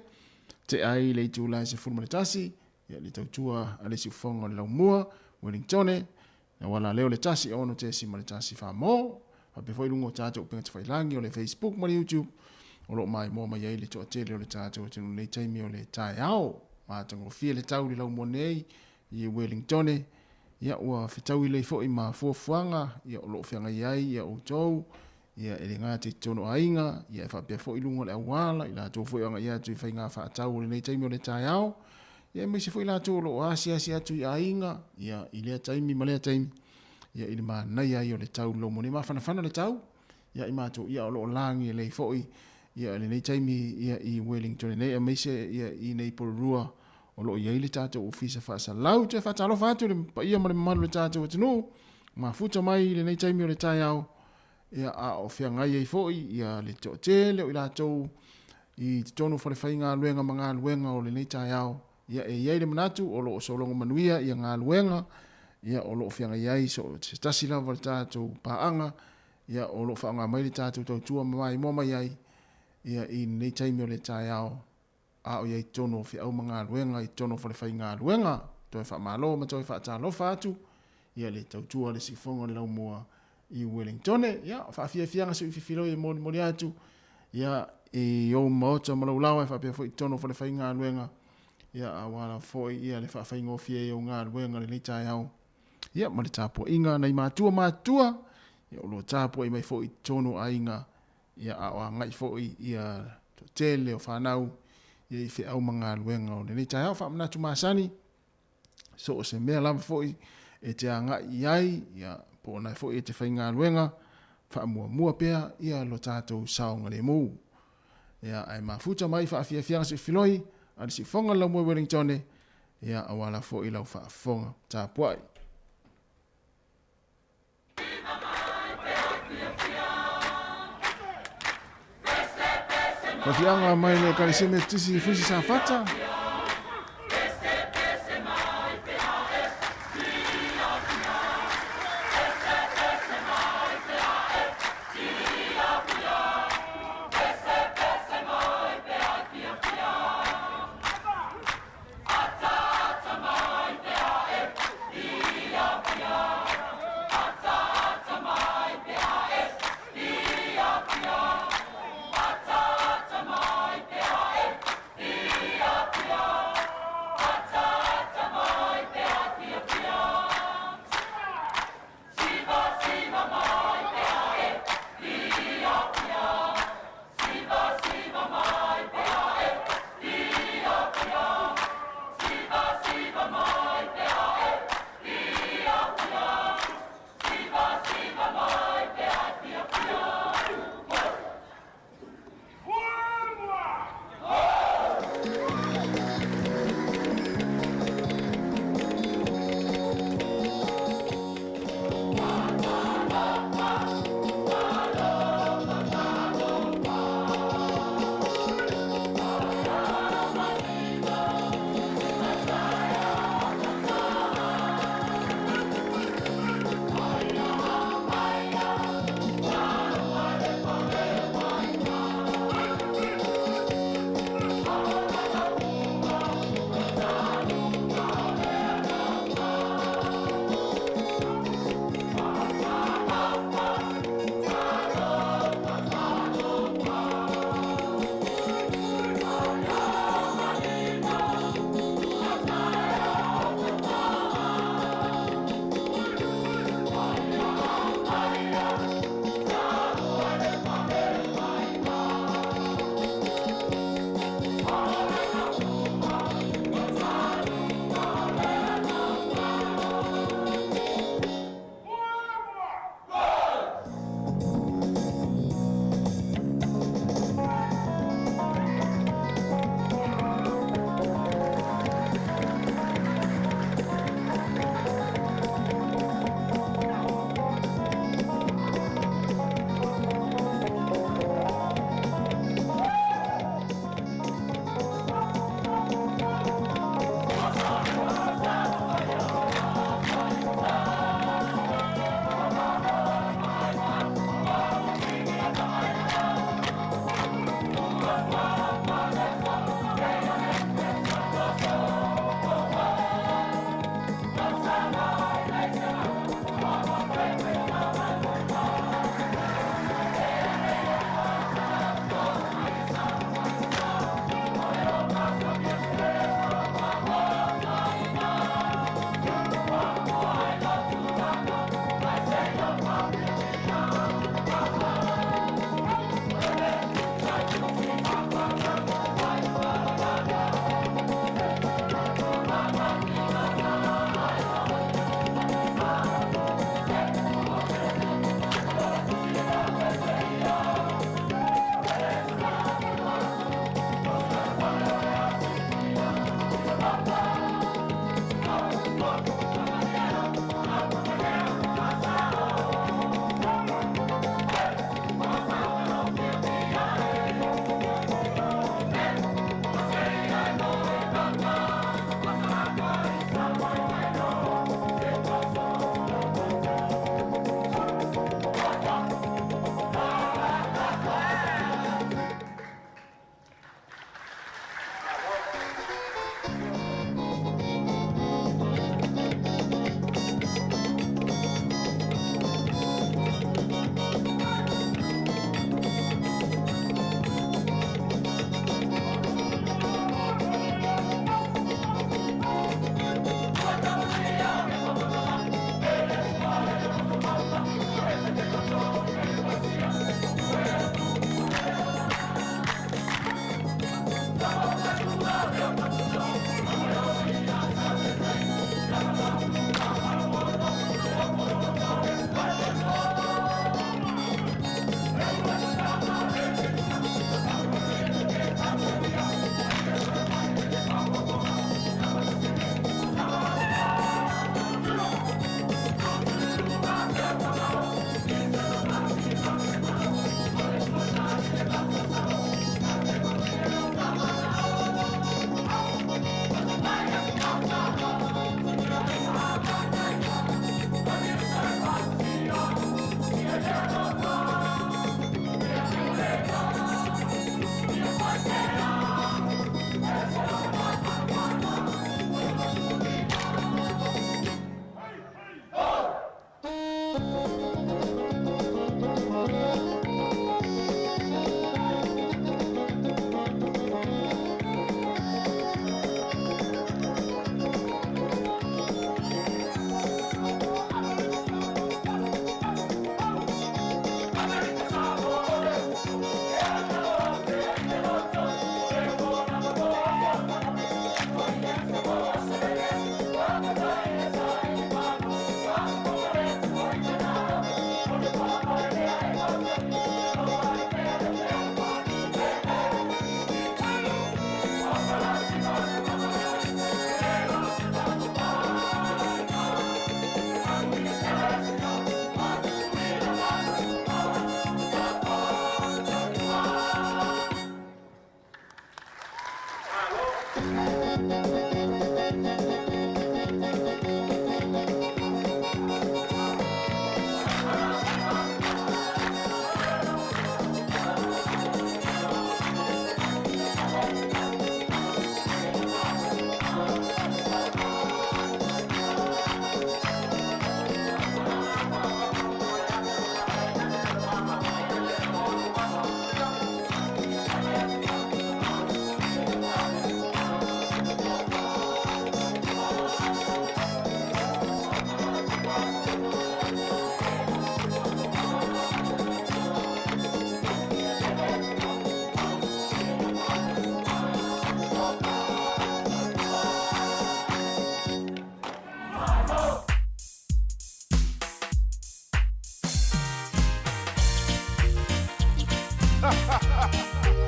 tea ai le itula e 11 ia le tautua a le siufofoga o le Laumua Wellingtone na wala leo le tasi ono tesi ma le tasi wha faapea foi luga o tatou upega tafailagi o le Facebook ma le YouTube o lo o maimoa mai ai le toatele o le tatou atunuu nei taimi o le taeao. Matagofie le tau i le laumua nei i Wellingtone, ia ua fetaui lelei foi ma fuafuaga ia o lo o feagai ai ia outou ia e le gata i totonu o aiga ia e faapea foi i luga o le auala i latou foi o agai atu i faiga faatau o lenei taimi o le taeao ia aemaise foi latou o lo o asiasi atu i aiga ia i lea taimi ma lea taimi ia i le manaia ai o le tau lomo nei mafanafana le tau ia i matou ia o lo o lagi lelei foi ia i lenei taimi ia i Wellington nei aemaise ia i nei Porirua o lo o i ai le tatou ofisa faasalau. Toe faatalofa atu i le paia ma le mamalu o le tatou atunuu mafuta mai i lenei taimi o le taeao ia a o feagai ai foi ia le toatele o i latou i totonu o falefaigaluega ma galuega o lenei taeao. Ia e i ai le manatu o lo o sologo manuia ia galuega ia o lo o feagai ai so o se tasi lava o le tatou paaga ia o lo o faaaoga mai le tatou tautua ma maimoa mai ai ia i lenei taimi o le taeao a o i ai totonu o feau ma galuega i totonu o falefaigaluega. Toe faamalo ma toe faatalofa atu ia le tautua a le Siufofoga o le Laumua i Wellingtone. Ia, faafiafiaga sui fifiloi e molimoli atu ia i ou maota ma lou laoa e faapea foi i totonu o falefaigaluega ia aua lava foi ia le faafaigofie ai o galuega i lenei taeao. Ia ma le tapuaiga a nai matua matutua ia o lo o tapuai mai foi i totonu o aiga ia a o agai foi ia toatele o fanau ia i feau ma galuega o lenei taeao. Faamanatu masani so o se mea lava foi e te agai i ai, ia, po o na foi e te faigaluega, faamuamua pea ia lo tatou saogalemu. Ia, ae mafuta mai faafiafiaga siufiloi a le siufofoga le Laumua i Wellingtone, ia, aua la foi lau faafofoga tapuai. Fafiaga mai le Ekalesia Metotisi i Fusi Safata.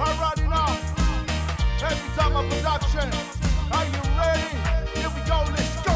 Alrighty now. Happy Time Production. Are you ready? Here we go, let's go.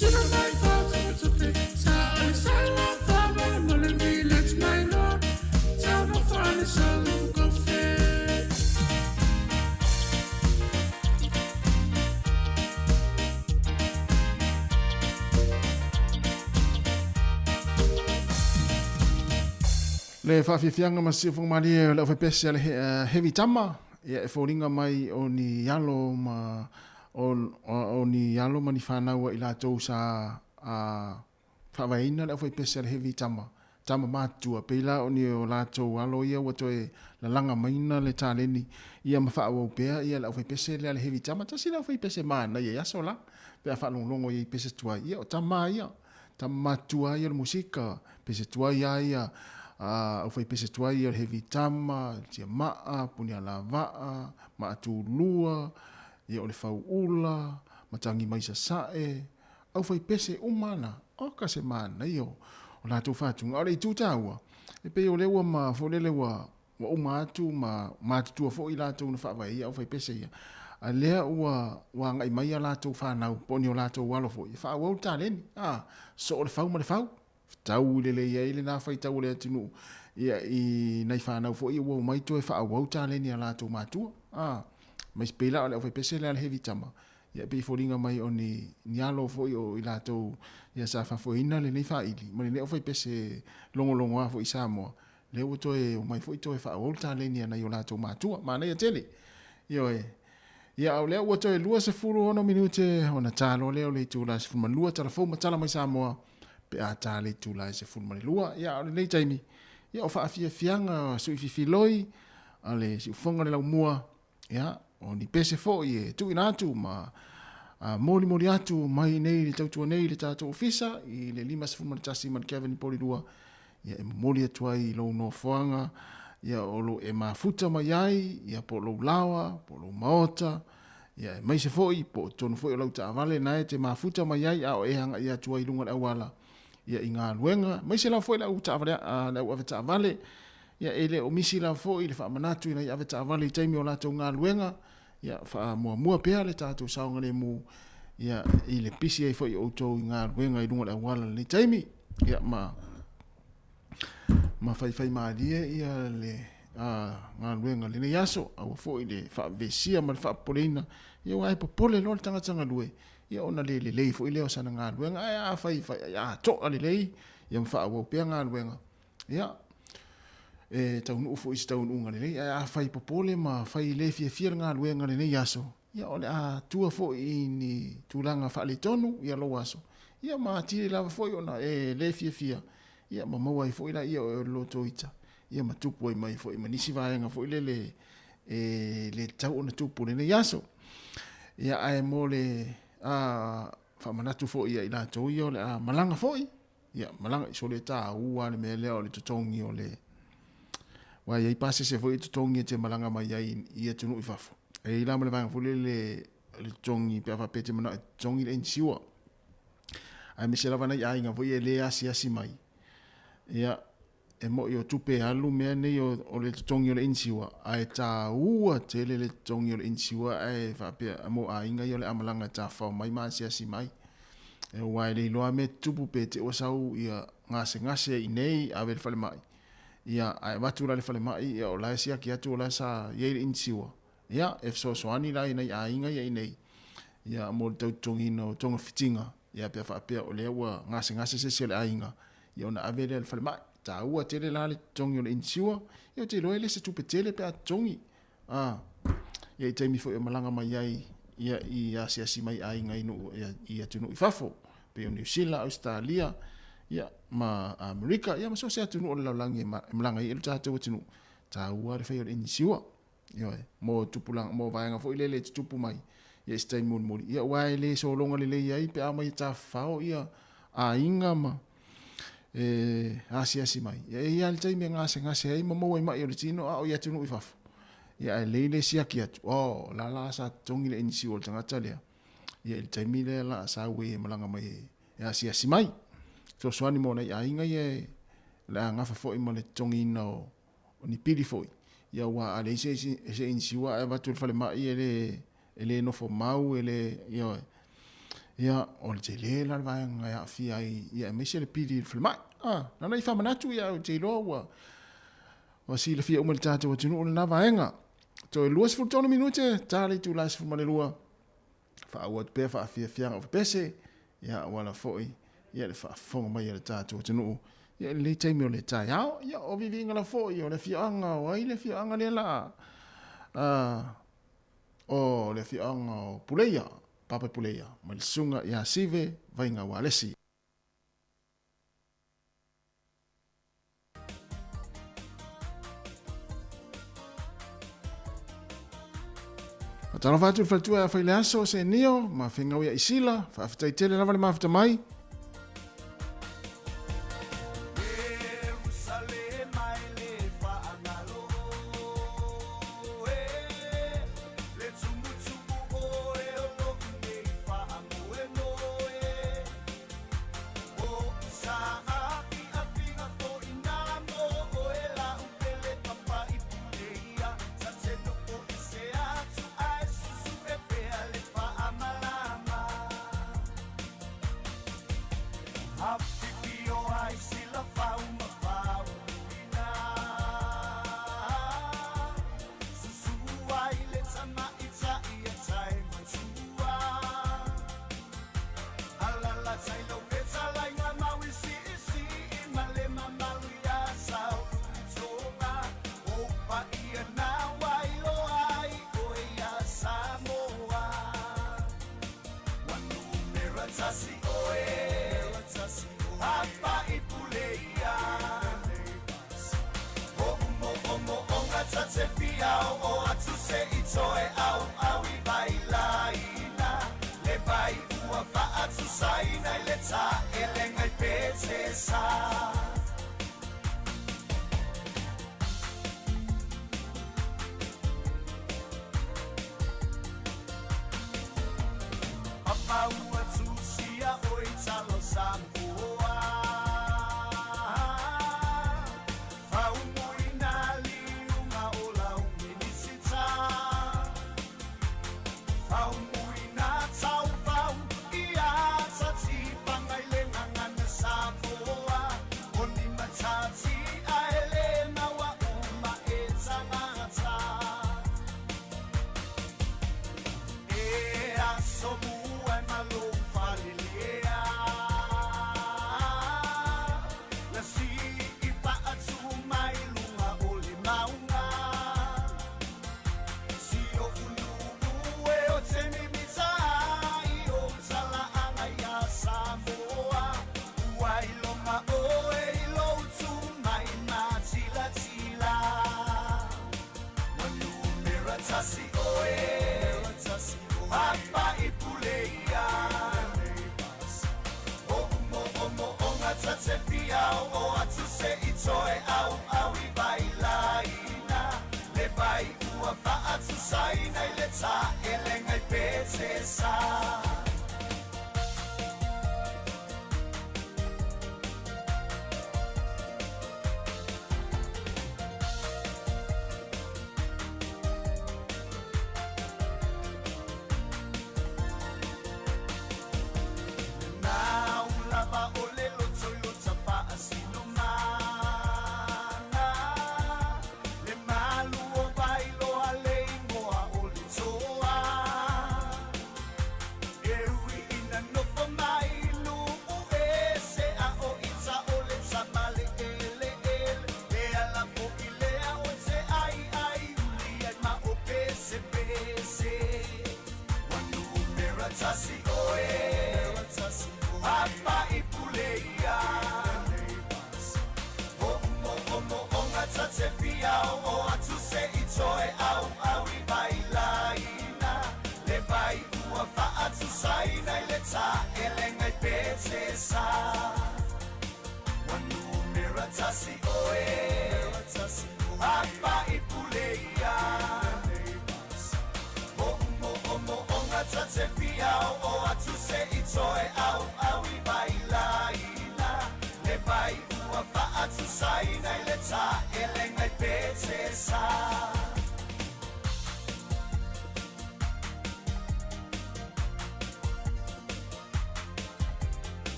Sina mai Le faafiafiaga ma se siufofoga malie o le aufaipese a le Heavy Tama, ia e foliga mai o ni alo ma o, o ni alo ma ni fanau a i latou sa a faavaeina le aufaipese a le Heavy Tama, tama matutua, pei la o ni o latou alo ia ua toe lalaga maina le taleni ia ma faaauau pea ia le aufaipese lea a le Heavy Tama. Tasi le aufaipese manaia i aso la, pe a faalogologo i ai i pese tuai, ia o tama ia. Tama matutua ia o le musika, pese tuai lava ia, aufaipese tuai ia o le Heavy Tama, Tiamaa, Punialavaa, Maatulua, ia o le Fauula, Matagi mai Sasae, aufaipese uma na, oka se manaia o latou faatuga. A o le itu taua, e pei o lea ua ma, foi lele ua, ua uma atu ma matutua foi i latou na faavae ai aufaipese ia, a lea ua ua agai mai a latou fanau po o ni o latou alo foi e faaauau le taleni, a, soo le fau ma le fau, fetau lelei ai lena faitau o le atunuu ia i nai fanau foi ia ua omai toe faaauau taleni a latou matua, a, aemaise pei la o le aufaipese lea a le Heavy Tama, ia e pei e foliga mai o ni ni alo foi o i latou ia sa faafoeina lenei faili ma lenei aufaipese logologoa foi i Samoa, Lea ua toe omai foi toe faaauau le taleni a nai o latou matua. Manaia tele. Ioe. Ia, a o lea ua toe 26 minute ona ta loa lea o le itula e 12, tala fou ma tala mai Samoa pe a ta le itula e 12. Ia, a o lenei taimi, ia o faafiafiaga sui fifiloi a le siufofoga o le laumua, ia, o ni pese foi e tuuina atu ma molimoli atu mai nei le tautua nei i le tatou ofisa i le 51 ma le Kevin Polilua, ia e momoli atu ai i lou nofoaga, ia o lo e mafuta mai ai, ia po o lou laoa, po o lou maota, ia aemaise foi po o totonu foi o lau taavale na e te mafuta mai ai a o e agai atu ai i luga o le auala, ia i galuega, aemaise lava foi le au taavale, le au avetaavale, ia e le o misi lava foi le faamanatu ina ia avetaavale i taimi o latou galuega, ia faamuamua pea le tatou saogalemu ia i le pisi ai foi o outou i galuega i luga o le auala i lenei taimi, ia ma ma faifaimalie ia le galuega i lenei aso, aua foi le faavesia ma le faapopoleina, ia aua e popole loa le tagata galue, ia ona le lelei foi lea o sana galuega, ae a fai, fai a toa lelei, ia ma faaauau pea galuega, ia, e taunuu foi i se taunuuga lelei, ae a fai popole ma fai le fiafia le galuega i lenei aso, ia o le a tua foi i ni tulaga faaletonu ia lou aso, ia ma atili lava foi ona e le fiafia, ia ma maua ai foi laia o le lotoita, ia ma tupu ai mai foi ma nisi vaega foi lele e le tatau ona tupu i lenei aso. Ia ae mo le a faamanatu foi ia i latou ia o le a malaga foi, ia malaga i sole taua le mea lea o le totogi o le aua e i ai pasese foi e totogi e te malaga mai ai i atunuu i fafo. E i ai la ma le vaega foi lele le totogi pe a faapea e te manao e totogi le inisiua. Aemaise lava nai aiga foi e le asiasi mai. Ia, e moi o tupe e alu mea nei o, o le totogi o le inisiua, ae taua tele le totogi o le inisiua ae faapea mo aiga ia o le a malaga e tafafao mai ma asiasi mai. Aua e le iloa mea tutupu pe te ua sau ia gasegase i inei ave i le falemai. Ia, ae avatu la i le falemai, ia o la e siaki atu o la e sa i ai le inisiua. Ia, e fesoasoani la i nai aiga ia i inei, ia mo le tau totogiina o togafitiga, ia pe a faapea o lea ua gasegase se isi o le aiga, ia ona ave lea i le falemai. E taua tele la le totogi o le inisiua, ia ou te iloa e le se tupe tele pe a totogi. A, ia i taimi foi e malaga mai ai ia i asiasi mai aiga i nuu i atunuu i fafo, pei o Niu Sila, Ausetalia, ia ma Amerika, ia ma so o se atunuu o le lalolagi e malaga ai i le tatou atunuu, taua le fai o le inisiua. Ioe, mo tupulaga, mo vaega foi lele e tutupu mai ia i se taimi mulimuli. Ia aua e le sologa lelei ai pe a omai e tafafao ia aiga ma e asiasi mai. Ia e i ai lava le taimi e gasegase ai ma maua ai mai o le tino a o i atunuu i fafo. Ia ae lelei le siaki atu, oh, o la la sa totogi le inisiua o le tagata lea. Ia i le taimi lea la sau ai e malaga mai e asiasi mai. Fesoasoani mo nai aiga ia e, o le a gafa foi ma le totogiina o o ni pili foi, ia aua a leai se se inisiua ae avatu i le falemai e le e le nofo mau e le ioe. Ia o le tele la le vaega e aafia ai ia aemaise le pili i le falemai. Ah, na ona i faamanatu ia ou te iloa ua ua silafia uma e le tatou atunuu lena vaega. Toe 23 minute ta le itula e 12 faaauau atu pea faafiafiaga o pepese, ia auala foi ia le faafofoga mai a le tatou atunuu. Ia, i lenei taimi o le taeao, ia, o viviiga la foi o le afioaga o ai le afioaga lea la, o le afioaga o Puleia, Papa Puleia, ma le susuga ia Sive Vaiga Ualesi. Faatalofa atu i le faletua ia Faileaso, Senio ma Fegau ia Isila, faafetai tele lava le mafuta mai.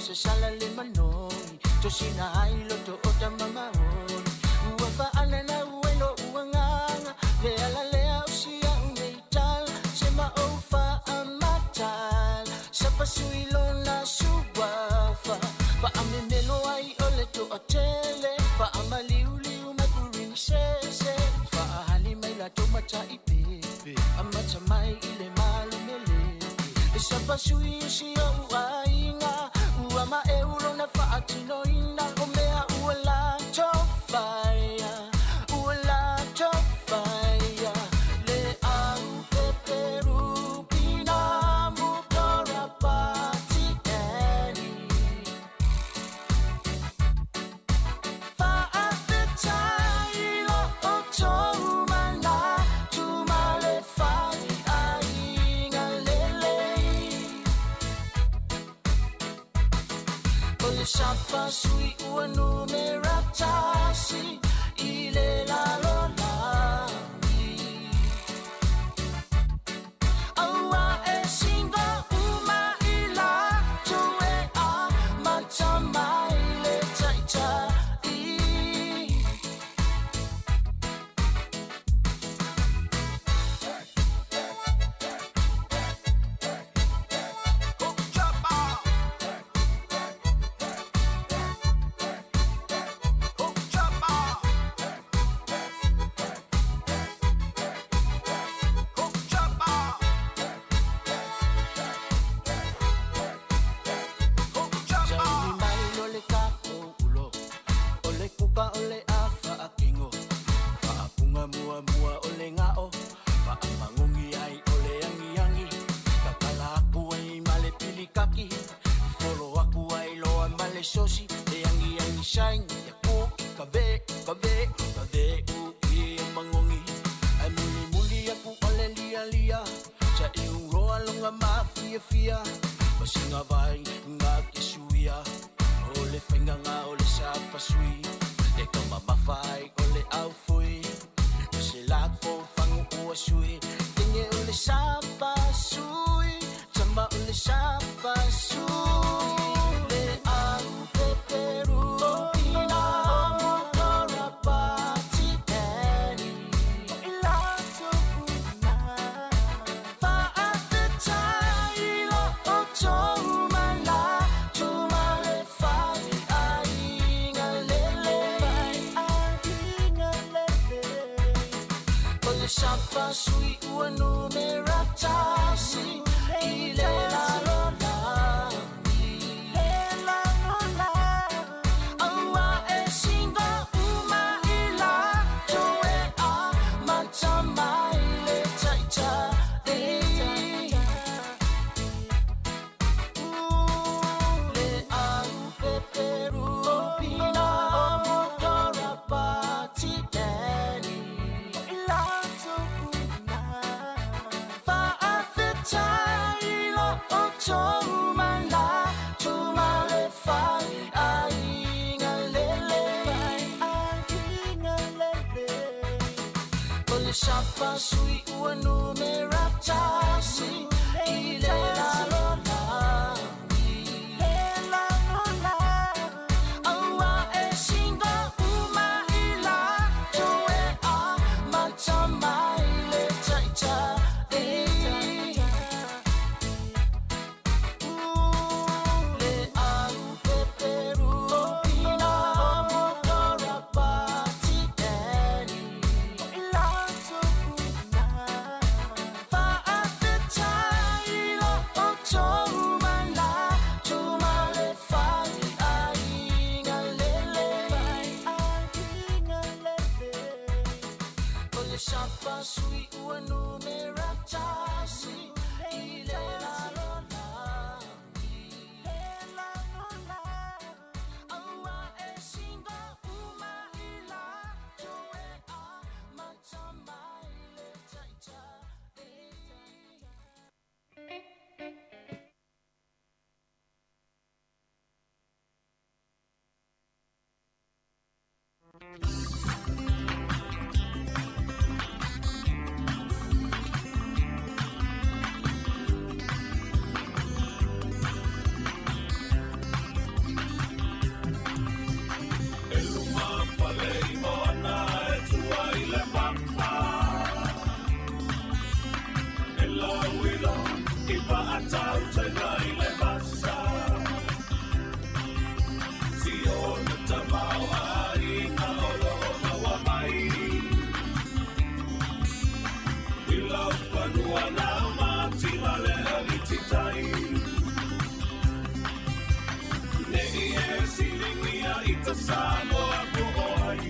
sasala le manoni Tosina ai loto o tamamaoni Ua faanana ua lo uagaga Le ala lea o sia unei tala Se ma ou faamatala Sapasui lona suafa Faamemelo ai o le toatele Faamaliuliu mai purinisese Faahali mai latou mataipepe Amata mai i le malumelete E sapasui o si ou aiga Ua maeu lona faatinoina O mea ua latou faia Ua latou faia Le au peperupina Mukorapati eni Faafetai lo outou manatu ma le faiaiga lelei. O le sapasui ua numera tasi i le lalolagi. Aua e siga uma i latou e amata mai le taitai. Sauli mai lo le tatou ulo O le kuka o le afaakino Faapuga muamua o le gao Faamagogi ai o le agiagi Tatala aku ai ma le pilikaki Folo aku ai loa ma le sosi Le agiagi saini aku i ka ve ka ve ka ve u i magogi Ae mulimuli aku o le lialia Sa i uroa loga mafiafia Masiga vai nga ke suia O le faigāga o le sapasui E taumamafa ai o le aufui O se lako fagu ua sui Tege o le sapasui Tama o le sapasui Le au peperu Ina mokorapati eni I latou uma Faafetai lo outou manatu ma le faiaiga lelei. O le sapasui ua numera tasi i le lalolagi. Aua e siga uma i latou e amata mai le taitai. Le au peperupina mokorapati eni I latou uma Faafetai lo outou manatu ma le faiaiga lelei. O le sapasui ua numera tasi i le lalolagi. Aua e siga uma i latou e amata mai le taitai. Le au peperupina mokorapati eni I latou uma lauilo i faatautaga i le vasa. Si ona tamaoaiga o loo maua mai. I lau fanua laumativa le alititai. Nei e siligia i ta Samoa po o ai.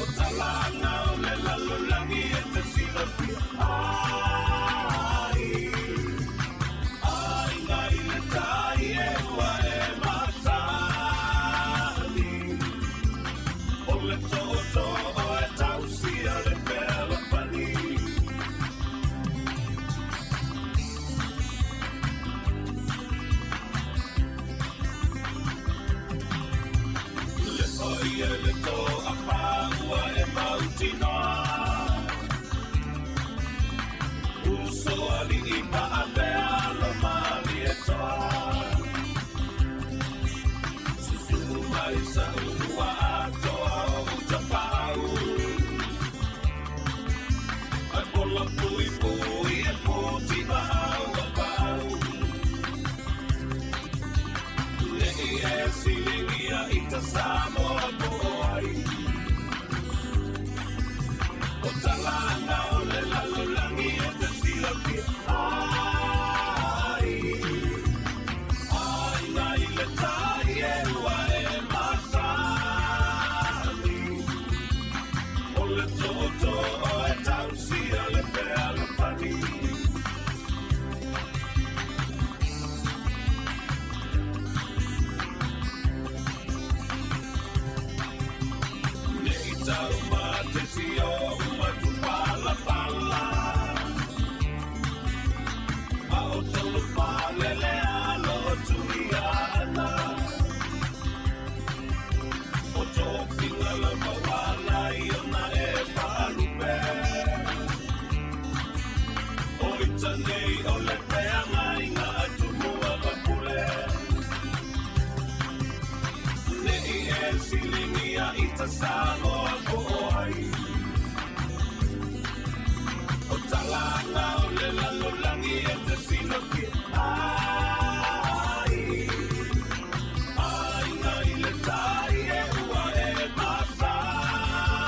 O talaga o le lalolagi e te silafia ai. Aiga i le tai e ua e masani. O le tootoo e tausia le fealofani. Le paia le toa ua e mautinoa. Uso alii paavea lo malietoa. Susu mai sa ua atoa o utapaau. Ai pola pui pui e puti maau o pau. Nei e siligia i ta Samoa po o ai. O talaga o le lalolagi e te silafia ai. Aiga i le tai e ua e masani. O le tootoo e tausia le fealofani. Nei taumatesi o matupalapala. A o tolu palele alo tuiana. O tofiga lava wala i ona e faalupe. O ita nei o le feagaiga a Tumua ma Pule. Nei e siligia i ta Samoa po o ai. O talaga o le lalolagi e te silafia ai. Aiga i le tai e ua e masani.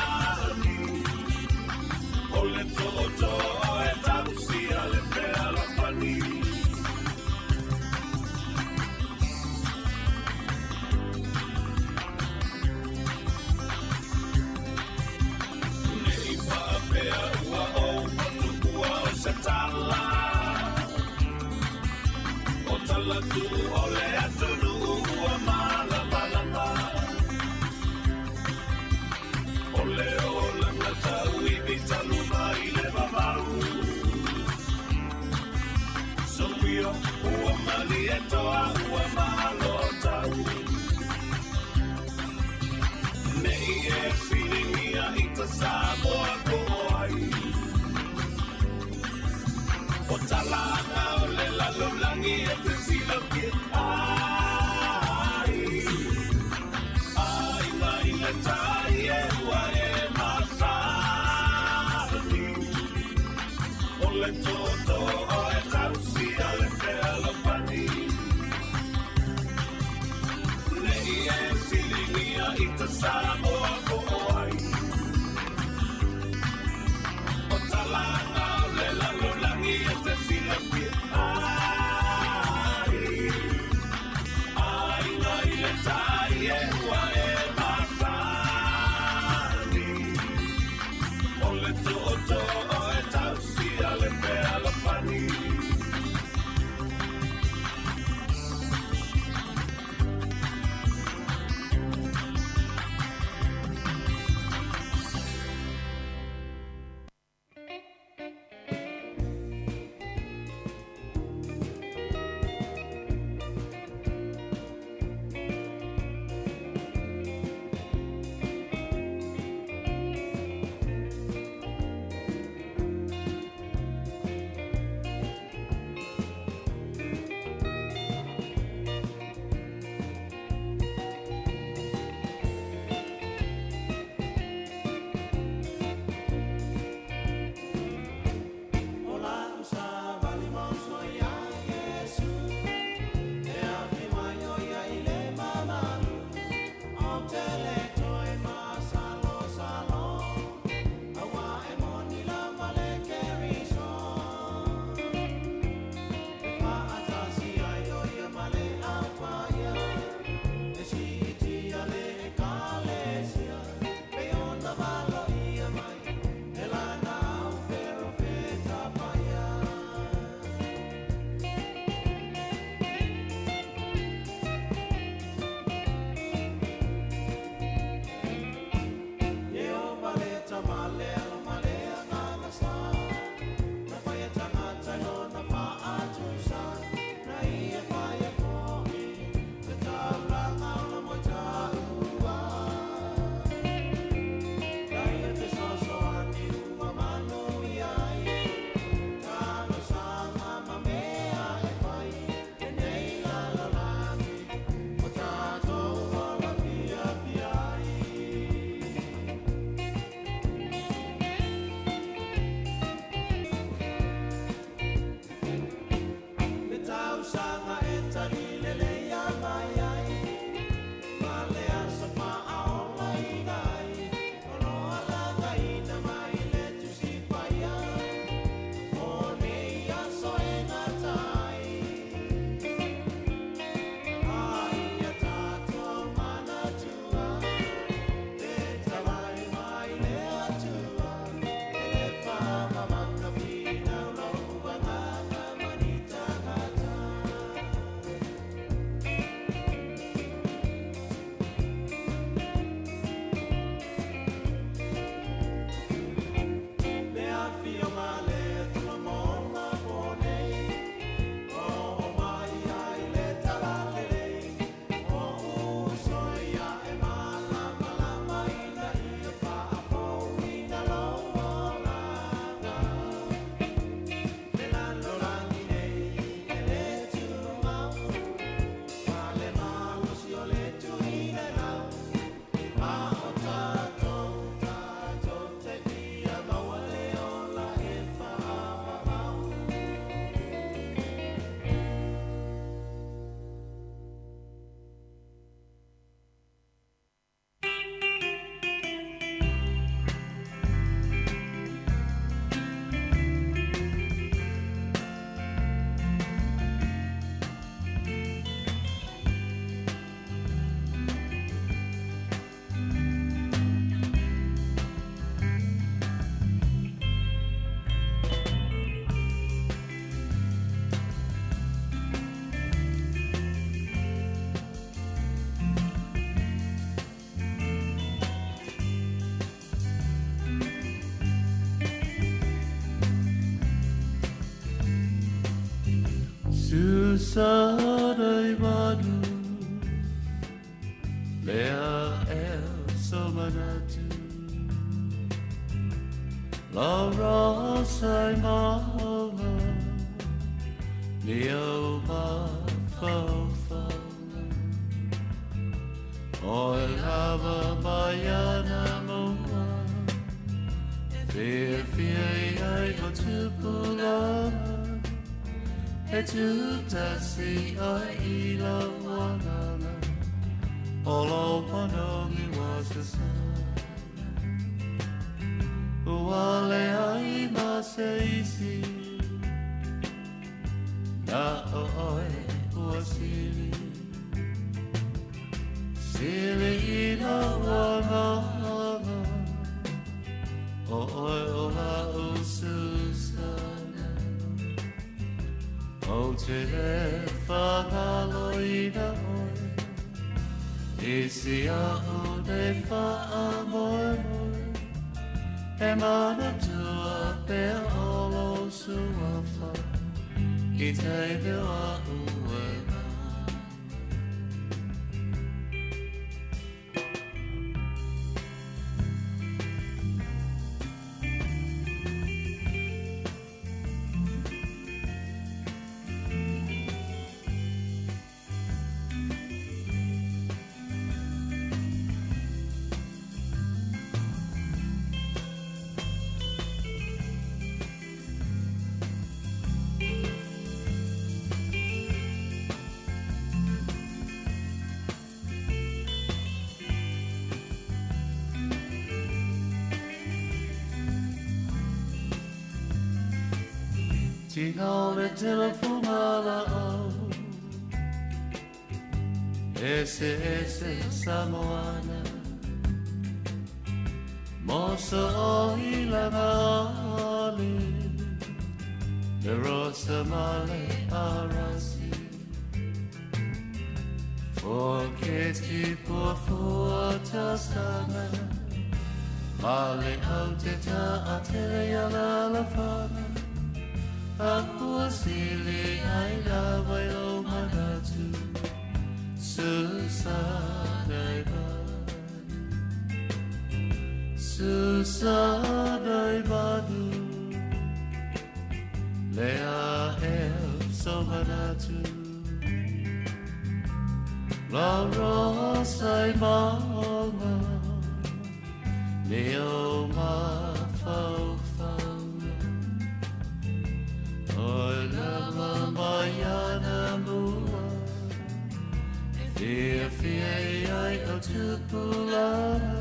O le tootoo e tausia le fealofani. Nei faapea ua ou fatuua o se tala. O talatu o le atunuu ua malamalama. O le olaga tauivi talu mai le vavau. Soia ua malietoa ua malo tau. Nei e siligia i ta Samoa po o ai. O talaga o le lalolagi e te silafia ai. Aiga i le tai e ua e masani. O le tootoo e tausia le fealofani. Nei e siligia i ta Samoa po o ai. O talaga o le lalolagi e te silafia ai. Aiga i le tai e ua e masani. O le tootoo e tausia le fealofani. Susana i manu Lea el somanatu La rosa i maunga Leo mafaufauga Oe lava mai ana mua Fiafia i ai o tupulaga E tūtasi oe i lou agaga O lou panogi ua sasala Ua leai ma se isi Na o oe ua sili Sili i lou agaga O oe o la'u Susana Ou te le faagaloina oe I si a'u nei faamoemoe E manatua pea o lou suafa I taimi o a'u e Tiga o le telefoga laau Eseese Samoana Moso o ilaga ali Le rosa male arasi Foketi puafua tasana Male au te taatele ia lalafana Apua sili ai lava i lou manatu Susana i manu Susana i manu Lea el so manatu La rosa i maunga Leo mafaufauga O lama mai ana mua E fiafia i ai o tupulaga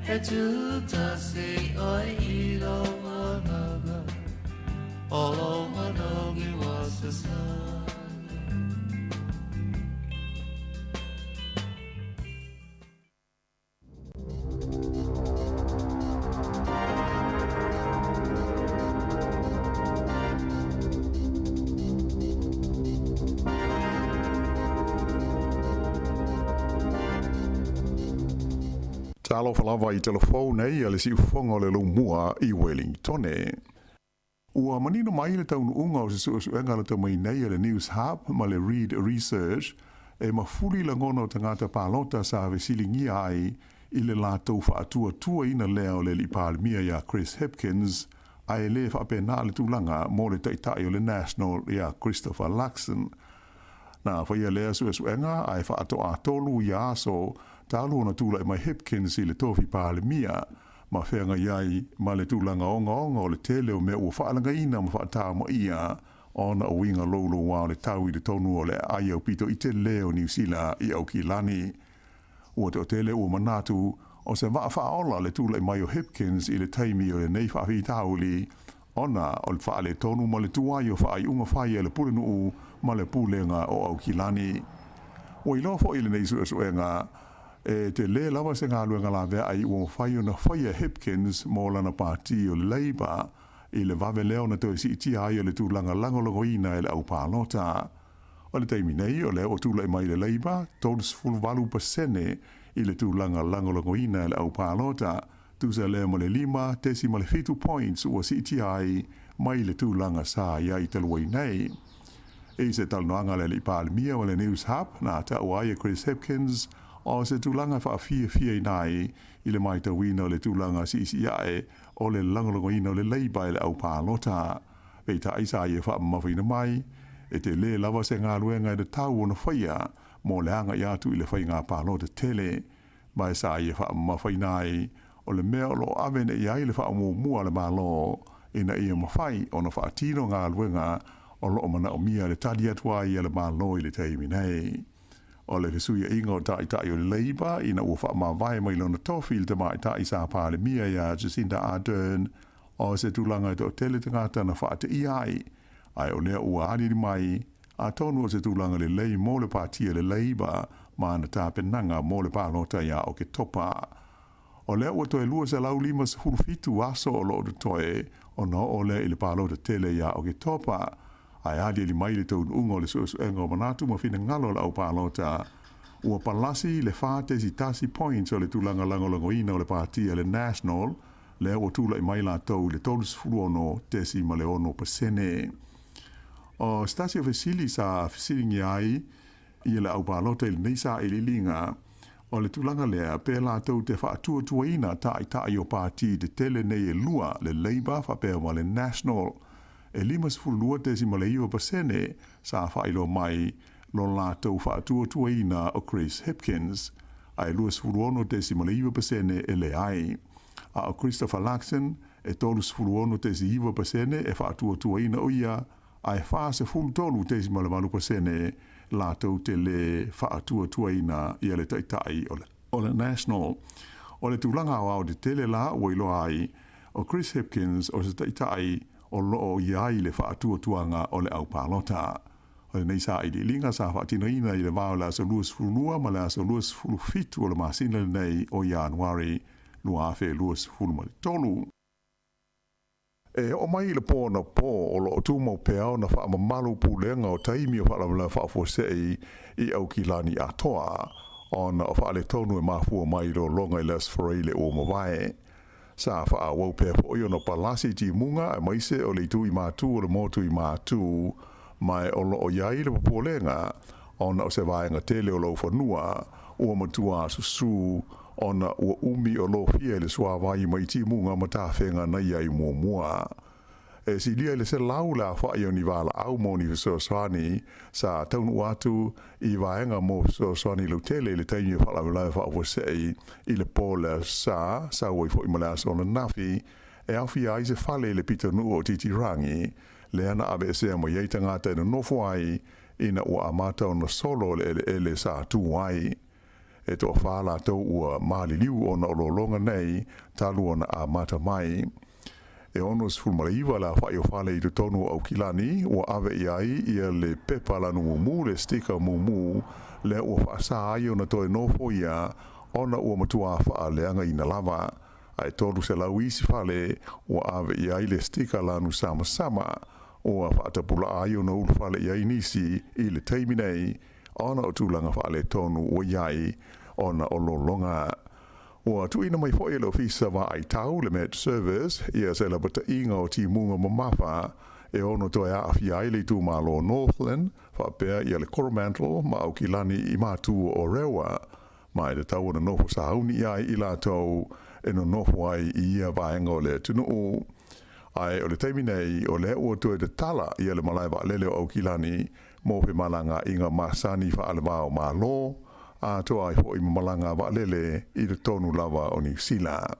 E tūtasi oe i lou agaga O lou manogi ua sasala. Talofa lava i telefou nei a le siufofoga o le Laumua i Wellingtone. Ua manino mai le taunuuga o se suesuega lata mai nei a le Newshub ma le Reid Research e mafuli lagona o tagata palota sa fesiligia ai i le latou faatuatuaina lea o le Alii Palemia ia Chris Hipkins ae le faapena le tulaga mo le Taitai o le National ia Christopher Luxon. Na faia lea suesuega ae faatoatolu ia aso talu ona tulai mai Hipkins i le tofi Palemia ma feagai ai ma le tulaga ogaoga o le tele o mea ua faalagaina ma faatamaia ona o uiga louloua o le tau i totonu o le aai aupito i tele o Niu Sila i Aukilani. Ua toatele ua manatu o se vaa faaola le tulai mai o Hipkins i le taimi o lenei faafitauli ona o le faaletonu ma le tuai o faaiuga fai a le Pulenuu ma le Pulega o Aukilani. Ua iloa foi lenei suesuega, e tele lava se galuega laveai ua mafai ona faia e Hipkins mo lana pati o le Labour i le vave lea ona toe siitia ai o le tulaga lagolagoina e le au palota. O le taimi nei, o lea ua tulai mai le Labour, 38% i le tulaga lagolagoina e le au palota, Tusa lea ma le 5.7 points ua siitia ai mai le tulaga sa i ai talu ai nei. I se talanoaga a le Alii Palemia ma le Newshub, na taua ai e Chris Hipkins o se tulaga e faafiafiaina ai i le matauina o le tulaga siisiae o le lagolagoina o le Labour e le au palota. Peitai sa ia faamamafaina mai, e tele lava se galuega e tatau ona faia mo le agai atu i le faiga palota tele. Ma e sa ia faamamafaina ai o le mea o lo o ave nei i ai le faamuamua a le Malo ina ia mafai ona faatino galuega o lo o manaomia le tali atu ai a le Malo i le taimi nei. O le fesuiaiga o Taitai o le Labour ina ua faamavae mai lona tofi i le tamaitai sa Palemia ia Jacinda Ardern o se tulaga e toatele tagata na faateia ai, ae o lea ua aliali mai, atonu o se tulaga lelei mo le Pati a le Labour ma ana tapenaga mo le palota ia Oketopa. O lea ua toe 257 aso o lo o totoe ona oo lea i le palota tele ia Oketopa, ae aliali mai le taunuuga o le suesuega o manatu ma finagalo o le au palota, ua palasi le 4.1 points o le tulaga lagolagoina o le Pati a le National, lea ua tulai mai latou i le 36.6%. O se tasi o fesili sa fesiligia ai ia le au palota i lenei sailiiliga, o le tulaga lea pe latou te faatuatuaina taitai o pati tetele nei e lua, le Labour faapea ma le National. E 52.9% sa faailoa mai lo latou faatuatuaina o Chris Hipkins, ae 26.9% e leai. A o Christopher Luxon, e 36.9% e faatuatuaina o ia, ae 43.8% latou te lē faatuatuaina ia le Taitai o le National. O le tulaga aoaotetele la ua iloa ai, o Chris Hipkins o se Taitai o lo o i ai le faatuatuaga o le au palota. O lenei sailiiliga sa faatinoina i le va o le aso 22 ma le aso 27 o le masina lenei o Ianuari 2023. E oo mai i le po anapo, o lo o tumau pea ona faamamalu pulega o taimi o faalavelave faafuasei i Aukilani atoa, ona o faaletonu e mafua mai i lologa i le Aso Faraile ua mavae. Sa faaauau pea foi ona palasi timuga aemaise o le itu i Matu o le motu i Matu, ma o lo o i ai le popolega ona o se vaega tele o laufanua ua matua susū ona ua umi o lofia i le suāwai mai timuga ma tafega na i ai muamua. E silia i le 100 le aofa'i o ni valaau mo ni fesoasoani sa taunuu atu i vaega mo fesoasoani lautele i le taimi o faalavelave faafuasei i le po o le Aso Sa, sau ai foi ma le aso ananafi, e aofia ai se fale i le pitonuu o Titirangi, lea na aveesea mai ai tagata e nonofo ai ina ua amata ona solo le eleele sa tu ai. E toafā latou ua maliliu ona o lologa nei talu ona amata mai. E 69 le aofa'i o fale i totonu o Aukilani ua ave i ai ia le pepa lanu mumu, le sticker mumu, lea ua faasā ai ona toe nofoia ona ua matuā faaleagaina lava. Ae 300 isi fale ua ave i ai le sticker lanu samasama ua faatapulaa ai ona ulufale i ai nisi i le taimi nei ona o tulaga faaletonu ua i ai ona o lologa. Ua tuuina mai foi e le Ofisa Vaai Tau, le Met Service, ia se lapataiga o timuga mamafa e ono toe aafia ai le itumalo o Northland faapea ia le Coromandel ma Aukilani i matu o Rewa, ma e tatau ona nofo sauni i ai i latou e nonofo ai i ia vaega o le atunuu. Ae o le taimi nei, o lea ua toe tatala ia le malae vaalele o Aukilani mo femalagaaiga masani faale-va o Malo, atoa ai foi ma malaga vaalele i totonu lava o Niu Sila.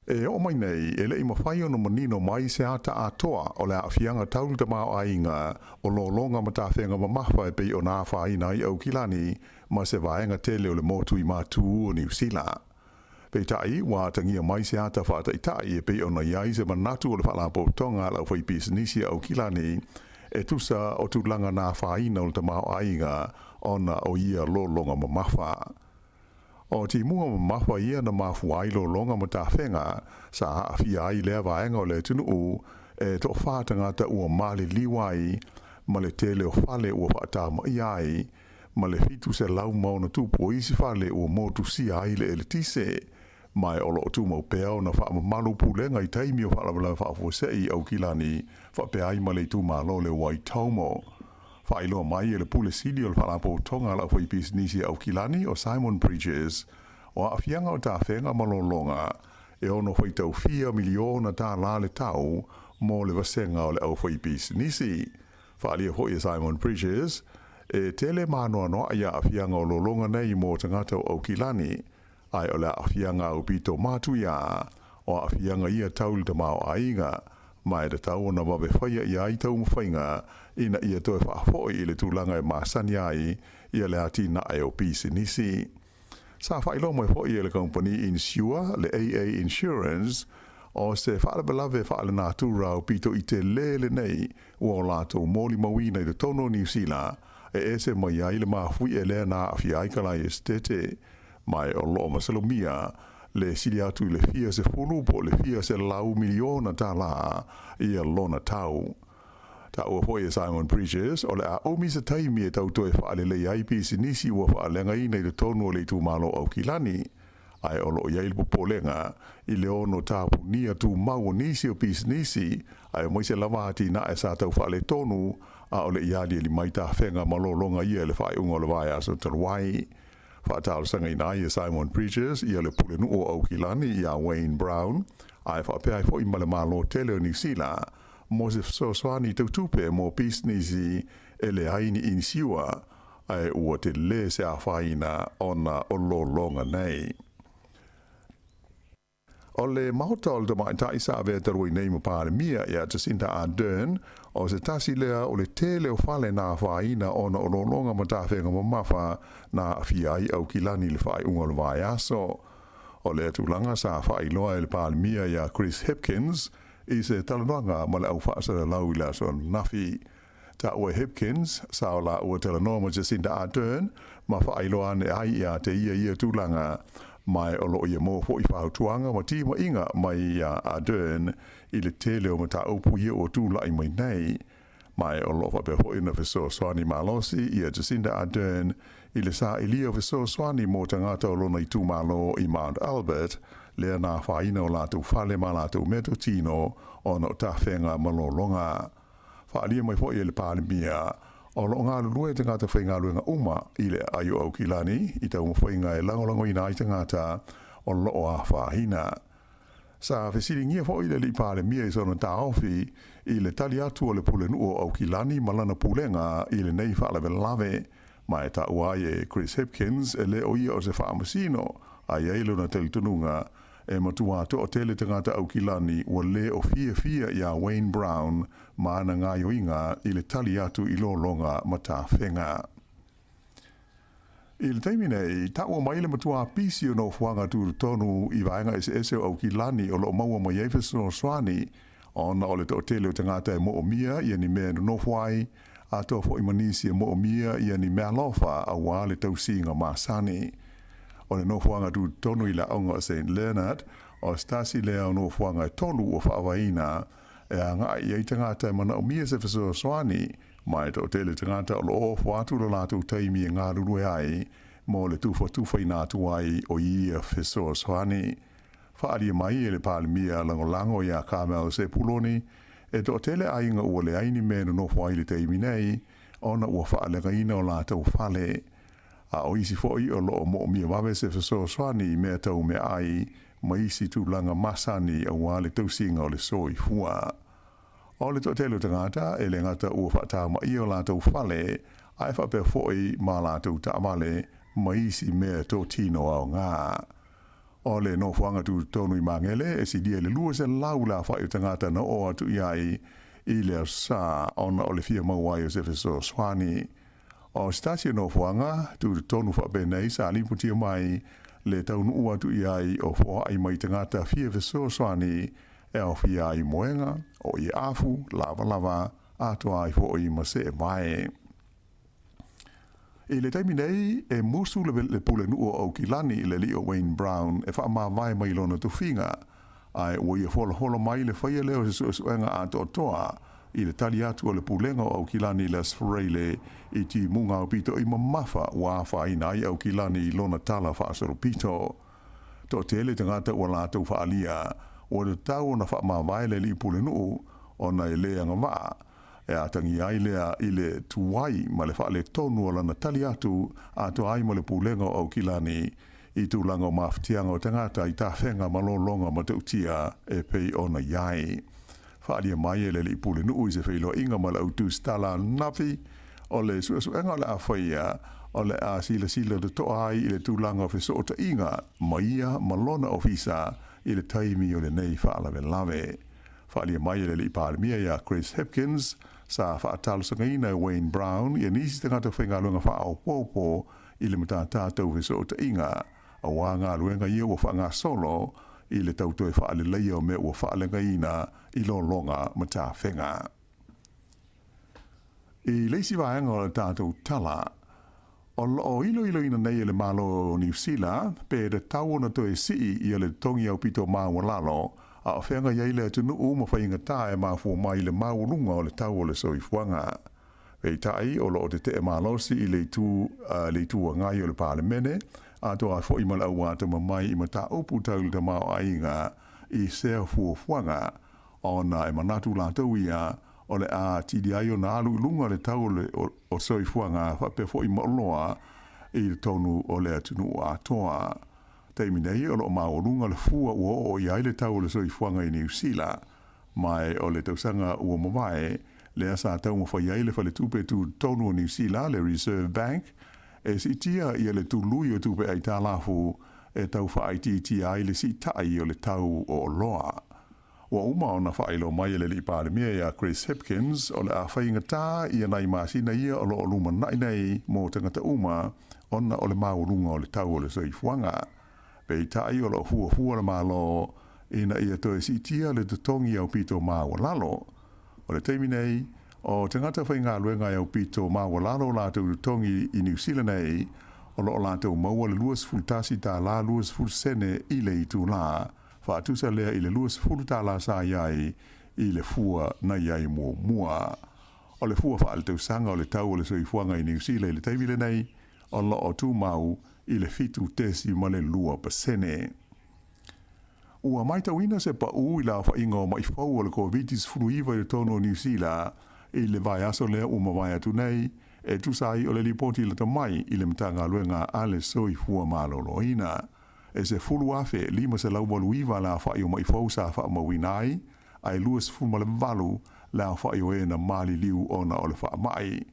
E oo mai nei, e le i mafai ona manino mai se ata atoa o le aafiaga tau le tamaoaiga o lologa ma tafega mamafa e pei ona afaina ai Aukilani ma se vaega tele o le motu i matu o Niu Sila. Peitai, ua atagia mai se ata faataitai e pei ona i ai se manatu o le Faalapotopotoga a le Aufaipisinisi a Aukilani e tusa o tulaga na afaina o le tamaoaiga ona o ia lologa mamafa. O timuga mamafa ia na mafua ai lologa ma tafega sa aafia ai lea vaega o le atunuu e toafā tagata ua maliliu ai ma le tele o fale ua faatamaia ai ma le 700 ma ona tupu o isi fale ua motusia ai le eletise. Ma o lo'o tumau pea ona faamamalu pulega i taimi o faalavelave faafuasei i Aukilani faapea ai ma le itumalo o le Waitomo. Faailoa mai e le Pule Sili o le Faalapotopotoga a le Aufaipisinisi a Aukilani o Simon Bridges, o aafiaga o tafega ma lologa e ono faitau fia miliona tālā le tau mo le vasega o le aufaipisinisi. Faaalia foi e Simon Bridges, e tele ma anoanoai aafiaga o lologa nei mo tagata o Aukilani, ae o le aafiaga aupito matuia, o aafiaga ia tau i le tamaoaiga, ma e tatau ona vave faia i ai taumafaiga ina ia toe faafoi i le tulaga e masani ai ia le atinae o pisinisi. Sa faailoa mai foi e le kamupani insure, le AA Insurance, o se faalavelave faalenatura aupito i telē lenei ua o latou molimauina i totonu o Niu Sila e ese mai ai le mafuie lea na aafia ai Kalai Esetete, ma o lo'o masalomia le sili atu i le fia sefulu po o le fia selau miliona tālā ia lona tau. Taua foi e Simon Bridges, o le a umi se taimi e tau toe faalelei ai pisinisi ua faaleagaina i totonu o le itumalo o Aukilani, ae o loo i ai le popolega i le ono tapunia tumau o nisi o pisinisi aemaise lava atinae sa tau faaletonu a o le i aliali mai tafega ma lologa ia i le faaiuga o le vaiaso talu ai. Faatalosagaina ai e Simon Bridges ia le pulenuu o Aukilani iā Wayne Brown, ae faapea ai foi ma le Malo tele o Niu Sila mo se fesoasoani tau tupe mo pisinisi e leai ni inisiua, ae ua telē se afaina ona o lologa nei. O le Maota o le Tamaitai sa avea talu ai nei ma Palemia iā Jacinda Ardern, o se tasi lea o le tele o fale na afaina ona o lologa ma tafega mamafa na aafia ai Aukilani i le faaiuga o le vaiaso. O lea tulaga sa faailoa e le Palemia iā Chris Hipkins i se talanoaga ma le au faasalalau i le aso ananafi. Taua e Hipkins, sa o laua talanoa ma Jacinda Ardern ma faailoa ane ai iā te ia ia tulaga, ma o loo ia maua foi fautuaga ma timaiga mai iā Ardern i le tele o mataupu ia ua tula'i mai nei. Ma o loo faapea foi ona fesoasoani malosi ia Jacinda Ardern i le sailia o fesoasoani mo tagata o lona itumalo i Mount Albert, lea na afaina o latou fale ma latou meatotino ona o tafega ma lologa. Faaalia mai foi e le Palemia, o loo galulue tagata faigaluega uma i le aai o Aukilani i taumafaiga e lagolagoina ai tagata o loo afaina. Sa fesiligia foi le Alii Palemia i sona taofi i le tali atu a le Pulenuu o Aukilani ma lana pulega i lenei faalavelave, ma e taua ai e Chris Hipkins e le o ia o se faamasino, a i ai lona talitonuga e matuā toatele tagata Aukilani ua lē o fiafia iā Wayne Brown ma ana gaoioiga i le tali atu i lologa ma tafega. I le taimi nei, taua mai le matuā pisi o nofoaga tutotonu i vaega eseese o Aukilani o loo maua mai ai fesoasoani ona o le toatele o tagata e moomia ia ni mea e nonofo ai, atoa foi ma nisi e moomia ia ni meaalofa auā le tausiga masani. O le nofoaga tutotonu i le aoga o Saint Leonard, o se tasi lea o nofoaga e tolu ua faavaeina e agaʻi i ai tagata e manaomia se fesoasoani, ma e toatele tagata o loo ofo atu lo latou taimi e galulue ai mo le tufatufaina atu ai o ia fesoasoani. Faaalia mai e le Palemia Lagolago iā Carmel Sepuloni, e toatele aiga ua leai ni mea e nonofo ai i le taimi nei ona ua faaleagaina o latou fale. A o isi foi o loo moomia vave se fesoasoani i mea tau meaai ma isi tulaga masani auā le tausiga o le soifua. O le toatele o tagata e le gata ua faatamaia o latou fale ae faapea foi ma latou taavale ma isi mea totino aoga. O le nofoaga tutotonu i Magele e silia i le 200 le afa'i o tagata na oo atu i ai i le Aso Sa ona o le fia maua ai o se fesoasoani. O se tasi o nofoaga tutotonu faapenei sa lipotia mai le taunuu atu i ai o foaʻi mai tagata fia fesoasoani e aofia ai moega, o ie afu, lavalava, atoa ai foi ma seevae. I le taimi nei, e musu le pulenuu o Aukilani i le alii o Wayne Brown e faamavae mai lona tofiga, ae ua ia folafola mai le faia lea o se suesuega atoatoa i le tali atu a le pulega o Aukilani i le Aso Faraile i timuga aupito i mamafa ua afaina ai Aukilani i lona tala faasolopito. Toatele tagata ua latou faaalia ua tatau ona faamavae le alii pulenuu ona e le agavaa e atagia ai lea i le tuai ma le faaletonu o lana tali atu atoa ai ma le Pulega o Aukilani i tulaga o mafatiaga o tagata i tafega ma lologa matautia e pei ona i ai. Faaalia mai e le alii pulenuu i se feiloaiga ma le au tusitala ananafi o le suesuega o le a faia o le a silasila totoa ai i le tulaga o fesootaiga ma ia ma lona ofisa i le taimi o lenei faalavelave. Faaalia mai e le alii Palemia ia Chris Hipkins, sa faatalosagaina e Wayne Brown ia nisi tagata faigaluega faaopoopo i le matata tau fesootaiga, auā galuega ia ua faagasolo i le tau toe faaleleia o mea ua faaleagaina i lologa ma tafega. I le isi vaega o le tatou tala, o lo o iloiloina nei e le Malo o Niu Sila pe tatau ona toe sii ia le totogi aupito maualalo a o feagai ai le atunuu ma faigata e mafua mai i le maualuga o le tau o le soifuaga. Peitai, o lo o tetee malosi i le itu le Itu Agai o le Palemene, atoa ai foi ma le auatamamai i mataupu tau le tamaoaiga i sea fuafuaga, ona e manatu latou ia o le a atili ai ona alu i luga le tau o le soifuaga faapea foi ma oloa i totonu o le atunuu atoa. Taimi nei, o lo o maualuga le fua ua oo i ai le tau o le soifuaga i Niu Sila, ma o le tausaga ua mavae lea sa taumafai ai le Faletupe Tutotonu o Niu Sila, le Reserve Bank, e siitia ia le tului o tupe aitalafu e tau faaitiitia ai le siitai o le tau o oloa. Ua uma ona faailoa mai e le Alii Palemia ia Chris Hipkins o le a faigata ia nai masina ia o lo o lumanai nei mo tagata uma ona o le maualuga o le tau o le soifuaga. Peitai o lo o fuafua le Malo ina ia toe siitia le totogi aupito maualalo. O le taimi nei, o tagata faigaluega e aupito maualalo o latou totogi i Niu Sila nei, o lo o latou maua le $21 20 sene i le itulā, faatusa lea i le $20 sa i ai i le fua na i ai muamua. O le fua faaletausaga o le tau o le soifuaga i Niu Sila i le taimi lenei, o lo o tumau i le 7.2%. Ua matauina se paū i le aofaiga o maʻi fou o le Koviti-19 i totonu o Niu Sila i le vaiaso lea ua mavae atu nei, e tusa ai o le lipoti lata mai i le Matagaluega a le Soifua Maloloina. E 10,589 le aofai o maʻi fou sa faamauina ai, ae 28 le aofai o e na maliliu ona o le faamai.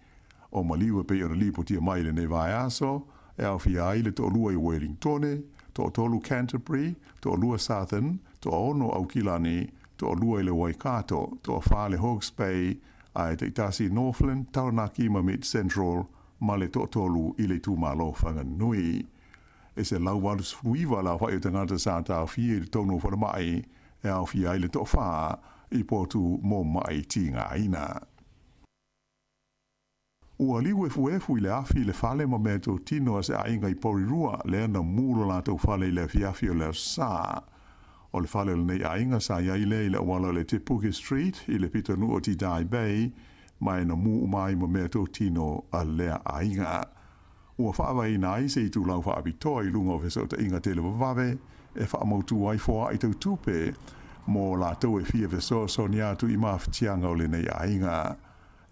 O maliu e pei ona lipotia mai i lenei vaiaso, e aofia ai le toalua i Wellingtone, toatolu Canterbury, toalua Southern, toaono Aukilani, toalua i le Waikato, toafa le Hawke's Bay, ae taitasi Northland, Taranaki ma Mid Central, ma le toatolu i le itumalo Whanganui. E 189 le aofai o tagata sa taofia i totonu o falemai e aofia ai le toafa i potu mo maʻi tigaina. Ua liu efuefu i le afi le fale ma meatotino a se aiga i Porirua lea na mu lo latou fale i le afiafi o le Aso Sa. O le fale o lenei aiga sa i ai lea i le auala o le Te Puke Street i le pitonuu o Tidai Bay ma e na mu uma ai ma meatotino a lea aiga. Ua faavaeina ai se itulau faapitoa i luga o fesootaiga televavave e faamautu ai foaai tau tupe mo latou e fia fesoasoani atu i mafatiaga o lenei aiga.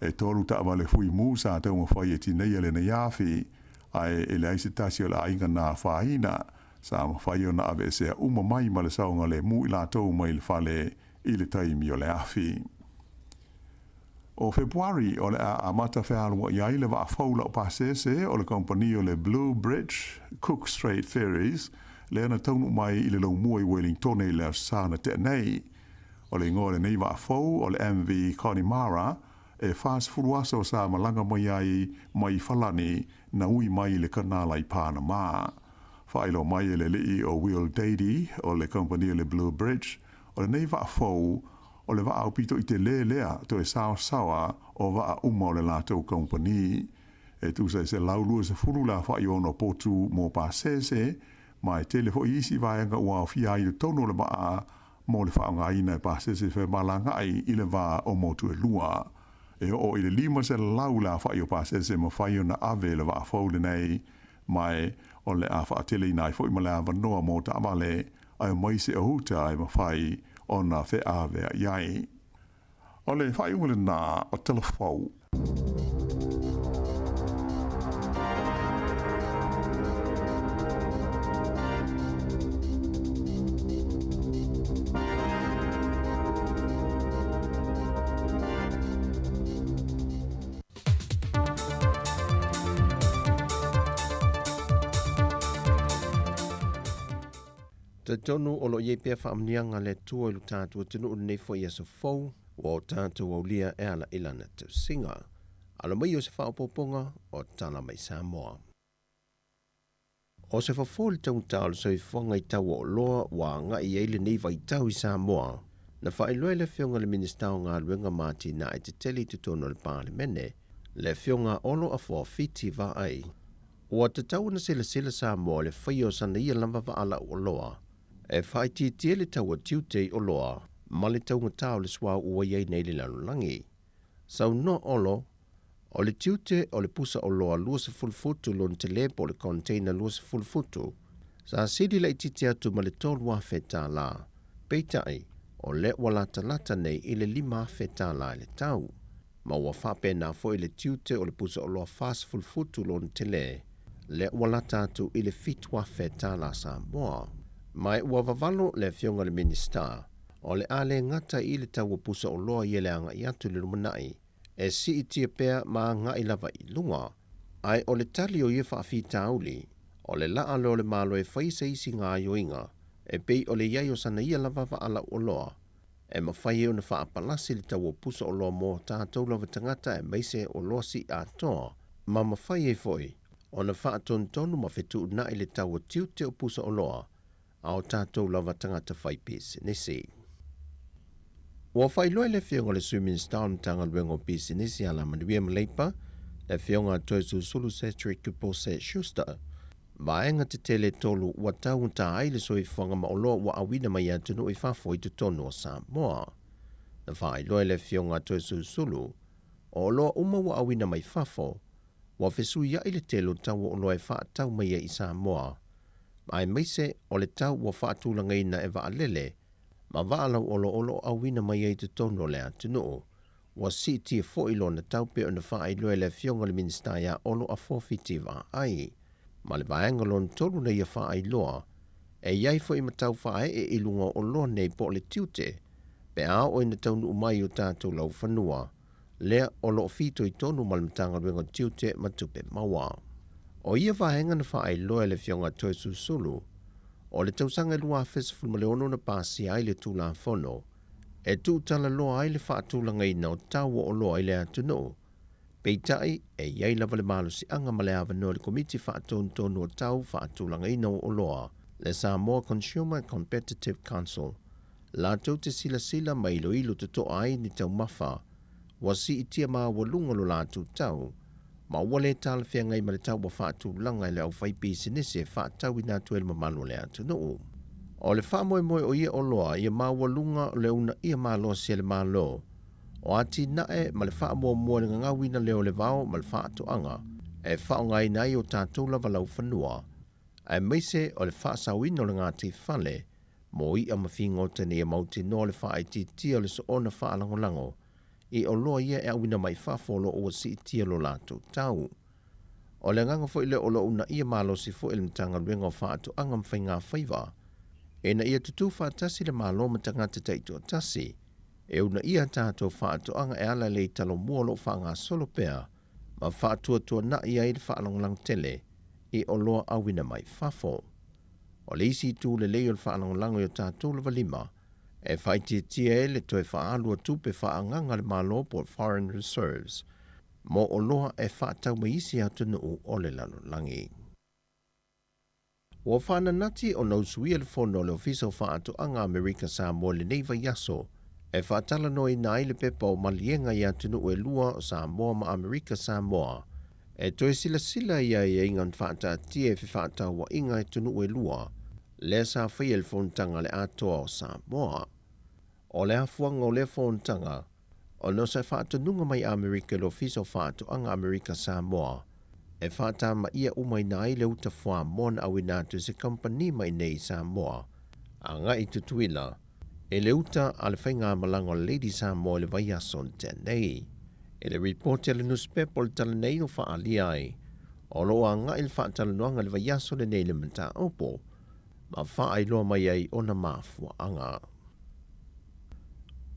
E tolu taavale fui mu sa taumafai e tineia lenei afi, ae e leai se tasi o le aiga na afaina, sa mafai ona aveesea uma mai ma le saogalemu i latou mai le fale i le taimi o le afi. O Fepuari, o le a amata fealuai ai le vaa fou laupasese o le kamupani o le Blue Bridge Cook Strait Ferries, lea na taunuu mai i le laumua i Wellingtone i le Aso Sa na tea nei. O le igoa o lenei vaa fou o le MV Connemara, e 40 aso sa malaga mai ai mai Falani na ui mai i le kanala i Panama. Faailoa mai e le alii o Will Dady o le kamupani o le Blue Bridge, o lenei vaa fou, o le vaa aupito i telē lea toe saosaoa o vaa uma o le latou kamupani. E tusa e 120 le aofai o ona potu mo pasese, ma e tele foi isi vaega ua aofia ai i totonu o le vaa mo le faaaogaina e pasese femalagaai i le va o motu e lua. E oo i le 500 le aofai o pasese e mafai ona ave e le vaa fou lenei, Ma e o le a faateleina ai foi ma le avanoa mo taavale aemaise o uta e mafai ona feaveai ai. O le faaiuga lena o Tala Fou. Talitonu o lo o i ai pea faamanuiaga a le Atua i lo tatou atunuu i lenei foi aso fou, ua o tatou aulia e ala i Lana tausiga. Alo mai o se faaopoopoga o Tala Mai Samoa. O se fofo i le taugata o le soifuaga i tau o oloa ua agai i ai lenei vaitau i Samoa, na faailoa e le Afioga i le Minisita o Galuega ma Atinae Tetele i totonu o le Palemene, le Afioga a Olo Afoa Fiti Vaai. Ua tatau ona silasila Samoa i le faia o sana ia lava vaa lauoloa e faaitiitia le tau o tiute i oloa ma le taugata o le suauu ua i ai nei i le lalolagi. Saunoa Olo, O le tiute o le pusa oloa 20 futu lona tele po o le container 20 futu, sa sili laitiiti atu ma le $3,000. Peitai, o lea ua latalata nei i le $5,000 i le tau. Ma ua faapena foi le tiute o le pusa oloa 40 futu lona tele, lea ua lata atu i le $7,000 Samoa. Ma ua vavalo le Afioga i le Minisita, o le a le gata i le tau o pusa oloa ia le agai atu i le lumanai, e siitia pea ma agai lava i luga. Ae o le tali o ia faafitauli, o le laa lea o le Malo e fai se isi gaoioiga e pei o le i ai o sana ia lava vaa lauoloa e mafai ai ona faapalasi le tau o pusa oloa mo tatou lava tagata aemaise oloa sii atoa, ma mafai ai foi ona faatonutonu ma fetuunai le tau o tiute o pusa oloa a o tatou lava tagata faipisinisi. Ua faailoa e le Afioga i le Sui Minisita o le Matagaluega o Pisinisi, Alamanuia ma Leipa, le Afioga a Toesulusulu Cedric Pose Schuster, vaega tetele e tolu ua taugata ai le soifuaga ma oloa ua auina mai i atunuu i fafo i totonu o Samoa. Na faailoa e le Afioga a Toesulusulu, o oloa uma ua auina mai fafo, ua fesuiai le tele o tau o oloa e faatau mai ai i Samoa, aemaise o le tau ua faatulagaina e vaalele ma vaa lauoloa o lo o auina mai ai i totonu o le atunuu. Ua siitia foi lona tau pei ona faailoa e le Afioga i le Minisita ia Olo Afofi Vaai. Ma le vaega lona tolu na ia faailoa, e i ai foi ma tau faaee i luga o oloa nei po o le tiute pe a oo ina taunuu mai i o tatou laufanua, lea o lo o fitoitonu ma le Matagaluega o Tiute ma Tupe Maua. O ia vaega na faailoa e le Afioga a Toesulusulu, o le tausaga e 2016 na pasia ai le Tulafono e tuutalaloa ai le faatulagaina o tau o oloa i le atunuu. Peitai, e i ai lava le malosiaga ma le avanoa i le Komiti Faatonutonu o Tau Faatulagaina o Oloa, le Samoa Consumer Competitive Council, latou te silasila ma iloilo totoa ai ni taumafa ua siitia maualuga lo latou tau, ma ua le talafeagai ma le tau ua faatulaga e le aufaipisinisi e faatauina atu ai le mamalu o le atunuu. O le faamoemoe o ia oloa ia maualuga o le uunaia malosi a le Malo o atinae ma le faamuamua i le gagauina lea o le vao ma le faatoaga e faaaogaina ai o tatou lava laufanua, aemaise o le faasaoina o le gataifale mo iʻa ma figota ina ia mautinoa le faaitiitia o le soona faalagolago i oloa ia e auina mai fafo o lo o ua siitia lo latou tau. O le agaga foi lea o lo o uunaia malosi foi e le Matagaluega o Faatoaga ma Faigafaiva ina ia tutū faatasi le Malo ma tagata taitoatasi e uunaia a tatou faatoaga e ala i le talomua o lo o faagasolo pea ma faatuatuanai ai le faalagolago tele i oloa auina mai fafo. O le isi itu lelei o le faalagolago i o tatou lava lima, e faaitiitia ai le toe faaalu o tupe faaagaaga a le Malo po o foreign reserves mo oloa e faatau mai isi atunuu o le lalolagi. Ua faananati ona usuia le fono a le Ofisa o Faatoaga Amerika Samoa i lenei vaiaso e faatalanoaina ai le pepa o maliega i atunuu e lua o Samoa ma Amerika Samoa e toe silasila i aiaiga na faataatia e fefaatauaiga i atunuu e lua lea sa faia i le Fonotaga a le Atoa o Samoa. O le afuaga o lea fonotaga, ona o se faatonuga mai Amerika i le Ofisa o Faatoaga Amerika Samoa e faatamaia umaina ai le uta fuamoa na auina atu e se kamupani mai nei i Samoa agai i Tutuila e le uta a le faigamalaga o le Lady Samoa i le vaiaso na tea nei. I le ripoti a le nusipepa o le tala nei ua faaalia ai, o lo o agai le faatalanoaga i le vaiaso lenei i le mataupu ma faailoa mai ai ona mafuaaga.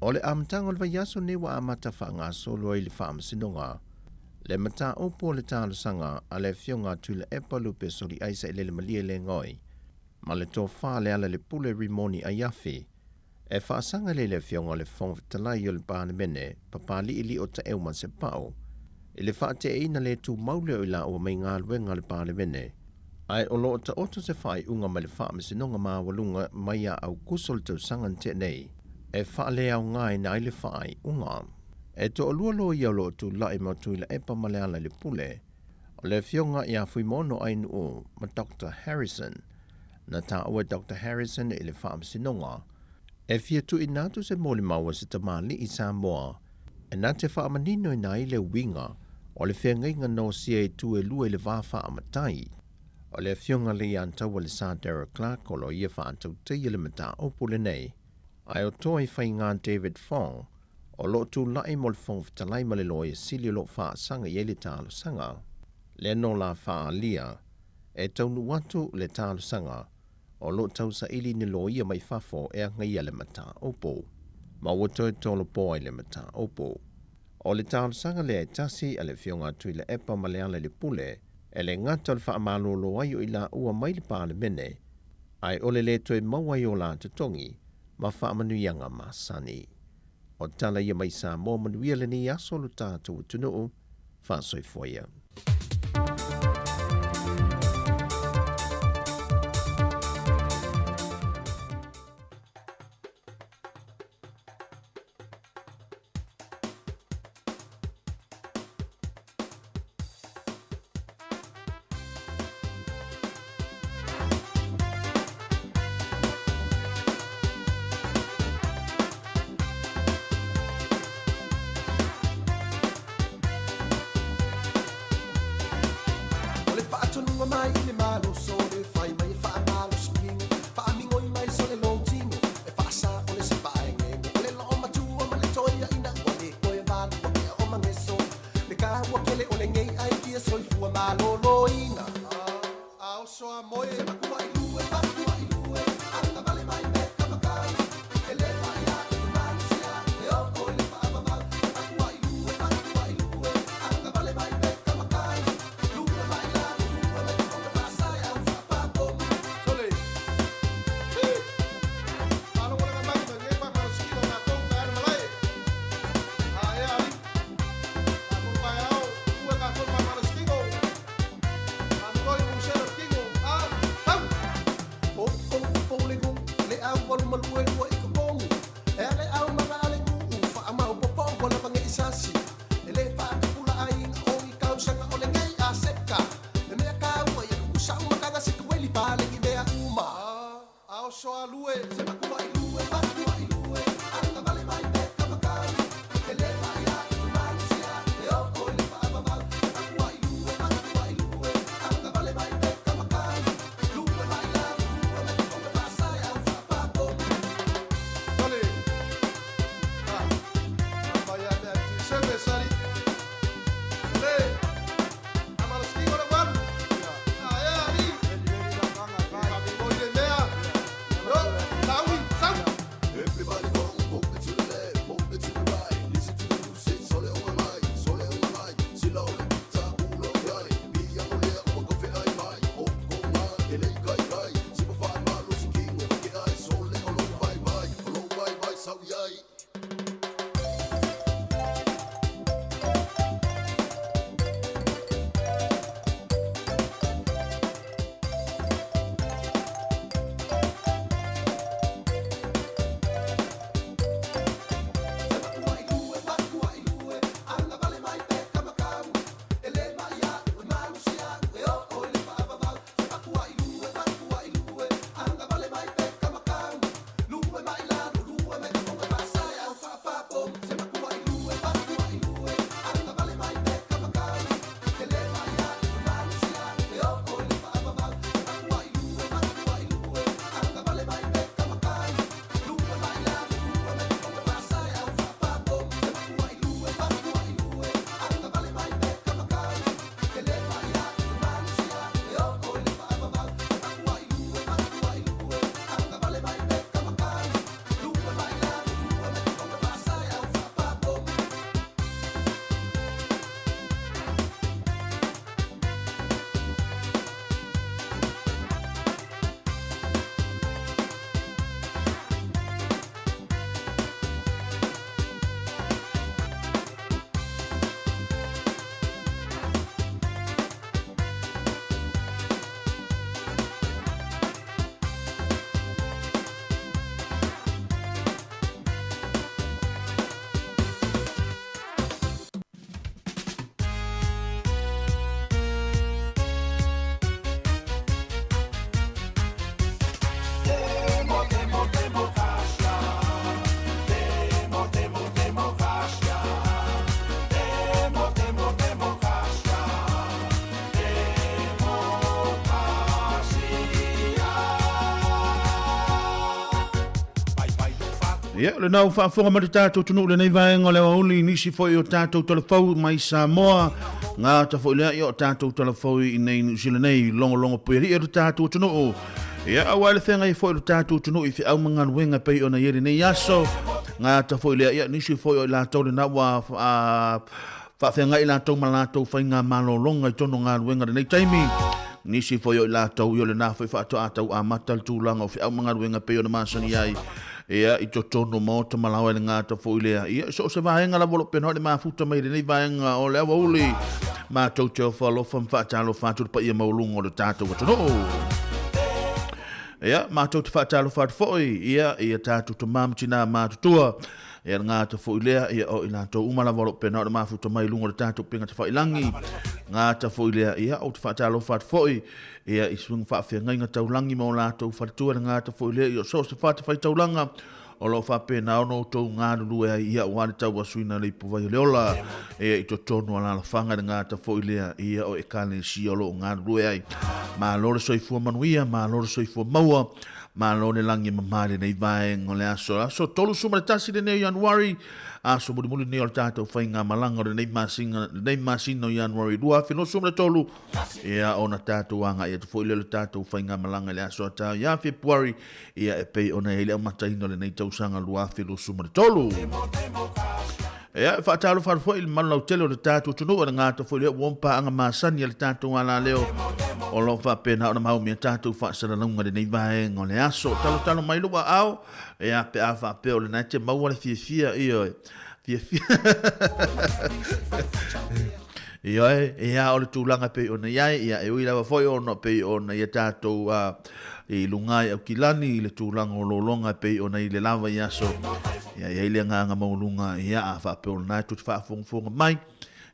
O le amataga o le vaiaso lenei ua amata faagasolo ai le Faamasinoga le mataupu o le talosaga a le Afioga a Tuilaepa Lupe Soliai Sailele Malielegaoi ma le Tofa Lealailepule Rimoni Aiafi e faasaga lea i le Afioga o le Fofoga Fetalai o le Palemene Papali'ili'o Taeu Masepau i le faate'eina le tumau lea o i laua mai galuega a le Palemene ae o lo o taoto se faaiuga mai le Faamasinoga Maualuga mai ia Aukuso o le tausaga na tea nei e faaleaogaina ai le faaiuga. E toalua loia o lo o tula'i ma Tuilaepa ma Lealailepule, o le Afioga ia Fuimaono Ainuu ma Doctor Harrison. Na taua e Doctor Harrison i le Faamasinoga e fia tuuina atu se molimau a se tamalii Samoa e na te faamaninoina ai le uiga o le feagaiga nosia i itu e lua i le va faamatai. O le Afioga Leiataua le Sir Darrell Clarke o lo ia faatautaia le mataupu lenei, ae o toa i faiga David Fong o lo o tula'i mo le Fofoga Fetalai ma le Loia Sili o lo o faasaga i ai le talosaga. Lea nō la faaalia e taunuu atu le talosaga o lo o tausaili ni loia mai fafo e agaia le mataupu, ma ua toe tolopo ai le mataupu. O le talosaga lea e tasi a le Afioga a Tuilaepa ma Lealailepule, e le gata o le faamalolo ai o i laua mai le Palemene, ae o le le toe maua ai o la totogi ma faamanuiaga masani. O tala ia mai Samoa manuia lenei aso lo tatou atunuu, faasoifua ia. O le faatonuga mai i le maloso le fai mai e faamalosi kino faamigoi mai sole lou tino e faasa o le sepaengego o le loo matua ma le toeaina ua le toe valua pea o mageso le kaua kele o lenei ai kia soifua maloloina a oso a moe se makua i lue makua i lue agavale mai me ka makai e le paia i le malusia e oo i le faavavau se makua i lue makua i lue agavale mai me ka makai lua mai lalo lua mai fofoga faasa e au faapapomu sole hi faalogologo mai ma lenei faamalositino matou taeao le malae a ea alii tatou taeao ua tatou faamalositino. Ia, o lena ua faafofoga mai le tatou atunuu i lenei vaega o le aoauli i nisi foi o tatou talafou mai Samoa, gata foi lea ia o tatou talafou i inei i Niu Sila nei, logologo puialii o le tatou atunuu. Ia, aua le feagai foi o le tatou atunuu i feau ma galuega e pei ona i ai lenei aso, gata foi lea ia nisi foi o i latou lena ua faafeagai latou ma latou faiga malologa i totonu o galuega i lenei taimi. Nisi foi o i latou ia o lena foi faatoa tau amata le tulaga o feau ma galuega e pei ona masani ai ia i totonu o maota ma laoa i le gata foi lea. Ia, so o se vaega lava o lo o pena le mafuta mai i lenei vaega o le aoauli, matou te ofo alofa ma faatalofa atu i le paia maualuga o le tatou atunuu. Ia, matou te faatalofa atu foi ia i a tatou tama ma tina matutua. Ia le gata foi lea, ia o i latou uma lava o lo o pena o le mafuta mai i luga o le tatou upega tafailagi. Gata foi lea, ia ou te faatalofa atu foi ia i suiga faafeagaiga taulagi ma o latou faletua, le gata foi lea, ia so o se fatafaitaulaga o lo o faapena ona outou galulue ai, ia aua le tauasuina o le ipuvai o le ola, ia i totonu o alaalafaga, le gata foi lea, ia o ekalesia o lo o galulue ai. Malo le soifua manuia, malo le soifua maua, Malo le lagi e mama i lenei vaega o le aso. Aso 31 lenei o Ianuari, aso mulimuli lenei o le tatou faigamalaga o lenei masina, lenei masina o Ianuari 2023, ia ona tatou agai atu foi lea o le tatou faigamalaga i le aso a ia Fepuari, ia e pei ona i ai le amataina o lenei tausaga 2023. Ia, e faatalofa atu foi i le mamalu lautele o le tatou atunuu, e le gata foi lea ua paaga masani a le tatou alaleo o lo o faapena ona maumia tatou faasalalauga i lenei vaega o le aso. Talotalo mai lou aao, ia, pe a faapea o lena e te maua le fiafia, ioe, fiafia. Ioe, ia, o le tulaga e pei ona i ai, ia, e ui lava foi ona pei ona ia tatou i luga i Aukilani i le tulaga o lologa e pei ona i le lava i aso, ia, e i ai le agaga maualuga, ia, a faapea o lena e tou te faafogafoga mai,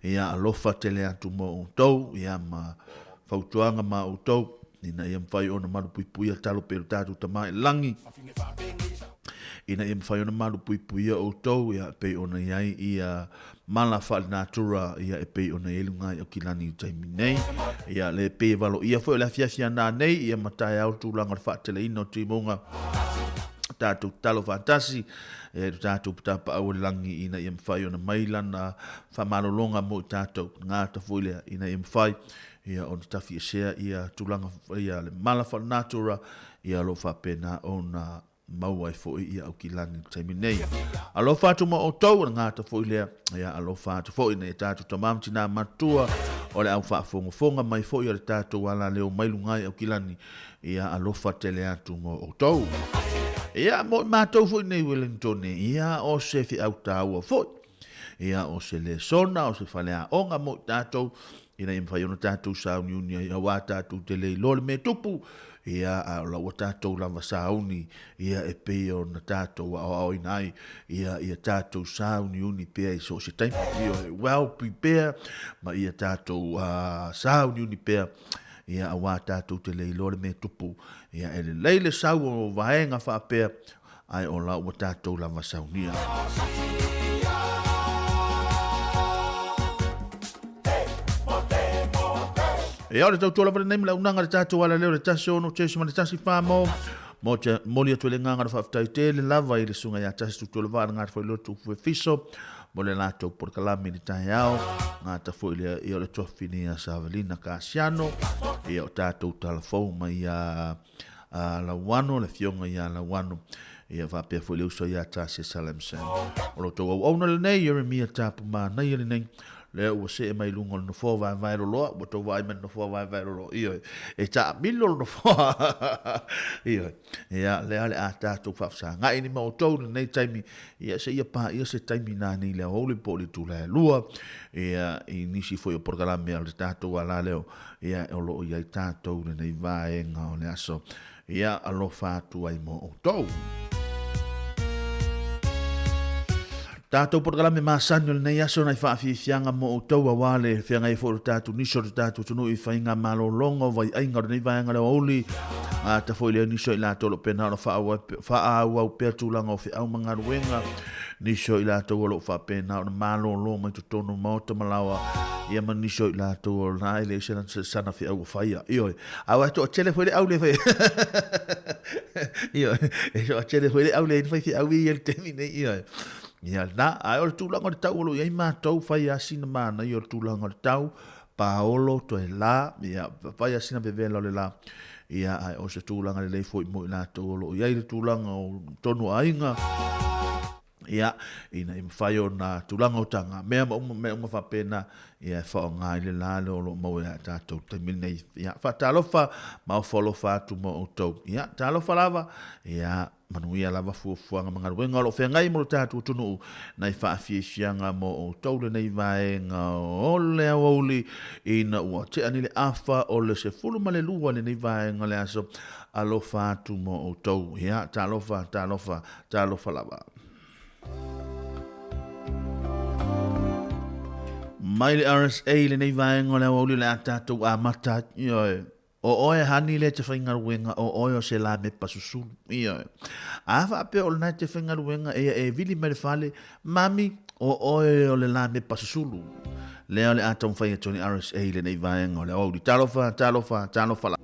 ia, alofa tele atu mo outou, ia, ma fautuaga ma outou, ina ia mafai ona malupuipuia talo pea i lo tatou Tama i le Lagi, ina ia mafai ona malupuipuia outou, ia, e pei ona i ai ia mala faalenatura ia e pei ona i ai luga i Aukilani i le taimi nei. Ia le pei e valoia foi o le afiafi ana nei ia ma taeao le tulaga o le faateleina o timuga tatou tatalo faatasi e lo tatou patapaau o le lagi ina ia mafai ona mai lana faamalologa mo i tatou gata foi lea ina ia mafai ia ona tafiesea ia tulaga ia le mala faalenatura ia lo faapena ona maua ai foi ia Aukilani i le taimi nei. Alofa atu ma outou, o le gata foi lea, ia alofa atu foi nei tatou tama ma tina matua, o le au faafogafoga mai foi o le tatou alaleo mai luga i Aukilani, ia alofa tele atu ma outou. Ia, mo i matou foi nei Wellington, ia o se feau taua foi. Ia, o se lesona, o se faleaoga mo i tatou, ina ia mafai ona tatou sauniuni ai auā tatou te le iloa le mea e tupu, ia, a o la ua tatou lava sauni, ia, e pei ona tatou aoaoina ai, ia, ia tatou sauniuni pea i so o se taimi, ia, well prepare, ma ia tatou sauniuni pea, ia, auā tatou te le iloa le mea e tupu, ia, e lelei le sau o vaega faapea, ae o la ua tatou lava saunia. Ia, o le tautua lava lenei ma le auaunaga a le tatou alaleo le 16.14 mo mo te moli atu i le agaga o le faafetai tele lava i le susuga ia Tasi Tutuola le gata foi lotu Fuefiso mo le latou polokalame i le taeao gata foi lea ia o le tuafafine ia Savalina Kasiano ia o tatou talafou mai ia a Lauano, le afioga ia Lauano, ia faapea foi le uso ia Tasia Salamson. O lo outou auauna lenei, Jeremia Tapu Manaia lenei, lea ua see mai luga o le nofoa vaevae loloa, ua outou vaai mai le nofoa vaevae loloa, ioe, e taamilo le nofoa, ioe, ia, lea le a tatou faafesagai ni ma outou lenei taimi, ia seia paia se taimi nanei le aoauli po o le itula e 2, ia, i nisi foi o polokalame a le tatou alaleo, Ia, o lo o i ai tatou i lenei vaega o le aso. Ia, alofa atu ai mo outou. Tatou polokalame masani o lenei aso nai faafiafiaga mo outou auā le feagai foi o le tatou nisi o le tatou atunuu i faiga malologa o vaiaiga o lenei vaega o le aoauli. Gata foi lea nisi o i latou o lo o pena ona faaauau pea tulaga o feau ma galuega. Nisi o i latou o lo o faapena ona malōlō mai totonu o maota ma laoa, ia ma nisi o i latou o lena e leai se sana feau o faia. Ioe. Aua e toatele foi le au le fai. Ioe. E toatele foi le au le fai feau ia i le taimi nei. Ioe. Ia lena, ae o le tulaga o le tau o lo o i ai matou, fai lava sina manaia o le tulaga o le tau, paolo, toe la, ia, fai lava sina vevela o le la, ia, ae o se tulaga lelei foi mo i latou o lo o i ai le tulaga o tonu o aiga, ia, ina ia mafai ona tulaga o taga mea ma uma mea uma faapena, ia, e faaaoga ai le la lea o lo o maua ia tatou i le taimi lenei. Ia, faatalofa ma ofo alofa atu mo outou. Ia, talofa lava, ia, Manuia lava fuafuaga ma galuega o lo o feagai mo lo tatou atunuu nai faafiafiaga mo outou lenei vaega o le aoauli ina ua tea nei le afa o le 12 lenei vaega o le aso. Alofa atu mo outou. Ia, talofa, talofa, talofa lava. Mai le RSA lenei vaega o le aoauli o le a tatou amata ai. Ioe. O oe hani lea e te faigaluega, o oe o se lamepa susulu. Ioe. A faapea o lena e te faigaluega, ia e vili mai le fale, Mami, o oe o le lamepa susulu. Lea o le a taumafai atu ai le RSA i lenei vaega o le aoauli. Talofa, talofa, talofa la.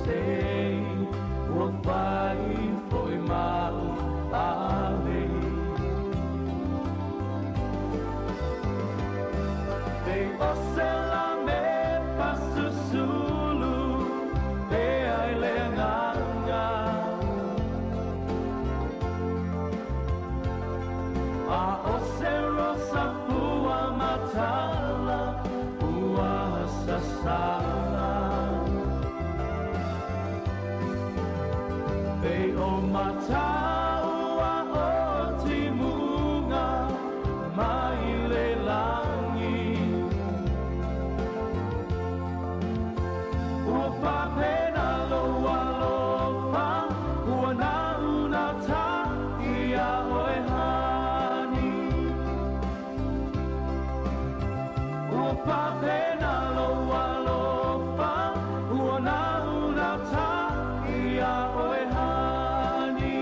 sei Ua fai foi mau alei Pei o se la me pasusulu Pe ai le nganga A o se rosa pua matala Ua sasala Pei o mataua o timuga mai le lagi Ua faapena lou alofa ua naunauta ia oe hani Ua faapena lou alofa ua naunauta ia oe hani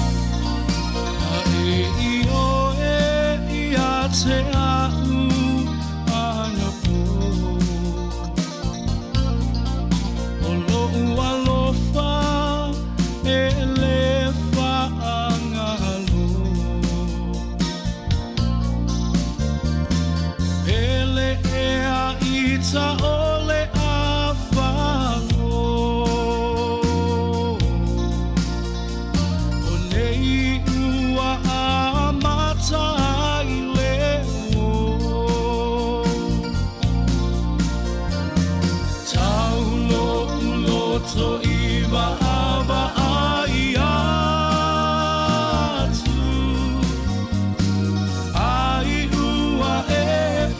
A e i oe ia te au anapo O lou alofa e le faagalo Pele ea i ta ole afalo O nei ua amata ai le o Tau lo'u loto i vaavaai atu Ai ua e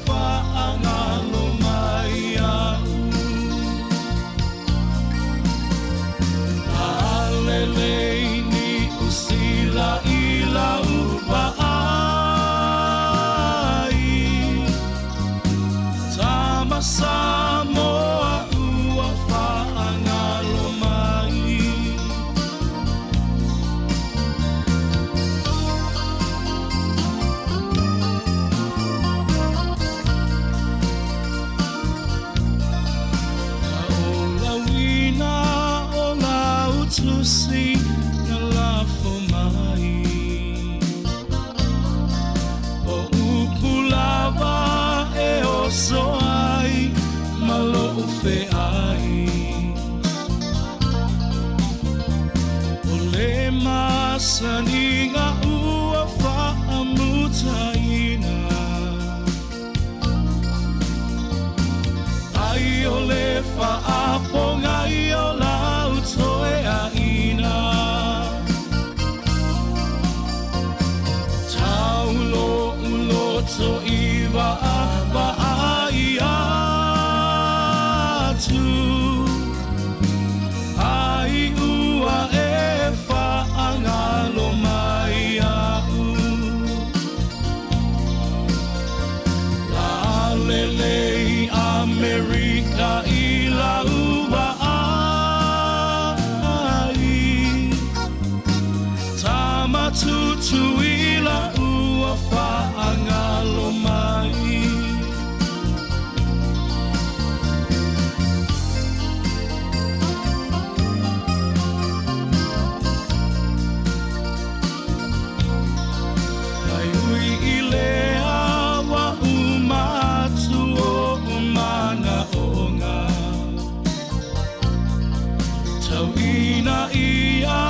faagalo mai a'u Alelei Niu Sila i lau vaai Tama Samoa ua faagalo mai Na olauina o lau tusi na lafo mai O upu lava e oso ai ma lo'u feai O le masaniga ua faamutaina Ai o le faapogai o lau toeaina Tau lo'u loto i vaavaai atu Ai ua e faagalo mai a'u Lalelei Amerika i lau vaai Tama Tutuila ua faagalo mai Ai ui i lea ua uma atu o'u manaʻoga Tau ina ia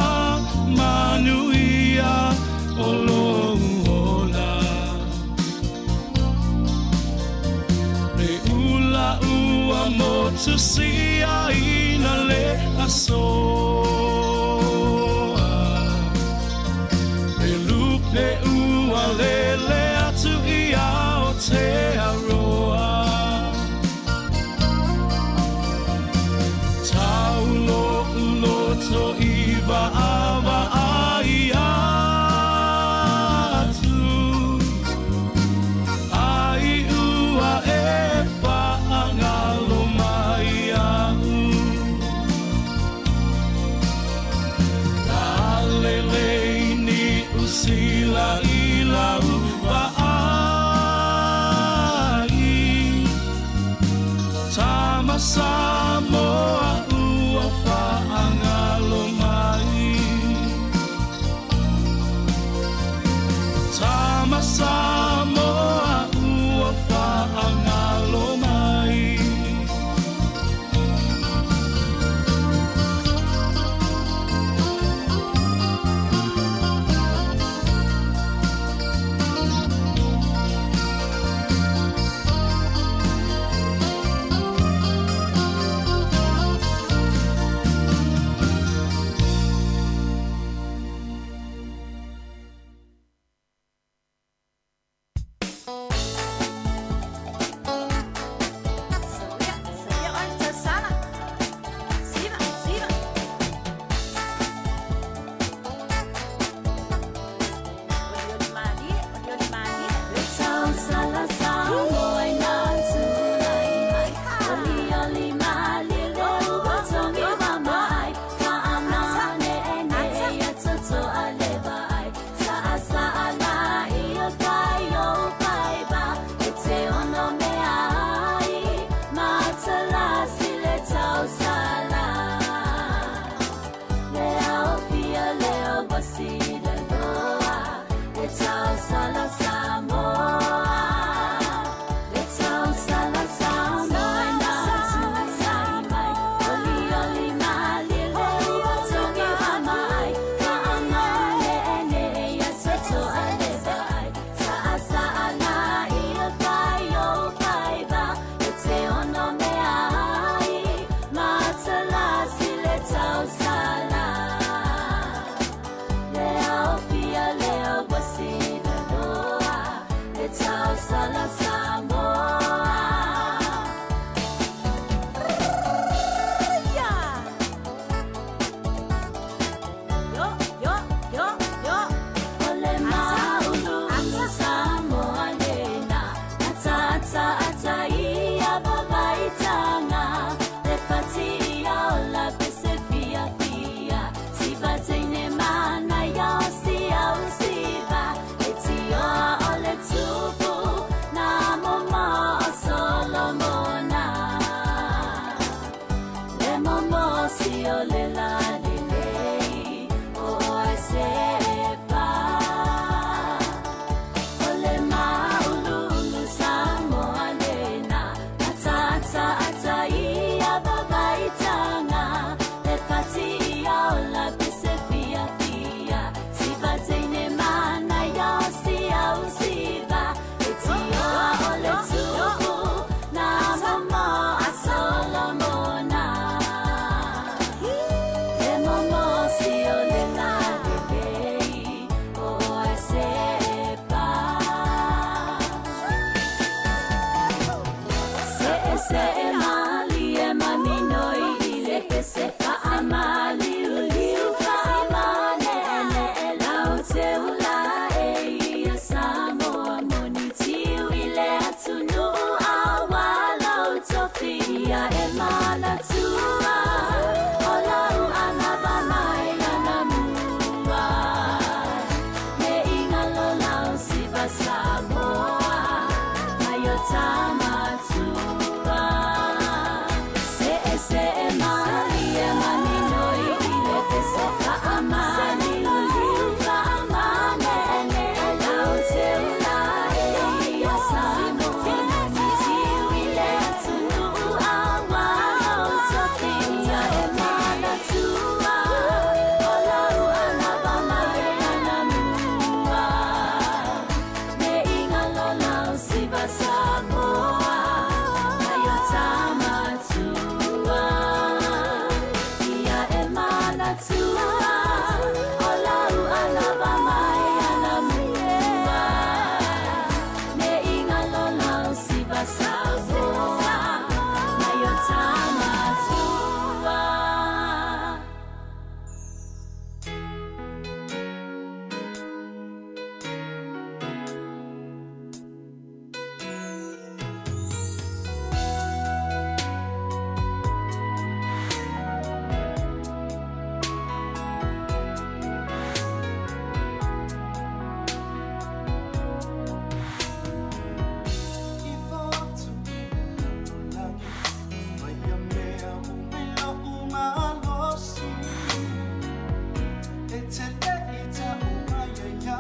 te leʻi taʻu mai ai ia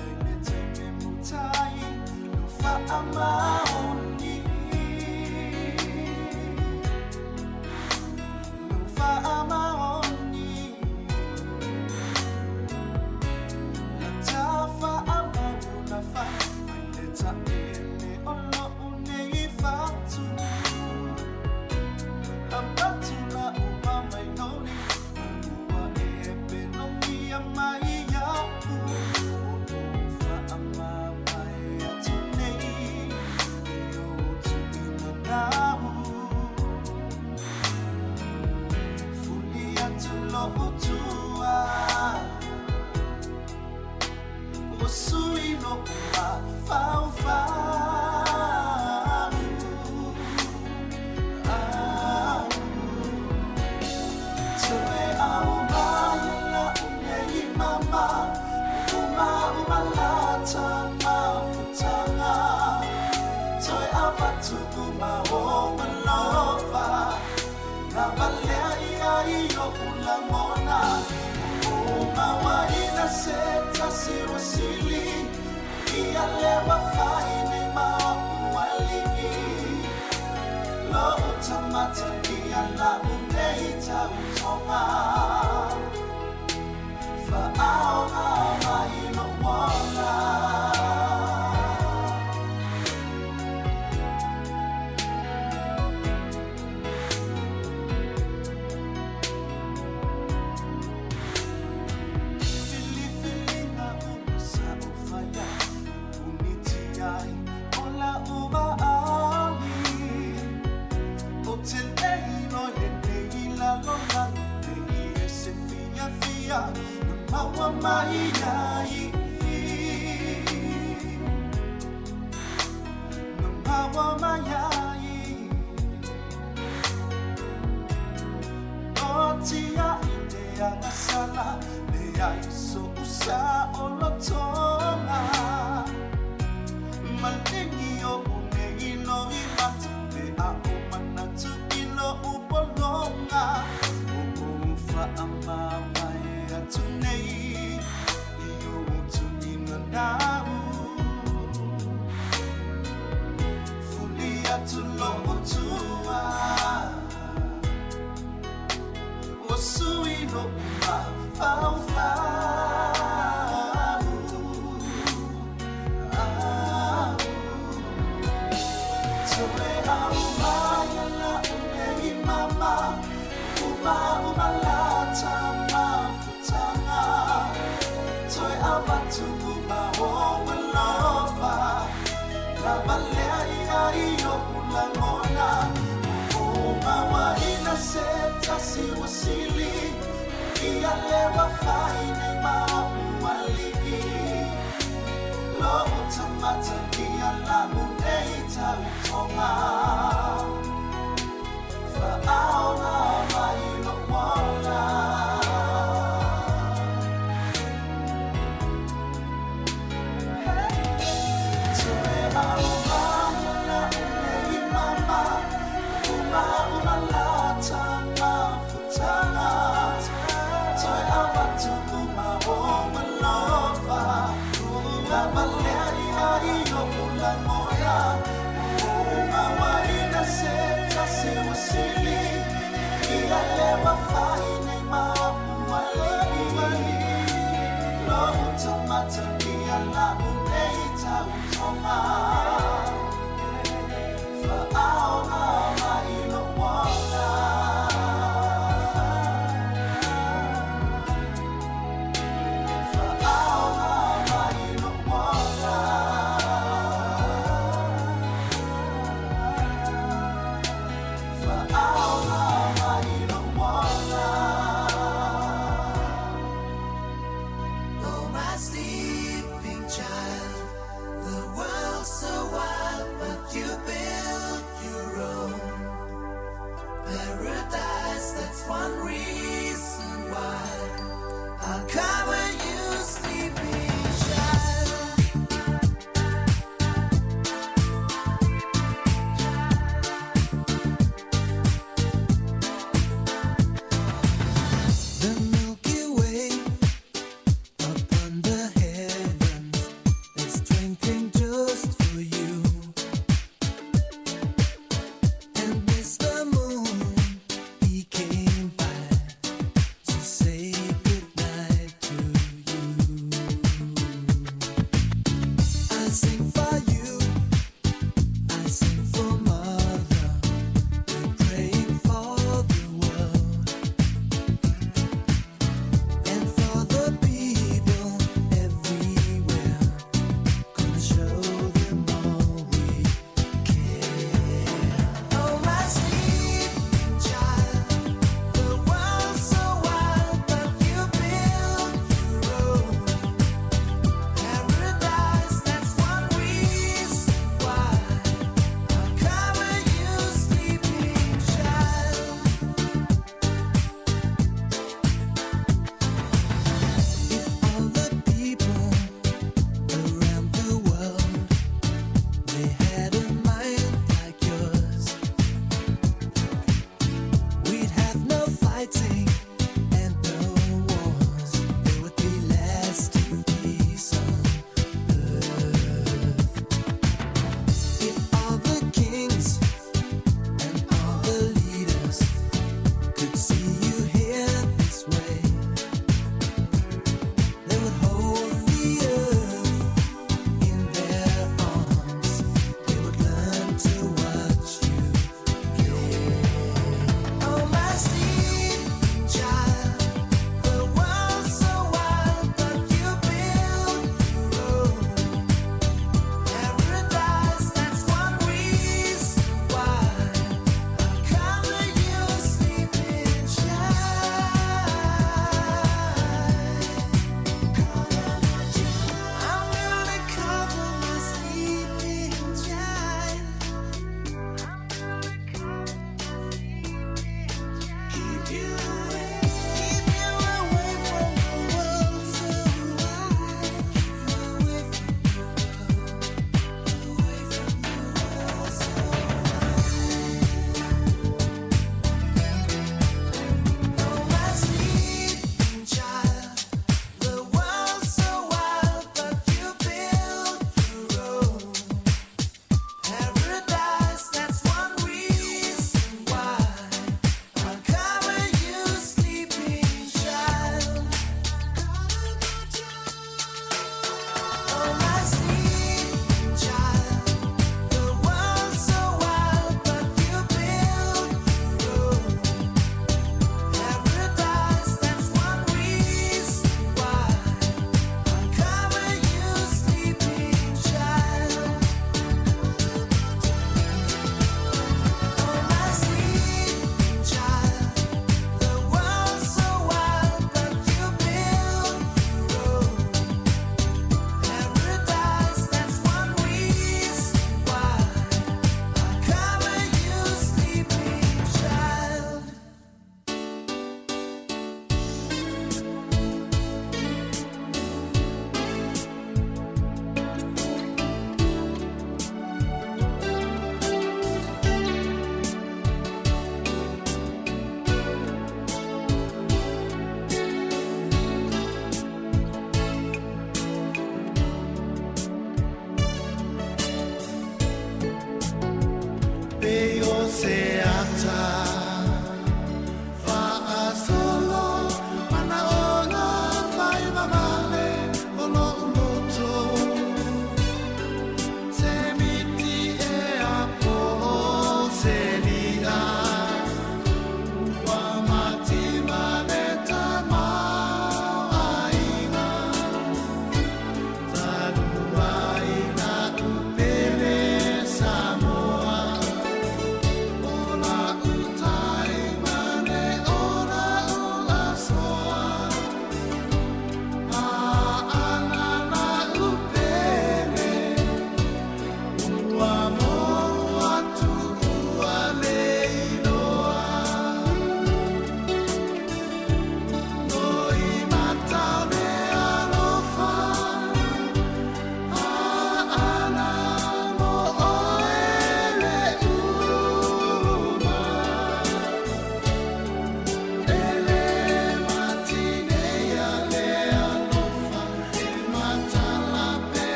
E iai le taimi e muta ai Lou faamaoni Lou faamaoni La ta faamau la fai Mai le taʻele o loʻu nei fatu Avatu la'u mai loli Ma ua e pelogia mai iaʻu O lou faamavae atu nei I ou tuuina nau Fuli atu loʻu tua Ua sui loʻu mafaufau Toe aumai la'u nei mama Uma uma lata mafutaga Toe avatu uma ou alofa Na valea ia i oʻu lagona O mauaina se tasi ua sili Ia le ua fai nei ma oʻu aliʻi Loʻu tamata ia la'u nei tautoga Fa'aoga mai loʻu ola Filifiliga uma sa ou faia Puniti ai o la'u vaai Ou te lei loa i lenei lalolagi Nei e se fiafia na maua mai ai Na maua mai ai Noatia i te agasala Leai soʻu saʻolotoga Maligi oʻu nei loimata Pe a o manatu i loʻu pologa O ou faamavae atu nei I ou tuuina nau Fuli atu loʻu tua Ua sui loʻu mafaufau Toe aumai la'u nei mama Uma uma lata mafutaga Toe avatu uma ou alofa Na valea ia i oʻu lagona O mauaina se tasi ua sili Ia le ua fai nei ma oʻu aliʻi Loʻu tamata ia la'u nei tautoga Fa'aoga mai loʻu ola Toe aumai la'u nei mama Uma uma lata mafutaga Toe avatu uma ou alofa Na valea ia i oʻu lagona O mauaina se tasi ua sili Ia le ua fai nei ma oʻu aliʻi Loʻu tamata ia la'u nei tautoga Fa'aoga mai loʻu ola Fa'aoga mai loʻu ola.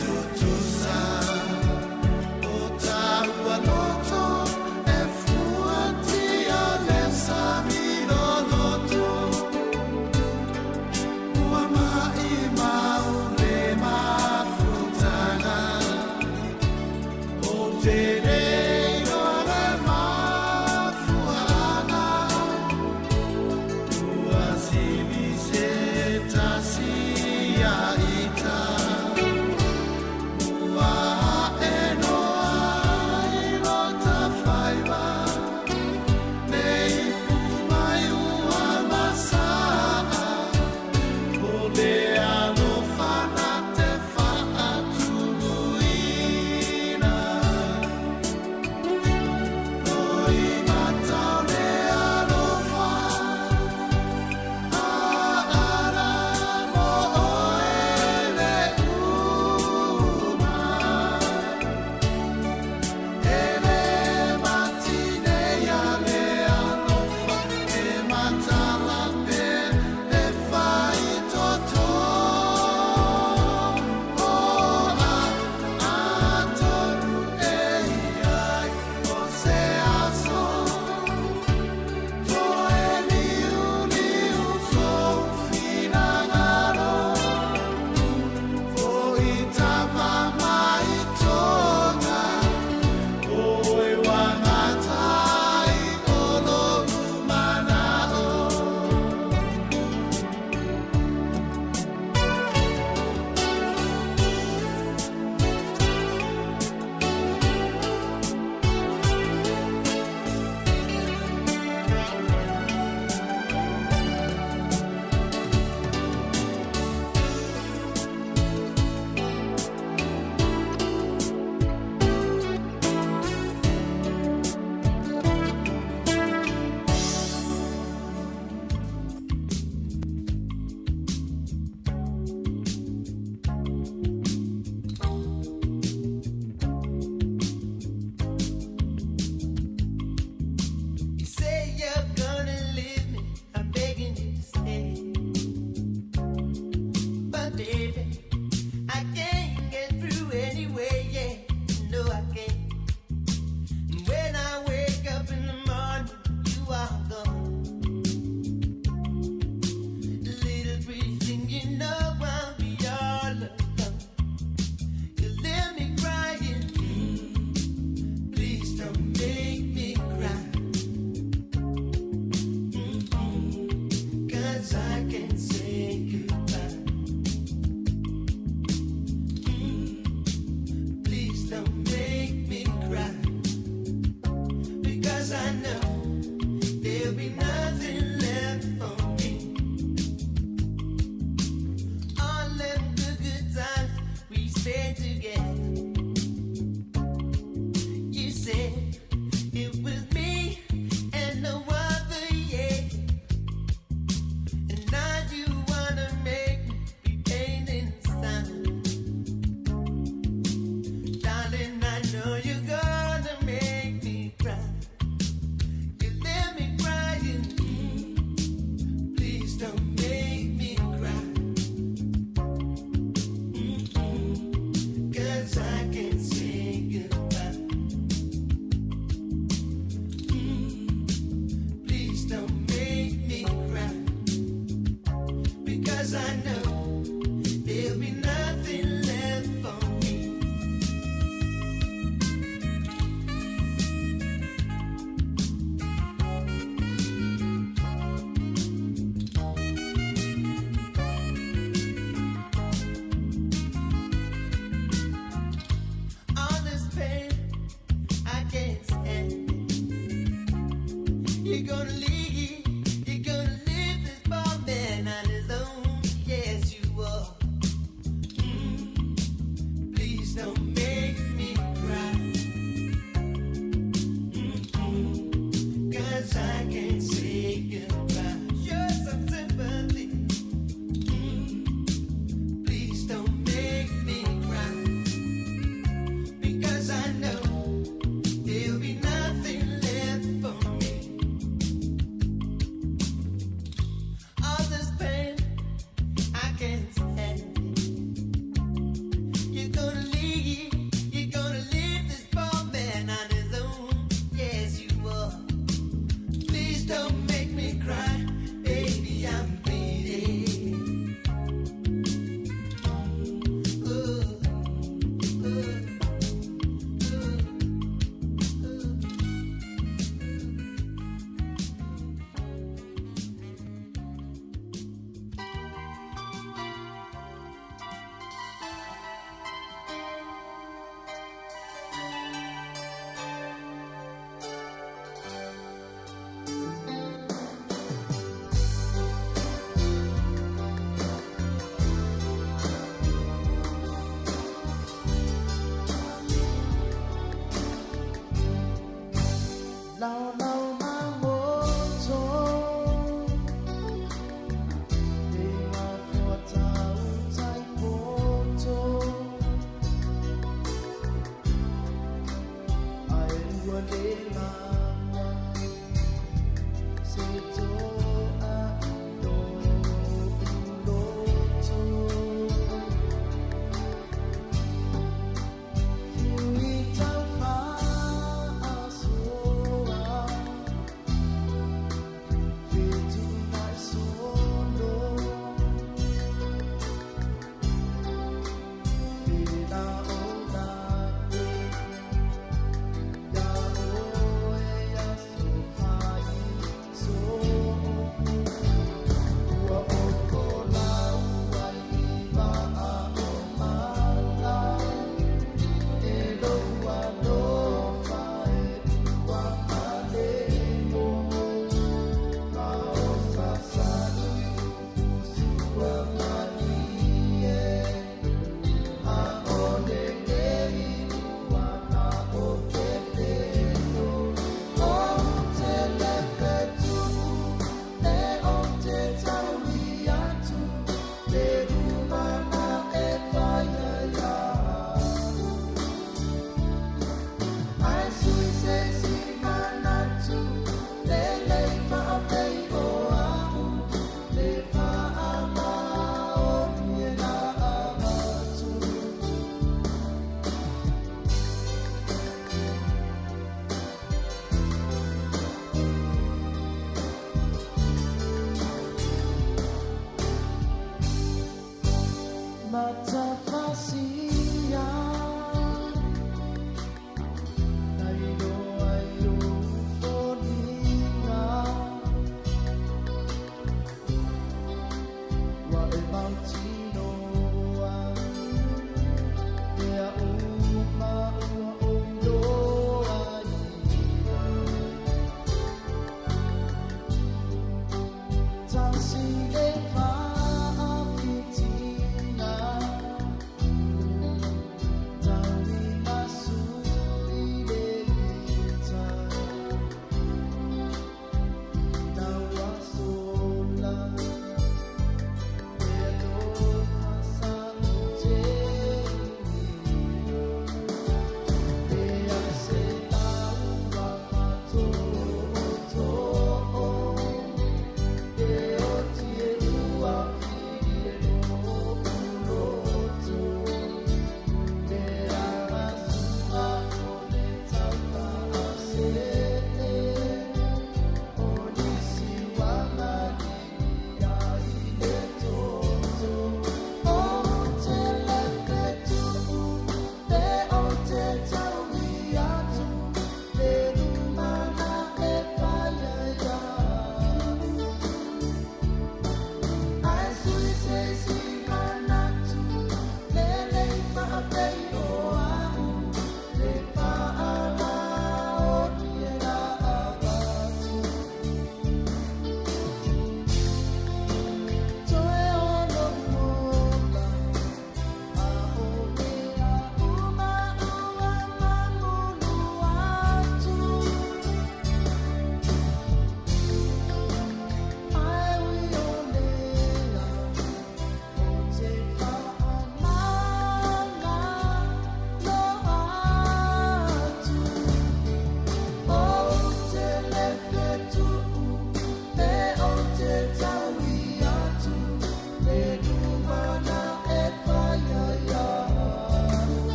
tutusa o taua loto e fuatia le sami loloto ua maʻimau le mafutaga ou te le iloa le mafuaaga ua sili se tasi ia ita ua.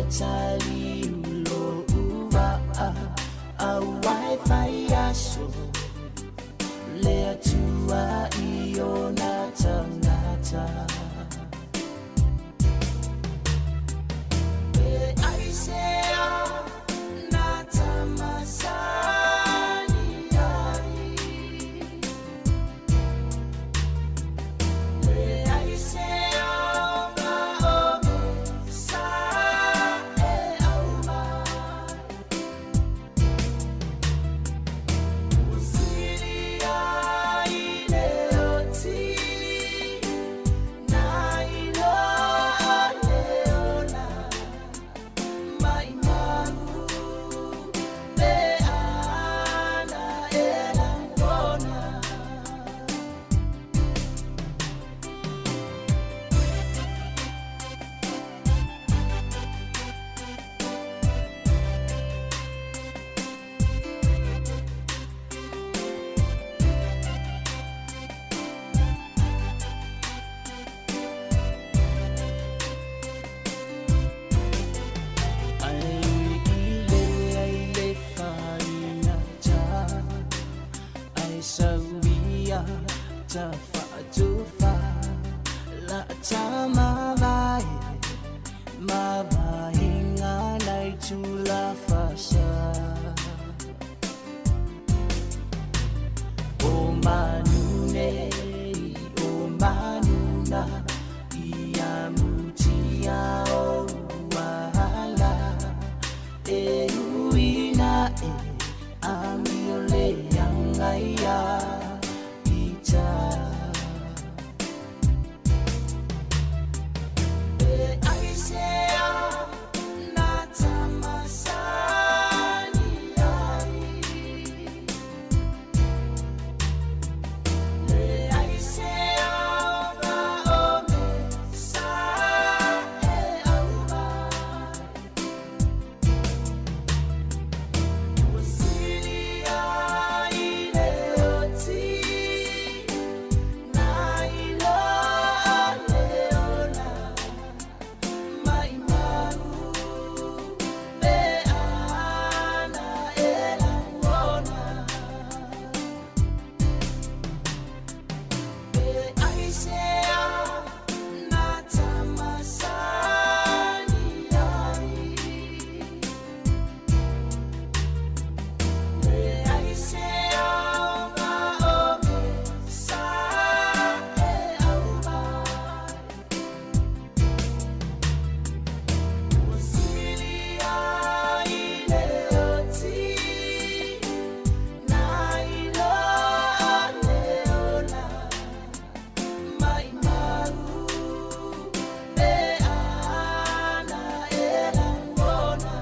tali ulo uvaa Au ai fai aso Le atua i ona tangata E ai se a na tamasani ai Le ai se o ma o me sa e au mai Usilia i le oti Na iloa le ola Mai mau pe ana e lagona Ai i le ai le whaingata Ai sauia ta whaatufa La ta mavae Mavainga nei tula whasa O manu nei, o manuna Ia mutia o uahala E uina e amio le angaia ita E ai se a na tamasani ai Le ai se a ma o me sa e au mai Usilia i le oti Na iloa le ola Mai mau pe ana e lagona E ai se a na tamasani ai Le ai se a ma o me sa e au mai Usilia i le oti Na iloa le ola Mai mau pe ana e lagona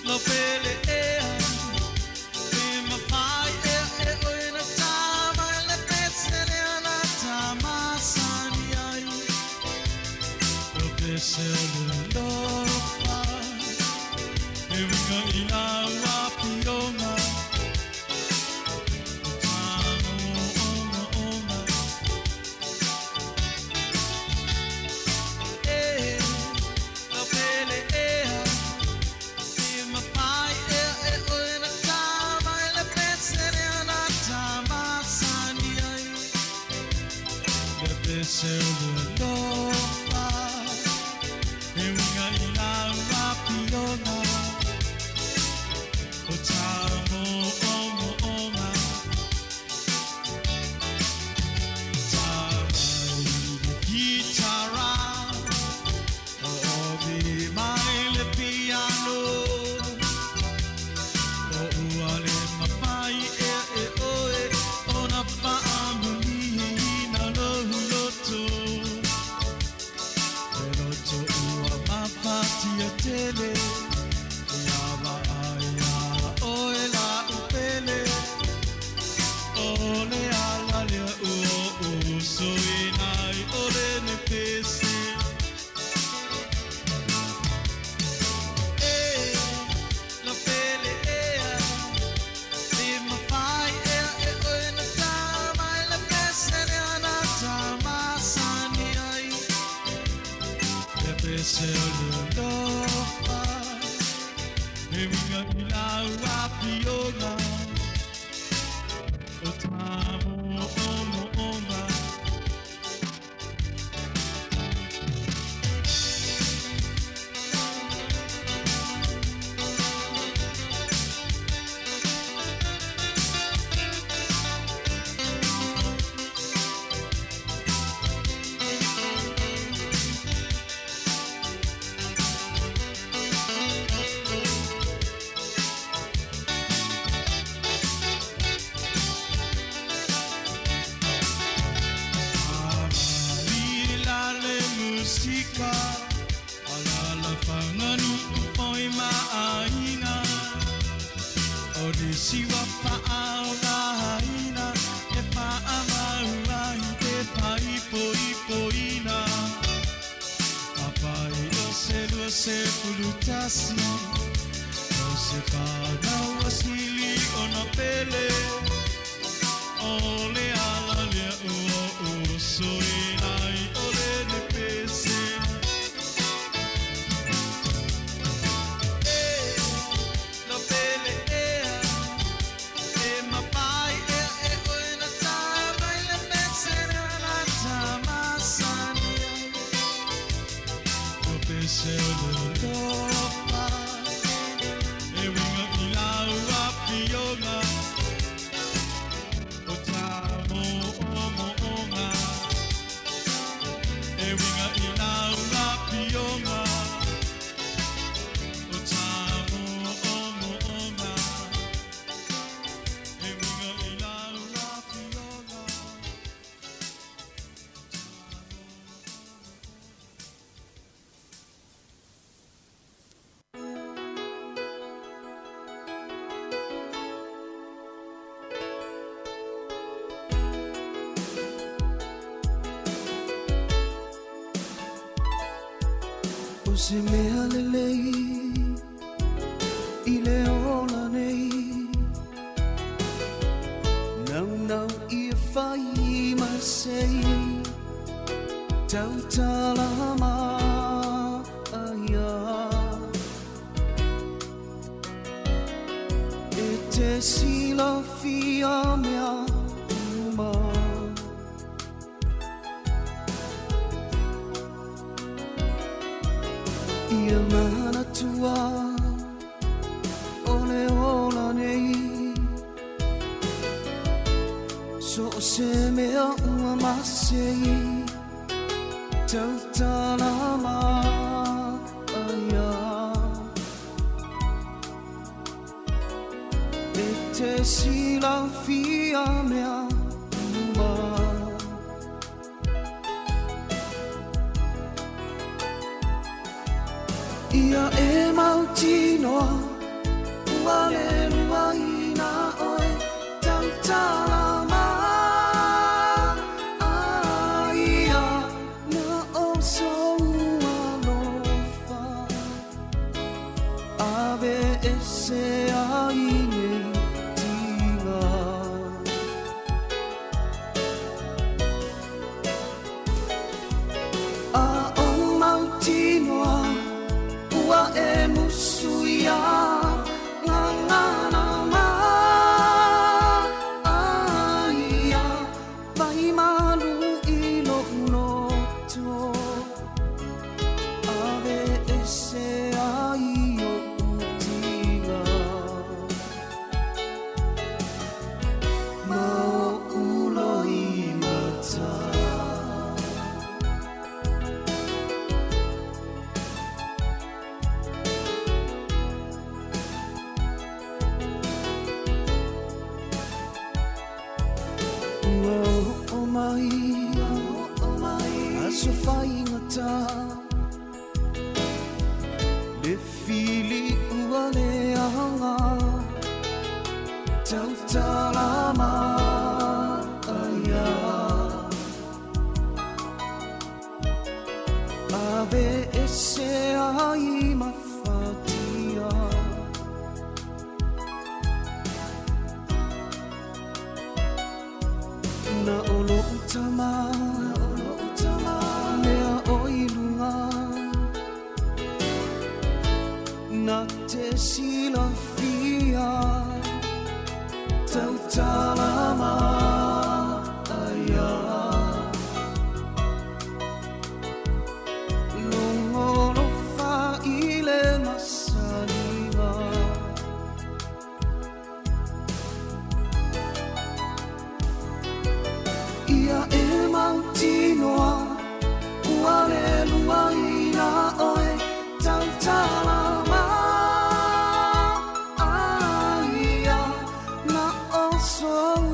Lo pele ea, e mawhai ea e oe na tama e le pese lea na tamasani ai. Lo pese o le lopa, e winga i lau apionga. O tango onga onga. E, lo pele ea, e mawhai ea e oe na tama e le pese lea na tamasani ai. Le pese o le lopa, e winga i lau apionga. pese o le alofa E uiga i lau afioga O ta mo'omo'oga. Amali le musika Alala whanganuu poi maaiga O nisi wa faaogaina E faamau ai te paipoipoina Apai o se 21 O se whanau a sili ona pele O le ala lea ua oso e ai o le le pese. E, no pele ea, e mapai ea e oe na tā mai le pese na tā masani. O pese o le alofa, e uiga i lau afioga. O ta mo'omo'oga E uiga i lau afioga O ta mo'omo'oga E uiga i lau afioga. O se mea lelei i le ola nei Naunau ia fai ma sei Tautala ma aia E te silafia mea uma Ia manatua o le ola nei So o se mea ua masei Tautala ma aia E te silafia mea uma Ia e mautinoa ua le luaina oe tautala ma aia na o sou alofa ave ese ai nei tiga. A o mautinoa ua e musu ia ngangana ma aia vai malu i lo loto ave ese ai o utiga ma o ulo i mata. Ua o'o mai aso faigata e silafia tautala maia Logolofa i le masaliga Ia e mautinoa ua le luaina oe tautala maia na o solo.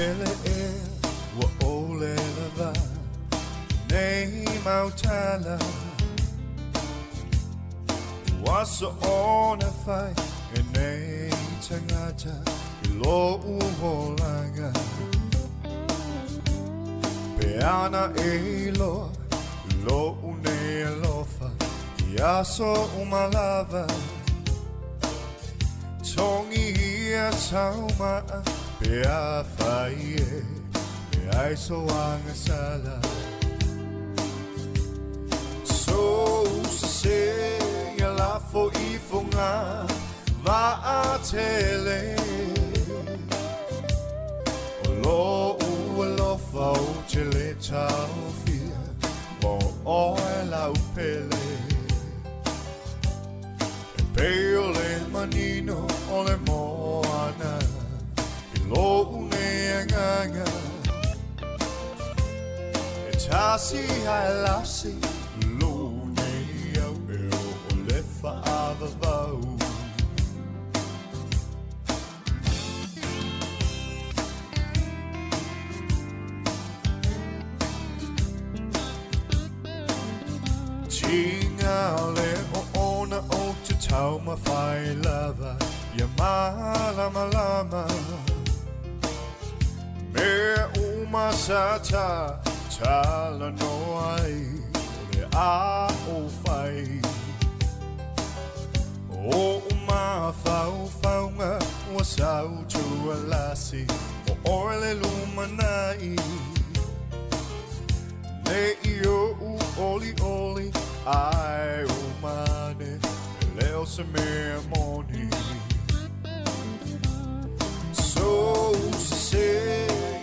pele e ua ole lava nei mautala Ua soona fai e nei tagata i lo'u olaga Pe ana e iloa lo'u nei alofa i aso uma lava Togia sau ma'a pe afai e leai so agasala Sou sesē ia lafo ifoga vaatele O lo'u alofa ou te lē taofia mo oe lau pele E pei o le manino o le moana i lo'u nei agaga E tasi ae lasi lo'u nei au e oo le faavavau Tiga le oona ou te taumafai lava ia malamalama Mea uma sa ta talanoa ai o le a ou fai O ou mafaufauga ua sau tualasi mo oe le lumanai Ne i oʻu olioli ae uma ane e le o se mea moni Sou sesē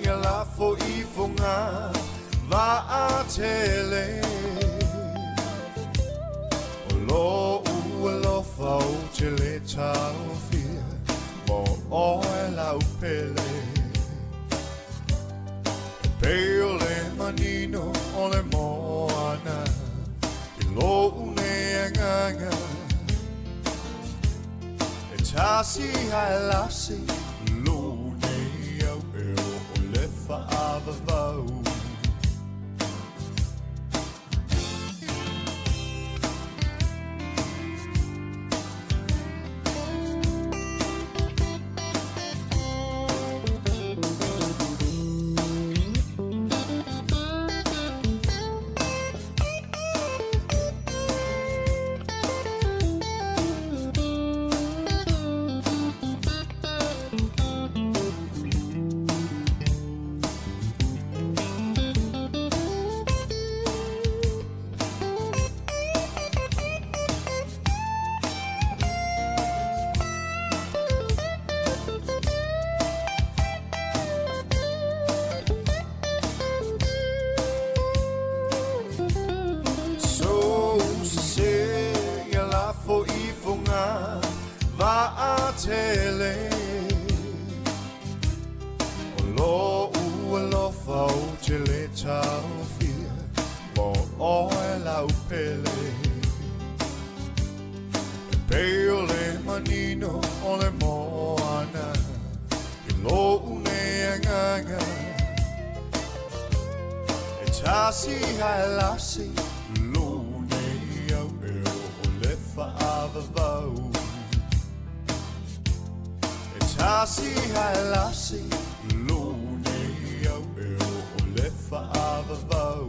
ia lafo ifoga vaatele O lo'u alofa ou te lē taofia mo oe lau pele E pei o le manino o le moana i lo'u nei agaga E tasi ae lasi lo'u nei au e oo le faavavau Sou sesē ia lafo ifoga vaatele O lo'u alofa ou te lē taofia mo oe lau pele E pei o le manino o le moana i lo'u nei agaga E tasi ae lasi lo'u nei au e oo le faavavau E tasi ae lasi lo'u nei au e oo le faavavau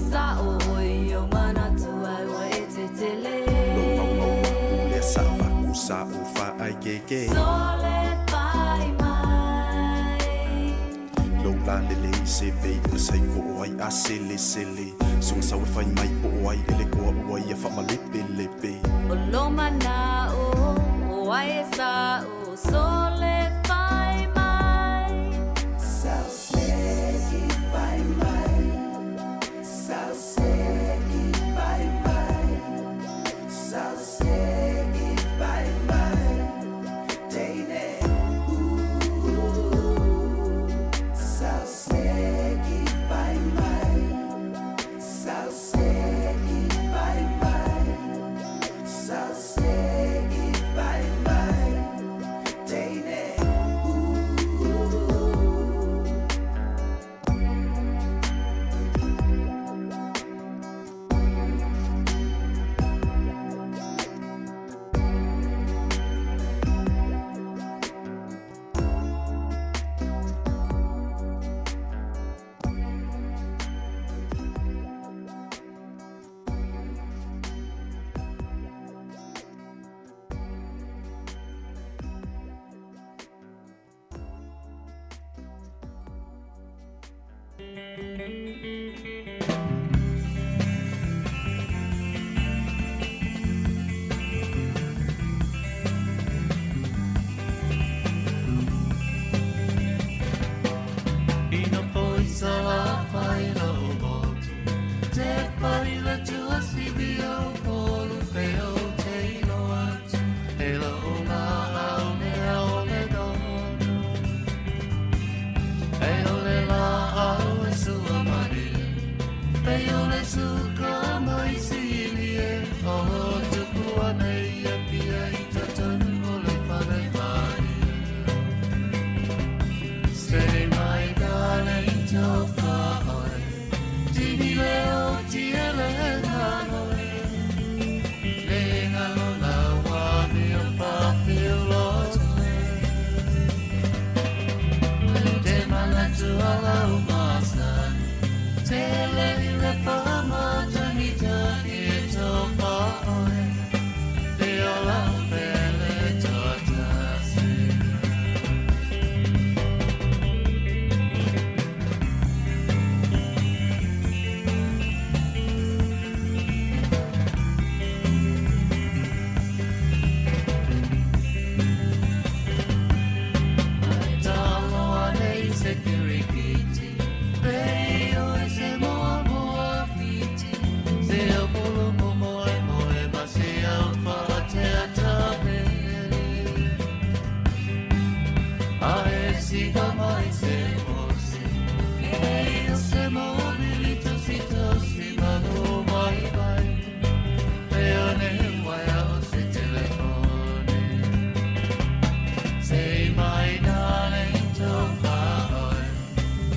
Sa'o ʻoe i ou manatu ai ua e tetele. Lou aumau aku lea sa'apaku sa'u fa'aikeike. Sole fai mai. Lou lalelei se pei o le saiko o ai a selesele. Suga sau e fai mai po o ai e le koa ua ia fa'amalepelepe. O lou mana'o o ai e sa'o. Sole fai mai. Sau seki fai mai. Sau seki fai mai. Sau seki fai mai. Teine. Ooh. Sau seki fai mai. Sau seki fai mai. Sau seki fai mai. Teine. Ooh. Ina foi salafai lou motu, te pari le tuasivi o polu pe o te iloa atu, e lou la'au mea o le donu. E o le la'au e sua marie, pe o le suka mai sili e, o tupu anei e pia i totonu o le fale marie. Say my darling to fa'oe, tini leo tiele nanoe, le ngalo la wa mi o fa'afiu lotoe. Te manatu ala o masani, te le i le fa'amatagitagi e tō fa'oe, te ola o pele toatasi. Talo anei se kirikiti, pe o e se moa moa fiti, se o polo mo moe moe ma se au whaatea tapere. A e siga mai se osi, e o se mobili tosi tosi manu mai mai, pe o ne waia o se telefone. Say my darling to fa'oe,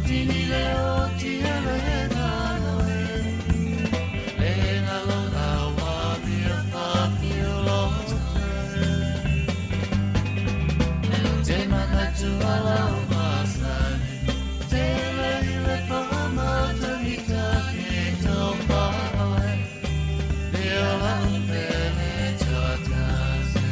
tini leo tiele nanoe, le ngalo la wa mia fa'afiu lotoe. Te manatu ala o masani, te le i le fa'amatagitagi e tō fa'oe, le ola o pele toatasi.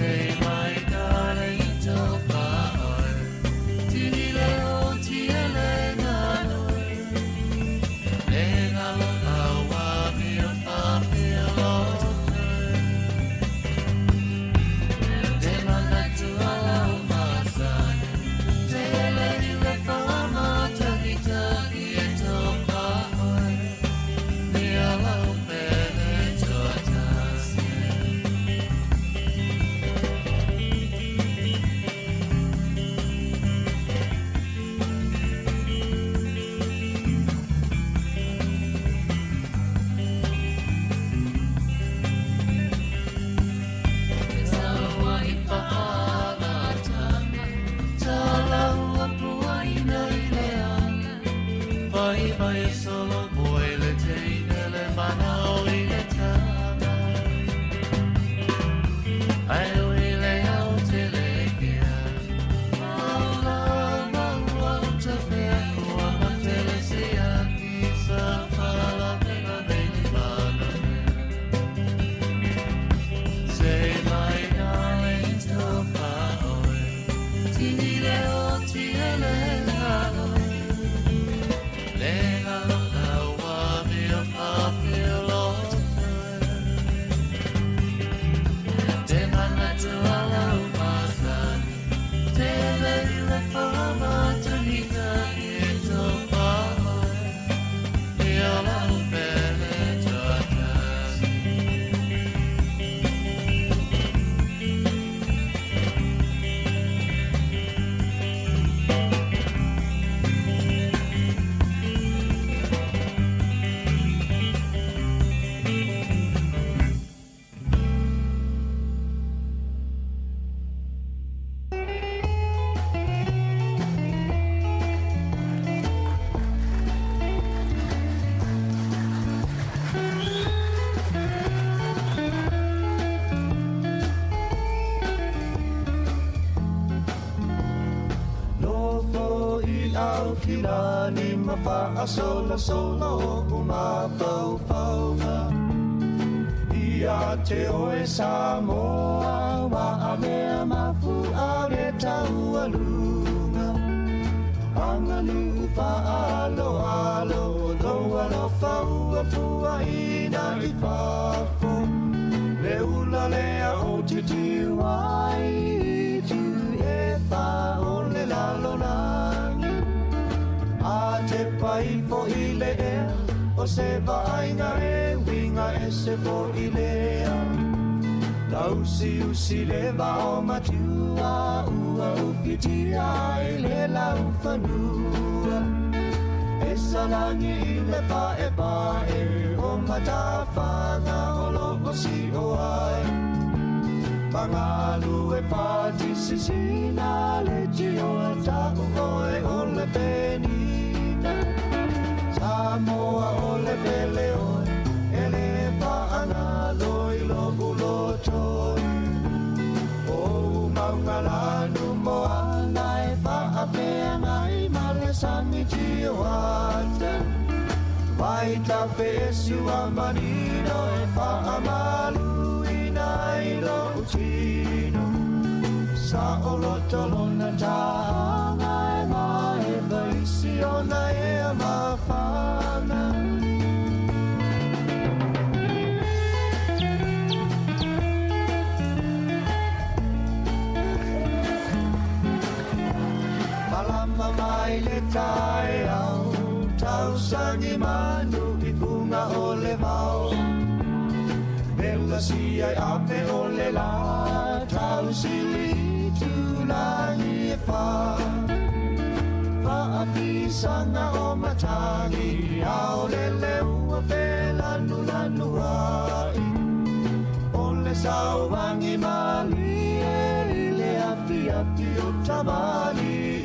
Say my darling to fa'oe, tini leo tiele nanoe, le ngalo la wa mi o fa'afia lotoe. Te manatu ala Aukilani ma faasolosolo o'u mafaufauga. Ia te oe Samoa ua avea mafu'a le taualuga. Aganu'u fa'aaloalo o lou alofa ua puaʻina i fafo. Le ula lea ou te tiu ai i itu e fā o le lalolagi. A tepa ifo i le ea o se vaaiga e uiga ese foʻi lea. Lausiusi le vao matua ua ufitia ai le laufanua. E salagi i le paepae o matafaga o loo si'o ai. Magalu e fatisisina le tioa ta'u oe o le penina. Samoa o le pele oe e lē faagalo i lo'u loto. O ou mauga lanu moana e faafeagai ma le sami tioata. Vai tafeesu a manino e faamaluina ai lo'u tino. Saʻoloto lona tāaga e maeva i siona ea mafana. Malama mai le taeao, tausagi manu i fuga o le vao. Vela sia i ape o le lā, tausili i tulagi e fā. Faafisaga o matagi, ao le leua felanulanua-i. O le sauagi malie i le afiafi o tamalii.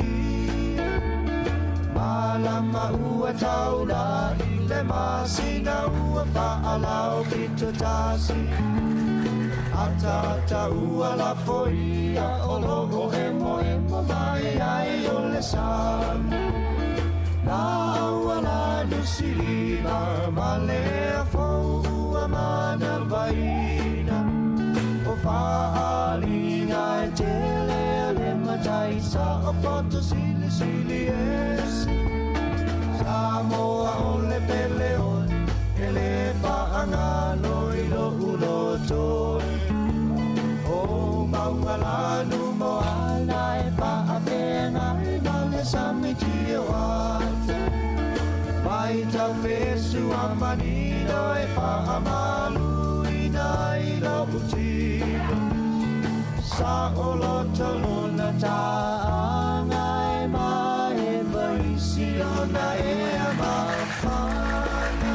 Malama ua taula'i le masina ua faalaupito tasi. Ataata ua lafoia o loo emoemo mai ai o le sami. Laua lanu silima ma le afou ua manavaina. O faaaliga e tele a le matai sa o poto silisili ese. Samoa o le pele oe, e lē faagalo i lo'u loto. O mauga lanu moana e faafeagai ma le sami tioata. Mai tafesu a manino e faamaluina i lo'u tino. Saʻoloto lona tāaga e maeva i siona ea mafana.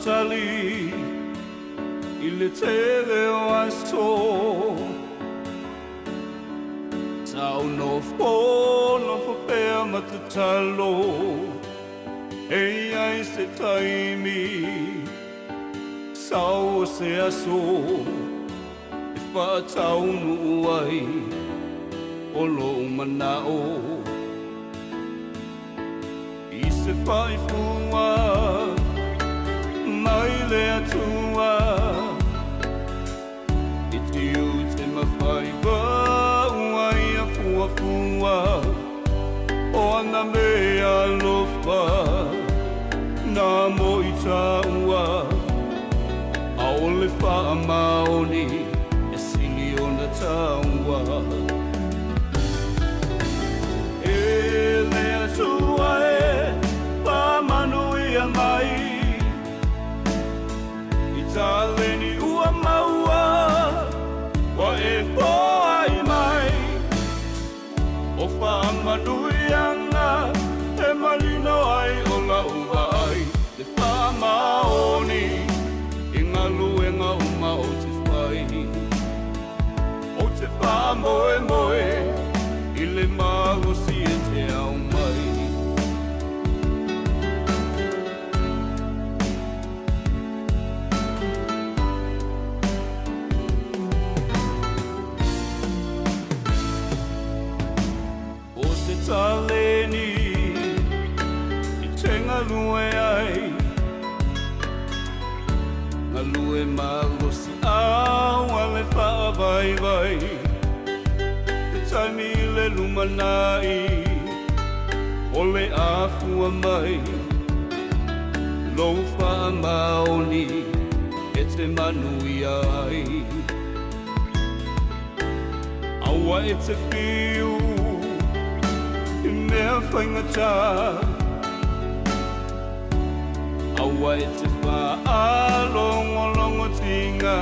tali i le tele o aso. Sa ou nofo nofo pea ma tatalo e i ai se taimi sau o se aso e faataunuu ai o lou manao i se faifua mai le Atua i tiute ma faiva ua ia fuafua o ana mea alofa na mo i tāua ʻAʻole faamaoni e sili ona taua. E le Atua e faamanuia mai i taleni ua maua ua e foai mai. O faamanuiaga e malino ai o lau vaai le faamaoni i galuega uma ou te fai. Ou te faamoemoe i le malosi e te aumai. O se taleni i te galue ai, galue malosi au a le faavaivai. Te taimi i le lumanai o le afua mai, lou faamaoni e te manuia ai. Aua e te fiu i mea faigata, aua e te faalogologotiga